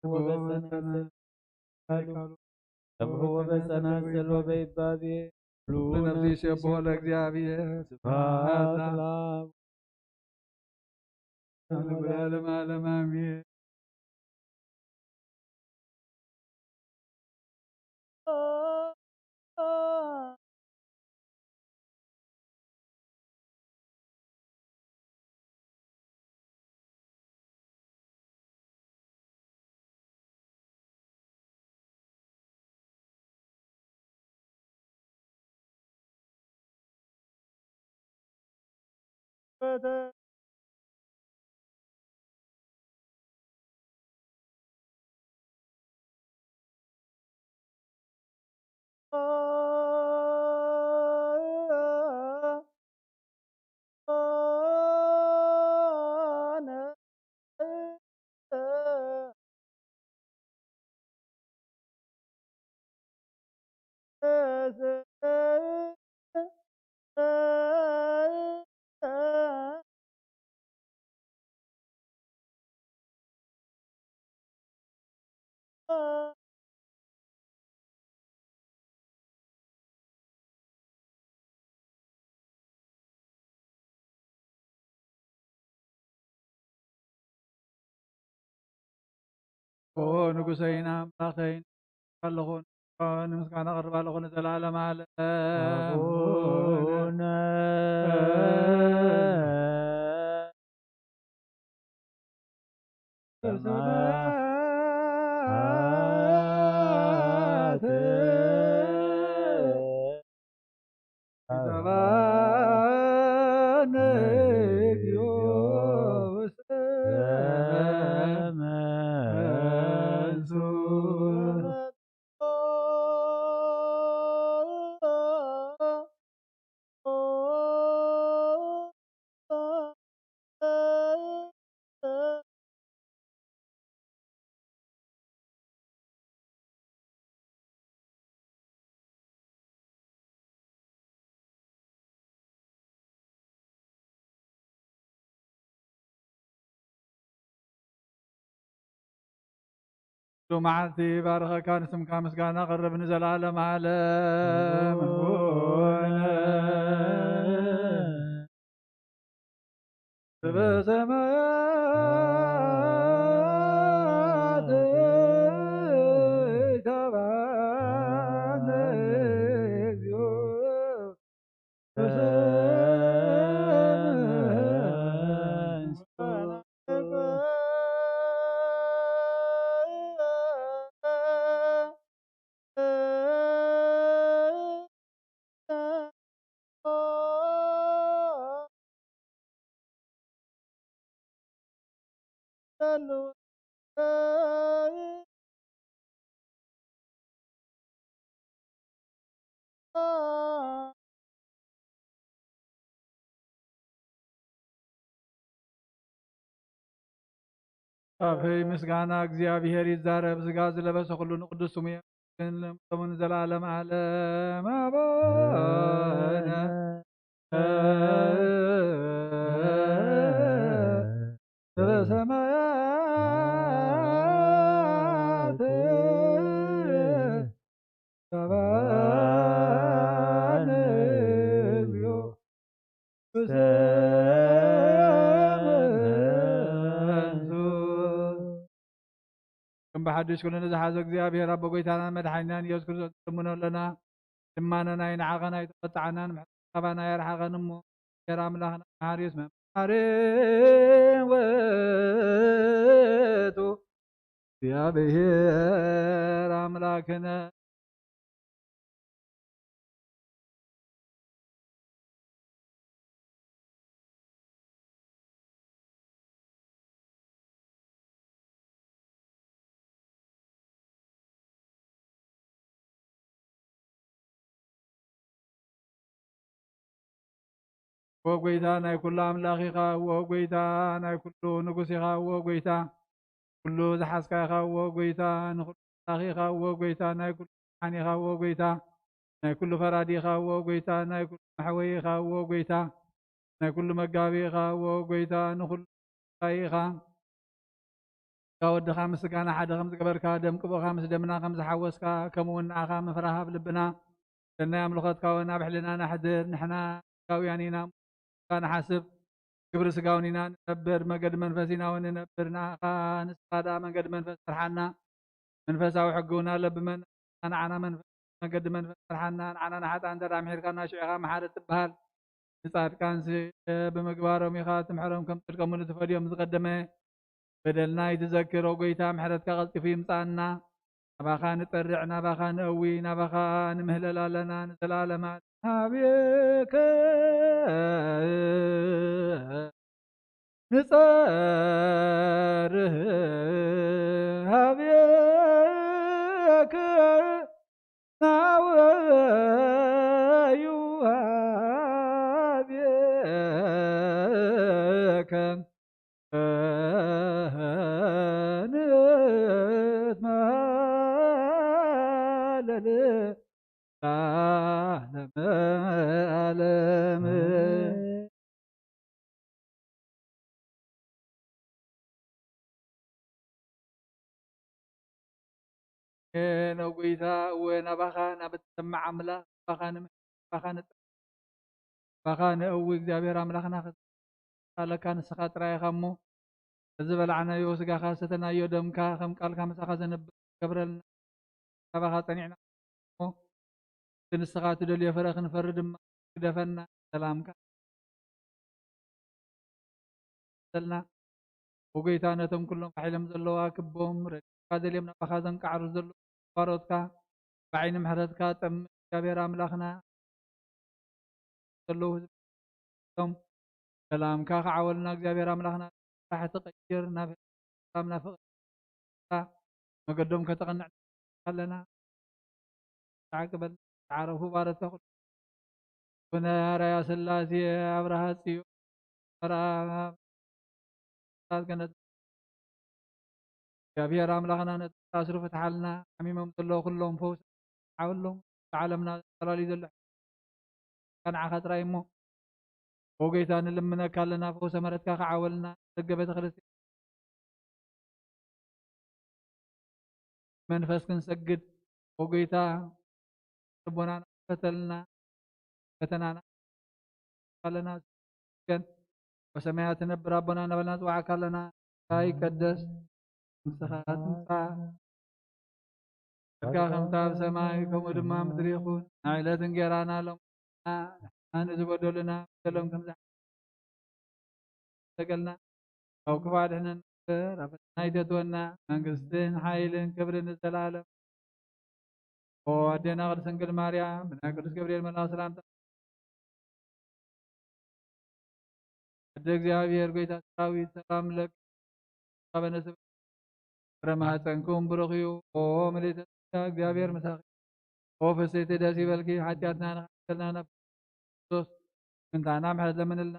ሰብሕዎ በጸናጽል ሰብሕዎ በጸናጽል ወበይባቤ ለነፍሲ ይሴብሖ ለእግዚአብሔር ስብሐት ለአብ ለዓለመ ዓለም አሜን። ንጉሰይና ኣምላኸይና ኣለኹ፣ ንምስጋና ኣቕርብ ኣለኹ ንዘለዓለም ዓለም። ኣቡነ ሰማያት ይትባነ እግዚኦ ውስተ መንሱ። ኩሉ መዓልቲ ባርኸካ ንስምካ ምስጋና ቐርብ ንዘለዓለም ዓለም። ኣቡነ ዘበሰማያት ይትባነ እግዚኦ ኣፈይ ምስጋና እግዚኣብሔር ይዛረብ፣ ስጋ ዝለበሰ ኩሉ ንቅዱስ ስሙ የመስግን፣ ለምሰሙን ዘላለም ዓለም። ኣበነ ዘበሰማያት ይትባነ እግዚኦ ውስተ መንሱ። ከም ብሓድሽ ኩሉ ንዝሓዞ እግዚኣብሔር ኣቦ ጎይታናን መድሓኒናን ኢየሱስ ክርስቶስ ንልምኖ ኣለና። ልማኖና ኣይንዓቐን ኣይተቖጥዓናን፣ ምሕረት ካባና ኣይርሓቐን እሞ፣ እግዚኣብሔር ኣምላኽና መሓሪ መሓሪ ውእቱ እግዚኣብሔር ኣምላክነ። ኦ ጎይታ ናይ ኩሉ ኣምላኽ ኢኻ፣ ኦ ጎይታ ናይ ኩሉ ንጉስ ኢኻ፣ ኦ ጎይታ ኩሉ ዝሓዝካ ኢኻ፣ ኦ ጎይታ ንኹሉ ኣምላኽ ኢኻ፣ ኦ ጎይታ ናይ ኩሉ መድሓኒ ኢኻ፣ ኦ ጎይታ ናይ ኩሉ ፈራዲ ኢኻ፣ ኦ ጎይታ ናይ ኩሉ መሕወዪ ኢኻ፣ ኦ ጎይታ ናይ ኩሉ መጋቢ ኢኻ፣ ኦ ጎይታ ንኹሉ ኢኻ። ስጋ ወድኻ ምስ ስጋና ሓደ ከም ዝገበርካ፣ ደም ቅብእኻ ምስ ደምና ከም ዝሓወስካ፣ ከምኡ እውን ንኣኻ ምፍራህ ኣብ ልብና ሰናይ ኣምልኾትካ እውን ኣብ ሕልናና ኣሕድር። ንሕና ስጋውያን ኢና፣ ንሓስብ፣ ግብሪ ስጋ እውን ኢና ንነብር፣ መገዲ መንፈስ ኢና እውን ንነብር። ንኣኻ ንስኻ ደኣ መንገዲ መንፈስ ምርሓና። መንፈሳዊ ሕጊ እውን ኣለብመን። ንዓና መንፈስ፣ መገዲ መንፈስ ምርሓና። ንዓና ንሓጥኣን እንተ ደኣ ምሒርካና፣ ሽዑ ኢኻ መሓሪ ትበሃል። ንጻድቃንሲ ብምግባሮም ኢኻ ትምሕሮም፣ ከም ጽድቆም እውን ትፈድዮም። ዝቐደመ በደልና ኣይትዘክር፣ ኦ ጎይታ፣ ምሕረትካ ቀልጢፉ ይምጻኣና። ናባኻ ንጠርዕ፣ ናባኻ ንእዊ፣ ናባኻ ንምህለል ኣለና ንዘለኣለማ። ሃቤከ ንጸርህ፣ ሃቤከ ናወዩ፣ ሃቤከ ንትማለል ለዓለመ ዓለም። ኦ ጎይታ፣ እወ ናባኻ፣ ናብ እትሰምዕ ኣምላኽ፣ ናባኻ ንምሕረት፣ ናባኻ ንጠ-፣ ናባኻ ንእዊ እግዚኣብሔር ኣምላኽና፣ ክሳለካ ንስኻ ጥራይ ኢኻ እሞ፣ እዚ በላዕናዮ ስጋኻ ሰተናዮ ደምካ ከም ቃልካ ምሳኻ ዘንብር ገብረልና። ካባኻ ጸኒዕና እሞ እቲ ንስኻ ትደልዮ ፍረ ክንፈሪ ድማ ግደፈና። ሰላምካ ሰልና። ኦ ጎይታ፣ ነቶም ኩሎም ፋሕ ኢሎም ዘለዉ ኣክቦም፣ ረድኤትካ ደልዮም ናባኻ ዘንቃዕሩ ዘለዉ ባሮትካ ብዓይኒ ምሕረትካ ጠምት። እግዚኣብሔር ኣምላኽና ዘለዉ ህዝብቶም ሰላምካ ክዓወልና እግዚኣብሔር ኣምላኽና ስራሕ ትቐይር ናብ ሰላም ናብ ፍቕሪ መገዶም ከተቐንዕ ኣለና። ጻዕቂ በል ተዓረፉ ባረትካ ኩሉ ኣቡነ ኣርኣያ ስላሴ ኣብርሃ ጽዮን መርኣያ ገነት እግዚኣብሔር ኣምላኽና ነቲ ኣስሩ ፍትሓልና። ሓሚሞም ዘለዉ ኩሎም ፈውሲ ዓወሎም። ዓለምና ተላልዩ ዘሎ ንዓኻ ጥራይ እሞ ኦ ጎይታ ንልምነካ ኣለና። ፈውሰ ምሕረትካ ክዓወልና ደገ ቤተ ክርስቲያን መንፈስ ክንሰግድ ኦ ጎይታ ልቦናና ክፈተልና ፈተናና ኣለና። ተመስገን። ወሰማያት ትነብር ኣቦና እናበልና ንጽውዓካ ኣለና። ይትቀደስ ስምካ ትምጻእ ፈቃድካ ከምቲ ኣብ ሰማይ ከምኡ ድማ ኣብ ምድሪ ይኹን። ናይ ዕለት እንጌራና ሎምና ንሕና ንዝበደሉና በደሎም ከም ዝሓ- ተገልና ካብ ክፉእ ኣድሕነና እምበር ኣብ ፈተና ኣይተእትወና። መንግስትን ሓይልን ክብርን ንዘለኣለም። ኦ ኣዴና ቅድስት ድንግል ማርያም ብናይ ቅዱስ ገብርኤል መልኣኽ ሰላምታ ኣደ እግዚኣብሔር ጎይታ ሰራዊት ሰላም ለኪ። ኣበነ ስብ- ፍረ ማህፀንኩም ብሩኽ እዩ። ኦ ምልእተ ጸጋ እግዚኣብሔር ምሳኺ። ኦ ፍስሕቲ ደስ ይበልኪ። ሓጢኣትና ንኽሓተልና ናብ ክርስቶስ ምንታና ምሕረት ለምንልና።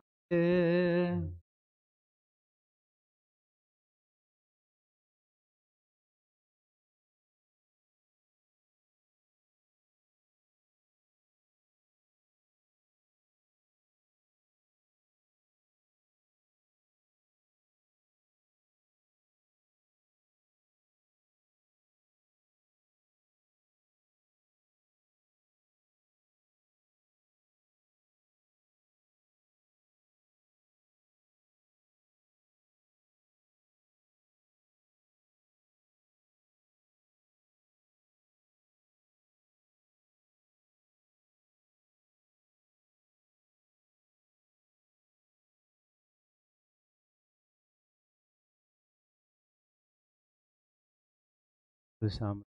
ቅዱስ ኣምላኽ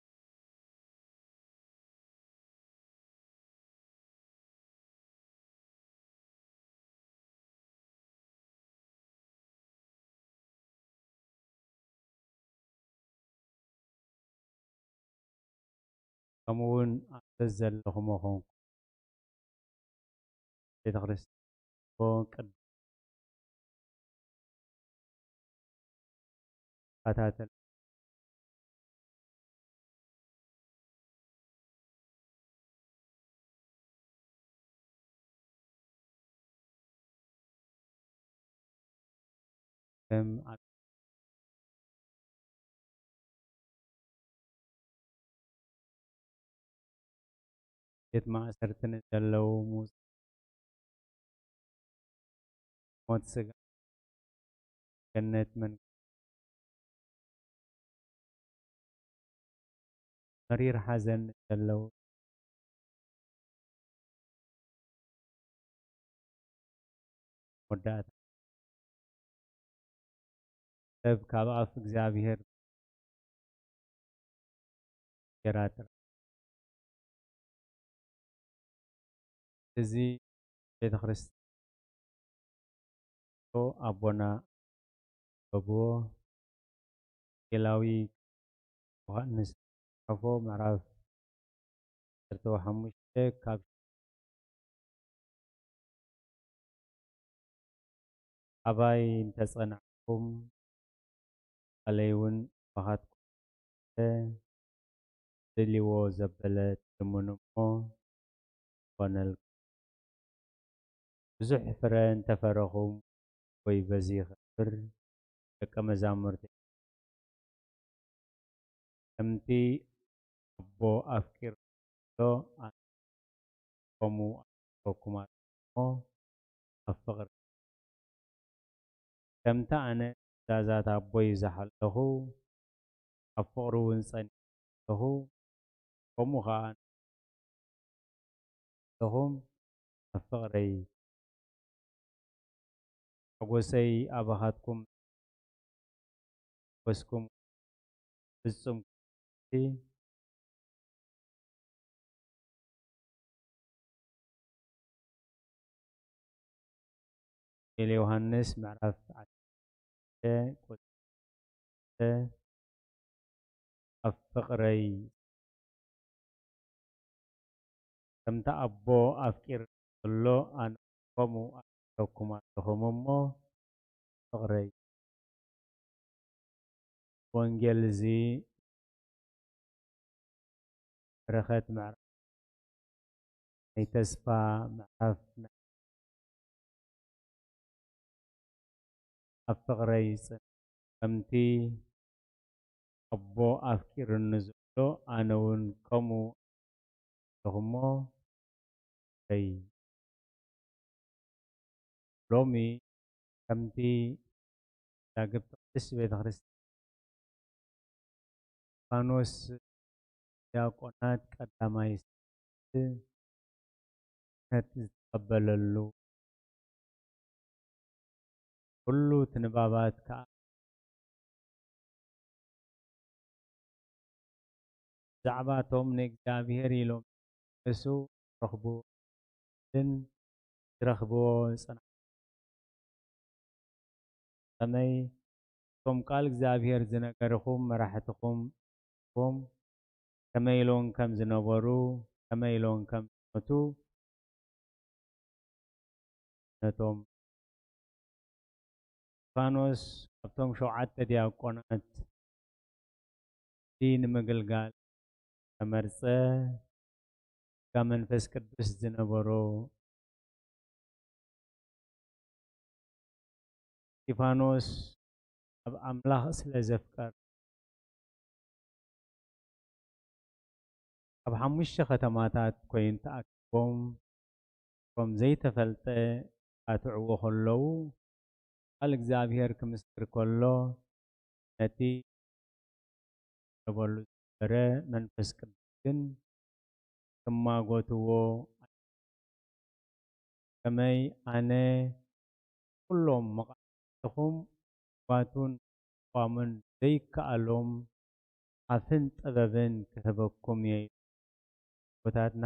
ከምኡ እውን ኣብ ዘለኹሞ ኮንኩም ቤተ ክርስቲያን ቅዱስ ተኸታተል ከም ኣብ ቤት ማእሰርቲ ንዘለዉ ምውፃእ ሞት ስጋ ገነት መንግስቲ መሪር ሓዘን ንዘለዉ መወዳእታ ሰብ ካብ ኣፍ እግዚኣብሔር ጌራ ጥራይ። እዚ ቤተ ክርስቲያን ኣቦና ገብዎ ወንጌላዊ ዮሃንስ ጽሓፎ ምዕራፍ ዓሰርተ ሓሙሽተ ካብ ኣባይ እንተጸናዕኩም ቃለይ እውን ኣባኻትኩም ትደልይዎ ዘበለ ትልምኑ እሞ ይኾነልኩም። ብዙሕ ፍረ እንተፈረኹም ወይ በዚ ይኸብር ደቀ መዛሙርቲ ከምቲ ኣቦ ኣፍቂሩ ኣሎ ኣነ ከምኡ ኣፍቅረኩም ኣለኹ እሞ ኣብ ፍቕሪ ከምቲ ኣነ ትእዛዛት ኣቦይ ይብዛሕ ኣለኹ፣ ኣብ ፍቕሪ እውን ጸኒዐ ኣለኹ። ከምኡ ኸኣ ኣለኹም፣ ኣብ ፍቕረይ ሓጎሰይ ኣባኻትኩም፣ ሓጎስኩም ፍጹም ወንጌል ዮሃንስ ምዕራፍ ዓሰርተ ቁጽሪ ክልተ፣ ኣብ ፍቕረይ ከምቲ ኣቦ ኣፍቂሩ ዘሎ ኣነ ከምኡ ኣፍቂረኩም ኣለኹም እሞ ፍቕረይ። ወንጌል እዚ በረኸት ምዕራፍ ናይ ተስፋ ምዕራፍ ናይ ኣብ ፍቕረይ ጽን ከምቲ ኣቦ ኣፍቂሩኒ ዘሎ ኣነ እውን ከምኡ ኣለኹሞ ፍቕረይ። ሎሚ ከምቲ ዳግም ቅድስት ቤተ ክርስቲያን እስጢፋኖስ ዲያቆናት ቀዳማይ ክህነት ዝተቐበለሉ ኩሉ እቲ ንባባት ከኣ ብዛዕባ እቶም ንእግዚኣብሔር ኢሎም ዝለገሱ ዝረኽብዎ ዕድልን ዝረኽብዎ ጽንዓት ከመይ እቶም ቃል እግዚኣብሔር ዝነገርኹም መራሕትኹም ዎም ከመይ ኢሎም ከም ዝነበሩ ከመይ ኢሎም ከም ዝሞቱ ነቶም እስጢፋኖስ ካብቶም ሸውዓተ ዲያቆናት እቲ ንምግልጋል ተመርጸ ጸጋ መንፈስ ቅዱስ ዝነበሮ እስጢፋኖስ ኣብ ኣምላኽ ስለ ዘፍቀር ኣብ ሓሙሽተ ከተማታት ኮይኑ ተኣኪቦም ከም ዘይተፈልጠ ኣትዕዎ ከለዉ ቃል እግዚኣብሔር ክምስክር ከሎ ነቲ ዘበሉ ዝነበረ መንፈስ ቅዱስ ግን ክማጎትዎ ከመይ ኣነ ኩሎም መቓልስኹም ባቱን ቋምን ዘይከኣሎም ኣፍን ጥበብን ክህበኩም እየ ቦታትና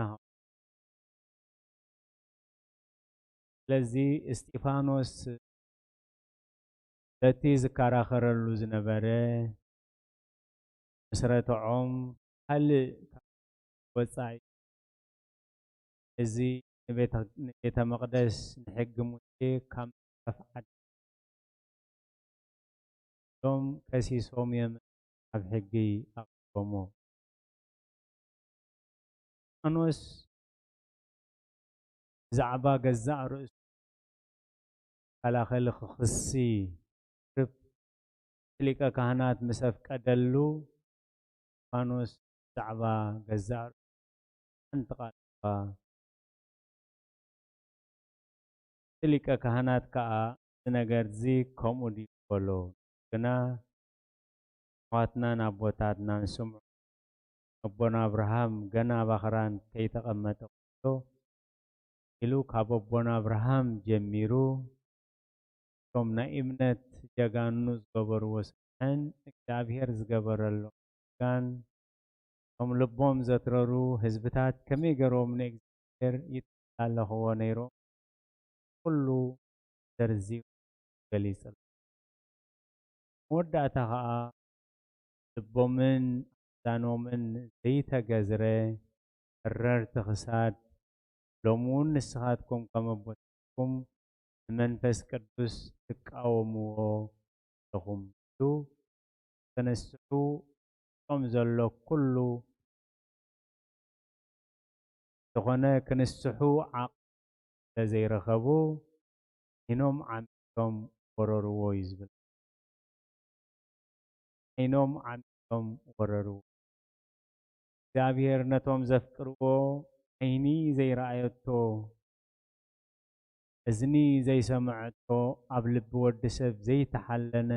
ስለዚ እስጢፋኖስ በቲ ዝከራኸረሉ ዝነበረ ምስ ረትዖም ካልእ ወጻኢ እዚ ንቤተ መቕደስ ንሕጊ ሙሴ ካብ መጽሓፍ ዓዲ ሎም ከሲሶም እዮም ኣብ ሕጊ ኣቕሪቦሞ። እስጢፋኖስ ብዛዕባ ገዛእ ርእሱ መከላኸሊ ክኽሲ ክርብ ሊቀ ካህናት ምስ ኣፍቀደሉ እስጢፋኖስ ብዛዕባ ገዛእ ርእሱ ሓንቲ ቃል እኳ እቲ ሊቀ ካህናት ከኣ እዚ ነገር እዚ ከምኡ ድዩ በሎ። ግና ኣሕዋትናን ኣቦታትናን ስምዑ፣ ኣቦና ኣብርሃም ገና ባኽራን ከይተቐመጠ ከሎ ኢሉ ካብ ኣቦና ኣብርሃም ጀሚሩ እቶም ናይ እምነት ጀጋኑ ዝገበርዎ ስራሕን እግዚኣብሔር ዝገበረሎም ጸጋን እቶም ልቦም ዘትረሩ ህዝብታት ከመይ ገይሮም ንእግዚኣብሔር ይተላለኽዎ ነይሮም? ኩሉ ዘርዚሩ ገሊጹ ኣሎ። መወዳእታ ኸኣ ልቦምን ኣዛኖምን ዘይተገዝረ ተረርቲ ክሳድ ሎሚ እውን ንስኻትኩም ከም ኣቦታትኩም ንመንፈስ ቅዱስ ትቃወምዎ ኣለኹም ኢሉ ተነስሑ እቶም ዘሎ ኩሉ ዝኾነ ክንስሑ ዓቕሚ ስለ ዘይረኸቡ ዒይኖም ዓሚቶም ወረርዎ እዩ ዝብል። ዒይኖም ዓሚቶም ወረርዎ። እግዚኣብሔር ነቶም ዘፍቅርዎ ዓይኒ ዘይረኣየቶ እዝኒ ዘይሰምዐቶ ኣብ ልቢ ወዲ ሰብ ዘይተሓለነ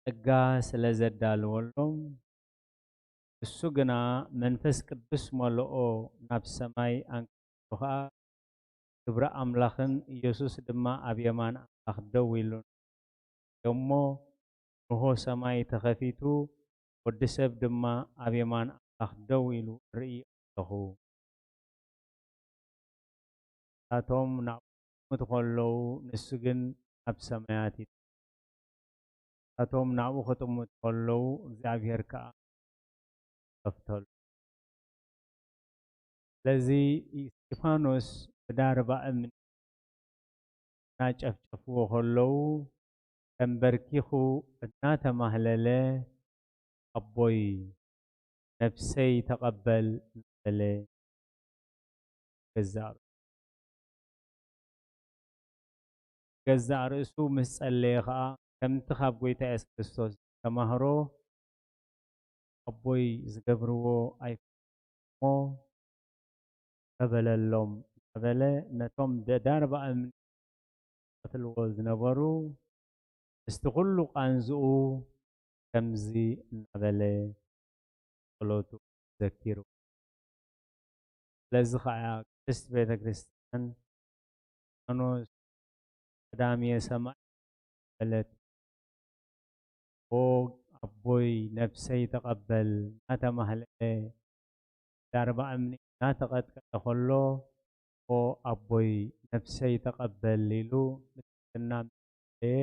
ጸጋ ስለ ዘዳለወሎም፣ እሱ ግና መንፈስ ቅዱስ መለኦ፣ ናብ ሰማይ ኣንቀልቂሉ ኸኣ፣ ክብሪ ኣምላኽን ኢየሱስ ድማ ኣብ የማን ኣምላኽ ደው ኢሉ እሞ፣ እንሆ ሰማይ ተኸፊቱ፣ ወዲ ሰብ ድማ ኣብ የማን ኣምላኽ ደው ኢሉ እርኢ ኣለኹ። ንሳቶም ናብኡ ክጥምቱ ከለዉ፣ ንሱ ግን ናብ ሰማያት ይጠምት። ንሳቶም ናብኡ ክጥምቱ ከለዉ፣ እግዚኣብሔር ከኣ ከፍተሉ። ስለዚ፣ እስጢፋኖስ ብዳርባ እምኒ እናጨፍጨፍዎ ከለዉ፣ ተንበርኪኹ እናተማህለለ፣ "ኣቦይ፣ ነፍሰይ ተቐበል" እናበለ ገዛእ ርእሱ፣ ገዛእ ርእሱ ምስ ጸለየ ኸኣ፣ ከምቲ ካብ ጐይታ የሱስ ክርስቶስ ዝተማህሮ፣ "ኣቦይ፣ ዝገብርዎ ኣይፈልጡን እሞ፣ ተበለሎም" እናበለ፣ ነቶም ብዳርባ እምኒ ዝቐትልዎ ዝነበሩ፣ ምስቲ ኩሉ ቃንዝኡ ከምዚ እናበለ ጸሎቱ ዘኪሩ። ስለዚ ኸኣ ቅድስት ቤተ ክርስቲያን እስጢፋኖስ ቀዳምየ ሰማዕት በለት። "ኦ ኣቦይ፣ ነፍሰይ ተቐበል" እናተማህለለ፣ ዳርባ እምኒ እናተቐጥቀጠ ከሎ፣ "ኦ ኣቦይ፣ ነፍሰይ ተቐበል" ኢሉ ብትሕትና ምስ ጸለየ፣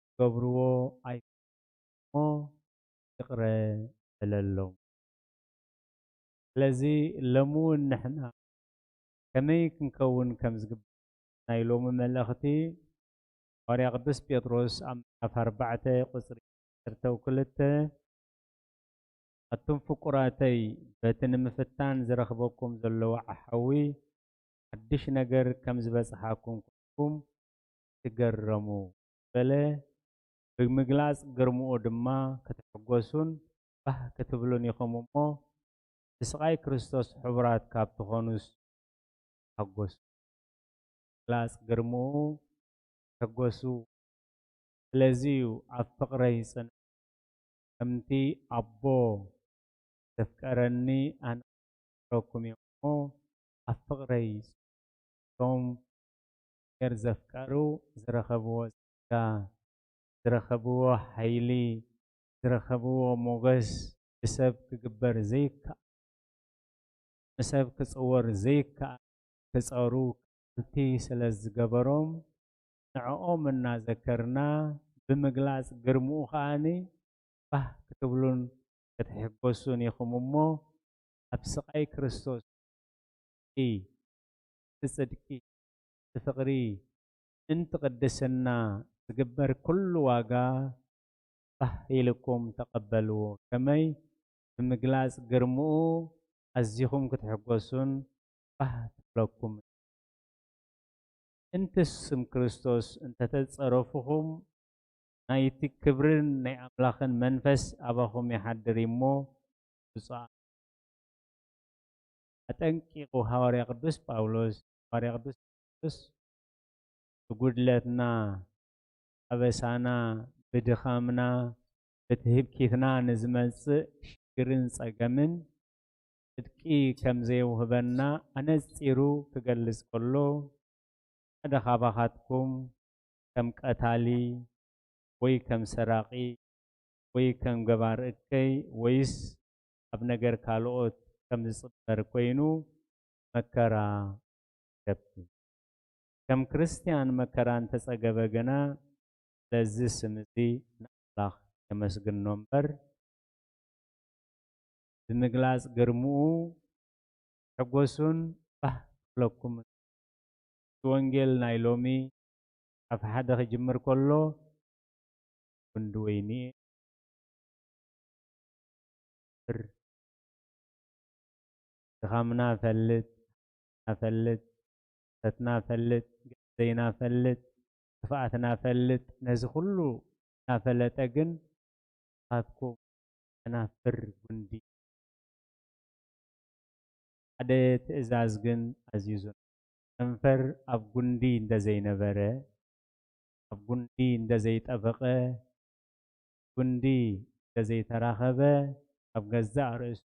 ዝገብርዎ ኣይፈልጡን እሞ ይቕረ በለሎም። ስለዚ ሎሚ እውን ንሕና ከመይ ክንከውን ከም ዝግባእ ናይ ሎሚ መልእኽቲ፣ ሃዋርያ ቅዱስ ጴጥሮስ ኣብ ምዕራፍ ኣርባዕተ ቁጽሪ ዓሰርተ ክልተ፣ "ኣቱም ፍቁራተይ፣ በቲ ንምፍታን ዝረኽበኩም ዘሎ ወዓ ሓዊ ሓድሽ ነገር ከም ዝበጽሓኩም ኲንኩም ትገረሙ" በለ። ብምግላጽ ግርምኡ ድማ ክትሕጎሱን ባህ ክትብሉን ኢኹም እሞ፣ ብስቓይ ክርስቶስ ሕቡራት ካብ ትኾኑስ ተሓጎሱ። ምግላጽ ግርምኡ ተሐጎሱ። ስለዚ እዩ ኣብ ፍቕረይ ጽንዑ። ከምቲ ኣቦ ዘፍቀረኒ ኣነ ኣፍቅረኩም እየ እሞ ኣብ ፍቕረይ ጽንዑ። እቶም እግዚኣብሔር ዘፍቀሩ ዝረኸብዎ ጸጋ፣ ዝረኸብዎ ሓይሊ፣ ዝረኸብዎ ሞገስ ብሰብ ክግበር ዘይከኣል፣ ንሰብ ክጽወር ዘይከኣል ክጸሩ ክኣልቲ ስለ ዝገበሮም፣ ንዕኦም እናዘከርና ብምግላጽ ግርምኡ ከኣኒ ባህ ክትብሉን ክትሕጎሱን ኢኹም እሞ፣ ኣብ ስቓይ ክርስቶስ እቲ ጽድቂ፣ እቲ ፍቕሪ፣ ምእንቲ ቅድስና ዝግበር ኩሉ ዋጋ ባህ ኢልኩም ተቐበልዎ። ከመይ? ብምግላጽ ግርምኡ ኣዚኹም ክትሕጎሱን ባህ ትብለኩም። ምእንቲ ስም ክርስቶስ እንተተጸረፍኹም፣ ናይቲ ክብርን ናይ ኣምላኽን መንፈስ ኣባኹም ይሓድር እዩ እሞ፣ ብፁዓን። ኣጠንቂቑ ሃዋርያ ቅዱስ ጳውሎስ፣ ሃዋርያ ቅዱስ ጳውሎስ ብጉድለትና፣ ኣበሳና፣ ብድኻምና፣ ብትህኪትና ንዝመጽእ ሽግርን ጸገምን ጽድቂ ከም ዘየውህበና ኣነጺሩ ክገልጽ ከሎ፣ ሓደ ካባኻትኩም ከም ቀታሊ ወይ ከም ሰራቒ ወይ ከም ገባር እከይ ወይስ ኣብ ነገር ካልኦት ከም ዝጽበር ኮይኑ መከራ ይከፍል። ከም ክርስትያን መከራ እንተጸገበ ግና፣ ስለዚ ስም እዚ ንኣምላኽ የመስግኖ እምበር፣ ብምግላጽ ግርምኡ ሕጎሱን ባህ ክብለኩምን። እቲ ወንጌል ናይ ሎሚ ካብ ሓደ ክጅምር ከሎ፣ ጉንዲ ወይኒ እየ። ድኻምና ፈልጥ፣ ፈልጥ፣ ሰትና ፈልጥ፣ ገዘይና ፈልጥ፣ ክፍኣትና ፈልጥ፣ ነዚ ኩሉ እናፈለጠ ግን፣ ንስኻትኩም ጨናፍር ጉንዲ። ሓደ ትእዛዝ ግን ኣዚዙ። ጨንፈር ኣብ ጉንዲ እንተዘይነበረ፣ ኣብ ጉንዲ እንተዘይጠበቐ፣ ጉንዲ ስለዘይተራኸበ፣ ኣብ ገዛእ ርእሱ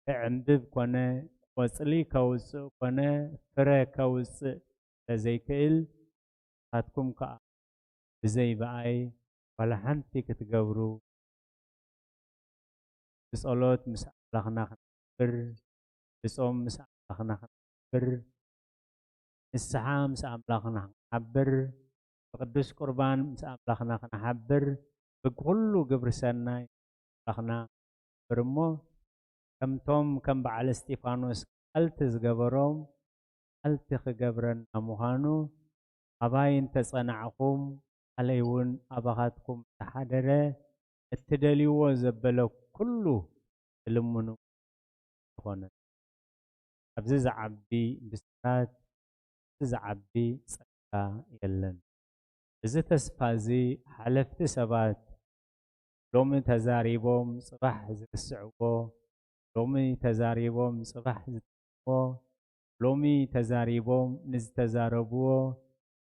ክዕምብብ ኮነ፣ ቆጽሊ ከውጽእ ኮነ፣ ፍረ ከውጽእ ስለዘይክእል፣ ንስኻትኩም ከኣ ብዘይ ብኣይ ዋላ ሓንቲ ክትገብሩ፣ ብጸሎት ምስ ኣምላኽና ክንሓብር፣ ብጾም ምስ ኣምላኽና ክንሓብር፣ ንስሓ ምስ ኣምላኽና ክንሓብር፣ ብቅዱስ ቁርባን ምስ ኣምላኽና ክንሓብር፣ ብኩሉ ግብሪ ሰናይ ኣምላኽና ክንሓብር እሞ፣ ከምቶም ከም በዓል እስጢፋኖስ ቃልቲ ዝገበሮም፣ ቃልቲ ክገብረና ምዃኑ፣ ኣባይ እንተጸናዕኹም፣ ቃለይ እውን ኣባኻትኩም እንተሓደረ፣ እትደልይዎ ዘበለ ኩሉ ትልምኑ ይኾነ። ኣብዚ ዝዓቢ ብስራት፣ ኣብዚ ዝዓቢ ጸጋ የለን። እዚ ተስፋ እዚ ሓለፍቲ ሰባት ሎሚ ተዛሪቦም ጽባሕ ዝርስዕዎ፣ ሎሚ ተዛሪቦም ጽባሕ ዝጥፍዎ፣ ሎሚ ተዛሪቦም ንዝተዛረብዎ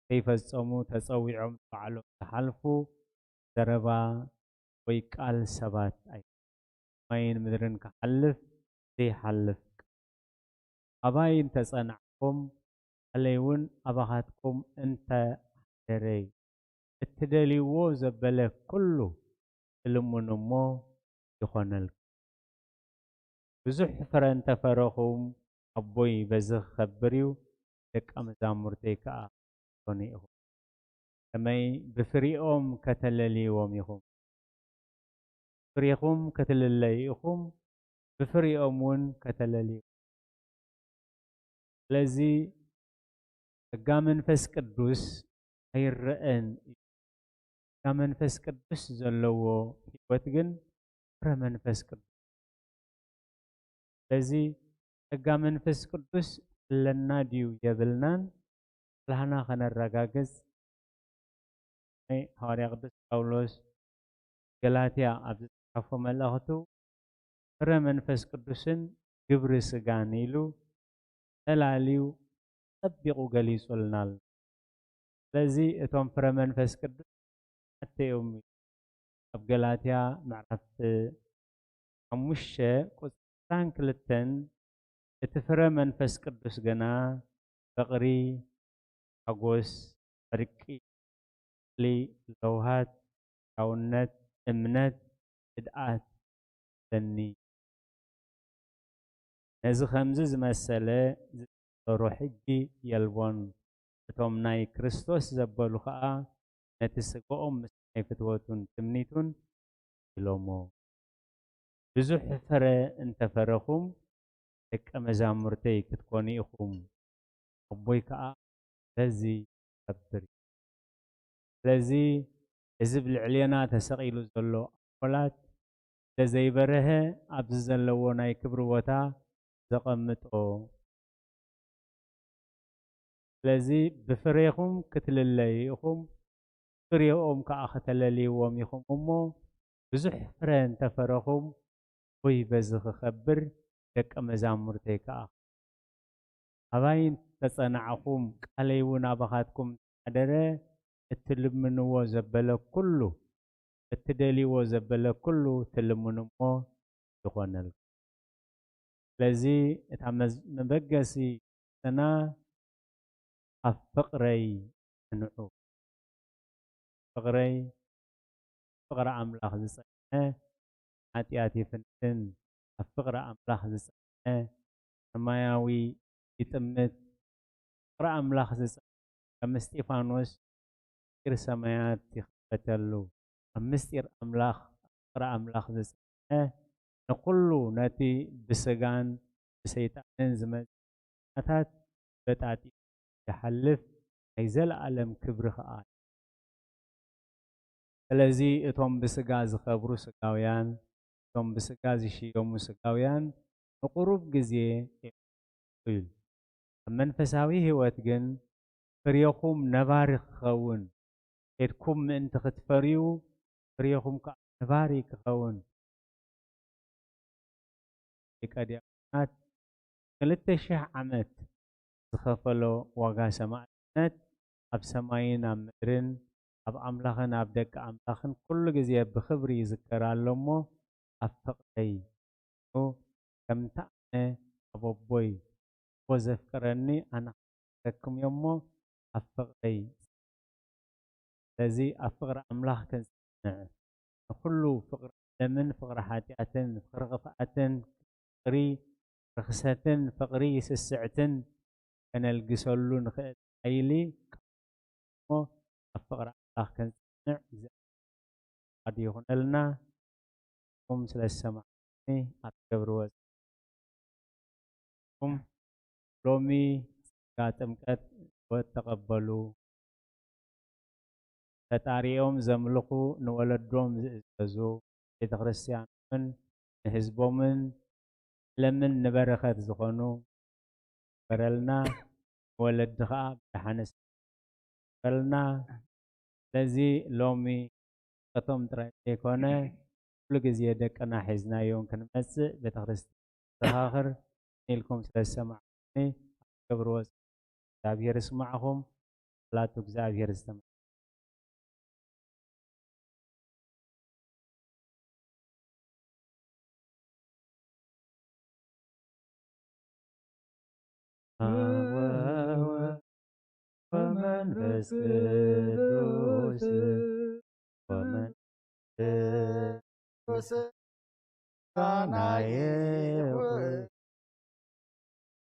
ከይፈጸሙ ተጸዊዖም ባዕሎም ዝሓልፉ ዘረባ ወይ ቃል ሰባት ኣይ-፣ ሰማይን ምድርን ክሓልፍ ዘይሓልፍ ቃል። ኣባይ እንተጸናዕኩም፣ ቃለይ እውን ኣባኻትኩም እንተ ሓደረ፣ እትደልይዎ ዘበለ ኩሉ ትልምኑ እሞ ይኾነልኩም። ብዙሕ ፍረ እንተፈረኹም፣ ኣቦይ በዚ ክኸብር እዩ፣ ደቀ መዛሙርተይ ከኣ ትኾኑ ኢኹም። ከመይ ብፍሪኦም ከተለልይዎም ኢኹም። ፍሬኹም ክትልለዩ ኢኹም፣ ብፍሬኦም እውን ከተለልዩ። ስለዚ ጸጋ መንፈስ ቅዱስ ኣይረኣን እዩ። ጸጋ መንፈስ ቅዱስ ዘለዎ ህይወት ግን ፍረ መንፈስ ቅዱስ። ስለዚ ጸጋ መንፈስ ቅዱስ ኣለና ድዩ የብልናን ላህና ከነረጋግጽ ናይ ሃዋርያ ቅዱስ ጳውሎስ ገላትያ ኣብ ዝጸሓፎ መልእኽቱ ፍረ መንፈስ ቅዱስን ግብሪ ስጋን ኢሉ ፈላልዩ ጸቢቑ ገሊጹልና ኣሎ። ስለዚ እቶም ፍረ መንፈስ ቅዱስ ኣተ እዮም። ኣብ ገላትያ ምዕራፍ ሓሙሽተ ቁጽሪ ዕስራን ክልተን እቲ ፍረ መንፈስ ቅዱስ ግና ፍቕሪ፣ ሓጎስ፣ ዕርቂ፣ ፍቕሪ፣ ለውሃት፣ ሕያውነት፣ እምነት፣ ህድኣት ኣለኒ። ነዚ ከምዚ ዝመሰለ ዝጠርጠሩ ሕጂ የልቦን። እቶም ናይ ክርስቶስ ዘበሉ ኸኣ ነቲ ስጋኦም ምስ ናይ ፍትወቱን ትምኒቱን ኢሎሞ። ብዙሕ ፍረ እንተፈረኹም ደቀ መዛሙርተይ ክትኮኑ ኢኹም፣ ኣቦይ ከኣ በዚ ይኸብር እዩ። ስለዚ እዚ ኣብ ልዕሌና ተሰቒሉ ዘሎ ኣምፖላት ስለ ዘይበረሀ ኣብዚ ዘለዎ ናይ ክብሪ ቦታ ዘቐምጦ። ስለዚ ብፍሬኹም ክትልለዩ ኢኹም፣ ፍሬኦም ከኣ ከተለልይዎም ኢኹም እሞ ብዙሕ ፍረ እንተፈረኹም ኣቦይ በዚ ክኸብር፣ ደቀ መዛሙርተይ ከኣ። ኣባይ እንተጸናዕኹም፣ ቃለይ እውን ኣባኻትኩም እንተሓደረ፣ እትልምንዎ ዘበለ ኩሉ፣ እትደልይዎ ዘበለ ኩሉ ትልምኑ እሞ ይኾነልኩም። ስለዚ እታ መዝ-፣ መበገሲ ስና ኣብ ፍቕረይ ጽንዑ። ፍቕረይ፣ ፍቕሪ ኣምላኽ ዝጸንዐ ሓጢኣት ይፍንትን፣ ኣብ ፍቕሪ ኣምላኽ ዝጸንዐ ሰማያዊ ይጥምት። ፍቕሪ ኣምላኽ ዝጸንዐ ከም እስጢፋኖስ ምስጢር ሰማያት ይኽፈተሉ። ኣብ ምስጢር ኣምላኽ፣ ኣብ ፍቕሪ ኣምላኽ ዝጸንዐ ንኹሉ ነቲ ብስጋን ብሰይጣንን ዝመጽእ ፈተናታት በጣጢሱ ይሓልፍ፣ ናይ ዘለኣለም ክብሪ ኸኣ። ስለዚ እቶም ብስጋ ዝኸብሩ ስጋውያን፣ እቶም ብስጋ ዝሽየሙ ስጋውያን ንቁሩብ ግዜ እዮም ኢሉ። ኣብ መንፈሳዊ ህይወት ግን ፍሬኹም ነባሪ ክኸውን፣ ኬድኩም ምእንቲ ክትፈርዩ፣ ፍሬኹም ከኣ ነባሪ ክኸውን። ሊቀ ዲያቆናት ክልተ ሽሕ ዓመት ዝኸፈሎ ዋጋ ሰማዕትነት ኣብ ሰማይን ኣብ ምድርን ኣብ ኣምላኽን ኣብ ደቂ ኣምላኽን ኩሉ ግዜ ብኽብሪ ይዝከር ኣሎ እሞ፣ ኣብ ፍቕረይ ከምቲ ኣነ ኣብ ኣቦይ ኣቦ ዘፍቅረኒ ኣነ ክረክም እየ እሞ ኣብ ፍቕረይ። ስለዚ ኣብ ፍቕሪ ኣምላኽ ክንጽንዕ፣ ንኹሉ ፍቕሪ ዓለምን ፍቕሪ ሓጢኣትን ፍቕሪ ክፍኣትን ፍቕሪ ርኽሰትን ፍቕሪ ስስዕትን ከነልግሰሉ ንኽእል ሓይሊ እሞ ኣብ ፍቕሪ ኣምላኽ ክንጽንዕ እግዚኣብሔር ፍቓዱ ይኹነልና። ኩም ስለ ዝሰማዕኩምኒ ኣብ ክብሪ ወጽኩም። ሎሚ ጸጋ ጥምቀት ህይወት ተቐበሉ። ፈጣሪኦም ዘምልኹ፣ ንወለዶም ዝእዘዙ፣ ቤተ ክርስቲያን እውን ንህዝቦምን ዓለምን ንበረኸት ዝኾኑ ግበረልና። ንወለዲ ኸዓ ብደሓነ ግበረልና። ስለዚ ሎሚ ጥምቀቶም ጥራይ ዘይኮነ፣ ኩሉ ግዜ ደቅና ሒዝናዮም ክንመጽእ ቤተ ክርስቲያን ዘዘኻኽር ኢልኩም ስለ ዝሰማዕኩምኒ ኣብ ክብሪ ወጽ እግዚኣብሔር ይስማዕኹም። ቃላቱ እግዚኣብሔር ዝተመ ወወወ ወመንፈስ ቅዱስ ወመንፈስ ቅዱስ ቃናዬ ሆይ፣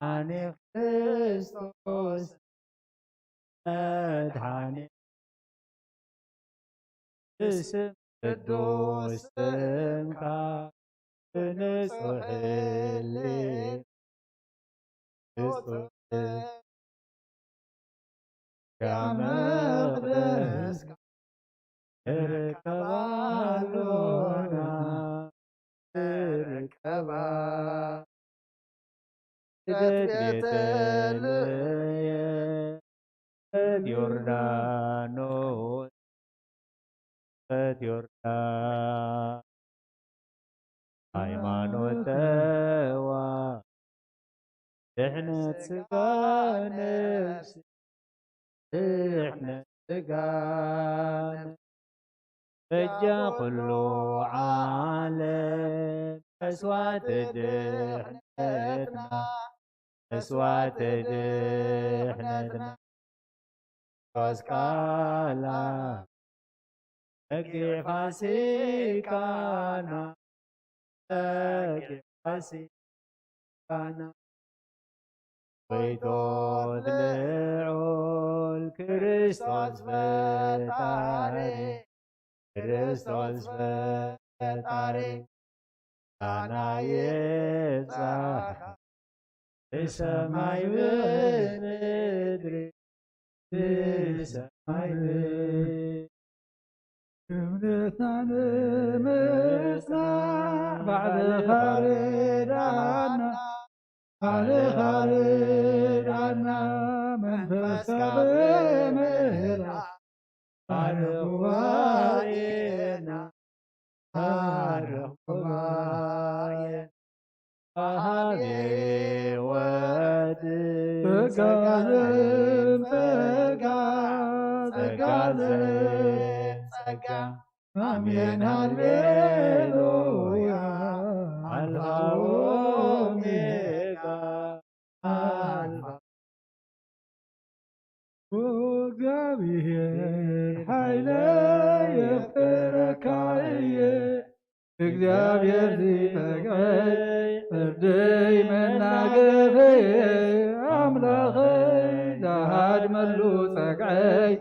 ኣነ ክርስቶስ መድኃኔ ብስም ቅዱስ ስምካ ብንጹሕ ሕሊና ንጹሕ ስጋ መቕደስካ ንርከባ ኣሎና፣ ንርከባ። ስደት ቤተልሔም፣ ስደት ዮርዳኖስ፣ ስደት ዮርዳኖስ፣ ሃይማኖት ተዋ፣ ድሕነት ስጋ ነፍሲ፣ ድሕነት ስጋ ነፍሲ፣ በጃ ኩሉ ዓለም መስዋዕቲ ድሕነትና፣ መስዋዕቲ ድሕነትና። ቃላ በጊዕ ፋሲካና፣ በጊዕ ፋሲካና። ወይቶት ልዑል ክርስቶስ ፈጣሪ፣ ክርስቶስ ፈጣሪ፣ ቃና ይብጻሕ ብሰማይ ብምድሪ፣ ብሰማይ ብምድሪ። እምነትና ንምጽናዕ ባዕልኻ ርድኣና፣ ባዕልኻ ርድኣና፣ መንፈስካ ብምህላ ባርኽ ጉባኤና፣ ባርኽ ጉባኤና። ወሃቤ ወድ ጸጋ ዘም ጸጋ፣ ጸጋ ዘም ጸጋ። ኣሜን ሃሌሉያ። ኣልፋ ኦሜጋ፣ ኣልፋ። ኦ እግዚኣብሔር ሓይለይ የፍቅረካ እየ፣ እግዚኣብሔር ዝጠግዐይ ፍርደይ መናገፈየ፣ ኣምላኸይ ዝሃድመሉ ጸግዐይ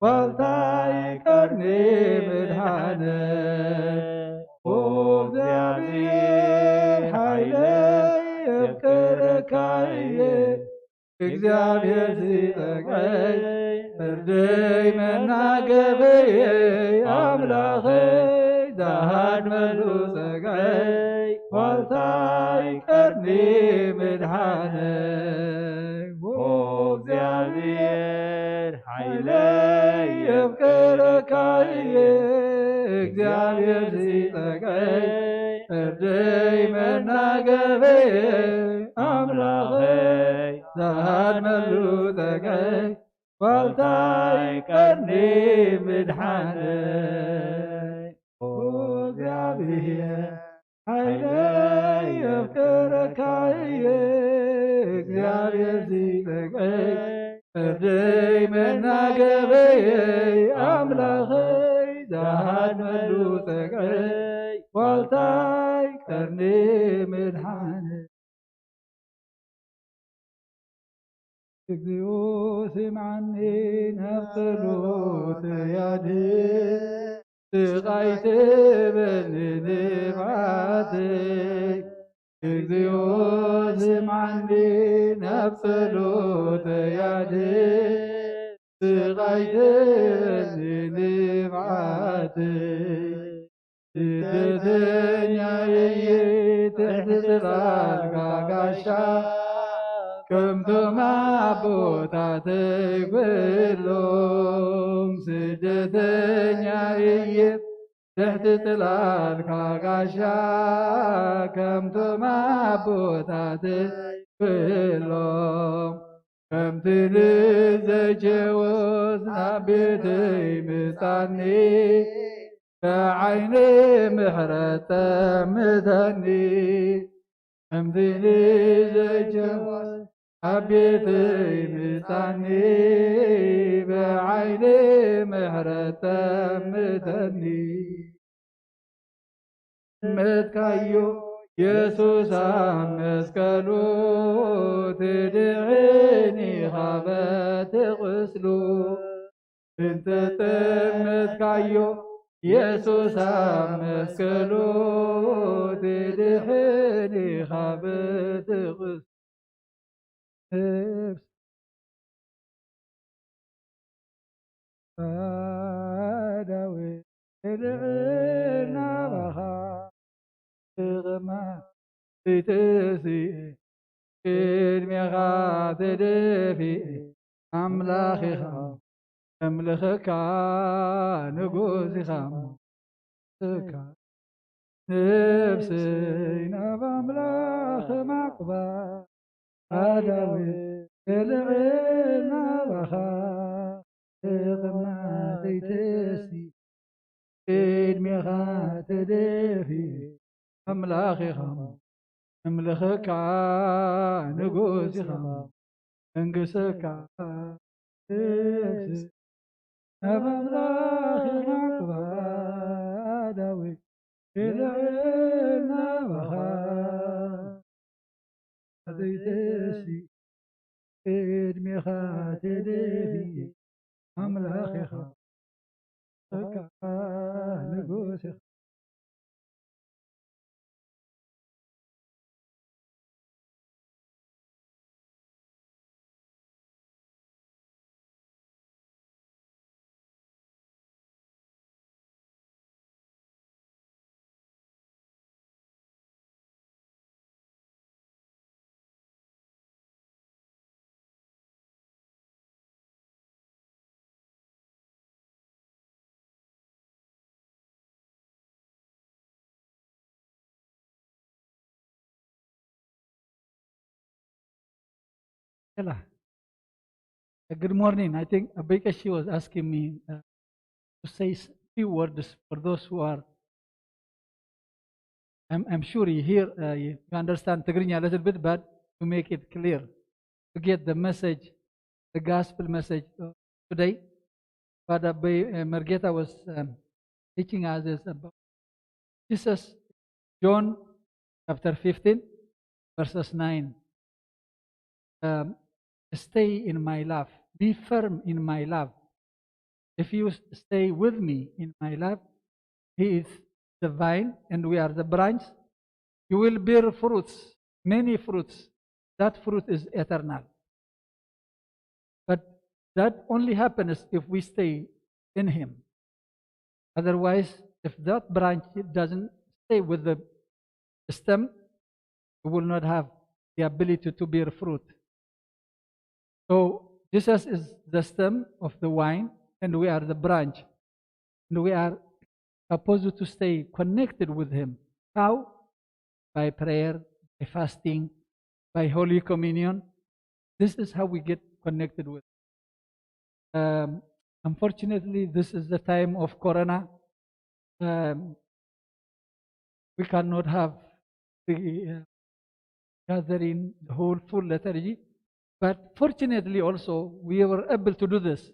ዋልታይ ቀርኒ ምድሓነይ። ኦ እግዚኣብሔር ሓይለይ የፍቅረካ እየ፣ እግዚኣብሔር ዝጠግዐይ ፍርደይ መናገፈየ፣ ኣምላኸይ ዝሃድመሉ ጸግዐይ ዋልታይ ቀርኒ ምድሓነይ። ኦ እግዚኣብሔር ሓይለይ የፍቅረካ እየ፣ እግዚኣብሔር ዝጠግዐይ ፍርደይ መናገፈየ፣ ኣምላኸይ ዝሃድመሉ ጸግዐይ ዋልታይ ቀርኒ ምድሓነይ። ኦ እግዚኣብሔር ሓይለይ የፍቅረካ እየ፣ እግዚኣብሔር ዝጠቅዐይ ፍርደይ መናገበየይ፣ ኣምላኸይ ዝሃድመሉ ጸግዐይ፣ ዋልታይ ቀርኒ ምድሓነይ። እግዚኦ ስምዓኒ ናብ ጸሎተይ ኣድህብ፣ ስቓይ ትበኒ ንብዓተይ። እግዚኦ ስምዓኒ ናብ ጸሎተይ ኣድህብ፣ ስቓይ ትበኒ ንብዓተይ። ስደተኛ እየ ትሕቲ ጽላልካ ጋሻ፣ ከምቶም ኣቦታተይ ክብሎም። ስደተኛ እየ ትሕቲ ጽላልካ ጋሻ፣ ከምቶም ኣቦታተይ ክብሎም። ከምቲ ንዘኬዎስ ናብ ቤተይ ምጻኒ፣ ብዓይኒ ምሕረት ጠምተኒ። ከምቲ ንዘኬዎስ ኣብ ቤተይ ምጻኒ፣ ብዓይኒ ምሕረት ጠምተኒ። መትካዮ የሱስ ኣብ መስቀሉ፣ ትድሕን ኢኻ በቲ ቁስሉ። እንተጠመትካዮ የሱስ ኣብ መስቀሉ፣ ትድሕን ኢኻ በቲ ቁስሉ። ነፍስ ዳዊት ልዕል ናባኻ ክቕማ ዘይትስእ፣ ቅድሜኻ ተደፊእ ኣምላኽ ኢኻ፣ ከምልኸካ ንጉስ ኢኻ። ስካ ነፍሰይ ናብ ኣምላኽ ማዕቁባ፣ ኣዳዊት ልዕል ናባኻ ክቕማ ዘይትስእ፣ ቅድሜኻ ተደፊእ ኣምላኽ ኢኻ፣ እምልኸካ ንጉስ ኢኻ፣ መንግስካ ትብዝሕ፣ ናብ ኣምላኽ ማዕቁባ፣ ዳዊት ልዕል ናባኻ ዘይትስእ፣ ቅድሜኻ ተደፊእ ኣምላኽ ኢኻ፣ በቃ ንጉስ ኢኻ። Hello. Uh, good morning. I think Abikashi was asking me uh, to say a few words for those who are. I'm, I'm sure you hear, uh, you, you understand Tigrinya a little bit, but to make it clear, to get the message, the gospel message uh, today. Father Bay, uh, Mergeta was um, teaching us is about Jesus, John chapter fifteen, verses nine. Um, stay in my love, be firm in my love. If you stay with me in my love, he is the vine and we are the branch, you will bear fruits, many fruits. That fruit is eternal. But that only happens if we stay in him. Otherwise, if that branch doesn't stay with the stem, it will not have the ability to bear fruit. So Jesus is the stem of the vine, and we are the branch. And we are supposed to stay connected with him. How? By prayer, by fasting, by Holy Communion. This is how we get connected with. Um, unfortunately, this is the time of Corona. Um, we cannot have the uh, gathering, the whole full liturgy. But fortunately, also, we were able to do this.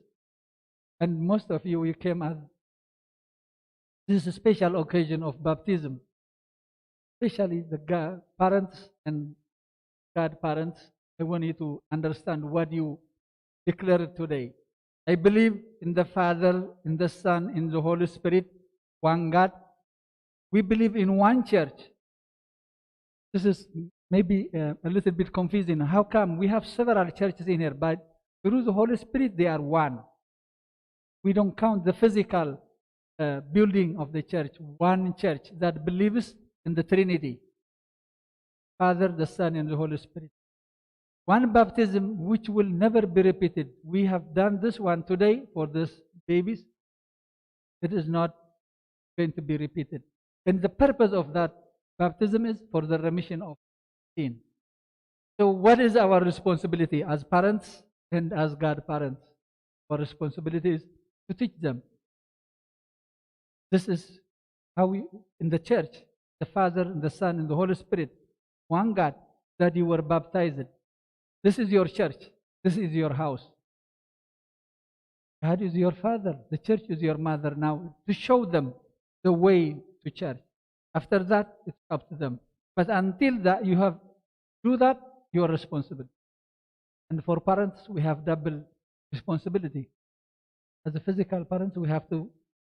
And most of you, you came as this special occasion of baptism, especially the ga- parents and godparents. I want you to understand what you declared today. I believe in the Father, in the Son, in the Holy Spirit, one God. We believe in one church. This is maybe uh, a little bit confusing. How come we have several churches in here, but through the Holy Spirit, they are one? We don't count the physical uh, building of the church, one church that believes in the Trinity, Father, the Son, and the Holy Spirit. One baptism which will never be repeated. We have done this one today for these babies. It is not going to be repeated. And the purpose of that baptism is for the remission of sin. So, what is our responsibility as parents and as godparents? Our responsibility is to teach them. This is how we, in the church, the Father, and the Son, and the Holy Spirit, one God, that you were baptized. This is your church. This is your house. God is your father. The church is your mother. Now, to show them the way to church. After that, it's up to them. But until that, you have do that, you are responsible. And for parents, we have double responsibility. As a physical parents, we have to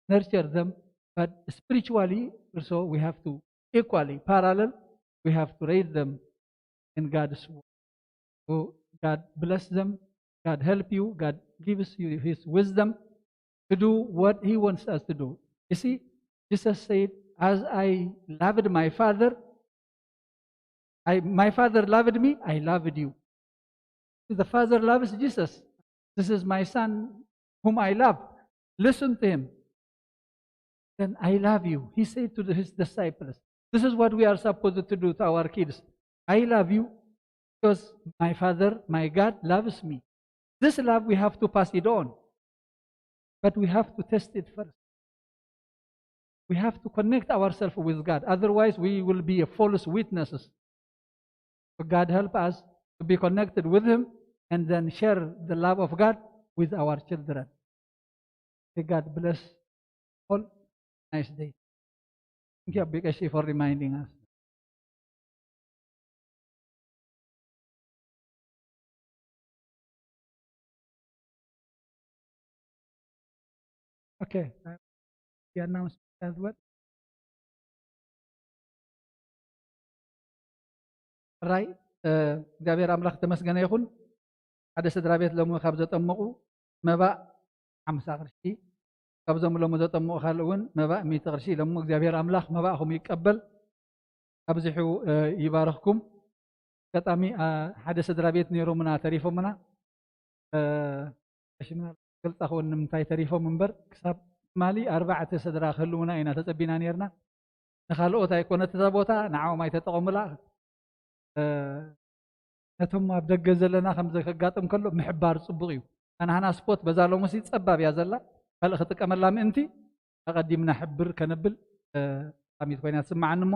nurture them, but spiritually also we have to equally parallel, we have to raise them in God's way. So God bless them, God help you, God gives you his wisdom to do what he wants us to do. You see, Jesus said, "As I loved my father, I, my father loved me, I loved you." The father loves Jesus. "This is my son whom I love. Listen to him." "Then I love you," he said to the- his disciples. This is what we are supposed to do to our kids. "I love you because my father, my God loves me." This love, we have to pass it on. But we have to test it first. We have to connect ourselves with God. Otherwise, we will be a false witnesses. So God help us to be connected with him and then share the love of God with our children. May God bless all. Nice day. Thank you, Abikashi, for reminding us. Okay. Uh, the announcement as well. ራይ እግዚኣብሔር ኣምላኽ ተመስገነ ይኹን። ሓደ ስድራ ቤት ሎሚ ካብ ዘጠመቑ መባእ ሓምሳ ቅርሺ፣ ካብዞም ሎሚ ዘጠመቑ ካልእ እውን መባእ ሚእቲ ቅርሺ ኢሎሞ። እግዚኣብሔር ኣምላኽ መባእኹም ይቀበል፣ ኣብዚሑ ይባርኽኩም። ኣጋጣሚ ሓደ ስድራ ቤት ነይሮምና፣ ተሪፎምና፣ ሽምና ገልጻ ክወን ንምንታይ ተሪፎም እምበር፣ ክሳብ ትማሊ ኣርባዕተ ስድራ ክህልውና ኢና ተጸቢና ነርና። ንኻልኦት ኣይኮነት እታ ቦታ፣ ንዓኦም ኣይተጠቐሙላ። ነቶም ኣብ ደገ ዘለና ከምዚ ከጋጥም ከሎ ምሕባር ጽቡቕ እዩ። ኣናህና ስፖት በዛ ሎምሲ ጸባብ እያ ዘላ፣ ካልእ ክጥቀመላ ምእንቲ ኣቐዲምና ሕብር ከነብል ጠቓሚት ኮይና ትስምዓኒ። እሞ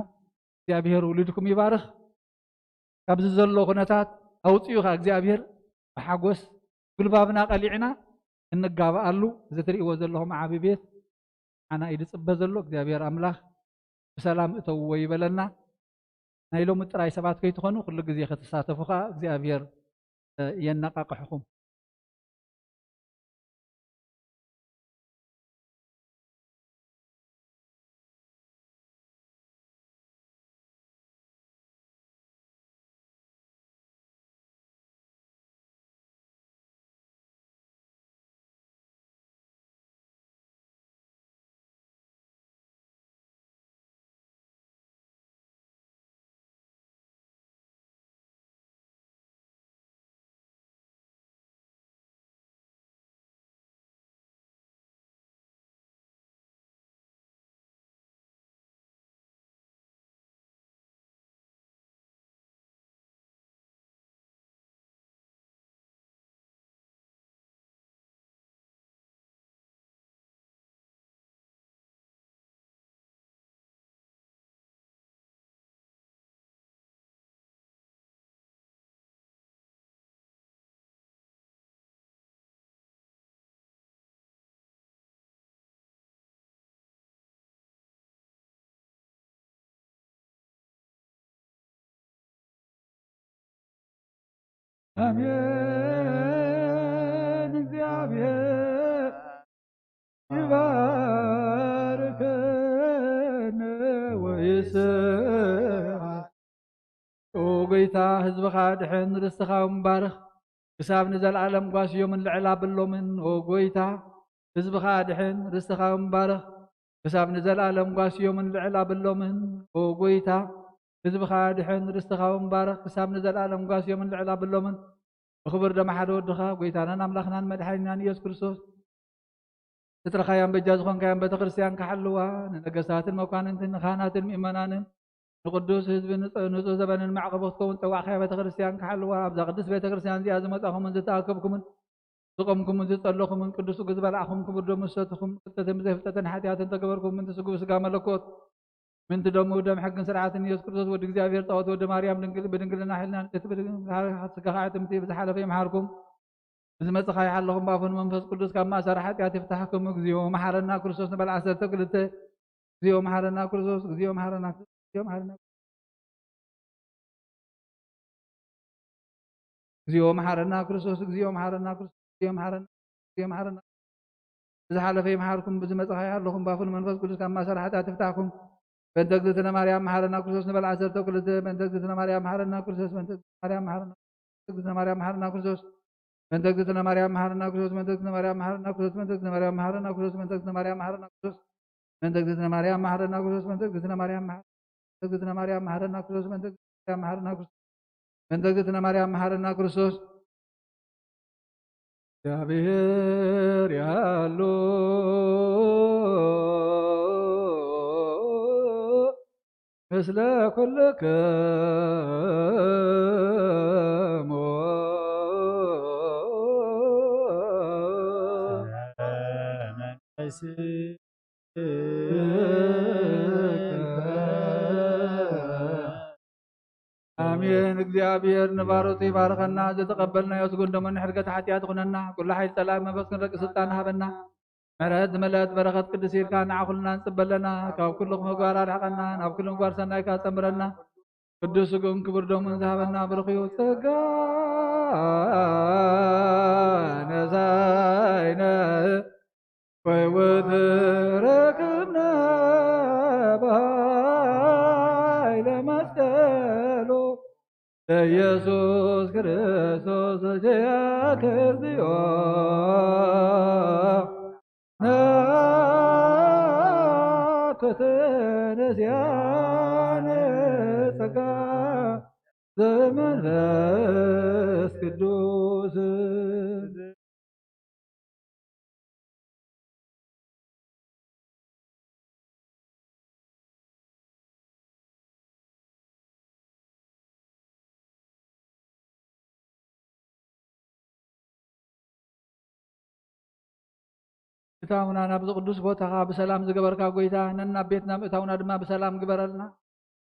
እግዚኣብሔር ውሉድኩም ይባርኽ። ካብዚ ዘሎ ኩነታት ኣውጺኡ ኸኣ እግዚኣብሔር ብሓጎስ ጉልባብና ቀሊዕና እንጋብኣሉ፣ እዚ ትርእይዎ ዘለኹም ዓቢ ቤት ንዓና እዩ ዝጽበ ዘሎ። እግዚኣብሔር ኣምላኽ ብሰላም እተውዎ ይበለና። ናይ ሎሚ ጥራይ ሰባት ከይትኾኑ፣ ኩሉ ግዜ ክትሳተፉ ኸኣ እግዚኣብሔር የነቓቕሕኹም። ኣሜን። እግዚኣብሔር ይባርከነ ወይስዓ። ኦ ጎይታ፣ ህዝብኻ ድሕን፣ ርስትኻ እውን ባርኽ። ክሳብ ንዘለኣለም ጓስዮምን ልዕል ኣብሎምን። ኦ ጎይታ፣ ህዝብኻ ድሕን፣ ርስትኻ እውን ባርኽ። ክሳብ ንዘለኣለም ጓስዮምን ልዕል ኣብሎምን። ኦ ጎይታ፣ ህዝብኻ ድሕን፣ ርስትኻ እውን ባርኽ። ክሳብ ንዘለኣለም ጓስዮምን ልዕል ኣብሎምን። ብኽብር ደም ሓደ ወድኻ፣ ጎይታናን ኣምላኽናን መድሓኒናን ኢየሱስ ክርስቶስ፣ ዝጥረኻያን በጃ ዝኾንካያን ቤተ ክርስቲያን ክሓልዋ፣ ንነገስታትን መኳንንትን፣ ንካህናትን ምእመናንን፣ ንቅዱስ ህዝቢ ንጽ-፣ ንጹህ ዘበንን ማዕቆቦ ክትከውን ጸዋዕካያ ቤተ ክርስቲያን ክሓልዋ፣ ኣብዛ ቅድስት ቤተ ክርስቲያን እዚኣ ዝመጻኹምን ዝተኣከብኩምን፣ ዝቆምኩምን ዝጸለኹምን፣ ቅዱስ ግዝ በላዕኹም፣ ክቡር ደሙ ዝሰትኹም፣ ፍልጠትን ብዘይፍልጠትን ሓጢኣትን ተገበርኩም፣ ምንቲ ስግው ስጋ መለኮት፣ ምንቲ ደሙ ደም ሕግን ስርዓትን ኢየሱስ ክርስቶስ ወዲ እግዚኣብሔር ጸወት ወዲ ማርያም ድንግል ብድንግልና ሒልና ንእቲ ብድንግልና ስጋኻ ዕጥምቲ ብዝሓለፈ ይምሓርኩም። ብዝመጽኻ ይሓለኹም፣ ብኣፉን መንፈስ ቅዱስ ካብ ማእሰር ሓጢኣት ይፍታሕኩም። እግዚኦ መሓረና ክርስቶስ ንበል ዓሰርተ ክልተ። እግዚኦ መሓረና ክርስቶስ፣ እግዚኦ መሓረና ክርስቶስ፣ እግዚኦ መሓረና፣ እግዚኦ መሓረና ክርስቶስ፣ እግዚኦ መሓረና ክርስቶስ፣ እግዚኦ መሓረና፣ እግዚኦ መሓረና። ብዝሓለፈ ይምሓርኩም፣ ብዝመጽኻ ይሓለኹም፣ ብኣፉን መንፈስ ቅዱስ ካብ ማእሰር ሓጢኣት ይፍታሕኩም። በእንተ እግዝእትነ ማርያም መሓረና ክርስቶስ ንበል ዓሰርተ ክልተ። በእንተ እግዝእትነ ማርያም መሓረና ክርስቶስ፣ በእንተ እግዝእትነ ማርያም መሓረና፣ እግዝእትነ ማርያም መሓረና ክርስቶስ። በእንተ እግዝእትነ ማርያም መሓረና ክርስቶስ፣ በእንተ እግዝእትነ ማርያም መሓረና ክርስቶስ፣ በእንተ እግዝእትነ ማርያም መሓረና ክርስቶስ፣ በእንተ እግዝእትነ ማርያም መሓረና ክርስቶስ፣ በእንተ እግዝእትነ ማርያም መሓረና ክርስቶስ፣ በእንተ እግዝእትነ ማርያም መሓ-፣ በእንተ እግዝእትነ ማርያም መሓረና ክርስቶስ፣ በእንተ እግዝእትነ ማርያም መሓረና ክርስቶስ፣ በእንተ እግዝእትነ ማርያም መሓረና ክርስቶስ። እግዚኣብሔር ያሉ ምስለ ኩልክሙ። ኣሜን። እግዚኣብሔር ንባሮቱ ይባርኸና። ዝተቐበልናዮ ስጉን ደሙን ሕድገት ሓጢኣት ይኹነና። ኩሉ ሓይሊ ጸላኢ መንፈስ ክንረቂ ስልጣን ሃበና። ምሕረት ዝመልአት በረኸት ቅድስ ኢድካ ንዓ ኩልና ንጽበ ኣለና። ካብ ኩሉ ክፉእ ምግባር ኣርሕቐና፣ ናብ ኩሉ ምግባር ሰናይካ ጸምረና። ቅዱስ ስግኡን ክቡር ደሙን ዝሃበና ብሩኽ እዩ። ጸጋ ነሳይነ ወሕይወት ረክብና በኃይለ መስቀሉ ለኢየሱስ ክርስቶስ ዚአከ እግዚኦ ናኩ ተነስያነ ጸጋ ዘመንፈስ ቅዱስ። እታውና ናብዚ ቅዱስ ቦታኻ ብሰላም ዝገበርካ ጎይታ፣ ነናብ ቤትና ምእታውና ድማ ብሰላም ግበረልና።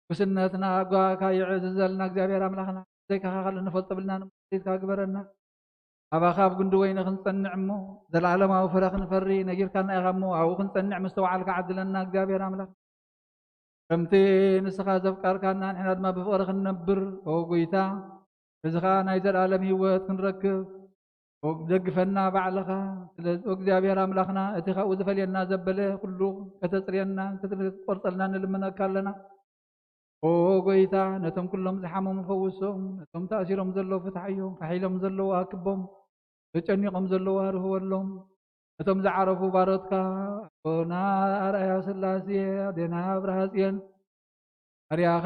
ጉስነትና ኣጓካ የዕዝዘልና። እግዚኣብሔር ኣምላኽና፣ ዘይካኻ ካልእ ንፈልጦ ብልና፣ ንመሊትካ ግበረና። ኣባኻ ኣብ ጉንዲ ወይኒ ክንጸንዕ እሞ፣ ዘለዓለማዊ ፍረ ክንፈሪ ነጊርካና ኢኻ እሞ፣ ኣብኡ ክንጸንዕ ምስተውዓልካ ዓድለና። እግዚኣብሔር ኣምላኽ፣ ከምቲ ንስኻ ዘፍቀርካና፣ ንሕና ድማ ብፍቕሪ ክንነብር፣ ኦ ጎይታ፣ እዚ ኸኣ ናይ ዘለዓለም ህይወት ክንረክብ፣ ኦ፣ ደግፈና ባዕልኻ። ስለዚ፣ ኦ እግዚኣብሔር ኣምላኽና፣ እቲ ካብኡ ዝፈልየና ዘበለ ኩሉ ከተጽርየና፣ ክትቆርጸልና ንልምነካ ኣለና። ኦ ጎይታ፣ ነቶም ኩሎም ዝሓመሙ ፈውሶም፣ ነቶም ተኣሲሮም ዘለዉ ፍትሓዮም፣ ካሕ ኢሎም ዘለዉ ኣክቦም፣ ተጨኒቖም ዘለዉ ኣርህወሎም። ነቶም ዝዓረፉ ባሮትካ ኣቦና ኣርኣያ ስላሴ፣ ኣዴና ኣብርሃ ጽዮን፣ ኣርያኻ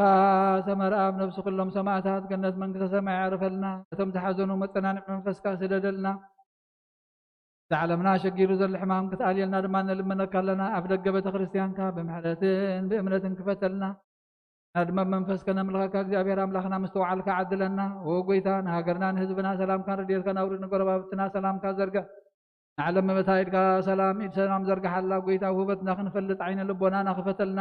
ሰመርኣብ፣ ነብሲ ኩሎም ሰማእታት ገነት መንግስተ ሰማይ ኣዕርፈልና። ነቶም ዝሓዘኑ መጸናንዒ መንፈስካ ስደደልና። እዚ ዓለምና ሸጊሩ ዘሎ ሕማም ክትኣልየልና ድማ ንልምነካ ኣለና። ኣፍ ደገ ቤተ ክርስቲያንካ ብምሕረትን ብእምነትን ክፈተልና። ንሕና ድማ ብመንፈስ ከነምልኸካ እግዚኣብሔር ኣምላኽና ምስትውዓልካ ዓድለና። ኦ ጎይታ፣ ንሃገርና ንህዝብና ሰላምካን ረድኤትካን ኣውርድ፣ ንጎረባብትና ሰላምካ ዘርግሕ። ንዓለም መመታይድካ ሰላም፣ ኢድ ሰላም ዘርግሓላ። ጎይታ፣ ውህበትና ክንፈልጥ ዓይነ ልቦናና ክፈተልና።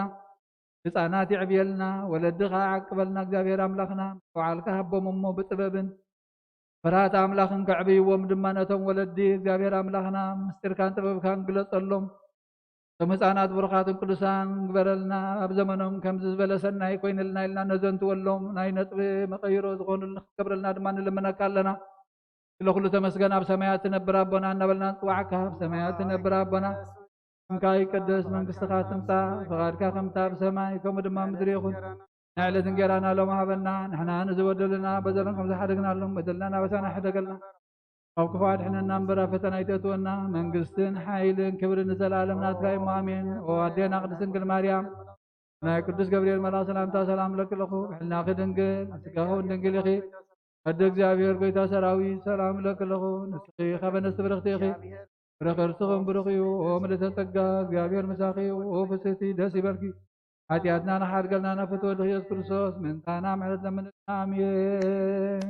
ህፃናት የዕብየልና፣ ወለዲ ከዓ ዓቅበልና። እግዚኣብሔር ኣምላኽና ምስትውዓልካ ሃቦም እሞ ብጥበብን ፍርሃት ኣምላኽን ከዕብይዎም ድማ ነቶም ወለዲ እግዚኣብሔር ኣምላኽና ምስጢርካን ጥበብካን ግለጸሎም። ከም ህፃናት ብሩኻትን ቅዱሳን ግበረልና። ኣብ ዘመኖም ከምዚ ዝበለ ሰናይ ኮይንልና ኢልና ነዘንትወሎም ናይ ነጥቢ መቐይሮ ዝኾኑልና ክትገብረልና ድማ ንልምነካ ኣለና። ስለ ኩሉ ተመስገን። ኣብ ሰማያት ትነብር ኣቦና እናበልና ንፅዋዕካ። ኣብ ሰማያት ትነብር ኣቦና፣ ስምካ ይቀደስ፣ መንግስትኻ ትምፃእ፣ ፈቓድካ ከምታ ኣብ ሰማይ ከምኡ ድማ ምድሪ ይኹን። ናይ ዕለት እንጌራና ሎም ሃበና። ንሕና ንዝበደሉና በደሎም ከም ዝሓደግናሎም በደልና ናበሳና ሕደገልና። ካብ ክፉ ኣድሕነና እምበር ኣብ ፈተና ኣይተእትወና። መንግስትን ሓይልን ክብርን ንዘለኣለም ናትካ እሞ ኣሜን። ኦ ኣዴና ቅድስት ድንግል ማርያም፣ ናይ ቅዱስ ገብርኤል መልኣኽ ሰላምታ ሰላም እለኪ ኣለኹ። ብሕልናኺ ድንግል፣ ስጋኺ እውን ድንግል ኢኺ። ኣደ እግዚኣብሔር ጎይታ ሰራዊት ሰላም እለኪ ኣለኹ። ንስኺ ካብ ኣንስቲ ብርኽቲ ኢኺ። ፍረ ከርስኽን ብሩኽ እዩ። ኦ ምልእተ ጸጋ፣ እግዚኣብሔር ምሳኺ እዩ። ኦ ፍስህቲ ደስ ይበልኪ። ሓጢኣትና ንሓድገልና ናብ ፍትወ ወልድኺ ኢየሱስ ክርስቶስ ምእንታና ምሕረት ለምንልና። ኣሜን።